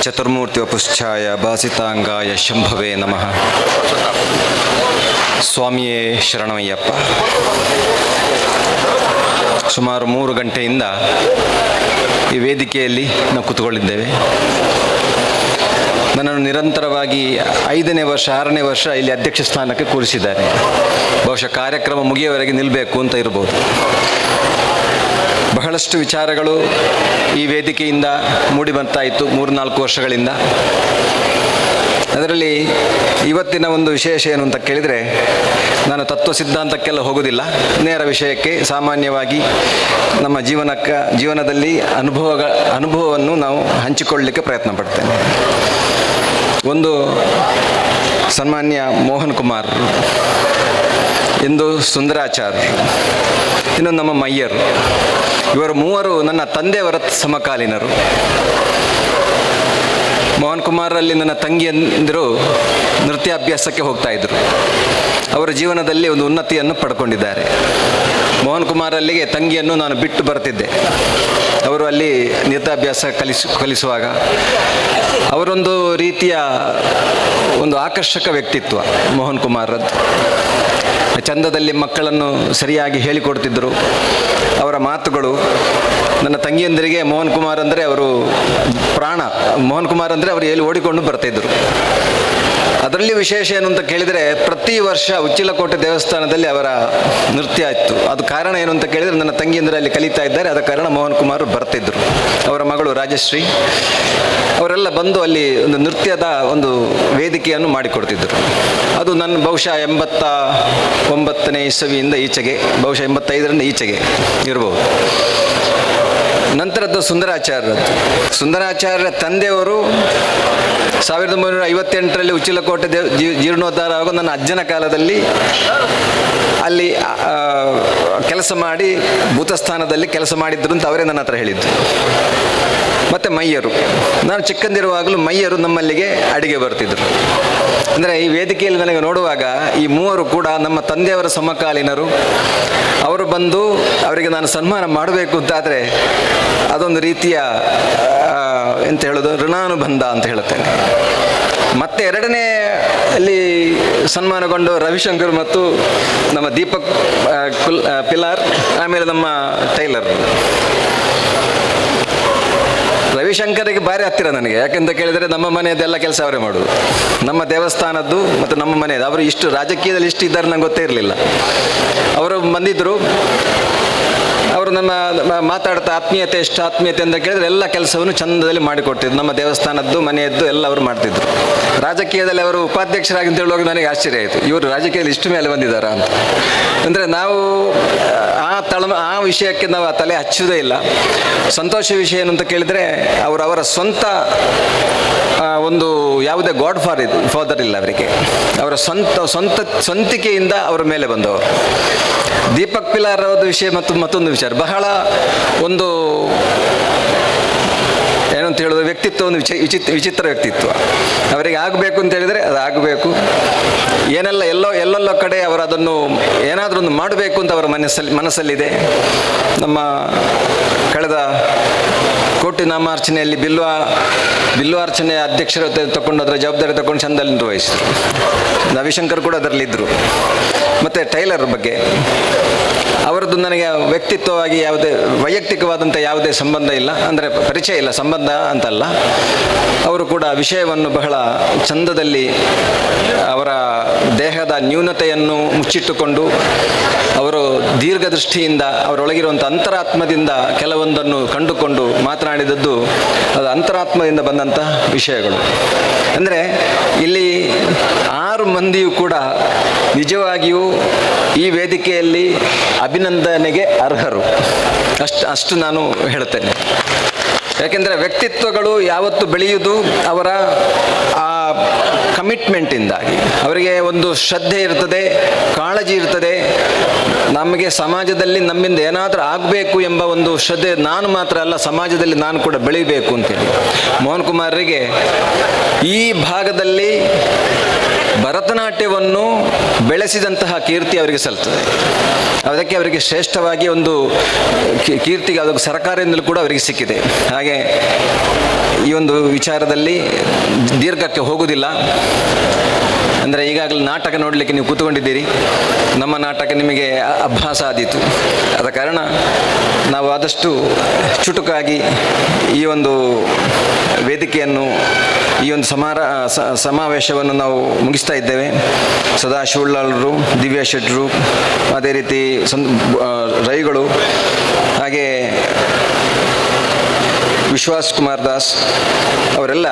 ಚತುರ್ಮೂರ್ತಿ ವಪುಶ್ಛಾಯ ಭಾಸಿತಾಂಗಾಯ ಶಂಭವೇ ನಮಃ. ಸ್ವಾಮಿಯೇ ಶರಣಮಯ್ಯಪ್ಪ. ಸುಮಾರು 3 ಗಂಟೆಯಿಂದ ಈ ವೇದಿಕೆಯಲ್ಲಿ ನಾವು ಕೂತ್ಕೊಂಡಿದ್ದೇವೆ. ನನ್ನನ್ನು ನಿರಂತರವಾಗಿ 5ನೇ ವರ್ಷ 6ನೇ ವರ್ಷ ಇಲ್ಲಿ ಅಧ್ಯಕ್ಷ ಸ್ಥಾನಕ್ಕೆ ಕೂರಿಸಿದ್ದಾರೆ. ಬಹುಶಃ ಕಾರ್ಯಕ್ರಮ ಮುಗಿಯವರೆಗೆ ನಿಲ್ಲಬೇಕು ಅಂತ ಇರ್ಬೋದು. ಬಹಳಷ್ಟು ವಿಚಾರಗಳು ಈ ವೇದಿಕೆಯಿಂದ ಮೂಡಿ ಬರ್ತಾ ಇತ್ತು 3-4 ವರ್ಷಗಳಿಂದ. ಅದರಲ್ಲಿ ಇವತ್ತಿನ ಒಂದು ವಿಶೇಷ ಏನು ಅಂತ ಕೇಳಿದರೆ, ನಾನು ತತ್ವ ಸಿದ್ಧಾಂತಕ್ಕೆಲ್ಲ ಹೋಗೋದಿಲ್ಲ, ನೇರ ವಿಷಯಕ್ಕೆ. ಸಾಮಾನ್ಯವಾಗಿ ನಮ್ಮ ಜೀವನದಲ್ಲಿ ಅನುಭವವನ್ನು ನಾವು ಹಂಚಿಕೊಳ್ಳಲಿಕ್ಕೆ ಪ್ರಯತ್ನ ಪಡ್ತೇನೆ. ಒಂದು ಸನ್ಮಾನ್ಯ ಮೋಹನ್ ಕುಮಾರ್, ಇಂದು ಸುಂದರಾಚಾರ್, ಇನ್ನು ನಮ್ಮ ಮಯ್ಯರು, ಇವರು ಮೂವರು ನನ್ನ ತಂದೆಯವರ ಸಮಕಾಲೀನರು. ಮೋಹನ್ ಕುಮಾರಲ್ಲಿ ನನ್ನ ತಂಗಿಯಂದಿರು ನೃತ್ಯಾಭ್ಯಾಸಕ್ಕೆ ಹೋಗ್ತಾ ಇದ್ದರು. ಅವರ ಜೀವನದಲ್ಲಿ ಒಂದು ಉನ್ನತಿಯನ್ನು ಪಡ್ಕೊಂಡಿದ್ದಾರೆ. ಮೋಹನ್ ಕುಮಾರಲ್ಲಿಗೆ ತಂಗಿಯನ್ನು ನಾನು ಬಿಟ್ಟು ಬರ್ತಿದ್ದೆ. ಅವರು ಅಲ್ಲಿ ನೃತ್ಯಾಭ್ಯಾಸ ಕಲಿಸುವಾಗ ಅವರೊಂದು ರೀತಿಯ ಒಂದು ಆಕರ್ಷಕ ವ್ಯಕ್ತಿತ್ವ ಮೋಹನ್ ಕುಮಾರದ್ದು. ಚಂದದಲ್ಲಿ ಮಕ್ಕಳನ್ನು ಸರಿಯಾಗಿ ಹೇಳಿಕೊಡ್ತಿದ್ದರು. ಅವರ ಮಾತುಗಳು ನನ್ನ ತಂಗಿಯಂದಿರಿಗೆ ಮೋಹನ್ ಕುಮಾರ್ ಅಂದರೆ ಅವರು ಪ್ರಾಣ. ಮೋಹನ್ ಕುಮಾರ್ ಅಂದರೆ ಅವರು ಎಲ್ಲಿ ಓಡಿಕೊಂಡು ಬರ್ತಿದ್ದರು. ಅದರಲ್ಲಿ ವಿಶೇಷ ಏನು ಅಂತ ಕೇಳಿದರೆ, ಪ್ರತಿ ವರ್ಷ ಉಚ್ಚಿಲಕೋಟೆ ದೇವಸ್ಥಾನದಲ್ಲಿ ಅವರ ನೃತ್ಯ ಇತ್ತು. ಅದು ಕಾರಣ ಏನು ಅಂತ ಕೇಳಿದರೆ, ನನ್ನ ತಂಗಿಯಂದಿರು ಅಲ್ಲಿ ಕಲಿತಾ ಇದ್ದಾರೆ, ಆದ ಕಾರಣ ಮೋಹನ್ ಕುಮಾರ್ ಬರ್ತಿದ್ದರು. ಅವರ ಮಗಳು ರಾಜಶ್ರೀ ಅವರೆಲ್ಲ ಬಂದು ಅಲ್ಲಿ ಒಂದು ನೃತ್ಯದ ಒಂದು ವೇದಿಕೆಯನ್ನು ಮಾಡಿಕೊಡ್ತಿದ್ದರು. ಅದು ನನ್ನ ಬಹುಶಃ 89ನೇ ಇಸವಿಯಿಂದ ಈಚೆಗೆ, ಬಹುಶಃ 85ರಿಂದ ಈಚೆಗೆ ಇರ್ಬೋದು. ನಂತರದ್ದು ಸುಂದರಾಚಾರ್ಯರದ್ದು. ಸುಂದರಾಚಾರ್ಯರ ತಂದೆಯವರು 1958ರಲ್ಲಿ ಉಚ್ಚಿಲಕೋಟೆ ಜೀರ್ಣೋದ್ಧಾರ ಆಗೋ ನನ್ನ ಅಜ್ಜನ ಕಾಲದಲ್ಲಿ ಅಲ್ಲಿ ಕೆಲಸ ಮಾಡಿ ಭೂತಸ್ಥಾನದಲ್ಲಿ ಕೆಲಸ ಮಾಡಿದ್ರು ಅಂತ ಅವರೇ ನನ್ನ ಹತ್ರ ಹೇಳಿದ್ದು. ಮತ್ತು ಮಯ್ಯರು, ನಾನು ಚಿಕ್ಕಂದಿರುವಾಗಲೂ ಮಯ್ಯರು ನಮ್ಮಲ್ಲಿಗೆ ಅಡಿಗೆ ಬರ್ತಿದ್ರು. ಅಂದರೆ ಈ ವೇದಿಕೆಯಲ್ಲಿ ನನಗೆ ನೋಡುವಾಗ ಈ ಮೂವರು ಕೂಡ ನಮ್ಮ ತಂದೆಯವರ ಸಮಕಾಲೀನರು. ಅವರು ಬಂದು ಅವರಿಗೆ ನಾನು ಸನ್ಮಾನ ಮಾಡಬೇಕು ಅಂತಾದರೆ ಅದೊಂದು ರೀತಿಯ ಎಂತ ಹೇಳೋದು, ಋಣಾನುಬಂಧ ಅಂತ ಹೇಳುತ್ತೇನೆ. ಮತ್ತು ಎರಡನೇ ಅಲ್ಲಿ ಸನ್ಮಾನಗೊಂಡು ರವಿಶಂಕರ್ ಮತ್ತು ನಮ್ಮ ದೀಪಕ್ ಪಿಲಾರ್, ಆಮೇಲೆ ನಮ್ಮ ಟೈಲರ್ ರವಿಶಂಕರಿಗೆ ಭಾರಿ ಹತ್ತಿರ ನನಗೆ. ಯಾಕೆಂತ ಕೇಳಿದರೆ ನಮ್ಮ ಮನೆಯದೆಲ್ಲ ಕೆಲಸ ಅವರೇ ಮಾಡೋದು, ನಮ್ಮ ದೇವಸ್ಥಾನದ್ದು ಮತ್ತು ನಮ್ಮ ಮನೆಯದು. ಅವರು ಇಷ್ಟು ರಾಜಕೀಯದಲ್ಲಿ ಇಷ್ಟು ಇದ್ದಾರೆ ನಂಗೆ ಗೊತ್ತೇ ಇರಲಿಲ್ಲ. ಅವರು ಬಂದಿದ್ದರು, ಅವರು ನಮ್ಮ ಮಾತಾಡ್ತಾ ಆತ್ಮೀಯತೆ, ಎಷ್ಟು ಆತ್ಮೀಯತೆ ಅಂತ ಕೇಳಿದರೆ ಎಲ್ಲ ಕೆಲಸವನ್ನು ಚಂದದಲ್ಲಿ ಮಾಡಿಕೊಡ್ತಿದ್ರು. ನಮ್ಮ ದೇವಸ್ಥಾನದ್ದು ಮನೆಯದ್ದು ಎಲ್ಲ ಅವರು ಮಾಡ್ತಿದ್ರು. ರಾಜಕೀಯದಲ್ಲಿ ಅವರು ಉಪಾಧ್ಯಕ್ಷರಾಗಿ ಅಂತ ಹೇಳುವಾಗ ನನಗೆ ಆಶ್ಚರ್ಯ ಆಯಿತು, ಇವರು ರಾಜಕೀಯದಲ್ಲಿ ಇಷ್ಟು ಮೇಲೆ ಬಂದಿದ್ದಾರಾ ಅಂತ. ಅಂದರೆ ನಾವು ಆ ವಿಷಯಕ್ಕೆ ನಾವು ಆ ತಲೆ ಹಚ್ಚುವುದೇ ಇಲ್ಲ. ಸಂತೋಷ ವಿಷಯ ಏನು ಅಂತ ಕೇಳಿದರೆ, ಅವರು ಅವರ ಸ್ವಂತ ಒಂದು ಯಾವುದೇ ಗಾಡ್ ಫಾದರ್ ಇಲ್ಲ ಅವರಿಗೆ. ಅವರ ಸ್ವಂತ ಸ್ವಂತ ಸ್ವಂತಿಕೆಯಿಂದ ಅವರ ಮೇಲೆ ಬಂದವರು. ದೀಪಕ್ ಪಿಲಾರ್ ಅವರ ವಿಷಯ ಮತ್ತು ಮತ್ತೊಂದು ವಿಚಾರ, ಬಹಳ ಒಂದು ಏನಂತ ಹೇಳೋದು, ವ್ಯಕ್ತಿತ್ವ ಒಂದು ವಿಚಿತ್ರ ವ್ಯಕ್ತಿತ್ವ. ಅವರಿಗೆ ಆಗಬೇಕು ಅಂತ ಹೇಳಿದರೆ ಅದು ಆಗಬೇಕು. ಏನೆಲ್ಲ ಎಲ್ಲೆಲ್ಲೋ ಕಡೆ ಅವರು ಅದನ್ನು ಏನಾದರೂ ಒಂದು ಮಾಡಬೇಕು ಅಂತ ಅವರ ಮನಸ್ಸಲ್ಲಿದೆ. ನಮ್ಮ ಕಳೆದ ಕೋಟಿ ನಾಮಾರ್ಚನೆಯಲ್ಲಿ ಬಿಲ್ವಾರ್ಚನೆಯ ಅಧ್ಯಕ್ಷರ ತಗೊಂಡು ಅದರ ಜವಾಬ್ದಾರಿ ತಗೊಂಡು ಚಂದಲ್ಲಿ ನಿರ್ವಹಿಸಿದರು. ರವಿಶಂಕರ್ ಕೂಡ ಅದರಲ್ಲಿದ್ದರು. ಮತ್ತು ಟೈಲರ್ ಬಗ್ಗೆ ಅವರದ್ದು ನನಗೆ ವ್ಯಕ್ತಿತ್ವವಾಗಿ ಯಾವುದೇ ವೈಯಕ್ತಿಕವಾದಂಥ ಯಾವುದೇ ಸಂಬಂಧ ಇಲ್ಲ, ಅಂದರೆ ಪರಿಚಯ ಇಲ್ಲ, ಸಂಬಂಧ ಅಂತಲ್ಲ. ಅವರು ಕೂಡ ವಿಷಯವನ್ನು ಬಹಳ ಚಂದದಲ್ಲಿ ಅವರ ದೇಹದ ನ್ಯೂನತೆಯನ್ನು ಮುಚ್ಚಿಟ್ಟುಕೊಂಡು ಅವರು ದೀರ್ಘದೃಷ್ಟಿಯಿಂದ ಅವರೊಳಗಿರುವಂಥ ಅಂತರಾತ್ಮದಿಂದ ಕೆಲವೊಂದನ್ನು ಕಂಡುಕೊಂಡು ಮಾತನಾಡಿದದ್ದು ಅದು ಅಂತರಾತ್ಮದಿಂದ ಬಂದಂಥ ವಿಷಯಗಳು. ಅಂದರೆ ಇಲ್ಲಿ 6 ಮಂದಿಯೂ ಕೂಡ ನಿಜವಾಗಿಯೂ ಈ ವೇದಿಕೆಯಲ್ಲಿ ಅಭಿನಂದನೆಗೆ ಅರ್ಹರು, ಅಷ್ಟು ನಾನು ಹೇಳುತ್ತೇನೆ. ಯಾಕೆಂದರೆ ವ್ಯಕ್ತಿತ್ವಗಳು ಯಾವತ್ತು ಬೆಳೆಯುವುದು ಅವರ ಆ ಕಮಿಟ್ಮೆಂಟಿಂದಾಗಿ. ಅವರಿಗೆ ಒಂದು ಶ್ರದ್ಧೆ ಇರ್ತದೆ, ಕಾಳಜಿ ಇರ್ತದೆ. ನಮಗೆ ಸಮಾಜದಲ್ಲಿ ನಮ್ಮಿಂದ ಏನಾದರೂ ಆಗಬೇಕು ಎಂಬ ಒಂದು ಶ್ರದ್ಧೆ, ನಾನು ಮಾತ್ರ ಅಲ್ಲ ಸಮಾಜದಲ್ಲಿ ನಾನು ಕೂಡ ಬೆಳೀಬೇಕು ಅಂತೇಳಿ. ಮೋಹನ್ ಕುಮಾರರಿಗೆ ಈ ಭಾಗದಲ್ಲಿ ಭರತನಾಟ್ಯವನ್ನು ಬೆಳೆಸಿದಂತಹ ಕೀರ್ತಿ ಅವರಿಗೆ ಸಲ್ತದೆ. ಅದಕ್ಕೆ ಅವರಿಗೆ ಶ್ರೇಷ್ಠವಾಗಿ ಒಂದು ಕೀರ್ತಿಗೆ ಅದು ಸರ್ಕಾರದಿಂದಲೂ ಕೂಡ ಅವರಿಗೆ ಸಿಕ್ಕಿದೆ. ಹಾಗೆ ಈ ಒಂದು ವಿಚಾರದಲ್ಲಿ ದೀರ್ಘಕ್ಕೆ ಹೋಗುವುದಿಲ್ಲ. ಅಂದರೆ ಈಗಾಗಲೇ ನಾಟಕ ನೋಡಲಿಕ್ಕೆ ನೀವು ಕೂತ್ಕೊಂಡಿದ್ದೀರಿ, ನಮ್ಮ ನಾಟಕ ನಿಮಗೆ ಅಭ್ಯಾಸ ಆದೀತು. ಆದ ಕಾರಣ ನಾವು ಆದಷ್ಟು ಚುಟುಕಾಗಿ ಈ ಒಂದು ವೇದಿಕೆಯನ್ನು, ಈ ಒಂದು ಸಮಾವೇಶವನ್ನು ನಾವು ಮುಗಿಸ್ತಾ ಇದ್ದೇವೆ. ಸದಾಶಿವ ಉಳ್ಳಾಲರು, ದಿವ್ಯಾ ಶೆಟ್ಟರು, ಅದೇ ರೀತಿ ರೈಗಳು, ಹಾಗೆ ವಿಶ್ವಾಸ್ ಕುಮಾರ್ ದಾಸ್ ಅವರೆಲ್ಲ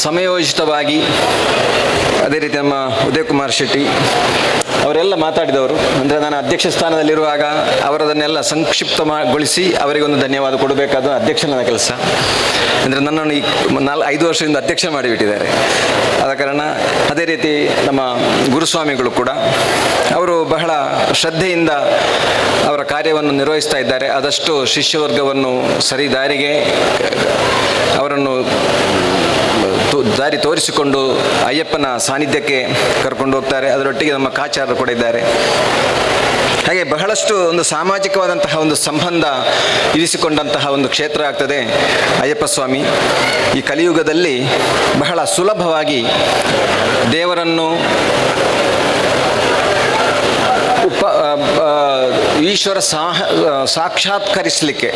ಸಮಯೋಚಿತವಾಗಿ, ಅದೇ ರೀತಿ ನಮ್ಮ ಉದಯಕುಮಾರ್ ಶೆಟ್ಟಿ ಅವರೆಲ್ಲ ಮಾತಾಡಿದವರು. ಅಂದರೆ ನಾನು ಅಧ್ಯಕ್ಷ ಸ್ಥಾನದಲ್ಲಿರುವಾಗ ಅವರದನ್ನೆಲ್ಲ ಸಂಕ್ಷಿಪ್ತಗೊಳಿಸಿ ಅವರಿಗೊಂದು ಧನ್ಯವಾದ ಕೊಡಬೇಕಾದ ಅಧ್ಯಕ್ಷನ ಕೆಲಸ. ಅಂದರೆ ನನ್ನನ್ನು ಈ 4-5 ವರ್ಷದಿಂದ ಅಧ್ಯಕ್ಷ ಮಾಡಿಬಿಟ್ಟಿದ್ದಾರೆ. ಆದ ಕಾರಣ ಅದೇ ರೀತಿ ನಮ್ಮ ಗುರುಸ್ವಾಮಿಗಳು ಕೂಡ ಅವರು ಬಹಳ ಶ್ರದ್ಧೆಯಿಂದ ಅವರ ಕಾರ್ಯವನ್ನು ನಿರ್ವಹಿಸ್ತಾ ಇದ್ದಾರೆ. ಆದಷ್ಟು ಶಿಷ್ಯವರ್ಗವನ್ನು ಸರಿ ದಾರಿಗೆ ಅವರನ್ನು ದಾರಿ ತೋರಿಸಿಕೊಂಡು ಅಯ್ಯಪ್ಪನ ಸಾನ್ನಿಧ್ಯಕ್ಕೆ ಕರ್ಕೊಂಡು ಹೋಗ್ತಾರೆ. ಅದರೊಟ್ಟಿಗೆ ನಮ್ಮ ಕಾಚಾರರು ಕೂಡ ಇದ್ದಾರೆ. ಹಾಗೆ ಬಹಳಷ್ಟು ಒಂದು ಸಾಮಾಜಿಕವಾದಂತಹ ಒಂದು ಸಂಬಂಧ ಇರಿಸಿಕೊಂಡಂತಹ ಒಂದು ಕ್ಷೇತ್ರ ಆಗ್ತದೆ ಅಯ್ಯಪ್ಪ ಸ್ವಾಮಿ. ಈ ಕಲಿಯುಗದಲ್ಲಿ ಬಹಳ ಸುಲಭವಾಗಿ ದೇವರನ್ನು ಈಶ್ವರ ಸಾಕ್ಷಾತ್ಕರಿಸಲಿಕ್ಕೆ,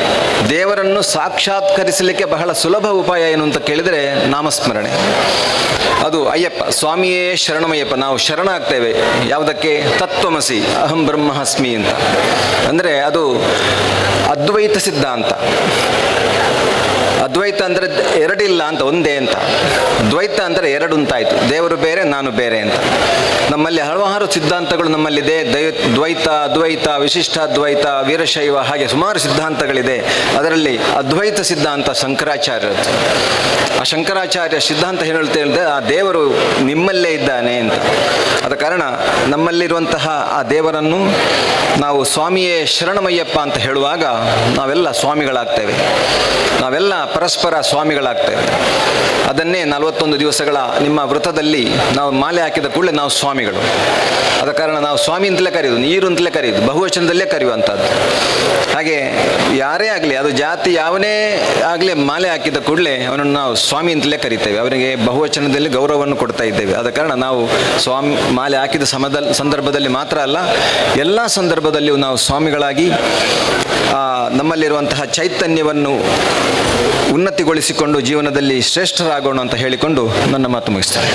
ದೇವರನ್ನು ಸಾಕ್ಷಾತ್ಕರಿಸಲಿಕ್ಕೆ ಬಹಳ ಸುಲಭ ಉಪಾಯ ಏನು ಅಂತ ಕೇಳಿದರೆ ನಾಮಸ್ಮರಣೆ. ಅದು ಅಯ್ಯಪ್ಪ ಸ್ವಾಮಿಯೇ ಶರಣಮಯ್ಯಪ್ಪ. ನಾವು ಶರಣಾಗ್ತೇವೆ ಯಾವುದಕ್ಕೆ? ತತ್ವಮಸಿ ಅಹಂ ಬ್ರಹ್ಮಾಸ್ಮಿ ಅಂತ. ಅಂದರೆ ಅದು ಅದ್ವೈತ ಸಿದ್ಧಾಂತ. ಅದ್ವೈತ ಅಂದರೆ ಎರಡಿಲ್ಲ ಅಂತ, ಒಂದೇ ಅಂತ. ದ್ವೈತ ಅಂದರೆ ಎರಡು ಅಂತಾಯಿತು, ದೇವರು ಬೇರೆ ನಾನು ಬೇರೆ ಅಂತ. ನಮ್ಮಲ್ಲಿ ಹಲವಾರು ಸಿದ್ಧಾಂತಗಳು ನಮ್ಮಲ್ಲಿದೆ. ದ್ವೈತ, ಅದ್ವೈತ, ವಿಶಿಷ್ಟಾದ್ವೈತ, ವೀರಶೈವ, ಹಾಗೆ ಸುಮಾರು ಸಿದ್ಧಾಂತಗಳಿದೆ. ಅದರಲ್ಲಿ ಅದ್ವೈತ ಸಿದ್ಧಾಂತ ಶಂಕರಾಚಾರ್ಯರದ್ದು. ಆ ಶಂಕರಾಚಾರ್ಯ ಸಿದ್ಧಾಂತ ಏನು ಹೇಳ್ತಾ ಹೇಳಿದ್ರೆ, ಆ ದೇವರು ನಿಮ್ಮಲ್ಲೇ ಇದ್ದಾನೆ ಅಂತ. ಆದ ಕಾರಣ ನಮ್ಮಲ್ಲಿರುವಂತಹ ಆ ದೇವರನ್ನು ನಾವು ಸ್ವಾಮಿಯೇ ಶರಣಮಯ್ಯಪ್ಪ ಅಂತ ಹೇಳುವಾಗ ನಾವೆಲ್ಲ ಸ್ವಾಮಿಗಳಾಗ್ತೇವೆ, ನಾವೆಲ್ಲ ಪರಸ್ಪರ ಸ್ವಾಮಿಗಳಾಗ್ತೇವೆ. ಅದನ್ನೇ 41 ದಿವಸಗಳ ನಿಮ್ಮ ವ್ರತದಲ್ಲಿ ನಾವು ಮಾಲೆ ಹಾಕಿದ ಕೂಡಲೇ ನಾವು ಸ್ವಾಮಿಗಳು. ಆದ ಕಾರಣ ನಾವು ಸ್ವಾಮಿ ಅಂತಲೇ ಕರೆಯೋದು, ನೀರು ಅಂತಲೇ ಕರೆಯೋದು, ಬಹುವಚನದಲ್ಲೇ ಕರೆಯುವಂಥದ್ದು. ಹಾಗೆ ಯಾರೇ ಆಗಲಿ, ಅದು ಜಾತಿ ಯಾವನೇ ಆಗಲಿ, ಮಾಲೆ ಹಾಕಿದ ಕೂಡಲೇ ಅವನನ್ನು ನಾವು ಸ್ವಾಮಿ ಅಂತಲೇ ಕರಿತೇವೆ. ಅವನಿಗೆ ಬಹುವಚನದಲ್ಲಿ ಗೌರವವನ್ನು ಕೊಡ್ತಾ ಇದ್ದೇವೆ. ಆದ ಕಾರಣ ನಾವು ಸ್ವಾಮಿ ಮಾಲೆ ಹಾಕಿದ ಸಂದರ್ಭದಲ್ಲಿ ಮಾತ್ರ ಅಲ್ಲ, ಎಲ್ಲ ಸಂದರ್ಭದಲ್ಲಿಯೂ ನಾವು ಸ್ವಾಮಿಗಳಾಗಿ ನಮ್ಮಲ್ಲಿರುವಂತಹ ಚೈತನ್ಯವನ್ನು ಉನ್ನತಿಗೊಳಿಸಿಕೊಂಡು ಜೀವನದಲ್ಲಿ ಶ್ರೇಷ್ಠರಾಗೋಣ ಅಂತ ಹೇಳಿಕೊಂಡು ನನ್ನ ಮಾತು ಮುಗಿಸ್ತೇನೆ.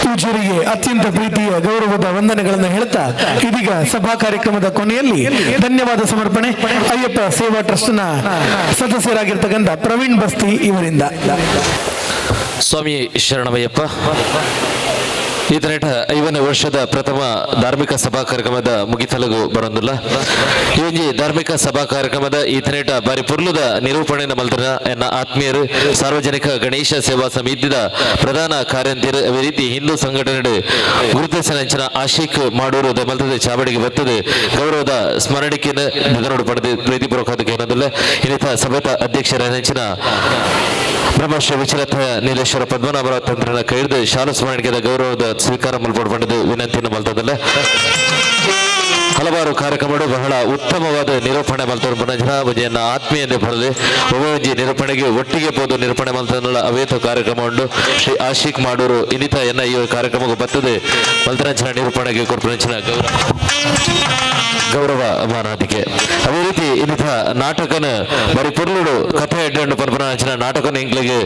ಪೂಜ್ಯರಿಗೆ ಅತ್ಯಂತ ಪ್ರೀತಿಯ ಗೌರವದ ವಂದನೆಗಳನ್ನು ಹೇಳ್ತಾ ಇದೀಗ ಸಭಾ ಕಾರ್ಯಕ್ರಮದ ಕೊನೆಯಲ್ಲಿ ಧನ್ಯವಾದ ಸಮರ್ಪಣೆ ಅಯ್ಯಪ್ಪ ಸೇವಾ ಟ್ರಸ್ಟ್ನ ಸದಸ್ಯರಾಗಿರ್ತಕ್ಕಂಥ ಪ್ರವೀಣ್ ಬಸ್ತಿ ಇವರಿಂದ. ಸ್ವಾಮಿ ಶರಣಮಯ್ಯಪ್ಪ. ಈತನೇಟ 50ನೇ ವರ್ಷದ ಪ್ರಥಮ ಧಾರ್ಮಿಕ ಸಭಾ ಕಾರ್ಯಕ್ರಮದ ಮುಗಿತಲಗು ಬರೊಂದುಲ್ಲ. ಈ ಒಂಜಿ ಧಾರ್ಮಿಕ ಸಭಾ ಕಾರ್ಯಕ್ರಮದ ಈತನೇಟ ಬಾರಿ ಪುರ್ಲುದ ನಿರೂಪಣೆ ಮಲ್ತನ ಎನ್ನ ಆತ್ಮೀಯರು ಸಾರ್ವಜನಿಕ ಗಣೇಶ ಸೇವಾ ಸಮಿತಿದ ಪ್ರಧಾನ ಕಾರ್ಯಂತಿರು, ಅದೇ ರೀತಿ ಹಿಂದೂ ಸಂಘಟನೆ ಗುರುತಿಸಿನ ಆಶಿಕ್ ಮಾಡೂರು ಮಲ್ತದೆ ಚಾವಡಿಗೆ ಬರ್ತದೆ ಗೌರವದ ಸ್ಮರಣಿಕೆಯನ್ನು ನಿಗನೋಡು ಪಡೆದು ಪ್ರೀತಿಪೂರ್ವಕ ಏನಂದ್ರೆ ಇನ್ನಿತ ಸಭೆತ ಅಧ್ಯಕ್ಷರ ನೆಂಚಿನ ಬ್ರಹ್ಮಶ್ರೀ ವಿಚರಥ ನೀಲೇಶ್ವರ ಪದ್ಮನಾಭರ ತಂತ್ರನ ಕೈದು ಶಾಲು ಸ್ಮರಣಿಕೆದ ಗೌರವದ ಸ್ವೀಕಾರ ಮಲ್ಪಡು ಪಡೆದು ವಿನಂತಿಯನ್ನು ಮಲ್ತದಲ್ಲ. ಹಲವಾರು ಕಾರ್ಯಕ್ರಮಗಳು ಬಹಳ ಉತ್ತಮವಾದ ನಿರೂಪಣೆ ಮಲ್ತರು ಪುನಃ ಒಂಜಿಯನ್ನ ಆತ್ಮೀಯತೆ ಬರಲಿ ಒಬ್ಬೊಂಜಿ ನಿರೂಪಣೆಗೆ ಒಟ್ಟಿಗೆ ಪೋದು ನಿರೂಪಣೆ ಮಲ್ತನಲ್ಲ ಅವೇತ ಕಾರ್ಯಕ್ರಮ ಉಂಡು. ಶ್ರೀ ಆಶಿಕ್ ಮಾಡೂರು ಇನ್ನಿತ ಎನ್ನ ಈ ಕಾರ್ಯಕ್ರಮಕ್ಕೆ ಬರ್ತದೆ ಮಲ್ತನಂಚಿನ ನಿರೂಪಣೆಗೆ ಕೊರ್ಪುನಂಚಿನ ಗೌರವ ಮಾನಾದಿಕೆ. ಅದೇ ರೀತಿ ಇನ್ನಿತ ನಾಟಕನ ಬರಿ ಪುರ್ಲುಡು ಕಥೆ ಎಡ್ಡಂಡು ಪನ್ಪುನಂಚಿನ ನಾಟಕನ ಇಂಗ್ಲಿಗೆ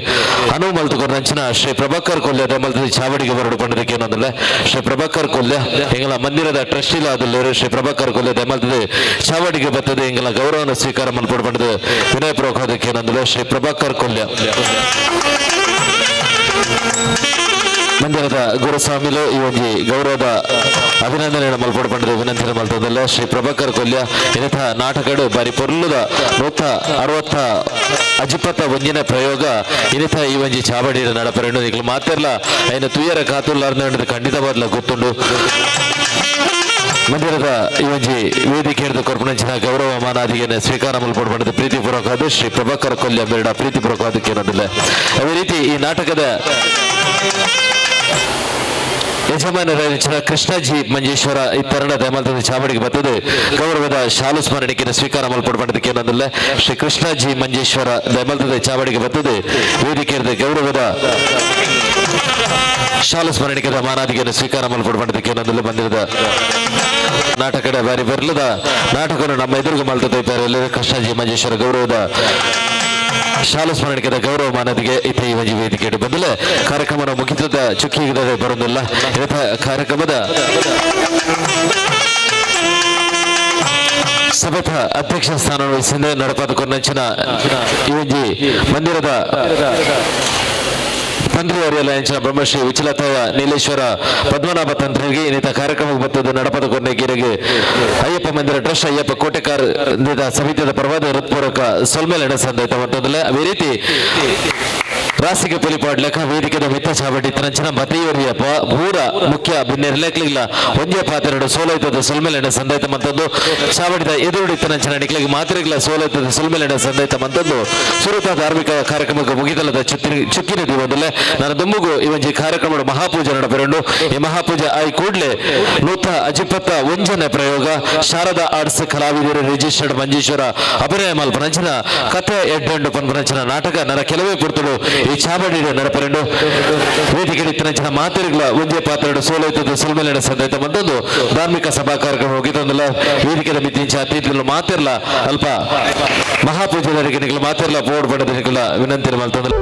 ಅನುವು ಮಲ್ತುಕೊರ್ನಂಚಿನ ಶ್ರೀ ಪ್ರಭಾಕರ್ ಕೊಲ್ಯ ಮಲ್ತದ ಚಾವಡಿಗೆ ಬರಡು ಪಂಡದಕ್ಕೆ ಏನಂದ್ರೆ ಶ್ರೀ ಪ್ರಭಾಕರ್ ಕೊಲ್ಯ ಎಂಗಲ ಮಂದಿರದ ಟ್ರಸ್ಟಿಲ ಆದಲ್ಲೇರು ಶ್ರೀ ಪ್ರಭಾಕರ್ ಕೊಲ್ಯ ಮಲ್ತದೆ ಚಾವಡಿಗೆ ಬರ್ತದೆ ಎಂಗಲ ಗೌರವನ ಸ್ವೀಕಾರ ಮಲ್ಪಡು ಪಂಡದ ವಿನಯ ಪ್ರೋಖದಕ್ಕೆ ಏನಂದ್ರೆ ಶ್ರೀ ಪ್ರಭಾಕರ್ ಕೊಲ್ಯ. ಮಂದಿರದ ಗುರುಸ್ವಾಮಿಲು ಈ ಒಂಜಿ ಗೌರವದ ಅಭಿನಂದನೆ ಮಲ್ಪಡು ಪಂಡದ ವಿನಂತಿನ ಮಲ್ತದಲ್ಲ ಶ್ರೀ ಪ್ರಭಾಕರ್ ಕೊಲ್ಯ. ಇನ್ನಿತ ನಾಟಕಡು ಬಾರಿ ಪೊರ್ಲುದ 160 ಅಜಿಪತ ಒಂಜಿನ ಪ್ರಯೋಗ ಇನ್ನಿತ ಈ ಒಂಜಿ ಚಾವಡಿ ನಡಪರೆಂಡು ನಿಕ್ಲು ಮಾತೆರ್ಲ ಐನ ತುಯರ ಕಾತುಲ್ಲಾರ್ದ ಖಂಡಿತವಾದ್ಲ ಗೊತ್ತುಂಡು. ಮಂದಿರದ ಈ ಒಂಜಿ ವೇದಿಕೆ ಹಿಡಿದು ಕೊರ್ಪಣಂಚಿನ ಗೌರವ ಮಾನಾದಿಗೆಯನ್ನು ಸ್ವೀಕಾರ ಮಲ್ಪಡು ಪಡೆದ ಪ್ರೀತಿಪೂರ್ವಕವಾದ ಶ್ರೀ ಪ್ರಭಾಕರ್ ಕೊಲ್ಯ ಬೇಡ ಪ್ರೀತಿಪೂರ್ವಕವಾದಕ್ಕೆ ಏನದಿಲ್ಲ. ಅದೇ ರೀತಿ ಈ ನಾಟಕದ ಯಜಮಾನರ ಕೃಷ್ಣಜಿ ಮಂಜೇಶ್ವರ ಈ ತರುಣ ದೇಮಲ್ತದ ಚಾವಡಿಗೆ ಬರ್ತದೆ ಗೌರವದ ಶಾಲು ಸ್ಮರಣಿಕೆಯನ್ನು ಸ್ವೀಕಾರ ಮಲ್ಪಡು ಪಡೆದಕ್ಕೆ ಏನಂದಿಲ್ಲ ಶ್ರೀ ಕೃಷ್ಣಜಿ ಮಂಜೇಶ್ವರ ದೇಮಲ್ತದ ಚಾವಡಿಗೆ ಬರ್ತದೆ ವೇದಿಕೆ ಗೌರವದ ಶಾಲು ಸ್ಮರಣಿಕೆದ ಮಾನಾದಿಗೆಯನ್ನು ಸ್ವೀಕಾರ ಮಲ್ಪಡು ಪಡೆದಕ್ಕೆ ಏನಂದಿಲ್ಲ. ಬಂದಿರದ ನಾಟಕದ ಬಾರಿ ಬರ್ಲದ ನಾಟಕವನ್ನು ನಮ್ಮ ಎದುರುಗು ಮಲ್ತದೆ ಕೃಷ್ಣಜಿ ಮಂಜೇಶ್ವರ ಗೌರವದ ಶಾಲು ಸ್ಮರಣಿಕೆದ ಗೌರವ ಮಾನದಿಗೆ ಇತ ಈ ಒಂಜಿ ವೇದಿಕೆ ಬದಲ ಕಾರ್ಯಕ್ರಮದ ಮುಗಿತದ ಚುಕ್ಕಿ ಬರೋದಿಲ್ಲ. ಕಾರ್ಯಕ್ರಮದ ಸಭೆತ ಅಧ್ಯಕ್ಷ ಸ್ಥಾನ ವಹಿಸಿದ ನಡಪಾದ ಕೊನ್ನಂಚಿನ ಈ ಒಂಜಿ ಮಂದಿರದ ತಂತ್ರಿಯವರೆಲ್ಲ ಎಂಚಿನ ಬ್ರಹ್ಮಶ್ರೀ ವಿಚಲತಯ ನೀಲೇಶ್ವರ ಪದ್ಮನಾಭ ತಂತ್ರಿಗೆ ಇನ್ನಿತ ಕಾರ್ಯಕ್ರಮಕ್ಕೆ ಬರ್ತದೆ ನಡಪದ ಕೊನೆಗಿರಿಗೆ ಅಯ್ಯಪ್ಪ ಮಂದಿರ ಟ್ರಸ್ಟ್ ಅಯ್ಯಪ್ಪ ಕೋಟೆಕಾರ್ ಸಮಿತಿಯ ಪರವಾದ ಹೃತ್ಪೂರ್ವಕ ಸೊಲ್ಮೇಲೆ ನಡೆಸಂದೈತ ಮತ್ತೊಂದಲ್ಲ. ಅದೇ ರೀತಿ ರಾಸಿಗೆ ಪುಲಿಪಾಡ್ಲಕ ವೇದಿಕೆದ ಮಿತ್ತ ಚಾವಡಿ ತನಂಚಿನ ಮತೆಯೋರಿಯಪ್ಪ ಪೂರ ಮುಖ್ಯ ಬಿನ್ನೆರ್ಲೆಕ್ಲಿಲ್ಲ ಒಂಜೇ ಪಾತೆರಡು ಸೋಲೈತದ ಸೊಲ್ಮೇಲೆ ಸಂದೈತ ಮತ್ತೊಂದು ಚಾವಡಿದ ಎದುರುಡಿ ತನಂಚಿನ ನಿಕ್ಲಿಗೆ ಮಾತ್ರೆಗಳ ಸೋಲೈತದ ಸೊಲ್ಮೇಲೆ ಸಂದೈತ ಮತ್ತೊಂದು ಸುರುತ ಧಾರ್ಮಿಕ ಕಾರ್ಯಕ್ರಮಕ್ಕೆ ಮುಗಿದಲದ ಚುಕ್ಕಿನ ದಿವದಲ್ಲೇ ನನ್ನ ದುಮ್ಮುಗು ಈ ಒಂಜಿ ಕಾರ್ಯಕ್ರಮದ ಮಹಾಪೂಜೆ ನಡಪೆರಂಡು. ಈ ಮಹಾಪೂಜೆ ಆಯ್ ಕೂಡ್ಲೆ 121ನೇ ಪ್ರಯೋಗ ಶಾರದಾ ಆರ್ಟ್ಸ್ ಕಲಾವಿದರು ರಿಜಿಸ್ಟರ್ಡ್ ಮಂಜೇಶ್ವರ ಅಭಿನಯ ಮಲ್ಪನಂಚಿನ ಕಥೆ ಎಡ್ಡೆಂಡು ಪನ್ಪನಂಚಿನ ನಾಟಕ ನರ ಕೆಲವೇ ಪುರ್ತುಡು ಈ ಚಾವಡಿ ನಡಪರೆಂಡು ವೇದಿಕೆ ಇತ್ತಿನಂಚಿನ ಮಾತೆರುಗಳ ಒಂಜೇ ಪಾತ್ರೆಡು ಸೋಲೈತದ ಸೊಲ್ಮೆಲೆ ಸಂದೈತ ಮತ್ತೊಂದು ಧಾರ್ಮಿಕ ಸಭಾ ಕಾರ್ಯಕ್ರಮ ಹೋಗಿತ್ತೊಂದಲ್ಲ ವೇದಿಕೆದ ಮಿತಿಂಚ ಅತಿಥಿಗಳು ಮಾತಿರ್ಲ ಅಲ್ಪ ಮಹಾಪೂಜೆದರಿಗೆ ನಿಕಲ ಮಾತಿರ್ಲ ಬೋರ್ಡ್ ಪಡೆದ ನಿಕಲ ವಿನಂತಿ ಮಲ್ತೊಂದಲ್ಲ.